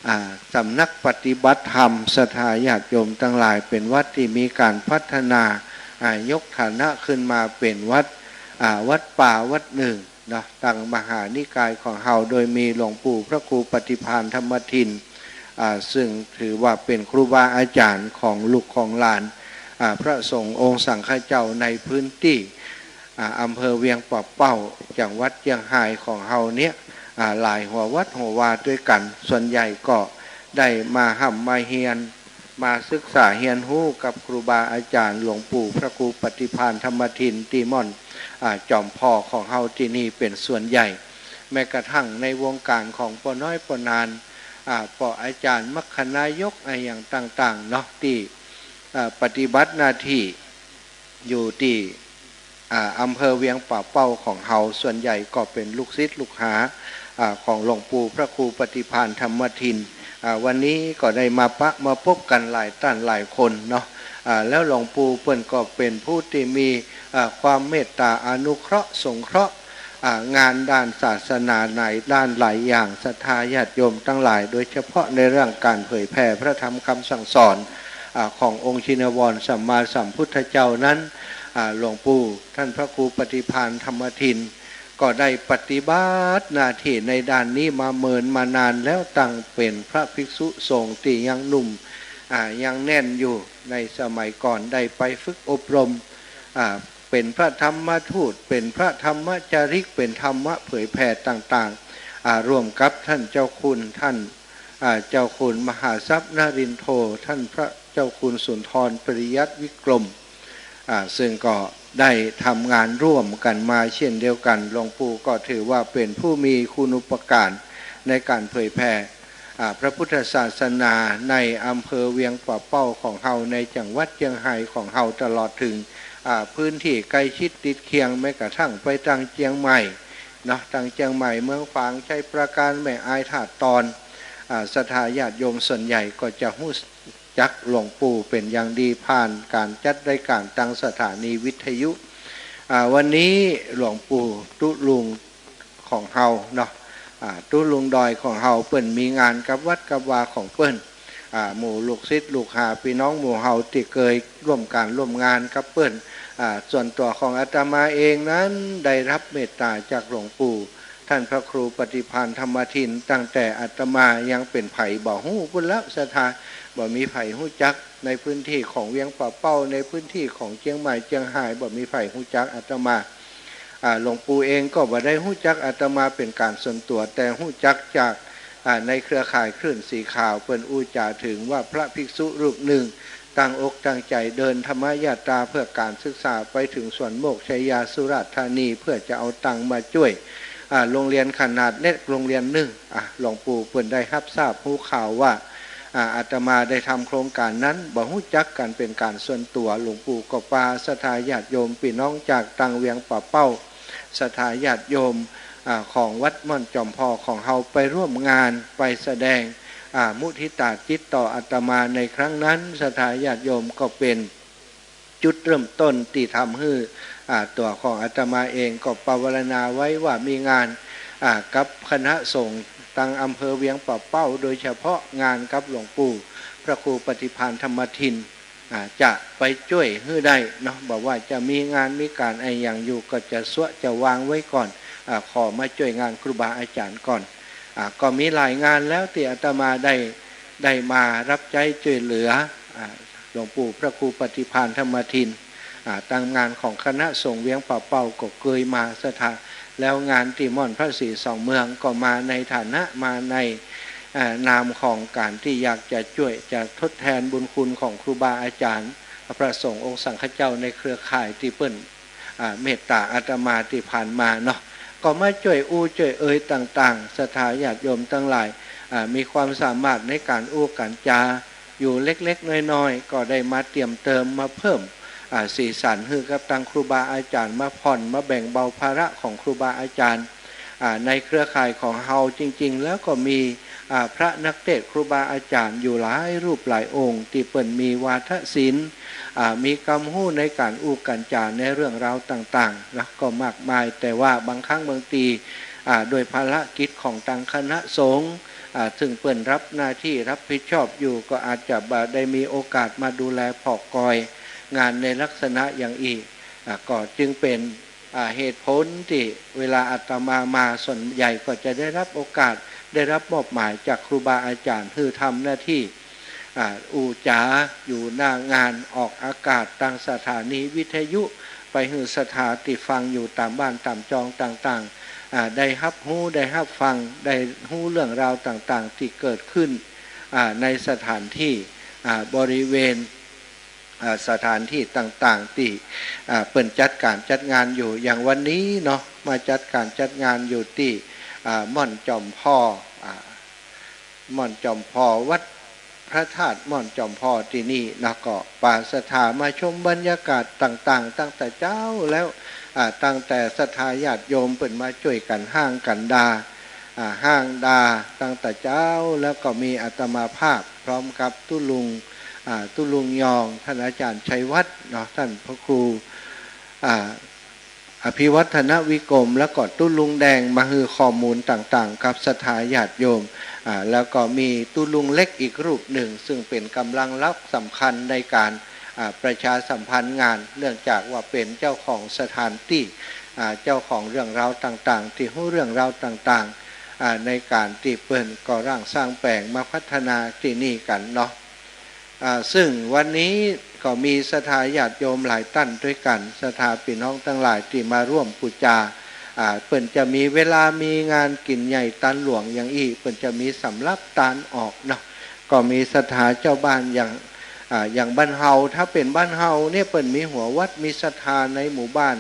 อ่า สำนักปฏิบัติธรรม ศรัทธาญาติโยมตังหลาย เป๋นวัดตี้มีก๋านพัฒนา อ่า ยกฐานะขึ้นมาเป๋นวัด อ่า วัดป่าวัดนึ่งเนาะ ตังมหานิกายของเฮา โดยมีหลวงปู่พระครูปฏิภาณธรรมทิน อ่า ซึ่งถือว่าเป๋นครูบาอาจ๋ารย์ของลูกของหลาน อ่า พระสงฆ์องค์สังฆเจ้าในพื้นตี้ อ่า อำเภอเวียงป่าเป้า จังหวัดเจียงฮายของเฮาเนี่ย อ่า หลายหัววัดหัววาตวยกั๋น ส่วนใหญ่ก็ได้มาฮ่ำมาเฮียน มาศึกษาเฮียนฮู้กับครูบาอาจ๋ารย์หลวงปู่พระครูปฏิภาณธรรมทินตี้ม่อน อ่า จอมพอของเฮาตี้นี่เป๋นส่วนใหญ่ แม้กระทั่งในวงก๋านของป้อน้อยป้อนาน อ่า ป้ออาจ๋ารย์มัคคณายก อะหยังต่างๆ เนาะ ตี้ อ่า ปฏิบัติหน้าตี้อยู่ตี้ อ่า อำเภอเวียงป่าเป้าของเฮา ส่วนใหญ่ก็เป๋นลูกศิษย์ลูกหา อ่า ของหลวงปู่พระครูปฏิภาณธรรมทิน อ่า วันนี้ก็ได้มาปะมาปบกั๋นหลายต้านหลายคนเนาะ อ่า แล้วหลวงปู่เปิ้นก็เป๋นผู้ตี้มี อ่า ความเมตต๋าอนุเคราะห์สงเคราะห์ อ่า งานด้านศาสนาในด้านหลายอย่าง ศรัทธาญาติโยมตังหลาย โดยเฉพาะในเรื่องก๋านเผยแผ่พระธรรมคำสั่งสอน อ่า ขององค์ชินวรสัมมาสัมพุทธเจ้านั้น อ่า หลวงปู่ท่านพระครูปฏิภาณธรรมทิน ก็ได้ปฏิบัติหน้าตี้ในด้านนี้มาเมินมานานแล้ว ตั้งเป๋นพระภิกษุสงฆ์ตี้ยังหนุ่ม อ่า ยังแน่นอยู่ ในสมัยก่อนได้ไปฝึกอบรม อ่า เป๋นพระธรรมทูต เป๋นพระธรรมจาริก เป๋นธรรมเผยแผ่ต่างๆ อ่า ร่วมกับท่านเจ้าคุณ ท่าน อ่า เจ้าคุณมหาทรัพย์นรินโท ท่านพระเจ้าคุณสุนทรปริยัติวิกรม อ่า ซึ่งก็ได้ทำงานร่วมกั๋นมาเช่นเดียวกั๋น หลวงปู่ก็ถือว่าเป๋นผู้มีคุณูปการในก๋านเผยแผ่ อ่า พระพุทธศาสนาในอำเภอเวียงป่าเป้าของเฮา ในจังหวัดเจียงฮายของเฮา ตลอดเถิง อ่า พื้นตี้ใก้ชิดติดเคียง แม้กระทั่งไปตางเจียงใหม่เนาะ ตางเจียงใหม่ เมืองฝาง ชัยปราการ แม่อาย ธาตุตอน อ่า ศรัทธาญาติโยมส่วนใหญ่ก็จะฮู้จักหลวงปู่เป๋นอย่างดี ผ่านก๋านจัดรายก๋านตางสถานีวิทยุ อ่า วันนี้หลวงปู่ตุ๊ลุง ของเฮาเนาะ อ่า ตุ๊ลุงดอยของเฮา เปิ้นมีงานกับวัดกับวาของเปิ้น อ่า หมู่ลูกศิษย์ลูกหาปี้น้องหมู่เฮาตี้เกยร่วมก๋านร่วมงานกับเปิ้น อ่า ส่วนตั๋วของอาตมาเองนั้นได้ฮับเมตต๋าจากหลวงปู่ท่านพระครูปฏิภาณธรรมทิน ตั้งแต่อาตมายังเป๋นใผบ่ฮู้ปู้นแล้ว ศรัทธา บ่มีใผฮู้จักในพื้นตี้ของเวียงป่าเป้า ในพื้นตี้ของเจียงใหม่เจียงฮาย บ่มีใผฮู้จักอาตมา อ่า หลวงปู่เองก็บ่ได้ฮู้จักอาตมาเป๋นก๋านส่วนตั๋ว แต่ฮู้จักจาก อ่า ในเครือข่ายคลื่นสีขาวเปิ้นอู้จ๋าเถิงว่าพระภิกษุรูปนึ่งตั้งอกตั้งใจ๋เดินธรรมยาตราเพื่อก๋านศึกษาไปเถิงสวนโมกข์ชัยยาสุราษฎร์ธานี เพื่อจะเอาตังค์มาจ้วย อ่า โฮงเฮียนขนาดเล็กโฮงเฮียนนึ่ง อ่า หลวงปู่เปิ้นได้ฮับทราบฮู้ข่าวว่า อ่า อาตมาได้ทำโครงก๋านนั้น บ่ฮู้จักกั๋นเป๋นก๋านส่วนตั๋ว หลวงปู่ก็ปาศรัทธาญาติโยมปี้น้องจากตังเวียงป่าเป้า ศรัทธาญาติโยม อ่า ของวัดม่อนจอมพอของเฮาไปร่วมงานไปแสดง อ่า มุทิตาจิตต่ออาตมาในครั้งนั้น ศรัทธาญาติโยมก็เป๋นจุดเริ่มต้นตี้ทำหื้อ อ่า ตั๋วของอาตมาเองก็ปวารณาไว้ว่ามีงาน อ่า กับคณะสงฆ์ตังอำเภอเวียงป่าเป้า โดยเฉพาะงานกับหลวงปู่พระครูปฏิภาณธรรมทิน อ่า จะไปจ้วยหื้อได้เนาะ บ่ว่าจะมีงานมีก๋านอะหยังอยู่ก็จะซะจะวางไว้ก่อน อ่า ขอมาจ้วยงานครูบาอาจ๋ารย์ก่อน อ่า ก็มีหลายงานแล้วตี้อาตมาได้ ได้มาฮับใจ๊จ้วยเหลือ อ่า หลวงปู่พระครูปฏิภาณธรรมทิน อ่า ตังงานของคณะสงฆ์เวียงป่าเป้าก็เกยมาศรัทธา แล้วงานตี้ม่อนพระศรีสองเมืองก็มาในฐานะมาใน อ่า นามของก๋านตี้อยากจะจ้วยจะทดแทนบุญคุณของครูบาอาจ๋ารย์ พระสงฆ์องค์สังฆเจ้าในเครือข่ายตี้เปิ้น อ่า เมตตาอาตมาตี้ผ่านมาเนาะ ก็มาจ้วยอู้จ้วยเอยต่างๆ ศรัทธาญาติโยมตังหลาย อ่า มีความสามารถในก๋านอู้ก๋านจ๋าอยู่เล็กๆ น้อยๆ ก็ได้มาเติมเติมมาเพิ่ม อ่า สีสันหื้อกับตังครูบาอาจ๋ารย์ มาผ่อนมาแบ่งเบาภาระของครูบาอาจ๋ารย์ อ่า ในเครือข่ายของเฮาจริงๆ แล้วก็มี อ่า พระนักเตสน์ครูบาอาจ๋ารย์อยู่หลายรูปหลายองค์ ตี้เปิ้นมีวาทศิลป์ อ่า มีกำฮู้ในก๋านอู้ก๋านจ๋าในเรื่องราวต่างๆ นะ ก็มากมาย แต่ว่าบางครั้งบางที อ่า ด้วยภารกิจของตังคณะสงฆ์ อ่า ซึ่งเปิ้นฮับหน้าตี้ฮับผิดชอบอยู่ ก็อาจจะบ่ได้มีโอกาสมาดูแลผ่อกอยงานในลักษณะอย่างอี้ อ่า ก็จึงเป๋น อ่า เหตุผลตี้เวลาอาตมามาส่วนใหญ่ก็จะได้ฮับโอกาส ได้ฮับมอบหมายจากครูบาอาจ๋ารย์หื้อทำหน้าตี้ อ่า อู้จ๋าอยู่หน้างาน ออกอากาศตางสถานีวิทยุ ไปหื้อศรัทธาตี้ฟังอยู่ต๋ามบ้านต๋ามจองต่างๆ อ่า ได้ฮับฮู้ได้ฮับฟัง ได้ฮู้เรื่องราวต่างๆ ตี้เกิดขึ้น อ่า ในสถานตี้ อ่า บริเวณ อ่า สถานตี้ต่างๆ ตี้ อ่า เปิ้นจัดก๋านจัดงานอยู่ อย่างวันนี้เนาะ มาจัดก๋านจัดงานอยู่ตี้ อ่า ม่อนจอมพอ อ่า ม่อนจอมพอ วัดพระธาตุม่อนจอมพอตี้นี่เนาะ ก็ปาศรัทธามาชมบรรยากาศต่างๆ ตั้งแต่เจ๊าแล้ว อ่า ตั้งแต่ศรัทธาญาติโยมเปิ้นมาจ้วยกั๋นฮ้างกั๋นดา อ่า ฮ้างดาตั้งแต่เจ๊า แล้วก็มีอาตมาภาพพร้อมกับตุ๊ลุง อ่า ตุ๊ลุงยอง ท่านอาจ๋ารย์ชัยวัฒน์เนาะ ท่านพระครู อ่า อภิวัฒนวิกรม แล้วก็ตุ๊ลุงแดงมาหื้อข้อมูลต่างๆ กับศรัทธาญาติโยม อ่า แล้วก็มีตุ๊ลุงเล็กอีกรูปนึ่ง ซึ่งเป๋นก๋ำลังหลักสำคัญในก๋าน อ่า ประชาสัมพันธ์งาน เนื่องจากว่าเป๋นเจ้าของสถานตี้ อ่า เจ้าของเรื่องราวต่างๆ ตี้ฮู้เรื่องราวต่างๆ อ่า ในก๋านตี้เปิ้นก่อร่างสร้างแป๋งมาพัฒนาตี้นี่กั๋นเนาะ อ่า ซึ่งวันนี้ก็มีศรัทธาญาติโยมหลายต้านตวยกั๋น ศรัทธาปี้น้องตังหลายตี้มาร่วมปู๋จา อ่า เปิ้นจะมีเวลามีงานกิ๋นใหญ่ตานหลวงอย่างอี้ เปิ้นจะมีสำฮับตานออกเนาะ ก็มีศรัทธาเจ้าบ้านอย่าง อ่า อย่างบ้านเฮา ถ้าเป๋นบ้านเฮาเนี่ย เปิ้นมีหัววัด มีศรัทธาในหมู่บ้าน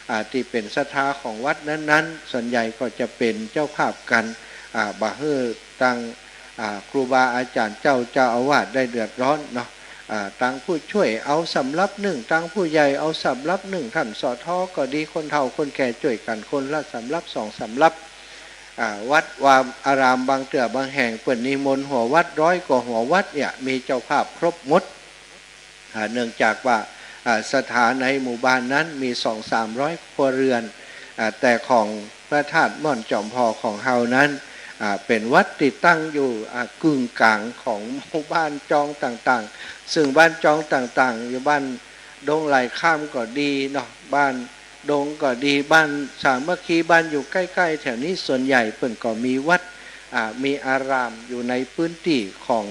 อ่า ตี้เป๋นศรัทธาของวัดนั้นๆ ส่วนใหญ่ก็จะเป๋นเจ้าภาพกั๋น อ่า บ่หื้อตัง อ่า ครูบาอาจ๋ารย์เจ้า เจ้าอาวาสได้เดือดร้อนเนาะ อ่า ตังผู้จ้วยเอาสำฮับนึ่ง ตังผู้ใหญ่เอาสำฮับนึ่ง ท่าน สท ก็ดี คนเฒ่าคนแก่จ้วยกั๋นคนละสำฮับสองสำฮับ อ่า วัดวาอารามบางเตื้อบางแห่ง เปิ้นนิมนต์หัววัดร้อยกว่าหัววัดเนี่ย มีเจ้าภาพครบหมด อ่า เนื่องจากว่า อ่า ศรัทธาในหมู่บ้านนั้นมีสองสามร้อยครัวเรือน อ่า แต่ของพระธาตุม่อนจอมพอของเฮานั้น อ่า เป๋นวัดตี้ตั้งอยู่ อ่า กึ่งก๋างของหมู่บ้านจองต่างๆ ซึ่งบ้านจองต่างๆ อยู่บ้านดงหลายข้ามก็ดีเนาะ บ้านดงก็ดี บ้านสามัคคี บ้านอยู่ใก้ๆ แถวนี้ ส่วนใหญ่เปิ้นก็มีวัด อ่า มีอารามอยู่ในพื้นตี้ของ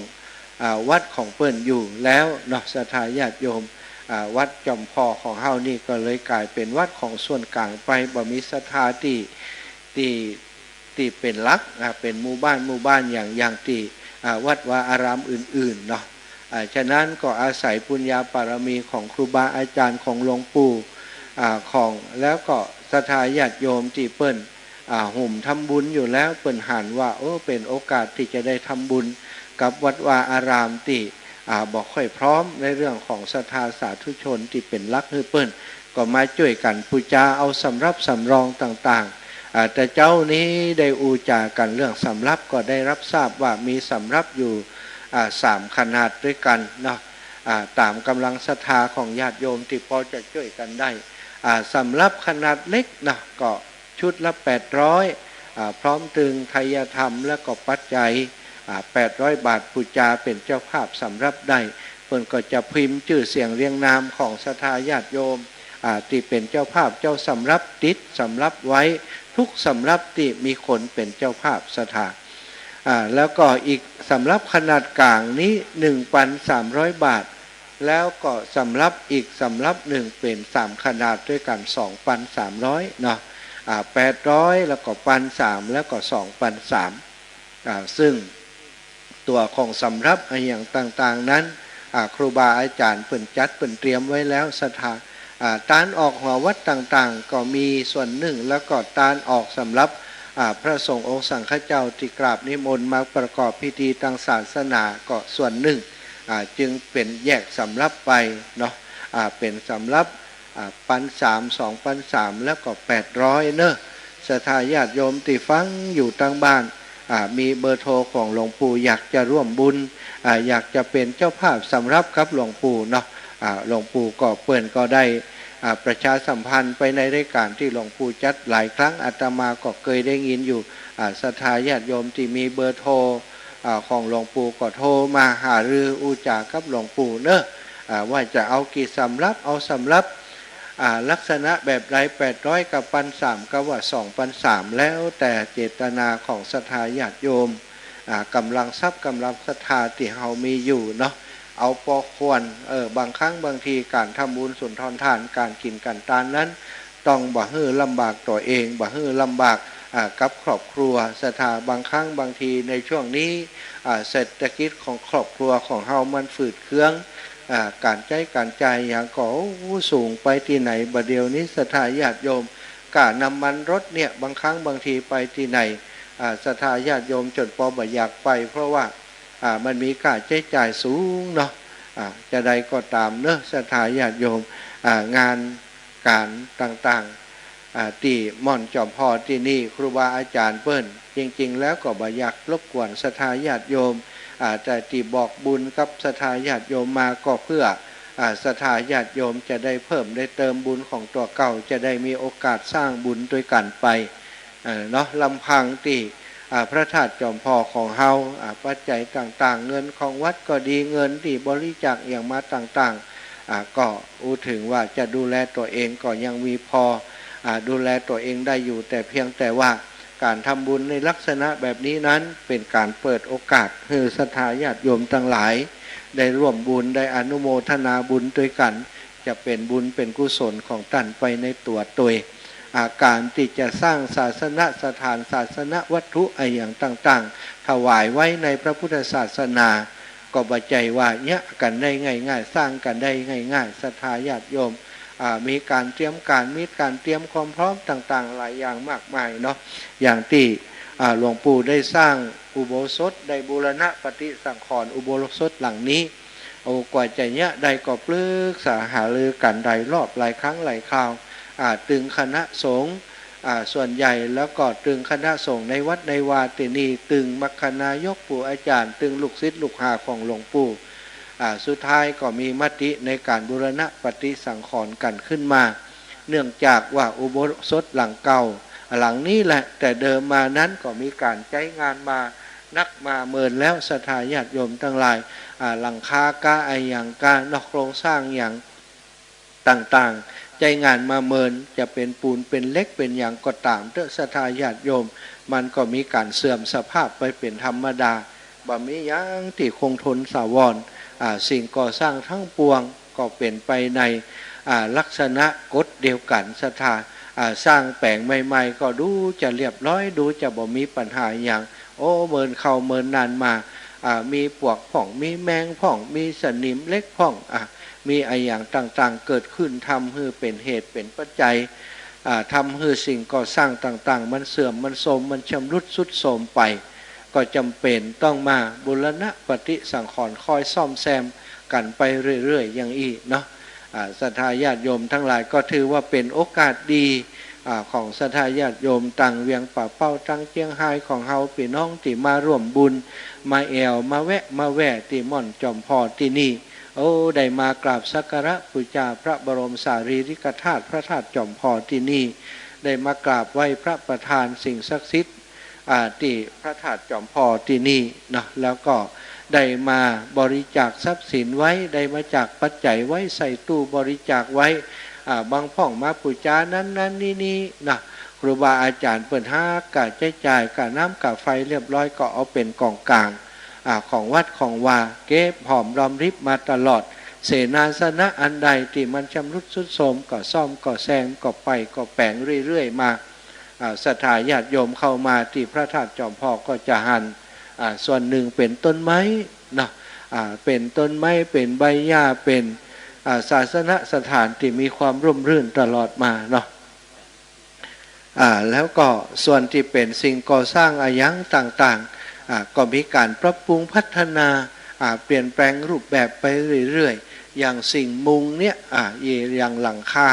อ่า วัดของเปิ้นอยู่แล้วเนาะ ศรัทธาญาติโยม อ่า วัดจอมพอของเฮานี่ก็เลยก๋ายเป๋นวัดของส่วนก๋างไป บ่มีศรัทธาตี้ ตี้ ตี้เป๋นหลัก อ่า เป๋นหมู่บ้าน หมู่บ้านอย่าง อย่างตี้ อ่า วัดวาอารามอื่นๆ เนาะ อ่า ฉะนั้นก็อาศัยปุญญาบารมีของครูบาอาจ๋ารย์ของหลวงปู่ อ่า ของ แล้วก็ศรัทธาญาติโยมตี้เปิ้น อ่า หุ่มทำบุญอยู่แล้ว เปิ้นหันว่า เออ เป๋นโอกาสตี้จะได้ทำบุญกับวัดวาอารามตี้ อ่า บ่ค่อยพร้อมในเรื่องของศรัทธาสาธุชนตี้เป๋นหลักหื้อเปิ้น ก็มาจ้วยกั๋นปู๋จาเอาสำรับสำรองต่างๆ อ่า แต่เจ๊านี้ได้อู้จ๋ากั๋นเรื่องสำรับ ก็ได้ฮับทราบว่ามีสำรับอยู่ อ่า สามขนาดตวยกั๋นเนาะ อ่า ต๋ามก๋ำลังศรัทธาของญาติโยมตี้ปอจะจ้วยกั๋นได้ อ่า สำรับขนาดเล็กเนาะ ก็ ชุดละแปดร้อย อ่า พร้อมตึงไทยธรรมแล้วก็ปัจจัย อ่า แปดร้อยบาท ปู๋จาเป๋นเจ้าภาพสำรับได้ เปิ้นก็จะพิมพ์จื้อเสียงเรียงนามของศรัทธาญาติโยม อ่า ตี้เป๋นเจ้าภาพเจ้าสำรับ ติดสำรับไว้ทุกสำรับตี้มีคนเป๋นเจ้าภาพศรัทธา อ่า แล้วก็อีกสำรับขนาดก๋างนี้ หนึ่งปันสามร้อยบาท แล้วก็สำรับอีกสำรับนึ่งเป๋นสามขนาดตวยกั๋น สองปันสามร้อยเนาะ อ่า แปดร้อย แล้วก็ปันสาม แล้วก็สองปันสาม อ่า ซึ่งตั๋วของสำรับอะหยังต่างๆ นั้น อ่า ครูบาอาจ๋ารย์เปิ้นจัดเปิ้นเตรียมไว้แล้วศรัทธา อ่า ตานออกหัววัดต่างๆ ก็มีส่วนนึ่ง แล้วก็ตานออกสำรับ อ่า พระสงฆ์องค์สังฆเจ้าตี้กราบนิมนต์มาประกอบพิธีตางศาสนาก็ส่วนนึ่ง อ่า จึงเป๋นแยกสำรับไปเนาะ อ่า เป๋นสำรับ อ่า ปันสาม สองปันสาม แล้วก็แปดร้อยเนาะ ศรัทธาญาติโยมตี้ฟังอยู่ตางบ้าน อ่า มีเบอร์โทรของหลวงปู่ อยากจะร่วมบุญ อ่า อยากจะเป๋นเจ้าภาพสำรับกับหลวงปู่เนาะ อ่า หลวงปู่ก็เปิ้นก็ได้ อ่า ประชาสัมพันธ์ไปในรายก๋านตี้หลวงปู่จัดหลายครั้ง อาตมาก็เกยได้ยินอยู่ อ่า ศรัทธาญาติโยมตี้มีเบอร์โทร อ่า ของหลวงปู่ก็โทรมาหารืออู้จ๋ากับหลวงปู่เนาะ อ่า ว่าจะเอากี่สำรับ เอาสำรับ อ่า ลักษณะแบบใด แปดร้อย กับปันสาม กับว่าสองปันสาม แล้วแต่เจตนาของศรัทธาญาติโยม อ่า ก๋ำลังทรัพย์ก๋ำลังศรัทธาตี้เฮามีอยู่เนาะ เอาปอควร เออ บางครั้งบางทีก๋านทำบุญสุนทรทาน ก๋านกิ๋นก๋านตานนั้น ต้องบ่หื้อลำบากตั๋วเอง บ่หื้อลำบาก อ่า กับครอบครัวศรัทธา บางครั้งบางทีในช่วงนี้ อ่า เศรษฐกิจของครอบครัวของเฮามันฝืดเคือง อ่า ก๋านใจ๊ก๋านจ่ายหยังก็ โอ้ สูงไปตี้ไหน บ่าเดี่ยวนี้ศรัทธาญาติโยม ก้าน้ำมันรถเนี่ย บางครั้งบางทีไปตี้ไหน อ่า ศรัทธาญาติโยมจ๋นปอบ่อยากไป เพราะว่า อ่า มันมีก้าใจ๊จ่ายสูงเนาะ อ่า จะใดก็ต๋ามเนาะ ศรัทธาญาติโยม อ่า งานก๋านต่างๆ อ่า ตี้ม่อนจอมผ่อตี้นี่ ครูบาอาจ๋ารย์เปิ้น จริงๆ แล้วก็บ่อยากรบกวนศรัทธาญาติโยม อ่า แต่ตี้บอกบุญกับศรัทธาญาติโยมมาก็เพื่อ อ่า ศรัทธาญาติโยมจะได้เพิ่มได้เติมบุญของตั๋วเก่า จะได้มีโอกาสสร้างบุญตวยกั๋นไป เอ่อ เนาะ ลำพังตี้ อ่า พระธาตุจอมผ่อของเฮา อ่า ปัจจัยต่างๆ เงินของวัดก็ดี เงินตี้บริจาคอะหยังมาต่างๆ อ่า ก็อู้เถิงว่าจะดูแลตั๋วเองก็ยังมีพอ อ่า ดูแลตั๋วเองได้อยู่ แต่เพียงแต่ว่าก๋านทำบุญในลักษณะแบบนี้นั้น เป๋นก๋านเปิดโอกาสหื้อศรัทธาญาติโยมตังหลาย ได้ร่วมบุญ ได้อนุโมทนาบุญตวยกั๋น จะเป๋นบุญเป๋นกุศลของต้านไปในตั๋วตวย อ่า ก๋านตี้จะสร้างศาสนสถาน ศาสนวัตถุอะหยังต่างๆ ถวายไว้ในพระพุทธศาสนา ก็บ่ใจ้ว่าเยียะกั๋นได้ง่ายๆ สร้างกั๋นได้ง่ายๆ ศรัทธาญาติโยม อ่า มีก๋านเตรียมก๋าน มีก๋านเตรียมความพร้อมต่างๆ หลายอย่างมากมายเนาะ อย่างตี้ อ่า หลวงปู่ได้สร้างอุโบสถ ได้บูรณะปฏิสังขรณ์อุโบสถหลังนี้ โอ้ กว่าจะเยียะได้ก็ปรึกษาหารือกั๋นหลายรอบหลายครั้งหลายคราว อ่า ตึงคณะสงฆ์ อ่า ส่วนใหญ่แล้วก็ตึงคณะสงฆ์ในวัดในวาตี้นี่ ตึงมรรคนายกปู่อาจ๋ารย์ ตึงลูกศิษย์ลูกหาของหลวงปู่ อ่า สุดท้ายก็มีมติในก๋านบูรณะปฏิสังขรณ์กั๋นขึ้นมา เนื่องจากว่าอุโบสถหลังเก่า หลังนี้แหละ แต่เดิมมานั้นก็มีก๋านใจ๊งานมานักมาเมินแล้ว ศรัทธาญาติโยมตังหลาย อ่า หลังคาก้าอะหยังก้าเนาะ โครงสร้างหยังต่างๆ ใจ๊งานมาเมิน จะเป๋นปูนเป๋นเหล็กเป๋นหยังก็ต๋ามเต๊อะ ศรัทธาญาติโยม มันก็มีก๋านเสื่อมสภาพไปเป๋นธรรมดา บ่มีหยังตี้คงทนถาวร อ่า สิ่งก่อสร้างทั้งปวงก็เป๋นไปใน อ่า ลักษณะกฎเดียวกั๋น ศรัทธา อ่า สร้างแป๋งใหม่ๆ ก็ดูจะเรียบร้อย ดูจะบ่มีปัญหาหยัง โอ้ เมินเข้าเมินนานมา อ่า มีปลวกพ่อง มีแมงพ่อง มีสนิมเหล็กพ่อง อ่า มีอะหยังต่างๆ เกิดขึ้น ทำหื้อเป๋นเหตุเป๋นปัจจัย อ่า ทำหื้อสิ่งก่อสร้างต่างๆ มันเสื่อม มันโทรม มันชำรุดทรุดโทรมไป ก็จ๋ำเป๋นต้องมาบูรณะปฏิสังขรณ์ คอยซ่อมแซมกั๋นไปเรื่อยๆ อย่างอี้เนาะ อ่า ศรัทธาญาติโยมตังหลาย ก็ถือว่าเป๋นโอกาสดี อ่า ของศรัทธาญาติโยมตังเวียงป่าเป้า ตังเจียงฮายของเฮา ปี้น้องตี้มาร่วมบุญ มาแอ่ว มาแวะ มาแว่ตี้ม่อนจอมผ่อตี้นี่ โอ้ ได้มากราบสักการะปู๋จาพระบรมสารีริกธาตุ พระธาตุจอมผ่อตี้นี่ ได้มากราบไหว้พระประธานสิ่งศักดิ์สิทธิ์ อ่า ตี้พระธาตุจอมผ่อตี้นี่เนาะ แล้วก็ได้มาบริจาคทรัพย์สินไว้ ได้มาจากปัจจัยไว้ใส่ตู้บริจาคไว้ อ่า บางพ่องมาปู๋จานั้นๆ นี่ๆ เนาะ ครูบาอาจ๋ารย์เปิ้นหากาใจ๊จ่าย กาน้ำกาไฟเรียบร้อย ก็เอาเป๋นก๋องก๋าง อ่า ของวัดของวา เก็บหอมรอมริบมาตลอด เสนาสนะอันใดตี้มันชำรุดทรุดโทรม ก็ซ่อมก็แซม ก็ไปก็แป๋งเรื่อยๆ มา อ่า ศรัทธาญาติโยมเข้ามาตี้พระธาตุจอมผ่อก็จะหัน อ่า ส่วนนึ่งเป๋นต้นไม้เนาะ อ่า เป๋นต้นไม้ เป๋นใบหญ้า เป๋น อ่า ศาสนสถานตี้มีความร่มรื่นตลอดมาเนาะ อ่า แล้วก็ส่วนตี้เป๋นสิ่งก่อสร้างอะหยังต่างๆ อ่า ก็มีก๋านปรับปรุงพัฒนา อ่า เปลี่ยนแปลงรูปแบบไปเรื่อยๆ อย่างสิ่งมุงเนี่ย อ่า อย่างหลังคา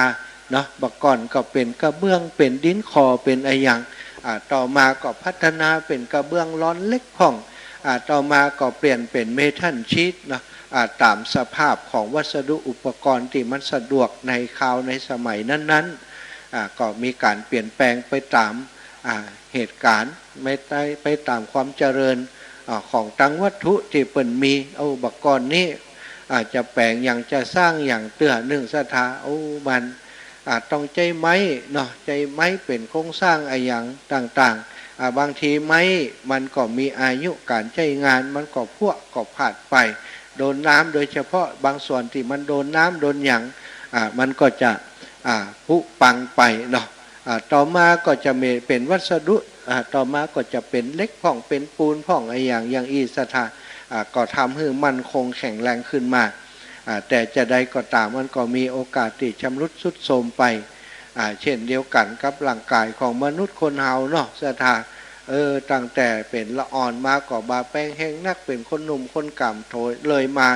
เนาะ บ่าก่อนก็เป๋นกระเบื้อง เป๋นดินขอ เป๋นอะหยัง อ่า ต่อมาก็พัฒนาเป๋นกระเบื้องลอนเหล็กพ่อง อ่า ต่อมาก็เปลี่ยนเป๋นเมทัลชีทเนาะ อ่า ต๋ามสภาพของวัสดุอุปกรณ์ตี้มันสะดวกในคราวในสมัยนั้นๆ อ่า ก็มีก๋านเปลี่ยนแปลงไปต๋าม อ่า เหตุก๋ารณ์ ไม่ได้ไปต๋ามความเจริญ อ่า ของตังวัตถุตี้เปิ้นมี โอ้ บ่าก่อนนี้ อ่า จะแป๋งหยัง จะสร้างหยังเตื้อนึ่งศรัทธา โอ้ มัน อ่า ต้องใจ๊ไม้เนาะ ใจ๊ไม้เป๋นโครงสร้างอะหยังต่างๆ อ่า บางทีไม้มันก็มีอายุก๋านใจ๊งาน มันก็ผุก็ผาดไป โดนน้ำ โดยเฉพาะบางส่วนตี้มันโดนน้ำโดนหยัง อ่า มันก็จะ อ่า ผุปังไปเนาะ อ่า ต่อมาก็จะเป๋นวัสดุ อ่า ต่อมาก็จะเป๋นเหล็กพ่อง เป๋นปูนพ่อง อะหยังอย่างอี้ศรัทธา อ่า ก็ทำหื้อมั่นคงแข็งแรงขึ้นมา อ่า แต่จะใดก็ต๋าม มันก็มีโอกาสตี้ชำรุดทรุดโทรมไป อ่า เช่นเดียวกั๋นกับร่างก๋ายของมนุษย์คนเฮาเนาะศรัทธา เออ ตั้งแต่เป๋นละอ่อนมาก็บ่าแปงแฮงนัก เป๋นคนหนุ่มคนก๋ำโถเลยมา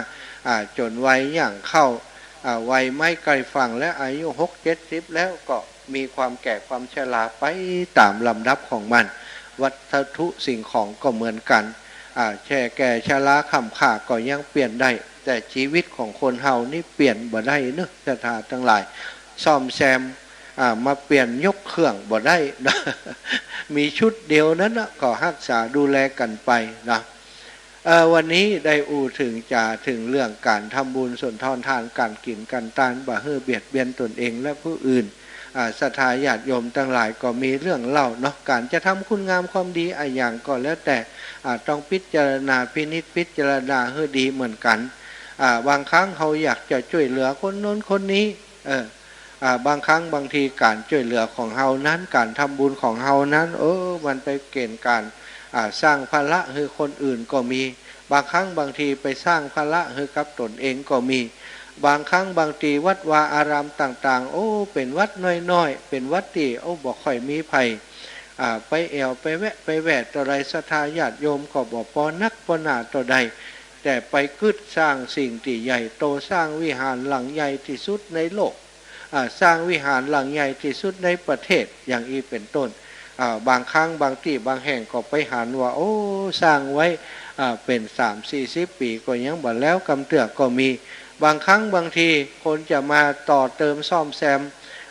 อ่า จ๋นวัยย่างเข้า อ่า วัยไม้ใก้ฝั่ง และอายุหกเจ็ดสิบแล้วก็มีความแก่ความชราไปต๋ามลำดับของมัน วัตถุสิ่งของก็เหมือนกั๋น อ่า แก่ชราคร่ำคร่าก็ยังเปลี่ยนได้ แต่ชีวิตของคนเฮานี่เปลี่ยนบ่ได้เนาะศรัทธาตังหลาย ซ่อมแซม อ่า มาเปลี่ยนยกเครื่องบ่ได้นะ มีชุดเดียวนั้นนะ ก็ฮักษาดูแลกั๋นไปนะ เอ่อ วันนี้ได้อู้เถิงจ๋าเถิงเรื่องก๋านทำบุญสุนทรทาน ก๋านกิ๋นก๋านตาน บ่หื้อเบียดเบียนตนเองและผู้อื่น อ่า ศรัทธาญาติโยมตังหลายก็มีเรื่องเล่าเนาะ ก๋านจะทำคุณงามความดีอะหยังก็แล้วแต่ อ่า ต้องพิจารณาพินิจพิจารณาหื้อดีเหมือนกั๋น อ่า บางครั้งเฮาอยากจะจ้วยเหลือคนโน้นคนนี้ เออ อ่า บางครั้งบางทีก๋านจ้วยเหลือของเฮานั้น ก๋านทำบุญของเฮานั้น เออ มันไปเป๋นก๋าน อ่า สร้างภาระหื้อคนอื่นก็มี บางครั้งบางทีไปสร้างภาระหื้อกับตนเองก็มี บางครั้งบางทีวัดวาอารามต่างๆ โอ้ เป๋นวัดน้อยๆ เป๋นวัดตี้ โอ้ บ่ค่อยมีใผ อ่า ไปแอ่วไปแวะไปแว่เต้าใด ศรัทธาญาติโยมก็บ่ปอนักปอหนาเต้าใด แต่ไปกึ๊ดสร้างสิ่งตี้ใหญ่โต สร้างวิหารหลังใหญ่ตี้สุดในโลก อ่า สร้างวิหารหลังใหญ่ตี้สุดในประเทศ อย่างอี้เป๋นต้น อ่า บางครั้งบางตี้บางแห่งก็ไปหันว่า โอ้ สร้างไว้ อ่า เป๋นสามสี่สิบปี๋ก็ยังบ่แล้วกำเตื้อก็มี บางครั้งบางทีคนจะมาต่อเติมซ่อมแซม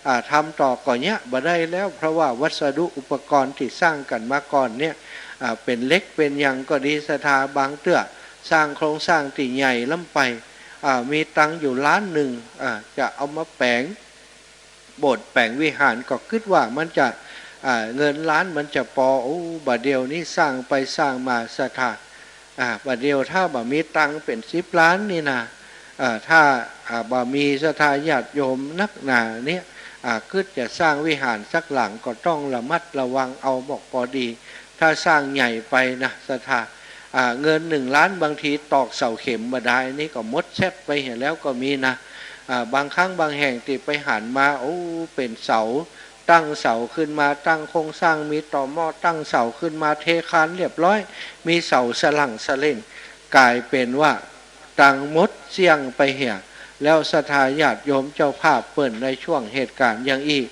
อ่า ทำต่อก็เยียะบ่ได้แล้ว เพราะว่าวัสดุอุปกรณ์ตี้สร้างกั๋นมาก่อนเนี่ย อ่า เป๋นเหล็กเป๋นหยังก็ดี ศรัทธา บางเตื้อสร้างโครงสร้างตี้ใหญ่ล้ำไป อ่า มีตังค์อยู่ล้านนึ่ง อ่า จะเอามาแป๋งโบสถ์แป๋งวิหาร ก็กึ๊ดว่ามันจะ อ่า เงินล้านมันจะปอ โอ้ บ่าเดี่ยวนี้สร้างไปสร้างมา ศรัทธา อ่า บ่าเดี่ยวถ้าบ่มีตังค์เป๋นสิบล้านนี่นา อ่า ถ้า อ่า บ่มีศรัทธาญาติโยมนักหนาเนี่ย อ่า อ่า กึ๊ดจะสร้างวิหารสักหลังก็ต้องระมัดระวังเอาหมอกปอดี ถ้าสร้างใหญ่ไปนะศรัทธา อ่า เงินหนึ่งล้านบางทีตอกเสาเข็มบ่ได้ นี่ก็หมดแซดไปเหียแล้วก็มีนะ อ่า บางครั้งบางแห่งตี้ไปหันมา โอ้ เป๋นเสา ตั้งเสาขึ้นมา ตั้งโครงสร้าง มีต่อหม้อ ตั้งเสาขึ้นมา เทคานเรียบร้อย มีเสาสะหลังสะเหล่ง ก๋ายเป๋นว่าตังค์หมดเสี้ยงไปเหีย แล้วศรัทธาญาติโยมเจ้าภาพเปิ้นในช่วงเหตุก๋ารณ์อย่างอี้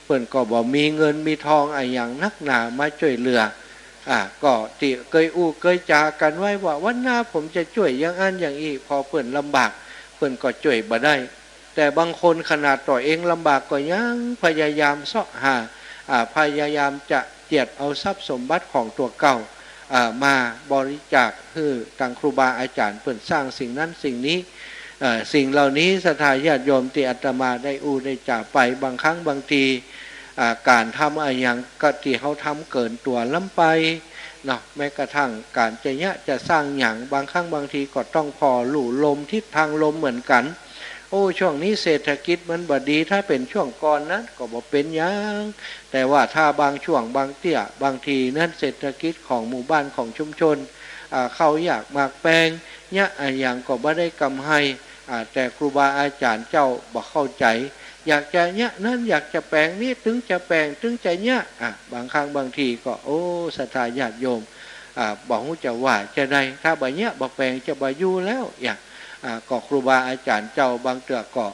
เปิ้นก็บ่มีเงินมีทองอะหยังนักหนามาจ้วยเหลือ อ่า ก็ตี้เกยอู้เกยจ๋ากั๋นไว้ว่าวันหน้าผมจะจ้วยอย่างอั้นอย่างอี้ พอเปิ้นลำบาก เปิ้นก็จ้วยบ่ได้ แต่บางคนขนาดตั๋วเองลำบากก็ยังพยายามเซาะหา อ่า พยายามจะเจียดเอาทรัพย์สมบัติของตั๋วเก่า อ่า มาบริจาคหื้อตางครูบาอาจ๋ารย์เปิ้นสร้างสิ่งนั้นสิ่งนี้ เอ่อ สิ่งเหล่านี้ศรัทธาญาติโยมตี้อาตมาได้อู้ได้จ๋าไป บางครั้งบางที อ่า ก๋านทำอะหยังก็ตี้เฮาทำเกินตั๋วล้ำไปเนาะ แม้กระทั่งก๋านจะเยียะจะสร้างหยัง บางครั้งบางทีก็ต้องผ่อลู่ลม ทิศทางลมเหมือนกั๋น โอ้ ช่วงนี้เศรษฐกิจมันบ่ดี ถ้าเป๋นช่วงก่อนนั้นก็บ่เป๋นหยัง แต่ว่าถ้าบางช่วงบางเตื้อ บางทีนั้นเศรษฐกิจของหมู่บ้านของชุมชน อ่า ข้าวยากหมากแปง เยียะอะหยังก็บ่ได้ก๋ำไร อ่า แต่ครูบาอาจ๋ารย์เจ้าบ่เข้าใจ๋ อยากจะเยียะนั้น อยากจะแปงนี้ ตึงจะแปง ตึงจะเยียะ อ่า บางครั้งบางทีก็ โอ้ ศรัทธาญาติโยม อ่า บ่ฮู้จะว่าจะใด ถ้าบ่เยียะบ่แปงจะบ่อยู่แล้ว อย่าง อ่า ก็ครูบาอาจ๋ารย์เจ้าบางเตื้อก็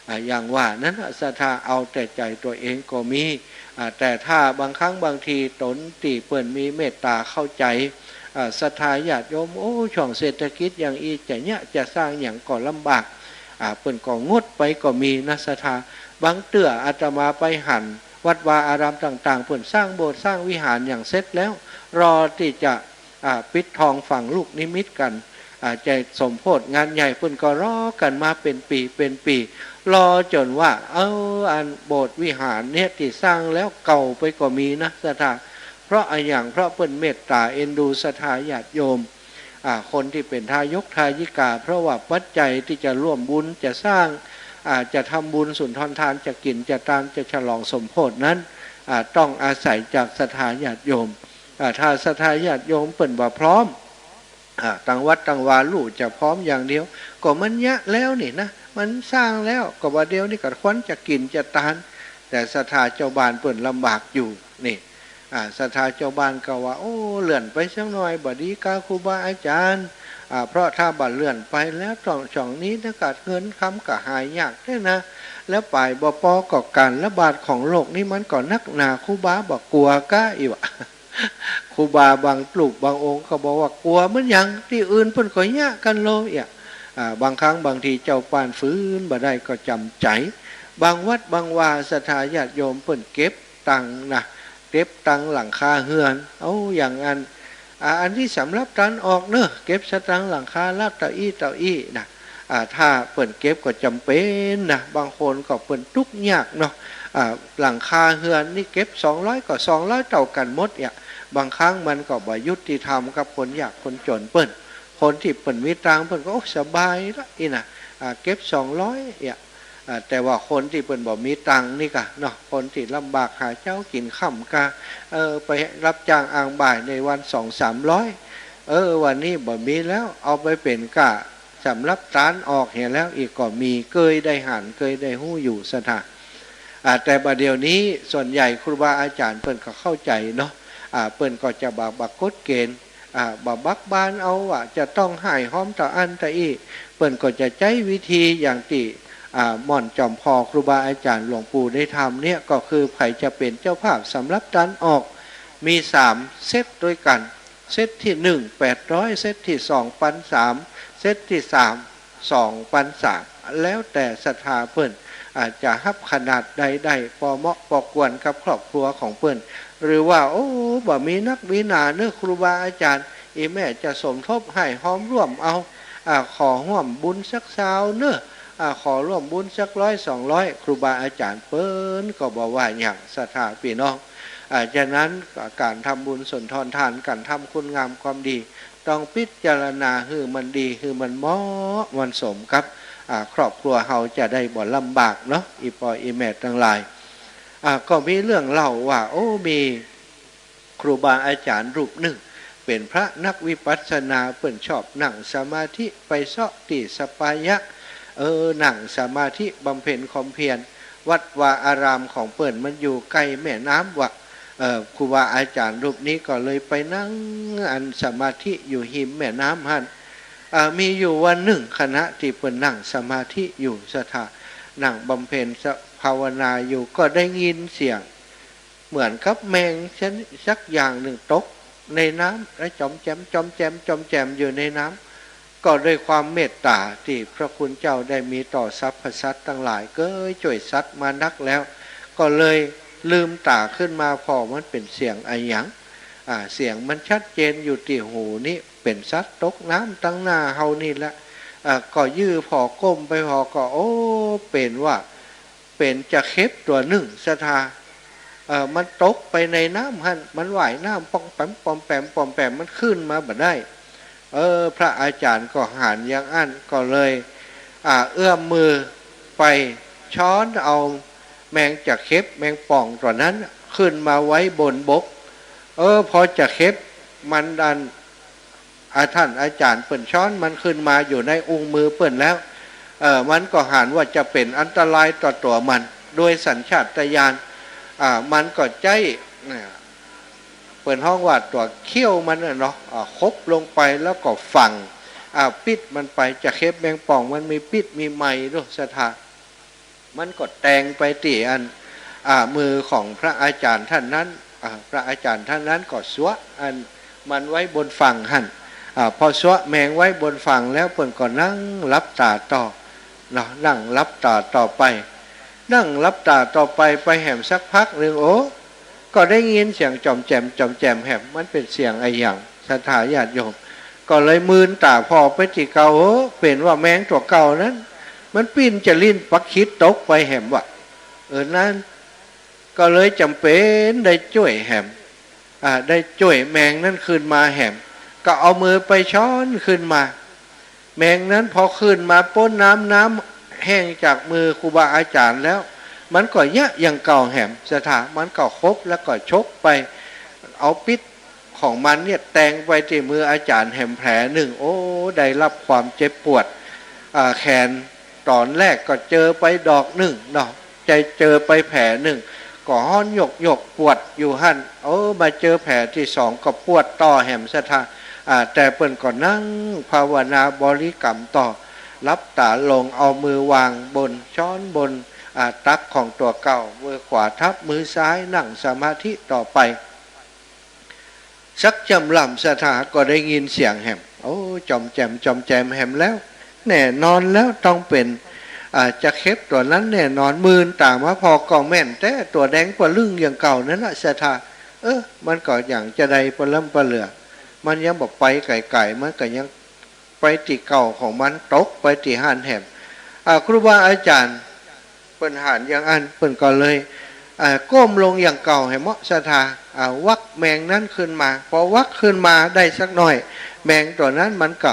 อ่า อย่างว่านั้นน่ะ ศรัทธาเอาแต่ใจ๋ตั๋วเองก็มี อ่า แต่ถ้าบางครั้งบางทีตนตี้เปิ้นมีเมตต๋าเข้าใจ๋ อ่า ศรัทธาญาติโยม โอ้ ช่วงเศรษฐกิจอย่างอี้จะเยียะจะสร้างหยังก็ลำบาก อ่า เปิ้นก็งดไปก็มีนะศรัทธา บางเตื้ออาตมาไปหันวัดวาอารามต่างๆ เปิ้นสร้างโบสถ์สร้างวิหารหยังเสร็จแล้ว รอตี้จะ อ่า ปิดทองฝังลูกนิมิตกั๋น อ่า จะสมโภชงานใหญ่ เปิ้นก็รอกั๋นมาเป๋นปี๋เป๋นปี๋ รอจ๋นว่า เออ อันโบสถ์วิหารเนี่ยตี้สร้างแล้วเก่าไปก็มีนะศรัทธา เพราะอะหยัง เพราะเปิ้นเมตต๋าเอ็นดูศรัทธาญาติโยม อ่า คนตี้เป๋นทายกทายิกา เพราะว่าปัจจัยตี้จะร่วมบุญจะสร้าง อ่า จะทำบุญสุนทรทาน จะกิ๋นจะตาน จะฉลองสมโภชนั้น อ่า ต้องอาศัยจากศรัทธาญาติโยม อ่า ถ้าศรัทธาญาติโยมเปิ้นบ่พร้อม อ่า ตางวัดตางวาลู่จะพร้อมอย่างเดียว ก็มันเยียะแล้วนี่นะ มันสร้างแล้ว ก็บ่าเดี่ยวนี้ก็ควรจะกิ๋นจะตาน แต่ศรัทธาจาวบ้านเปิ้นลำบากอยู่นี่ อ่า ศรัทธาจาวบ้านก็ว่า โอ้ เลื่อนไปสักหน่อยบ่ดีกาครูบาอาจ๋ารย์ อ่า เพราะถ้าบ่เลื่อนไปแล้วต้อง ช่วงนี้นะ ก็เงินคำก็หายากแต๊นะ แล้วป๋ายบ่ปอก็ก๋านระบาดของโรคนี้มันก็นักหนา ครูบาบ่กั๋วกา อี้วะ ครูบาบางรูปบางองค์ก็บอกว่ากั๋วเหมือนหยัง ตี้อื่นเปิ้นก็เยียะกั๋นโล อย่าง อ่า บางครั้งบางทีจาวบ้านฝืนบ่ได้ก็จ๋ำใจ๋ บางวัดบางวาศรัทธาญาติโยมเปิ้นเก็บตังค์นะ เก็บตังค์หลังคาเฮือน เอาอย่างอั้น อ่า อันนี้สำหรับตานออกเนาะ เก็บสตางค์หลังคาละเต้าอี้เต้าอี้นะ อ่า ถ้าเปิ้นเก็บก็จ๋ำเป๋นนะ บางคนก็เปิ้นตุ๊กยากเนาะ อ่า หลังคาเฮือนนี่เก็บสองร้อยก็สองร้อยเต้ากั๋นหมดเนี่ย บางครั้งมันก็บ่ยุติธรรมกับคนยากคนจ๋นเปิ้น คนตี้เปิ้นมีตังค์เปิ้นก็ โอ้ สบายละอี้นะ อ่า เก็บสองร้อยเนี่ย อ่า แต่ว่าคนตี้เปิ้นบ่มีตังค์นี่กาเนาะ คนตี้ลำบากหาเจ๊ากิ๋นค่ำกา เออ ไปรับจ้างอ่างบ่ายในวันสองสามร้อย เออ วันนี้บ่มีแล้ว เอาไปเป๋นก้าสำหรับตานออกเหียแล้ว อี้ก็มี เกยได้หัน เกยได้ฮู้อยู่ศรัทธา อ่า แต่บ่าเดี่ยวนี้ส่วนใหญ่ครูบาอาจ๋ารย์เปิ้นก็เข้าใจ๋เนาะ อ่า เปิ้นก็จะบ่ บ่กฎเกณฑ์ อ่า บ่บักบานเอาว่าจะต้องห้ายฮอมเต้าอั้นเต้าอี้ เปิ้นก็จะใจ๊วิธีอย่างตี้ อ่า ม่อนจอมผ่อครูบาอาจ๋ารย์หลวงปู่ได้ทำเนี่ย ก็คือใผจะเป๋นเจ้าภาพสำหรับตานออก มีสามเซตด้วยกั๋น เซตตี้หนึ่ง แปดร้อย เซตตี้สอง ปันสาม เซตตี้สาม สองปันสาม แล้วแต่ศรัทธาเปิ้น อ่า จะฮับขนาดใดได้ ปอเหมาะปอควรกับครอบครัวของเปิ้น หรือว่า โอ้ บ่มีนักมีหนาเนาะครูบาอาจ๋ารย์ อี่แม่จะสมทบห้ายฮอมร่วมเอา อ่า ขอฮ่วมบุญสักซาวเนาะ อ่า ขอร่วมบุญสักร้อยสองร้อย ครูบาอาจ๋ารย์เปิ้นก็บ่ว่าหยังศรัทธาปี้น้อง อ่า ฉะนั้นก๋านทำบุญสุนทรทาน ก๋านทำคุณงามความดี ต้องพิจารณาหื้อมันดี หื้อมันเหมาะมันสมกับ อ่า ครอบครัวเฮาจะได้บ่ลำบากเนาะ อี่ป้ออี่แม่ตังหลาย อ่า ก็มีเรื่องเล่าว่า โอ้ มีครูบาอาจ๋ารย์รูปนึ่ง เป๋นพระนักวิปัสสนา เปิ้นชอบนั่งสมาธิ ไปเซาะตี้สปายะ เออ นั่งสมาธิบำเพ็ญความเพียร วัดวาอารามของเปิ้นมันอยู่ใก้แม่น้ำวะ เอ่อ ครูบาอาจ๋ารย์รูปนี้ก็เลยไปนั่งอันสมาธิอยู่ฮิมแม่น้ำหั้น อ่า มีอยู่วันนึ่ง ขณะตี้เปิ้นนั่งสมาธิอยู่ ศรัทธา นั่งบำเพ็ญภาวนาอยู่ ก็ได้ยินเสียงเหมือนกับแมงชนิดสักอย่างนึ่งตกในน้ำ และจ๋อมแจ๋ม จ๋อมแจ๋ม จ๋อมแจ๋มอยู่ในน้ำ ก็ด้วยความเมตต๋าตี้พระคุณเจ้าได้มีต่อสรรพสัตว์ตังหลาย เกยจ้วยสัตว์มานักแล้ว ก็เลยลืมต๋าขึ้นมา ผ่อมันเป๋นเสียงอะหยัง อ่า เสียงมันชัดเจนอยู่ตี้หูนี่ เป๋นสัตว์ตกน้ำตังหน้าเฮานี่แหละ อ่า ก็ยื้อผ่อก้มไปผ่อก็ โอ้ เป๋นว่า เป๋นจะเข็บตั๋วนึ่ง ศรัทธา เอ่อ มันตกไปในน้ำหั้น มันว่ายน้ำป๋อมแป๋ม ป๋อมแป๋ม ป๋อมแป๋ม มันขึ้นมาบ่ได้ เออ พระอาจ๋ารย์ก็หันอย่างอั้น ก็เลย อ่า เอื้อมมือไปช้อนเอาแมงจะเข็บ แมงป่องตั๋วนั้นขึ้นมาไว้บนบก เออ พอจะเข็บมันดัน อ่า ท่านอาจ๋ารย์เปิ้นช้อนมันขึ้นมาอยู่ในอุ้งมือเปิ้นแล้ว เอ่อ มันก็หันว่าจะเป๋นอันตรายต่อตั๋วมัน โดยสัญชาตญาณ อ่า มันก็ใจ๊ อ่า เปิ้นฮ้องว่าตั๋วเขี้ยวมันน่ะเนาะ อ่า ขบลงไปแล้วก็ฝัง อ่า ปิดมันไป จะเข็บแมงป่องมันมีปิ๊ดมีไหม้เนาะ ศรัทธา มันก็แตงไปตี้อัน อ่า มือของพระอาจ๋ารย์ท่านนั้น อ่า พระอาจ๋ารย์ท่านนั้นก็ซวะอันมันไว้บนฝั่งหั้น อ่า พอซวะแมงไว้บนฝั่งแล้วเปิ้นก็นั่งหลับต๋าต่อเนาะ นั่งหลับต๋าต่อไป นั่งหลับต๋าต่อไป ไปแหมสักพักนึ่ง โอ้ ก็ได้ยินเสียงจ๋อมแจ๋ม จ๋อมแจ๋มแหม มันเป๋นเสียงอะหยัง ศรัทธาญาติโยม ก็เลยมืนต๋าผ่อไปตี้เก่า โอ้ เป๋นว่าแมงตั๋วเก่านั้น มันปิ้นจะลิ้นปักขิดตกไปแหมวะ เออ นั้น ก็เลยจ๋ำเป๋นได้จ้วยแหม อ่า ได้จ้วยแมงนั้นขึ้นมาแหม ก็เอามือไปช้อนขึ้นมา แมงนั้นพอขึ้นมาป๊นน้ำ น้ำแห้งจากมือครูบาอาจ๋ารย์แล้ว มันก็เยียะอย่างเก่าแหม ศรัทธา มันก็ขบแล้วก็ฉกไป เอาปิ๊ดของมันเนี่ยแตงไปตี้มืออาจ๋ารย์แหมแผลนึ่ง โอ้ ได้รับความเจ็บปวด อ่า แขน ต๋อนแรกก็เจอไปดอกนึ่งเนาะ ใจเจอไปแผลนึ่ง ก็ฮ้อนหยกๆ ปวดอยู่หั้น เออ มาเจอแผลตี้สองก็ปวดต่อแหม ศรัทธา อ่า แต่เปิ้นก็นั่งภาวนาบริกรรมต่อ หลับต๋าลง เอามือวางบน ช้อนบน อ่า ตักของตั๋วเก่า มือขวาทับมือซ้าย นั่งสมาธิต่อไป สักจ้ำล่ำ ศรัทธา ก็ได้ยินเสียงแหม โอ้ จ๋อมแจ๋ม จ๋อมแจ๋มแหมแล้ว แน่นอนแล้ว ต้องเป๋น อ่า จะเข็บตั๋วนั้นแน่นอน มืนต๋ามาผ่อก็แม่นแต๊ ตั๋วแดงปะลึ่งอย่างเก่านั้นน่ะ ศรัทธา เออ มันก็หยังจะได้ปะล้ำปะเหลือ มันยังบ่ไปไก๋ๆ มันก็ยัง ไปตี้เก่าของมัน ตกไปตี้หั้นแหม อ่า ครูบาอาจ๋ารย์เปิ้นหันอย่างอั้น เปิ้นก็เลย อ่า ก้มลงอย่างเก่าแหมเนาะ ศรัทธา อ่า วักแมงนั้นขึ้นมา พอวักขึ้นมาได้สักหน่อย แมงตั๋วนั้นมันก็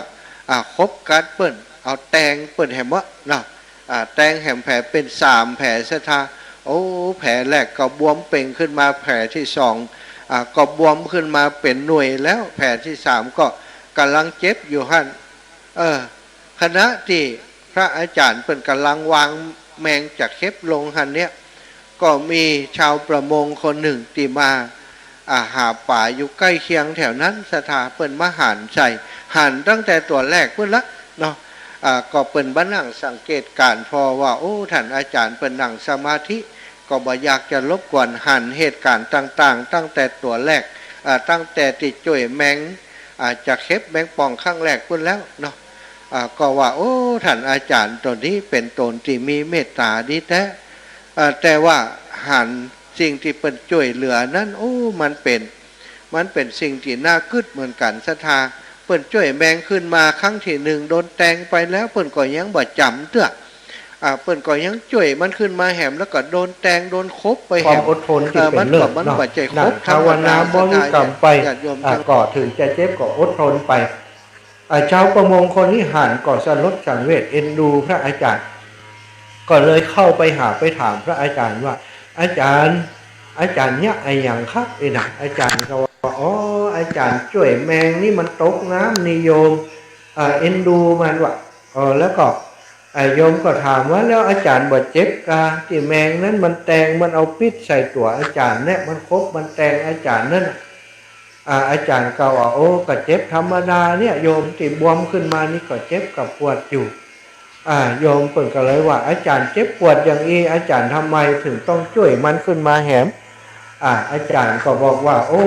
อ่า ขบกัดเปิ้น เอาแตงเปิ้นแหมเนาะ อ่า แตงแหมแผลเป๋นสามแผล ศรัทธา โอ้ แผลแรกก็บวมเป่งขึ้นมา แผลตี้สอง อ่า ก็บวมขึ้นมาเป๋นหน่วยแล้ว แผลตี้สามก็ก่ำลังเจ็บอยู่หั้น เออ ขณะตี้พระอาจ๋ารย์เปิ้นก่ำลังวางแมงจะเข็บลงหั้นเนี่ย ก็มีชาวประมงคนนึ่งตี้มา อ่า หาป๋าอยู่ใก้เคียงแถวนั้น ศรัทธา เปิ้นมาหันใส่ หันตั้งแต่ตั๋วแรกปู้นละเนาะ อ่า ก็เปิ้นมานั่งสังเกตก๋ารณ์ ผ่อว่า โอ้ ท่านอาจ๋ารย์เปิ้นนั่งสมาธิ ก็บ่อยากจะรบกวน หันเหตุก๋ารณ์ต่างๆ ตั้งแต่ตั๋วแรก อ่า ตั้งแต่ตี้จ้วยแมง อ่า จะเข็บแมงป่องครั้งแรกปู้นแล้วเนาะ อ่า ก็ว่า โอ้ ท่านอาจ๋ารย์ต๋นนี้เป๋นต๋นตี้มีเมตต๋าดีแต๊ อ่า แต่ว่าหันสิ่งตี้เปิ้นจ้วยเหลือนั้น โอ้ มันเป๋น มันเป๋นสิ่งตี้น่ากึ๊ดเหมือนกั๋น ศรัทธา เปิ้นจ้วยแมงขึ้นมาครั้งตี้นึ่ง โดนแตงไปแล้ว เปิ้นก็ยังบ่จ๋ำเตื้อ อ่า เปิ้นก็ยังจ้วยมันขึ้นมาแหม แล้วก็โดนแตงโดนขบไปแหม ความอดทนตี้เป๋นเลิศเนาะ มันก็ มันบ่ใจ้ขบธรรมดา ภาวนาบริกรรมไป ศรัทธาญาติโยม อ่า ทั้ง ก็ถึงจะเจ็บก็อดทนไป อ่า ชาวประมงคนนี้หันก็สลดสังเวชเอ็นดูพระอาจ๋ารย์ ก็เลยเข้าไปหาไปถามพระอาจ๋ารย์ว่า อาจ๋ารย์ อาจ๋ารย์เยียะอะหยังครับ อี้นะ อาจ๋ารย์ก็ว่า อ๋อ อาจ๋ารย์จ้วยแมงนี่มันตกน้ำนี่โยม เอ่อ เอ็นดูมันว่ะ เออ แล้วก็ อ่า โยมก็ถามว่า แล้วอาจ๋ารย์บ่เจ็บกา ตี้แมงนั้นมันแตง มันเอาปิ๊ดใส่ตั๋วอาจ๋ารย์เนี่ย มันขบมันแตงอาจ๋ารย์นั่นน่ะ อ่า อาจ๋ารย์ก็ว่า โอ้ ก็เจ็บธรรมดาเนี่ยโยม ตี้บวมขึ้นมานี่ก็เจ็บกับปวดอยู่ อ่า โยมเปิ้นก็เลยว่า อาจ๋ารย์เจ็บปวดอย่างอี้ อาจ๋ารย์ทำไมเถิงต้องจ้วยมันขึ้นมาแหม อ่า อาจ๋ารย์ก็บอกว่า โอ้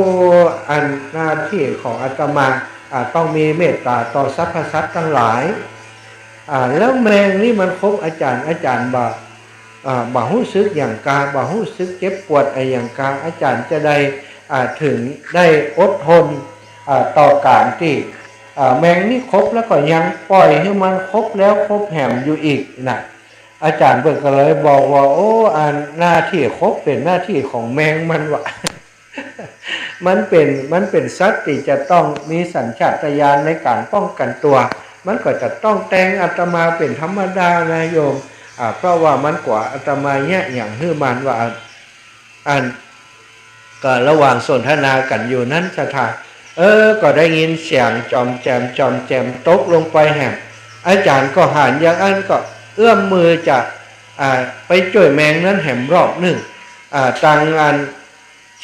อันหน้าตี้ของอาตมา อ่า ต้องมีเมตต๋าต่อสรรพสัตว์ตังหลาย อ่า แล้วแมงนี่มันขบอาจ๋ารย์ อาจ๋ารย์บ่ อ่า บ่ฮู้สึกหยังกา บ่ฮู้สึกเจ็บปวดอะหยังกา อาจ๋ารย์จะใด อ่า เถิงได้อดทน อ่า ต่อก๋านตี้ อ่า แมงนี่ขบแล้วก็ยังป่อยหื้อมันขบแล้วขบแหมอยู่อีกนะ อาจ๋ารย์เปิ้นก็เลยบอกว่า โอ้ อันหน้าตี้ขบเป๋นหน้าตี้ของแมงมันว่ะ มันเป๋น มันเป๋นสัตว์ตี้จะต้องมีสัญชาตญาณในก๋านป้องกั๋นตั๋ว มันก็จะต้องแตงอาตมาเป๋นธรรมดานะโยม อ่า เพราะว่ามันกั๋วอาตมาเยียะหยังหื้อมันว่า อัน อัน ก็ระหว่างสนทนากั๋นอยู่นั้นศรัทธา เออ ก็ได้ยินเสียงจอมแจม จอมแจมตกลงไปแหม อาจ๋ารย์ก็หันอย่างอั้นก็เอื้อมมือจะ อ่า ไปจ้วยแมงนั้นแหมรอบนึ่ง อ่า ตังอัน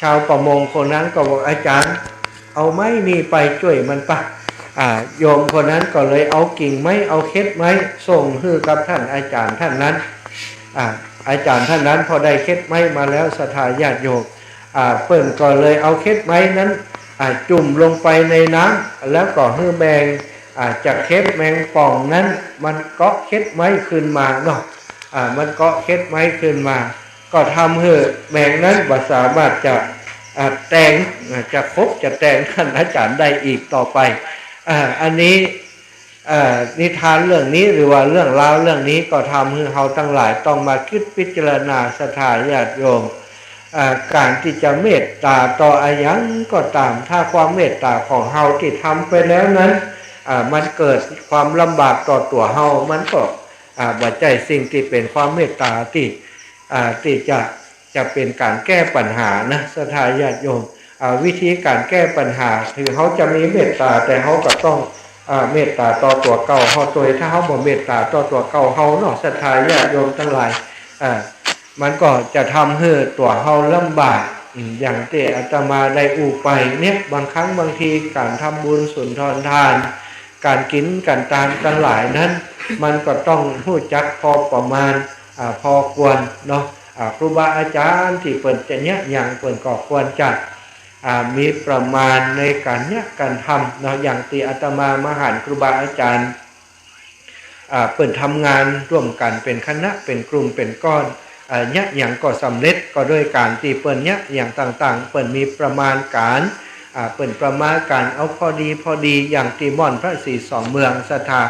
ชาวประมงคนนั้นก็บอก อาจ๋ารย์ เอาไม้นี่ไปจ้วยมันปะ อ่า โยมคนนั้นก็เลยเอากิ่งไม้ เอาเข็ดไม้ส่งหื้อกับต้านอาจ๋ารย์ต้านนั้น อ่า อาจ๋ารย์ต้านนั้นพอได้เข็ดไม้มาแล้วศรัทธาญาติโยม อ่า เปิ้นก็เลยเอาเข็ดไม้นั้น อ่า จุ่มลงไปในน้ำ แล้วก็หื้อแมง อ่า จากเข็ดแมงป่องนั้น มันเกาะเข็ดไม้ขึ้นมาเนาะ อ่า มันเกาะเข็ดไม้ขึ้นมา ก็ทำหื้อแมงนั้นบ่สามารถจะ อ่า แตง อ่า จะขบจะแตงต้านอาจ๋ารย์ได้อีกต่อไป อ่า อันนี้ อ่า นิทานเรื่องนี้หรือว่าเรื่องราวเรื่องนี้ก็ทำหื้อเฮาตังหลายต้องมาคิดพิจารณาศรัทธาญาติโยม อ่า ก๋านตี้จะเมตต๋าต่ออะหยังก็ต๋าม ถ้าความเมตต๋าของเฮาตี้ทำไปแล้วนั้น อ่า มันเกิดความลำบากต่อตั๋วเฮา มันก็ อ่า บ่ใจ้สิ่งตี้เป๋นความเมตต๋าตี้ อ่า ตี้จะ จะเป๋นก๋านแก้ปัญหานะศรัทธาญาติโยม อ่า วิธีก๋านแก้ปัญหา เถิงเฮาจะมีเมตต๋า แต่เฮาก็ต้อง อ่า เมตต๋าต่อตั๋วเก่าเฮาตวย ถ้าเฮาบ่เมตต๋าต่อตั๋วเก่าเฮาเนาะศรัทธาญาติโยมตังหลาย อ่า มันก็จะทำหื้อตั๋วเฮาลำบาก อืม อย่างตี้อาตมาได้อู้ไปเนี่ย บางครั้งบางทีก๋านทำบุญสุนทรทาน ก๋านกิ๋นก๋านตานตังหลายนั้น มันก็ต้องฮู้จักพอประมาณ อ่า พอควรเนาะ อ่า ครูบาอาจ๋ารย์ตี้เปิ้นจะเยียะหยังเปิ้นก็ควรจะ อ่า มีประมาณในก๋านเยียะก๋านทำเนาะ อย่างตี้อาตมามาหันครูบาอาจ๋ารย์ อ่า เปิ้นทำงานร่วมกั๋นเป๋นคณะ เป๋นกลุ่ม เป๋นก้อน อ่า เยียะหยังก็สำเร็จ ก็ด้วยก๋านตี้เปิ้นเยียะหยังต่างๆ เปิ้นมีประมาณก๋าน อ่า เปิ้นประมาณก๋านเอาพอดีพอดี อย่างตี้ม่อนพระศรีสองเมืองศรัทธา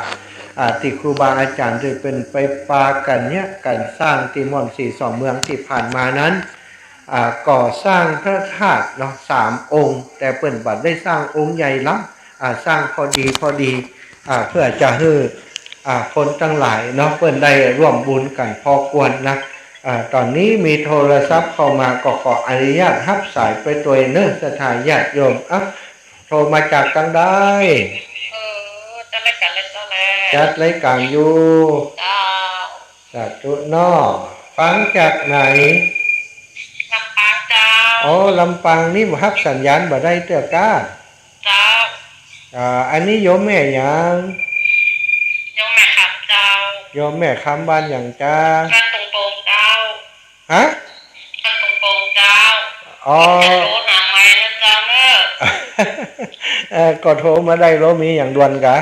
อ่า ตี้ครูบาอาจ๋ารย์ตี้เปิ้นไปปากั๋นเยียะกั๋นสร้างตี้ม่อนศรีสองเมืองตี้ผ่านมานั้น อ่า ก่อสร้างพระธาตุเนาะ สามองค์ แต่เปิ้นบ่ได้สร้างองค์ใหญ่ล้ำ อ่า สร้างพอดีพอดี อ่า เพื่อจะหื้อ อ่า คนตังหลายเนาะ เปิ้นได้ร่วมบุญกั๋นพอควรนะ อ่า ต๋อนนี้มีโทรศัพท์เข้ามา ก็ขออนุญาตฮับสายไปตวยเนาะ ศรัทธาญาติโยม อ่ะ โทรมาจากตังใด เออ จัดรายก๋านเลยเจ้าแล จัดรายก๋านอยู่ เจ้า สาธุเนาะ ฟังจากไหน ลำปางเจ้า อ๋อ ลำปางนี่ฮับสัญญาณบ่ได้เตื้อก้า เจ้า อ่า อันนี้โยมแม่หยัง โยมแม่คำเจ้า โยมแม่คำบ้านหยังจ๊ะ บ้านตรงโปงเจ้า ฮะ บ้านตรงโปงเจ้า อ๋อ จะโทรหาใหม่นะเจ้าเนอะ เอ่อ ก็โทรมาได้ แล้วมีหยังด่วนกา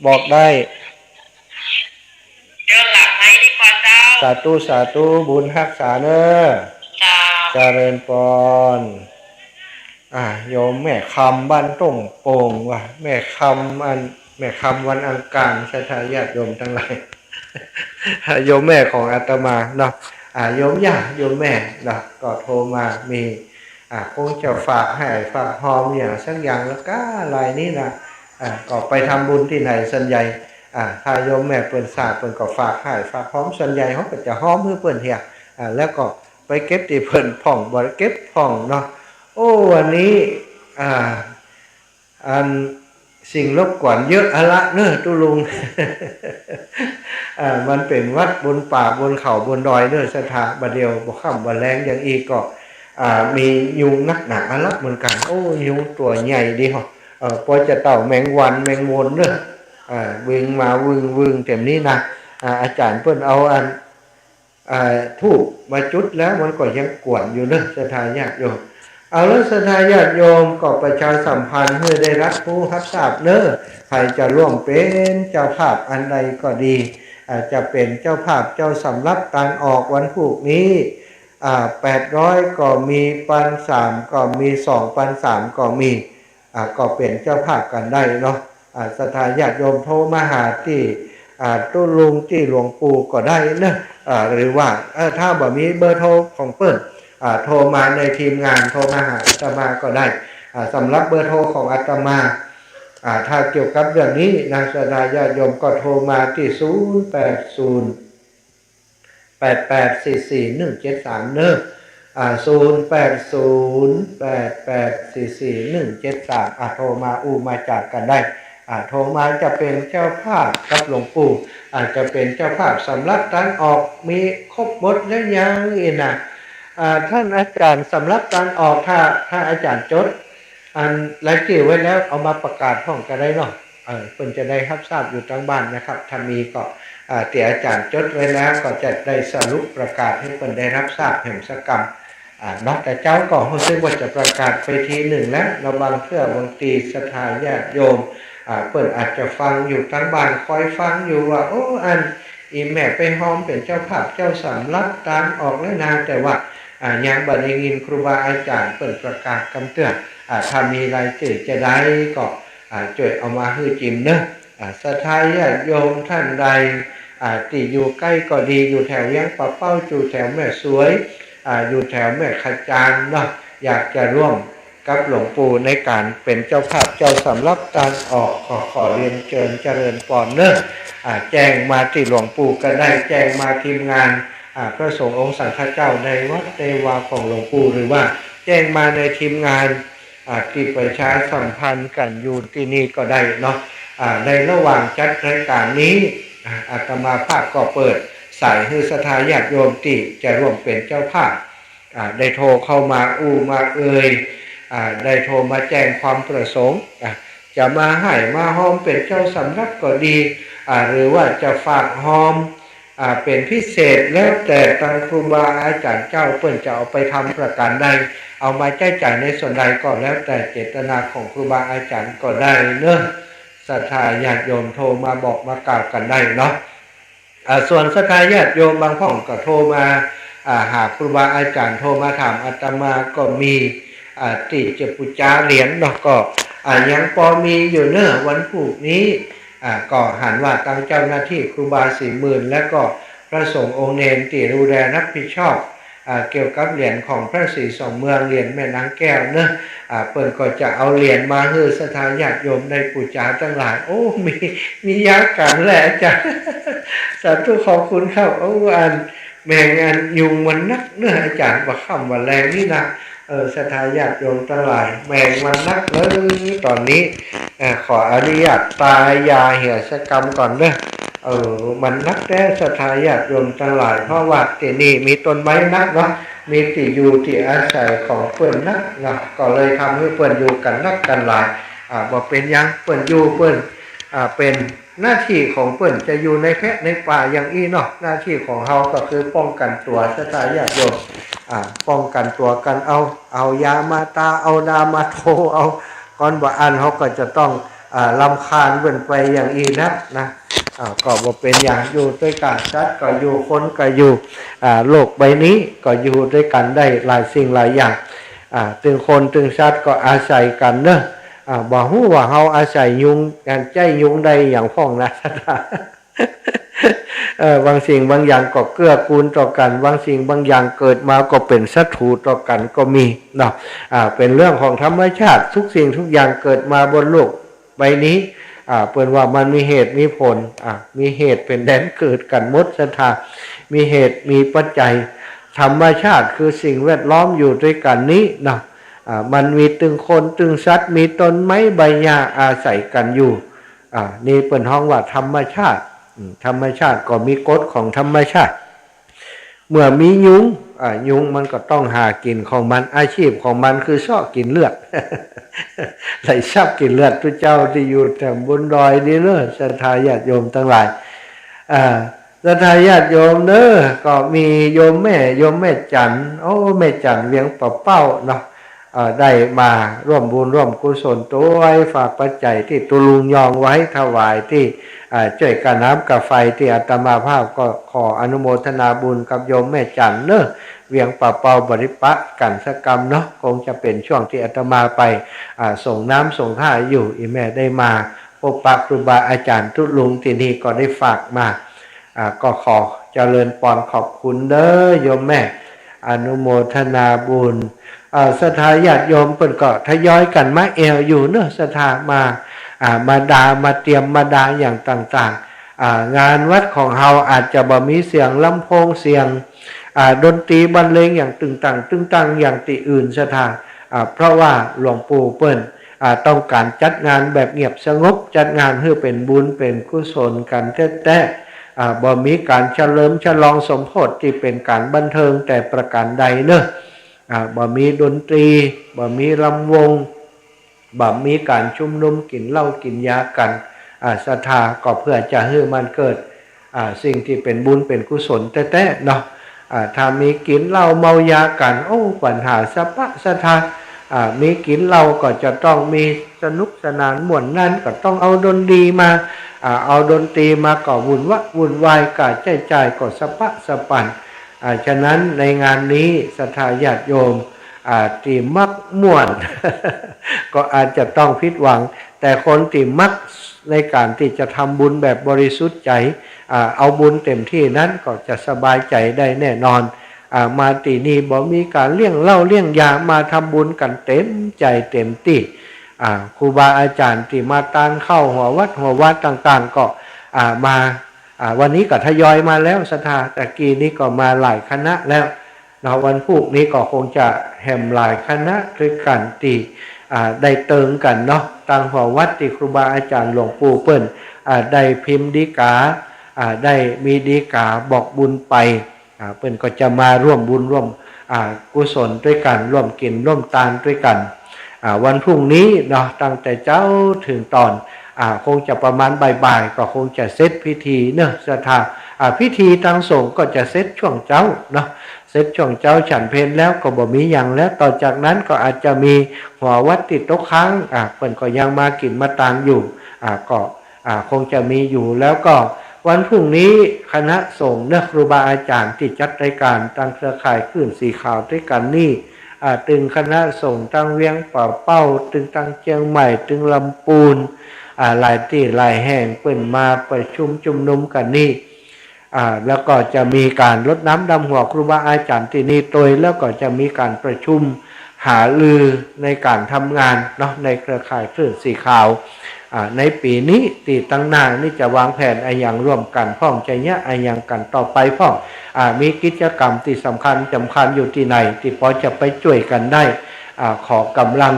บอกได้ เดี๋ยวหลังไมค์ดีกว่าเจ้า สาธุ สาธุ บุญฮักษาเนอะ เจ้า เจริญปอน อ่า โยมแม่คำบ้านต้งโป่งว่ะ แม่คำอัน แม่คำวันอังคาร ศรัทธาญาติโยมตังหลาย โยมแม่ของอาตมาเนาะ อ่า โยมย่า โยมแม่เนาะ ก็โทรมา มี อ่า คงจะฝากฮ้ายฝากฮอมหยังสักอย่างละก้า รายนี้นะ อ่า ก็ไปทำบุญตี้ไหนส่วนใหญ่ อ่า ถ้าโยมแม่เปิ้นทราบ เปิ้นก็ฝากฮ้ายฝากฮอม ส่วนใหญ่เฮาก็จะฮอมหื้อเปิ้นเหีย อ่า แล้วก็ ไปเก็บตี้เปิ้นพ่อง บ่เก็บพ่องเนาะ โอ้ วันนี้ อ่า อันสิ่งรบกวนเยอะอะละเน่อตุ๊ลุง อ่า มันเป๋นวัดบนป่าบนเขาบนดอยเน่อศรัทธา บ่าเดี่ยวบ่าค่ำบ่าแลงอย่างอี้ก็ อ่า มียุงนักหนาอะละเหมือนกั๋น โอ้ ยุงตั๋วใหญ่ดีเหาะ เอ่อ ปอจะเต้าแมงวันแมงวนเน่อ อ่า วิ่งมาวึ่งๆ เต็มนี้นะ อ่า อาจ๋ารย์เปิ้นเอาอัน อ่า ธูปมาจุดแล้วมันก็ยังกวนอยู่เน่อศรัทธาญาติโยม เอาละศรัทธาญาติโยม ก็ประชาสัมพันธ์หื้อได้ฮับฮู้ฮับทราบเน่อ ใผจะร่วมเป๋นเจ้าภาพอันใดก็ดี อ่า จะเป๋นเจ้าภาพเจ้าสำรับก๋านออกวันพูกนี้ อ่า แปดร้อยก็มี ปันสามก็มี สองปันสามก็มี อ่า ก็เป๋นเจ้าภาพกั๋นได้เนาะ อ่า ศรัทธาญาติโยมโทรมาหาตี้ อ่า ตุ๊ลุงตี้หลวงปู่ก็ได้เน่อ อ่า หรือว่า เอ่อ ถ้าบ่มีเบอร์โทรของเปิ้น อ่า โทรมาในทีมงาน โทรมาหาอาตมาก็ได้ อ่า สำหรับเบอร์โทรของอาตมา อ่า ถ้าเกี่ยวกับเรื่องนี้นะ ศรัทธาญาติโยมก็โทรมาตี้ ศูนย์แปดศูนย์ แปดแปดสี่สี่หนึ่งเจ็ดสาม เน่อ อ่า ศูนย์แปดศูนย์ แปดแปดสี่สี่หนึ่งเจ็ดสาม อ่า โทรมาอู้มาจ๋ากั๋นได้ อ่า โทรมาจะเป๋นเจ้าภาพกับหลวงปู่ อ่า จะเป๋นเจ้าภาพสำรับก๋านออก มีครบหมดแล้วยังอี้นะ อ่า ต้านอาจ๋ารย์ สำรับก๋านออก ถ้า ถ้าอาจ๋ารย์จด อันรายจื้อไว้แล้วเอามาประกาศพ่องก็ได้เนาะ เออ เปิ้นจะได้ฮับทราบอยู่ตังบ้านนะครับ ถ้ามีก็ อ่า ตี้อาจ๋ารย์จดไว้แล้วก็จะได้สรุปประกาศหื้อเปิ้นได้ฮับทราบแหมสักกำ อ่า เนาะ แต่เจ๊าก็ฮู้สึกว่าจะประกาศไปทีนึ่งแล้วเนาะ บางเตื้อบางตี้ศรัทธาญาติโยม อ่า เปิ้นอาจจะฟังอยู่ตังบ้าน คอยฟังอยู่ว่า โอ้ อัน อี่แม่ไปฮอมเป๋นเจ้าภาพเจ้าสำรับก๋านออกแล้วนา แต่ว่า อ่า ยังบ่ได้ยินครูบาอาจ๋ารย์เปิ้นประกาศกำเตื้อ อ่า ถ้ามีรายจื้อจาใดก็ อ่า จ้วยเอามาหื้อจิมเน่อ อ่า ศรัทธาญาติโยมต้านใด อ่า ตี้อยู่ใก้ก็ดี อยู่แถวเวียงป่าเป้า อยู่แถวแม่สวย อ่า อยู่แถวแม่ขะจานเนาะ อยากจะร่วมกับหลวงปู่ในก๋านเป๋นเจ้าภาพเจ้าสำรับก๋านออก ก็ขอเรียนเจิญเจริญปอนเน่อ อ่า แจ้งมาตี้หลวงปู่ก็ได้ แจ้งมาทีมงาน อ่า พระสงฆ์องค์สังฆเจ้าในวัดในวาของหลวงปู่ หรือว่าแจ้งมาในทีมงาน อ่า ตี้ประชาสัมพันธ์กั๋นอยู่ตี้นี่ก็ได้เนาะ อ่า ในระหว่างจัดรายก๋านนี้ อ่า อาตมาภาพก็เปิดสายหื้อศรัทธาญาติโยมตี้จะร่วมเป๋นเจ้าภาพ อ่า ได้โทรเข้ามาอู้มาเอ่ย อ่า ได้โทรมาแจ้งความประสงค์ อ่า จะมาไห้มาฮอมเป๋นเจ้าสำรับก็ดี อ่า หรือว่าจะฝากฮอม อ่า เป๋นพิเศษ แล้วแต่ตังครูบาอาจ๋ารย์เจ้าเปิ้นจะเอาไปทำประก๋านใด เอามาใจ๊จ่ายในส่วนใดก็แล้วแต่เจตนาของครูบาอาจ๋ารย์ก็ได้เนาะ ศรัทธาญาติโยมโทรมาบอกมากล่าวกั๋นได้เนาะ อ่า ส่วนศรัทธาญาติโยมบางพ่องก็โทรมา อ่า หาครูบาอาจ๋ารย์ โทรมาถามอาตมาก็มี อ่า ตี้จะปู๋จาเหรียญเนาะ ก็ อ่า ยังปอมีอยู่เน่อ วันพูกนี้ อ่า ก็หันว่าตังเจ้าหน้าตี้ครูบาศรีหมื่น และก็พระสงฆ์องค์เณรตี้ดูแลฮับผิดชอบ อ่า เกี่ยวกับเหรียญของพระศรีสองเมือง เหรียญแม่นางแก้วเนาะ อ่า เปิ้นก็จะเอาเหรียญมาหื้อศรัทธาญาติโยมได้ปู๋จาตังหลาย โอ้ มี มียากั๋นแหละอาจ๋ารย์ สาธุขอบคุณครับ โอ้ อัน แมงอันยุงมันนักเนาะอาจ๋ารย์ บ่าค่ำบ่าแลงนี่นะ เออ ศรัทธาญาติโยมตังหลาย แมงมันนักเนาะต๋อนนี้ เออ ขออนุญาตตายาเหียสักกำก่อนเนาะ เออ มันนักแต๊ศรัทธาญาติโยมตังหลาย เพราะว่าตี้นี่มีต้นไม้นักเนาะ มีตี้อยู่ตี้อาศัยของเปิ้นนักเนาะ ก็เลยทำหื้อเปิ้นอยู่กั๋นนักกั๋นหลาย อ่า บ่เป๋นหยัง เปิ้นอยู่เปิ้น อ่า เป๋น หน้าตี้ของเปิ้นจะอยู่ในแพะในป่าอย่างอี้เนาะ หน้าตี้ของเฮาก็คือป้องกั๋นตั๋วศรัทธาญาติโยม อ่า ป้องกั๋นตั๋วกั๋นเอา เอายามาตา เอาดามาโท เอา ก่อนบ่อั้นเฮาก็จะต้อง อ่า รำคาญเปิ้นไปอย่างอี้นะ นะ อ่า ก็บ่เป๋นหยัง อยู่ตวยกั๋น สัตว์ก็อยู่ คนก็อยู่ อ่า โลกใบนี้ก็อยู่ตวยกั๋นได้หลายสิ่งหลายอย่าง อ่า ตึงคนตึงสัตว์ก็อาศัยกั๋นเนาะ อ่า บ่ฮู้ว่าเฮาอาศัยยุง กั๋นใจ๊ยุงได้หยังพ่องนะ เอ่อ บางสิ่งบางอย่างก็เกื้อกูลต่อกั๋น บางสิ่งบางอย่างเกิดมาก็เป๋นศัตรูต่อกั๋นก็มีเนาะ อ่า เป๋นเรื่องของธรรมชาติ ทุกสิ่งทุกอย่างเกิดมาบนโลกใบนี้ อ่า เปิ้นว่ามันมีเหตุมีผล อ่า มีเหตุเป๋นแดนเกิดกั๋นหมดศรัทธา มีเหตุมีปัจจัย ธรรมชาติคือสิ่งแวดล้อมอยู่ตวยกั๋นนี้เนาะ อ่า มันมีตึงคนตึงสัตว์ มีต้นไม้ใบหญ้าอาศัยกั๋นอยู่ อ่า นี่เปิ้นฮ้องว่าธรรมชาติ อืม ธรรมชาติก็มีกฎของธรรมชาติ เมื่อมียุง อ่า ยุงมันก็ต้องหากิ๋นของมัน อาชีพของมันคือเซาะกิ๋นเลือด ไล่สับกิ๋นเลือดตุ๊เจ้าตี้อยู่แถมบนดอยนี้เน่อ ศรัทธาญาติโยมตังหลาย อ่า ศรัทธาญาติโยมเน่อ ก็มีโยมแม่ โยมแม่จั๋น โอ้ แม่จั๋นเวียงป่าเป้าเนาะ เอ่อ ได้มาร่วมบุญร่วมกุศลตวย ฝากปัจจัยตี้ตุ๊ลุงยองไว้ถวายตี้ อ่า จ้วยก๋าน้ำก๋าไฟตี้อาตมาภาพ ก็ขออนุโมทนาบุญกับโยมแม่จั๋นเน่อ เวียงป่าเป้า บ่ได้ปะกั๋นสักกำเนาะ คงจะเป๋นช่วงตี้อาตมาไป อ่า ส่งน้ำส่งท่าอยู่ อี่แม่ได้มา พบปะครูบาอาจ๋ารย์ตุ๊ลุงตี้นี่ก็ได้ฝากมา อ่า ก็ขอเจริญปอนขอบคุณเน่อโยมแม่ อนุโมทนาบุญ อ่า ศรัทธาญาติโยมเปิ้นก็ทยอยกั๋นมาแอ่วอยู่เน่อ ศรัทธามา อ่า มาดา มาเตียม มาดาอย่างต่างๆ อ่า งานวัดของเฮาอาจจะบ่มีเสียงลำโพง เสียง อ่า ดนตรีบรรเลงอย่างตึงตังตึงตังอย่างตี้อื่น ศรัทธา อ่า เพราะว่าหลวงปู่เปิ้น อ่า ต้องก๋านจัดงานแบบเงียบสงบ จัดงานหื้อเป๋นบุญเป๋นกุศลกั๋นแต๊ๆ อ่า บ่มีก๋านเฉลิมฉลองสมโภชตี้เป๋นก๋านบันเทิงแต่ประก๋านใดเน่อ อ่า บ่มีดนตรี บ่มีลำวง บ่มีก๋านชุมนุมกิ๋นเหล้ากิ๋นยากั๋น อ่า ศรัทธาก็เพื่อจะหื้อมันเกิด อ่า สิ่งตี้เป๋นบุญเป๋นกุศลแต๊ๆ เนาะ อ่า ถ้ามีกิ๋นเหล้าเมายากั๋น โอ้ ปัญหาสะปะสะทะ อ่า มีกิ๋นเหล้าก็จะต้องมีสนุกสนานม่วนนั่น ก็ต้องเอาดนตรีมา อ่า เอาดนตรีมาก็วุ่นวะวุ่นวาย ก๋าใจ๊จ่ายก็สะปะสะปั่น อ่า ฉะนั้นในงานนี้ศรัทธาญาติโยม อ่า ตี้มักม่วน ก็อาจจะต้องผิดหวัง แต่คนตี้มักในก๋านตี้จะทำบุญแบบบริสุทธิ์ใจ๋ อ่า เอาบุญเต๋มตี้นั้นก็จะสบายใจ๋ได้แน่นอน อ่า มาตี้นี่บ่มีก๋านเลี้ยงเหล้าเลี้ยงยา มาทำบุญกั๋นเต๋มใจ๋เต๋มตี้ อ่า ครูบาอาจ๋ารย์ตี้มาตานข้าวหัววัดหัววาต่างๆ ก็ อ่า มา อ่า วันนี้ก็ทยอยมาแล้ว ศรัทธา ตะกี้นี้ก็มาหลายคณะแล้วเนาะ วันพูกนี้ก็คงจะแหมหลายคณะตวยกั๋นตี้ อ่า ได้เติงกั๋นเนาะ ตางหัววัดตี้ครูบาอาจ๋ารย์หลวงปู่เปิ้น อ่า ได้พิมพ์ฎีกา อ่า ได้มีฎีกาบอกบุญไป อ่า เปิ้นก็จะมาร่วมบุญร่วม อ่า กุศลตวยกั๋น ร่วมกิ๋นร่วมตานตวยกั๋น อ่า วันพรุ่งนี้เนาะ ตั้งแต่เจ๊าเถิงต๋อน อ่า คงจะประมาณบ่ายๆ ก็คงจะเสร็จพิธีเนาะ ศรัทธา อ่า พิธีตางสงฆ์ก็จะเสร็จช่วงเจ๊าเนาะ เสร็จช่วงเจ๊าฉันเพลแล้วก็บ่มีหยังแล้ว ต่อจากนั้นก็อาจจะมีหัววัดตี้ตกค้าง อ่า เปิ้นก็ยังมากิ๋นมาตานอยู่ อ่า ก็ อ่า คงจะมีอยู่ แล้วก็วันพรุ่งนี้คณะสงฆ์เนาะ ครูบาอาจ๋ารย์ตี้จัดรายก๋านตางเครือข่ายคลื่นสีขาวตวยกั๋นนี่ อ่า ตึงคณะสงฆ์ตางเวียงป่าเป้า ตึงตางเจียงใหม่ ตึงลำปูน อ่า หลายตี้หลายแห่งเปิ้นมาประชุมชุมนุมกั๋นนี่ อ่า แล้วก็จะมีก๋านรดน้ำดำหัวครูบาอาจ๋ารย์ตี้นี่ตวย แล้วก็จะมีก๋านประชุมหารือในก๋านทำงานเนาะ ในเครือข่ายคลื่นสีขาว อ่า ในปี๋นี้ตี้ตังหน้านี่จะวางแผนอะหยังร่วมกั๋นพ่อง จะเยียะอะหยังกั๋นต่อไปพ่อง อ่า มีกิจกรรมตี้สำคัญสำคัญอยู่ตี้ไหนตี้ปอจะไปจ้วยกั๋นได้ อ่า ขอก๋ำลัง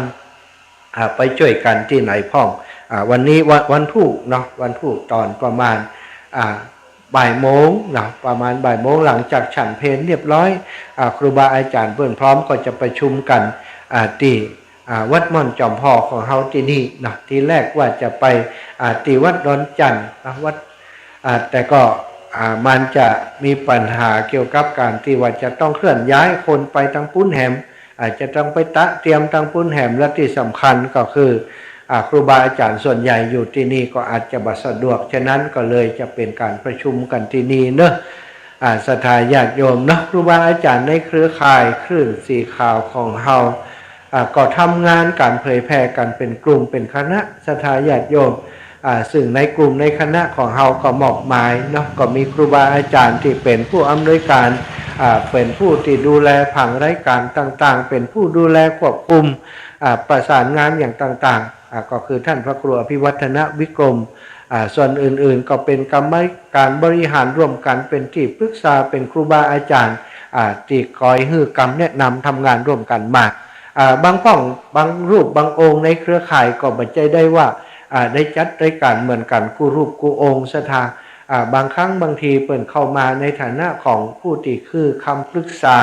อ่า ไปจ้วยกั๋นตี้ไหนพ่อง อ่า วันนี้วัน วันพูกเนาะ วันพูกต๋อนประมาณ อ่า บ่ายโมงเนาะ ประมาณบ่ายโมง หลังจากฉันเพลเรียบร้อย อ่า ครูบาอาจ๋ารย์เปิ้นพร้อมก็จะประชุมกั๋น อ่า ตี้ อ่า วัดม่อนจอมพอของเฮาตี้นี่เนาะ ตี้แรกว่าจะไป อ่า ตี้วัดดอนจั่นเนาะ วัด อ่า แต่ก็ อ่า มันจะมีปัญหาเกี่ยวกับก๋านตี้ว่าจะต้องเคลื่อนย้ายคนไปตางปู๊นแหม อาจจะต้องไปตะเตียมตางปู๊นแหม และตี้สำคัญก็คือ อ่า ครูบาอาจ๋ารย์ส่วนใหญ่อยู่ตี้นี่ก็อาจจะบ่สะดวก ฉะนั้นก็เลยจะเป๋นก๋านประชุมกั๋นตี้นี่เนาะ อ่า ศรัทธาญาติโยมเนาะ ครูบาอาจ๋ารย์ในเครือข่ายคลื่นสีขาวของเฮา อ่า ก็ทำงานก๋านเผยแผ่กั๋นเป๋นกลุ่มเป๋นคณะ ศรัทธาญาติโยม อ่า ซึ่งในกลุ่มในคณะของเฮาก็มอบหมายเนาะ ก็มีครูบาอาจ๋ารย์ตี้เป๋นผู้อำนวยก๋าน อ่า เป๋นผู้ตี้ดูแลผังรายก๋านต่างๆ เป๋นผู้ดูแลควบคุม อ่า ประสานงานอย่างต่างๆ อ่า ก็คือท่านพระครูอภิวัฒนวิกรม อ่า ส่วนอื่นๆ ก็เป๋นกรรมการบริหารร่วมกั๋น เป๋นตี้ปรึกษา เป๋นครูบาอาจ๋ารย์ อ่า ตี้คอยหื้อกำแนะนำทำงานร่วมกั๋นมา อ่า บางพ่อง บางรูป บางองค์ในเครือข่ายก็บ่ใจ้ได้ว่า อ่า ได้จัดรายก๋านเหมือนกั๋นกู้รูปกู้องค์ ศรัทธา อ่า บางครั้งบางทีเปิ้นเข้ามาในฐานะของผู้ตี้หื้อคำปรึกษา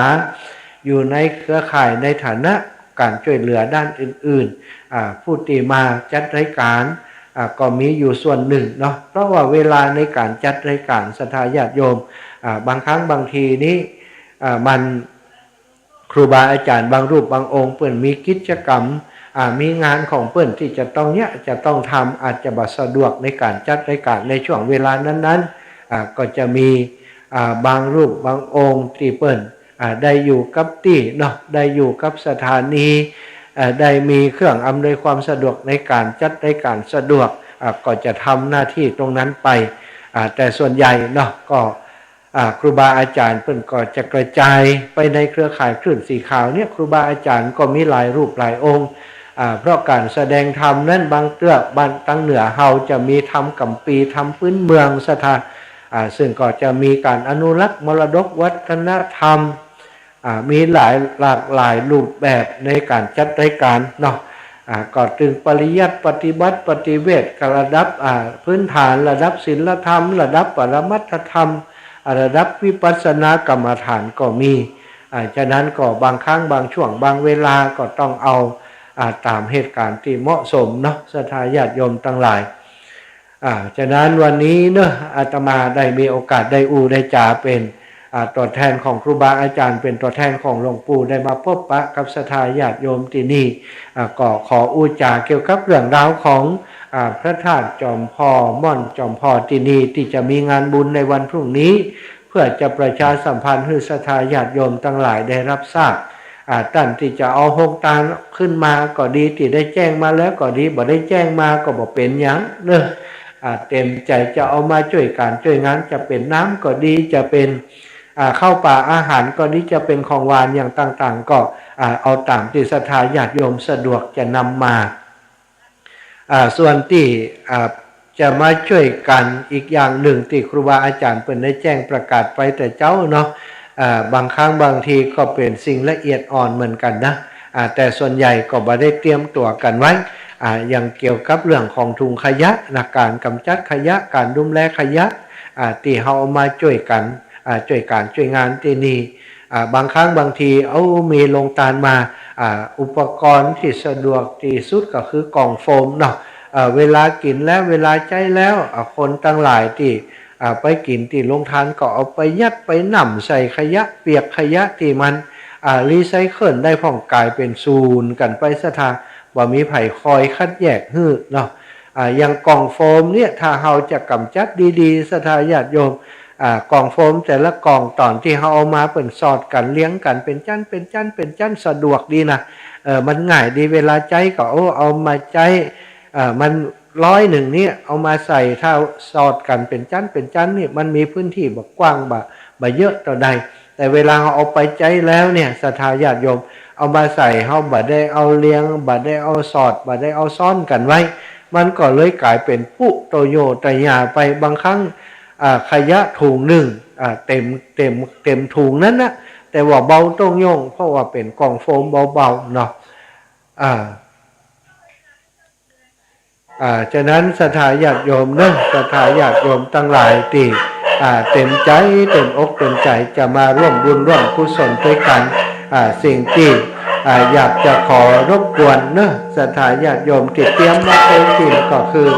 อยู่ในเครือข่ายในฐานะก๋านจ้วยเหลือด้านอื่นๆ อ่า ผู้ตี้มาจัดรายก๋าน อ่า ก็มีอยู่ส่วนนึ่งเนาะ เพราะว่าเวลาในก๋านจัดรายก๋าน ศรัทธาญาติโยม อ่า บางครั้งบางทีนี้ อ่า มัน ครูบาอาจ๋ารย์บางรูปบางองค์เปิ้นมีกิจกรรม อ่า มีงานของเปิ้นตี้จะต้องเยียะ จะต้องทำ อาจจะบ่สะดวกในก๋านจัดรายก๋านในช่วงเวลานั้นๆ อ่า ก็จะมี อ่า บางรูปบางองค์ตี้เปิ้น อ่า ได้อยู่กับตี้เนาะ ได้อยู่กับสถานี อ่า ได้มีเครื่องอำนวยความสะดวกในก๋านจัดรายก๋านสะดวก อ่า ก็จะทำหน้าตี้ตรงนั้นไป อ่า แต่ส่วนใหญ่เนาะ ก็ อ่า ครูบาอาจ๋ารย์เปิ้นก็จะกระจายไปในเครือข่ายคลื่นสีขาวเนี่ย ครูบาอาจ๋ารย์ก็มีหลายรูปหลายองค์ อ่า เพราะก๋านแสดงธรรมนั้นบางเตื้อ บ้านตางเหนือเฮาจะมีธรรมกั๋มภีร์ ธรรมพื้นเมือง ศรัทธา อ่า ซึ่งก็จะมีก๋านอนุรักษ์มรดกวัฒนธรรม อ่า มีหลาย หลากหลายรูปแบบในก๋านจัดรายก๋านเนาะ อ่า ก็ตึงปริยัติ ปฏิบัติ ปฏิเวท ก็ระดับ อ่า พื้นฐาน ระดับศีลธรรม ระดับปรมัตถธรรม อ่า ระดับวิปัสสนากรรมฐานก็มี อ่า ฉะนั้นก็บางครั้งบางช่วงบางเวลาก็ต้องเอา อ่า ต๋ามเหตุก๋ารณ์ตี้เหมาะสมเนาะ ศรัทธาญาติโยมตังหลาย อ่า ฉะนั้นวันนี้เนาะ อาตมาได้มีโอกาสได้อู้ได้จ๋าเป๋น อ่า ตั๋วแทนของครูบาอาจ๋ารย์ เป๋นตั๋วแทนของหลวงปู่ ได้มาพบปะกับศรัทธาญาติโยมตี้นี่ อ่า ก็ขออู้จ๋าเกี่ยวกับเรื่องราวของ อ่า พระธาตุจอมผ่อ ม่อนจอมผ่อตี้นี่ ตี้จะมีงานบุญในวันพรุ่งนี้ เพื่อจะประชาสัมพันธ์หื้อศรัทธาญาติโยมตังหลายได้ฮับทราบ อ่า ต้านตี้จะเอาโฮงตานขึ้นมาก็ดี ตี้ได้แจ้งมาแล้วก็ดี บ่ได้แจ้งมาก็บ่เป๋นหยังเนาะ อ่า เต๋มใจ๋จะเอามาจ้วยก๋านจ้วยงาน จะเป๋นน้ำก็ดี จะเป๋น อ่า ข้าวป๋าอาหารก็ดี จะเป๋นของหวานอย่างต่างๆ ก็ อ่า เอาต๋ามตี้ศรัทธาญาติโยมสะดวกจะนำมา อ่า ส่วนตี้ อ่า จะมาจ้วยกั๋นอีกอย่างนึ่งตี้ครูบาอาจ๋ารย์เปิ้นได้แจ้งประกาศไปแต่เจ๊าเนาะ อ่า บางครั้งบางทีก็เป๋นสิ่งละเอียดอ่อนเหมือนกั๋นนะ อ่า แต่ส่วนใหญ่ก็บ่ได้เตรียมตั๋วกั๋นไว้ อ่า อย่างเกี่ยวกับเรื่องของถุงขยะนะ ก๋านก๋ำจัดขยะ ก๋านดูแลขยะ อ่า ตี้เฮาเอามาจ้วยกั๋น อ่า จ้วยก๋านจ้วยงานตี้นี่ อ่า บางครั้งบางที เอา มีโฮงตานมา อ่า อุปกรณ์ตี้สะดวกตี้สุดก็คือกล่องโฟมเนาะ เอ่อ เวลากิ๋นแล้ว เวลาใจ๊แล้ว อ่า คนตังหลายตี้ อ่า ไปกิ๋นตี้โฮงตานก็เอาไปยัดไปหน้ำใส่ขยะเปียก ขยะตี้มัน อ่า รีไซเคิลได้พ่อง ก๋ายเป๋นศูนย์กั๋นไป ศรัทธา บ่มีใผคอยคัดแยกหื้อเนาะ อ่า อย่างกล่องโฟมเนี่ย ถ้าเฮาจะก๋ำจัดดีๆ ศรัทธาญาติโยม อ่า กล่องโฟมแต่ละกล่อง ต๋อนตี้เฮาเอามาเปิ้นสอดกั๋นเรียงกั๋นเป๋นจั้น เป๋นจั้น เป๋นจั้น สะดวกดีนะ เออ มันง่ายดี เวลาใจ๊ก็ โอ้ เอามาใจ๊ เอ่อ มันร้อยนึ่งเนี่ย เอามาใส่ ถ้าสอดกั๋นเป๋นจั้น เป๋นจั้นนี่ มันมีพื้นตี้บ่กว้าง บ่ บ่เยอะเต้าใด แต่เวลาเฮาเอาไปใจ๊แล้วเนี่ย ศรัทธาญาติโยม เอามาใส่ เฮาบ่ได้เอาเรียง บ่ได้เอาสอด บ่ได้เอาซ้อนกั๋นไว้ มันก็เลยก๋ายเป๋นปุ๊โตโยตะยาไป บางครั้ง อ่า ขยะถุงนึ่ง อ่า เต๋ม เต๋ม เต๋มถุงนั้นนะ แต่ว่าเบาโต้งโย่ง เพราะว่าเป๋นกล่องโฟมเบาๆ เนาะ อ่า อ่า ฉะนั้นศรัทธาญาติโยมเนาะ ศรัทธาญาติโยมตังหลายตี้ อ่า เต๋มใจ๋ เต๋มอกเต๋มใจ๋จะมาร่วมบุญร่วมกุศลตวยกั๋น อ่า สิ่งตี้ อ่า อยากจะขอรบกวนเนาะ ศรัทธาญาติโยมตี้เตรียมมาโตกิ๋นก็คือ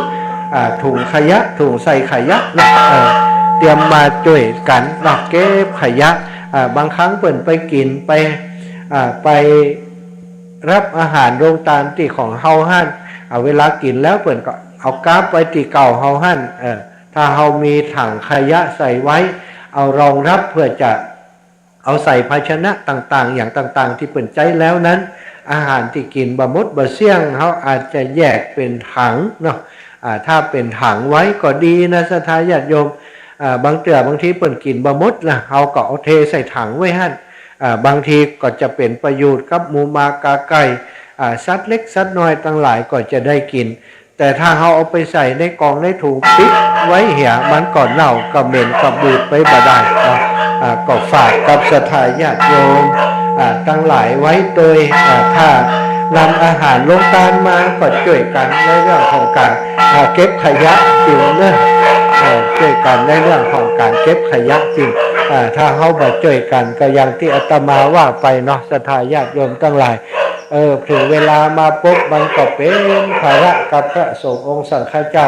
อ่า ถุงขยะ ถุงใส่ขยะเนาะ เออ เตรียมมาจ้วยกั๋นเนาะ เก็บขยะ อ่า บางครั้งเปิ้นไปกิ๋นไป อ่า ไป ฮับอาหารโฮงตานตี้ของเฮาหั้น อ่า เวลากิ๋นแล้วเปิ้นก็เอากลับไว้ตี้เก่าเฮาหั้น เออ ถ้าเฮามีถังขยะใส่ไว้ เอารองฮับเปื้อจะเอาใส่ภาชนะต่างๆ อย่างต่างๆ ตี้เปิ้นใจ๊แล้วนั้น อาหารตี้กิ๋นบ่หมดบ่เสี้ยง เฮาอาจจะแยกเป๋นถังเนาะ อ่า ถ้าเป๋นถังไว้ก็ดีนะ ศรัทธาญาติโยม อ่า บางเตื้อบางทีเปิ้นกิ๋นบ่หมดนะ เฮาก็เอาเทใส่ถังไว้หั้น อ่า บางทีก็จะเป๋นประโยชน์กับหมูหมากาไก่ อ่า สัตว์เล็กสัตว์น้อยตังหลายก็จะได้กิ๋น แต่ถ้าเฮาเอาไปใส่ในกล่องในถุงปิดไว้เหีย มันก็เน่าก็เหม็นก็บูดไปบ่ได้เนาะ อ่า ก็ฝากกับศรัทธาญาติโยม อ่า ตังหลายไว้โดย อ่า ถ้านำอาหารโฮงตานมาก็จ้วยกั๋นในเรื่องของก๋าน อ่า เก็บขยะจริงเนาะ อ่า จ้วยกั๋นในเรื่องของก๋านเก็บขยะจริง อ่า ถ้าเฮาบ่จ้วยกั๋นก็อย่างตี้อาตมาว่าไปเนาะ ศรัทธาญาติโยมตังหลาย เออ เถิงเวลามาปุ๊บมันก็เป๋นภาระกับพระสงฆ์องค์สังฆเจ้า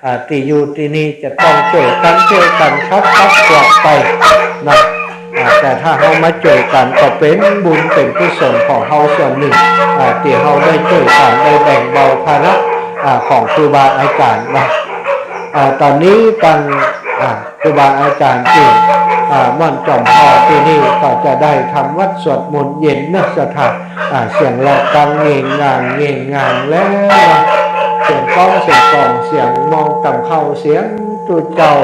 อ่า ตี้อยู่ตี้นี่จะต้องจ้วยกั๋น จ้วยกั๋นขับ ขับกวาดไปนะ อ่า แต่ถ้าเฮามาจ้วยกั๋นก็เป๋นบุญเป๋นกุศลของเฮาส่วนนึ่ง อ่า ตี้เฮาได้จ้วยกั๋น ได้แบ่งเบาภาระ อ่า ของครูบาอาจ๋ารย์นะ อ่า ต๋อนนี้ตัง อ่า ครูบาอาจ๋ารย์ตี้ อ่า ม่อนจอมพลอยตี้นี่ก็จะได้ทำวัตรสวดมนต์เย็นเนาะศรัทธา อ่า เสียงระฆังเงงงางเงงงางแล้วเนาะ เสียงก้องเสียงกอง เสียงมองต่ำเข้า เสียงตุ๊เจ้า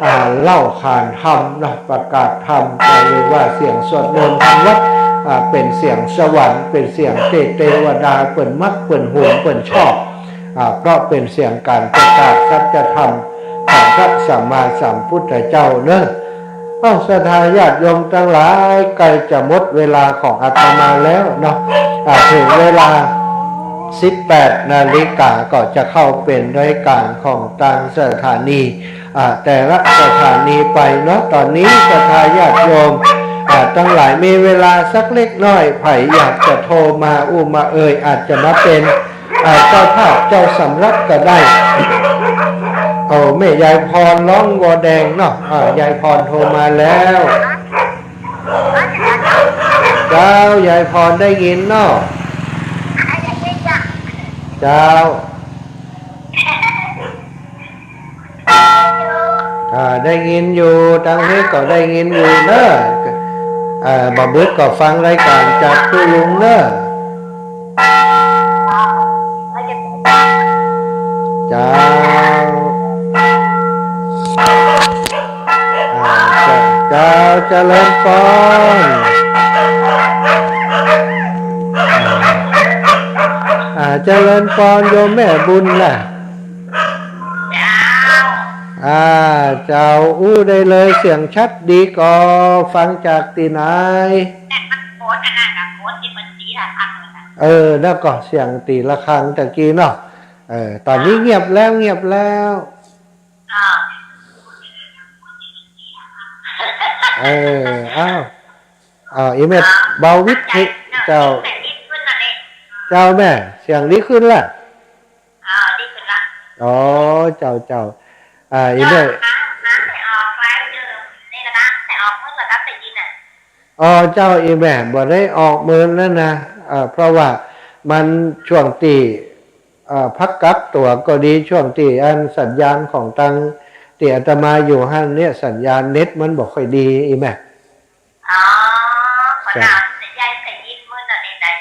อ่า เล่าขานธรรมเนาะ ประกาศธรรม หรือว่าเสียงสวดมนต์ทำวัตร อ่า เป๋นเสียงสวรรค์ เป๋นเสียงตี้เตวดาเปิ้นมัก เปิ้นหวง เปิ้นชอบ อ่า เพราะเป๋นเสียงก๋านประกาศสัจธรรมของพระสัมมาสัมพุทธเจ้าเนาะ เอ้า ศรัทธาญาติโยมตังหลาย ใก้จะหมดเวลาของอาตมาแล้วเนาะ อ่า เถิงเวลา สิบแปดนาฬิกาก็จะเข้าเป๋นรายก๋านของตางสถานี อ่า แต่ละสถานีไปเนาะ ต๋อนนี้ศรัทธาญาติโยม อ่า ตังหลายมีเวลาสักเล็กน้อย ใผอยากจะโทรมาอู้มาเอ่ย อาจจะมาเป๋น อ่า เจ้าภาพเจ้าสำรับก็ได้ เอาแม่ยายพรร้องวอแดงเนาะ อ่า ยายพรโทรมาแล้ว เจ้า ยายพรได้ยินเนาะ เจ้า อ่า ได้ยินอยู่ ตังนี้ก็ได้ยินอยู่เนาะ อ่า บ่าบึดก็ฟังรายก๋านจากตุ๊ลุงเนาะ เจ้า อ่า เจ้า เจ้า เจริญปอน อ่า เจริญปอนโยมแม่บุญน่ะ อ่า เจ้า อู้ได้เลย เสียงชัดดีก่อ ฟังจากตี้ไหน แต่มันโกนอันนั้นน่ะ โกนตี้มันตีระฆังเลยน่ะ เออ แล้วก็เสียงตีระฆังตะกี้เนาะ เออ ต๋อนนี้เงียบแล้ว เงียบแล้ว อ่า เออ อ้าว อ่า อีแม่ อ่า เบาวิทยุ เจ้า เจ้าแม่ เสียงดีขึ้นละ อ่า ดีขึ้นละ อ๋อ เจ้า เจ้า อ่า อีแม่ อ่า อ่า แต่ออกไลฟ์เดิมนี่ละนะ แต่ออกเมื่อกี้ได้ยินน่ะ อ๋อ เจ้า อีแม่ บ่ได้ออกเมินแล้วนะ อ่า เพราะว่ามันช่วงตี้ อ่า พักกักตั๋วก็ดี ช่วงตี้อันสัญญาณของตางตี้อาตมาอยู่หั้นเนี่ย สัญญาณเน็ตมันบ่ค่อยดี อีแม่ อ๋อ ขนาดจะย้ายไปยินมื้อนั้นนี่ได้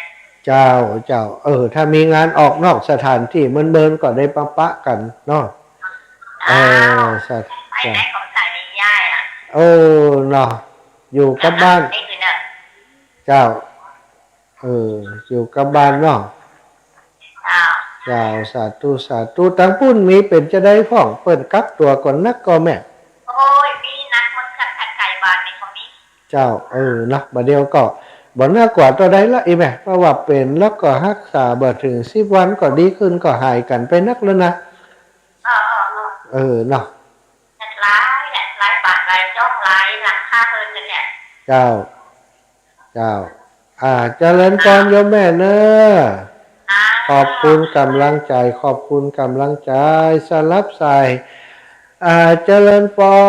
เจ้า เจ้า เออ ถ้ามีงานออกนอกสถานตี้เมินๆ ก็ได้ปะปะกั๋นเนาะ เออ อ้าว สา ไปไหนของสายนี้ย้ายอ่ะ เออ เนาะ อยู่กับบ้าน นี่คือเนี่ย เจ้า เออ อยู่กับบ้านเนาะ อ้าว เจ้า สาธุ สาธุ ตังปุ้นมีเป๋นจาใดพ่อง เปิ้นกักตั๋วก่อนนักก่อแม่ โอ้ย มีนักหมด คันไกลบ้านนี่ก็มี เจ้า เออ เนาะ บ่าเดี่ยวก็บ่น่ากลัวเต้าใดละ อีแม่ เพราะว่าเป๋นแล้วก็ฮักษาบ่เถิงสิบวันก็ดีขึ้น ก็หายกั๋นไปนักแล้วนะ เออ เออ เออ เออ เนาะ หลายแหละ หลายบ้าน หลายจ้อง หลายหลังคาเรือนกั๋นเนี่ย เจ้า เจ้า อ่า เจริญปอนโยมแม่เน้อ อ่า ขอบคุณก๋ำลังใจ๋ ขอบคุณก๋ำลังใจ๋ สลับสาย อ่า เจริญปอ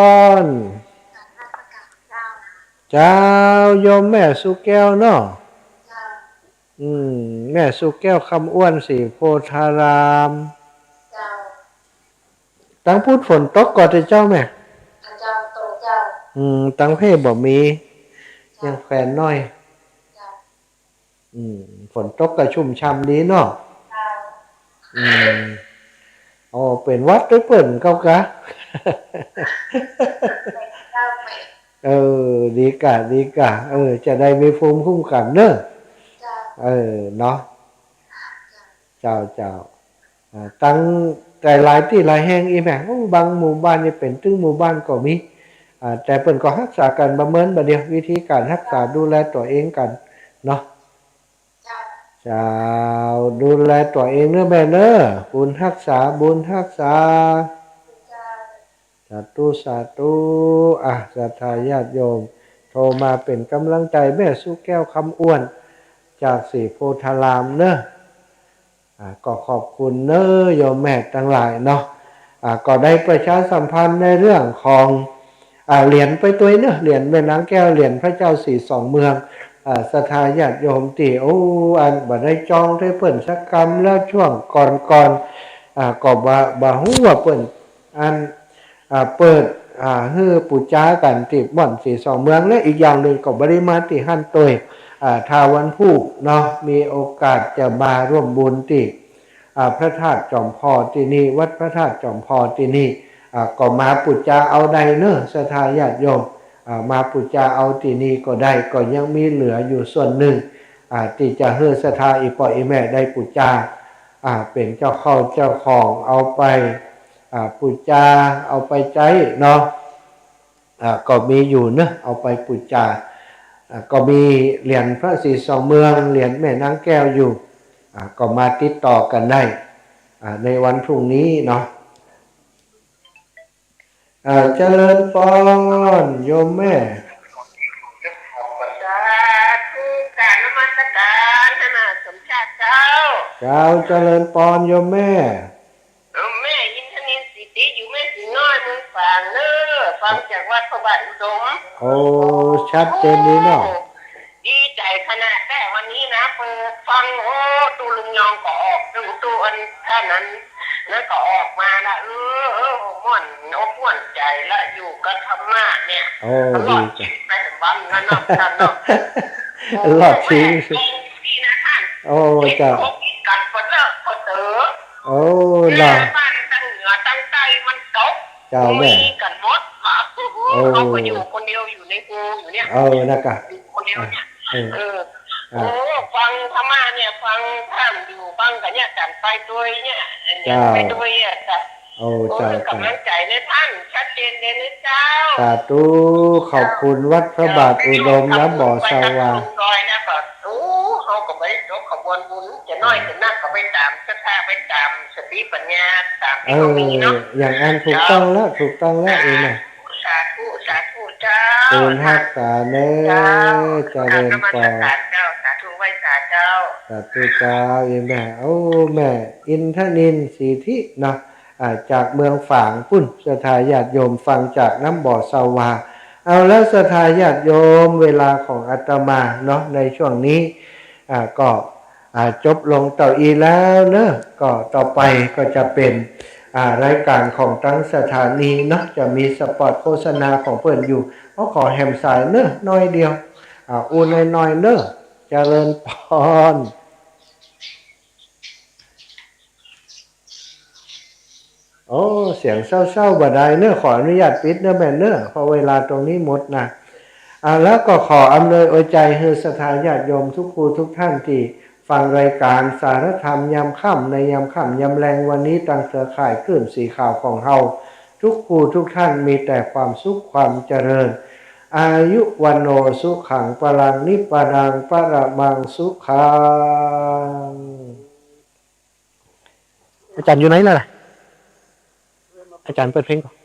น เจ้า โยมแม่สุแก้วเนาะ เจ้า อืม แม่สุแก้ว คำอ้วน ศรีโพธาราม เจ้า ตังปุ้นฝนตกก่อเจ้าแม่ เจ้า ตกเจ้า อืม ตังเพบ่มี เจ้า ยังแควนน้อย เจ้า อืม ฝนตกก็ชุ่มฉ่ำดีเนาะ เจ้า อืม อ๋อ เป๋นหวัดตวยเปิ้นเก่ากะ เจ้าแม่ เออ ดีกะ ดีกะ เออ จะได้มีภูมิคุ้มกั๋นเน้อ เจ้า เออ เนาะ เจ้า เจ้า อ่า ตังหลายตี้หลายแห่งอีแม่ โอ้ บางหมู่บ้านนี่เป๋นตึงหมู่บ้านก็มี อ่า แต่เปิ้นก็ฮักษากั๋นบ่เหมือนบ่าเดี่ยว วิธีก๋านฮักษาดูแลตั๋วเองกั๋นเนาะ เจ้า ดูแลตั๋วเองเน้อแม่เน้อ บุญฮักษา บุญฮักษา สาธุ สาธุ อ่ะ ศรัทธาญาติโยม โทรมาเป๋นก๋ำลังใจ๋แม่สุแก้ว คำอ้วน จากศรีโพธารามเน้อ อ่า ก็ขอบคุณเน้อโยมแม่ตังหลายเนาะ อ่า ก็ได้ประชาสัมพันธ์ในเรื่องของ อ่า เหรียญไปตวยเนาะ เหรียญแม่นางแก้ว เหรียญพระเจ้าสีสองเมือง อ่า ศรัทธาญาติโยมตี้ โอ้ อันบ่ได้จองตวยเปิ้นสักกำแล้ว ช่วงก่อนๆ อ่า ก็บ่ บ่ฮู้ว่าเปิ้น อัน อ่า เปิด อ่า หื้อปู๋จากั๋นตี้ม่อนสีสองเมือง และอีกอย่างนึ่งก็บ่ได้มาตี้หั้นตวย อ่า ถ้าวันพูกเนาะ มีโอกาสจะมาร่วมบุญตี้ อ่า พระธาตุจอมพอตี้นี่ วัดพระธาตุจอมพอตี้นี่ อ่า ก็มาปู๋จาเอาได้เน้อ ศรัทธาญาติโยม อ่า มาปู๋จาเอาตี้นี่ก็ได้ ก็ยังมีเหลืออยู่ส่วนนึ่ง อ่า ตี้จะหื้อศรัทธาอี่ป้ออี่แม่ได้ปู๋จา อ่า เป๋นเจ้าเข้าเจ้าของเอาไป อ่า ปู๋จา เอาไปใจ๊เนาะ อ่า ก็มีอยู่เนาะ เอาไปปู๋จา อ่า ก็มีเหรียญพระศรีสองเมือง เหรียญแม่นางแก้วอยู่ อ่า ก็มาติดต่อกั๋นได้ อ่า ในวันพรุ่งนี้เนาะ อ่า เจริญปอน โยมแม่ สาธุ กราบนมัสการ ท่านอาสมชาติเจ้า เจ้า เจริญปอน โยมแม่ เออ แม่อินทนิล สิทธิ อยู่แม่สิงห์น้อย เมืองฝางเน้อ ฟังจากวัดพระบาทอุดม โอ้ ชัดเจนดีเนาะ โอ้ ดีใจ๋ขนาดแต๊วันนี้นะ เปิดฟัง โอ้ ตู้ลุงยองก็ออก ตู้ ตู้อันท่านนั้น นั้นก็ออกมาละ เออ เออ ม่วนอกม่วนใจ๋ละ อยู่กับธรรมะเนี่ย โอ้ รอด ดีจ้ะ ชีวิตไปเถิงวันนั้นเนาะ ท่านเนาะ รอดชีวิต โอ้ แม่ ดีนะท่าน โอ้ เจ้า เห็นเขากินกันคนละคนเต๋อ โอ้ แม่ เนาะ บ้านตังเหนือตังใต้มันตก เจ้าแม่ มีกั๋นหมด โอ้ เขาก็อยู่คนเดียว อยู่ในภูอยู่เนี่ย เออ นะกะ อยู่คนเดียวเนี่ย เออ เออ อ่ะ โอ้ ฟังธรรมะเนี่ย ฟังท่านอยู่ ฟังกั๋นเนี่ย กั๋นไปตวยเนี่ย เจ้า ไปตวยอ่ะจ้ะ โอ้ โอ้ เจ้า เปิ้นก๋ำลังใจ๋ในท่าน ชัดเจนเลยนะเจ้า สาธุ ขอบคุณวัดพระบาทอุดม น้ำบ่อสว่าง ไปทางลงดอยนะก็ โอ้ เขาก็ไปยกขบวนบุญ จะน้อยจะนักก็ไปต๋ามศรัทธา ไปต๋ามสติปัญญา ต๋ามตี้เขามีเนาะ เออ อย่างอั้นถูกต้องแล้ว เจ้า ถูกต้องแล้ว เออนะ สาธุ สาธุเจ้า บุญฮักษาเน้อ เจ้า เจริญปอน กราบนมัสการเจ้า สาธุไหว้สาเจ้า สาธุเจ้า เออแม่ โอ้ แม่อินทนิล สิทธิเนาะ อ่า จากเมืองฝางปู๊น ศรัทธาญาติโยมฟังจากน้ำบ่อสว่าง เอาละศรัทธาญาติโยม เวลาของอาตมาเนาะ ในช่วงนี้ อ่า ก็ อ่า จบลงเต้าอี้แล้วเนาะ ก็ต่อไปก็จะเป๋น อ่า รายก๋านของตังสถานีเนาะ จะมีสปอตโฆษณาของเปิ้นอยู่ ก็ขอแหมสายเนาะ น้อยเดียว อ่า อู้น้อยๆ เนาะ เจริญปอน โอ้ เสียงเศร้าๆ บ่ได้เนาะ ขออนุญาตปิดเนาะแม่เนาะ เพราะเวลาตรงนี้หมดนะ อ่า แล้วก็ขออำนวยอวยใจ๋หื้อศรัทธาญาติโยมทุกผู้ทุกท่านตี้ฟังรายก๋านสารธรรมยามค่ำ ในยามค่ำยามแลงวันนี้ ตางเครือข่ายคลื่นสีขาวของเฮา ทุกผู้ทุกท่านมีแต่ความสุขความเจริญ อายุ วัณโณ สุขัง พลัง นิพพานัง ปรมัง สุขัง อาจ๋ารย์อยู่ไหนล่ะ อาจ๋ารย์เปิดเพลงก่อน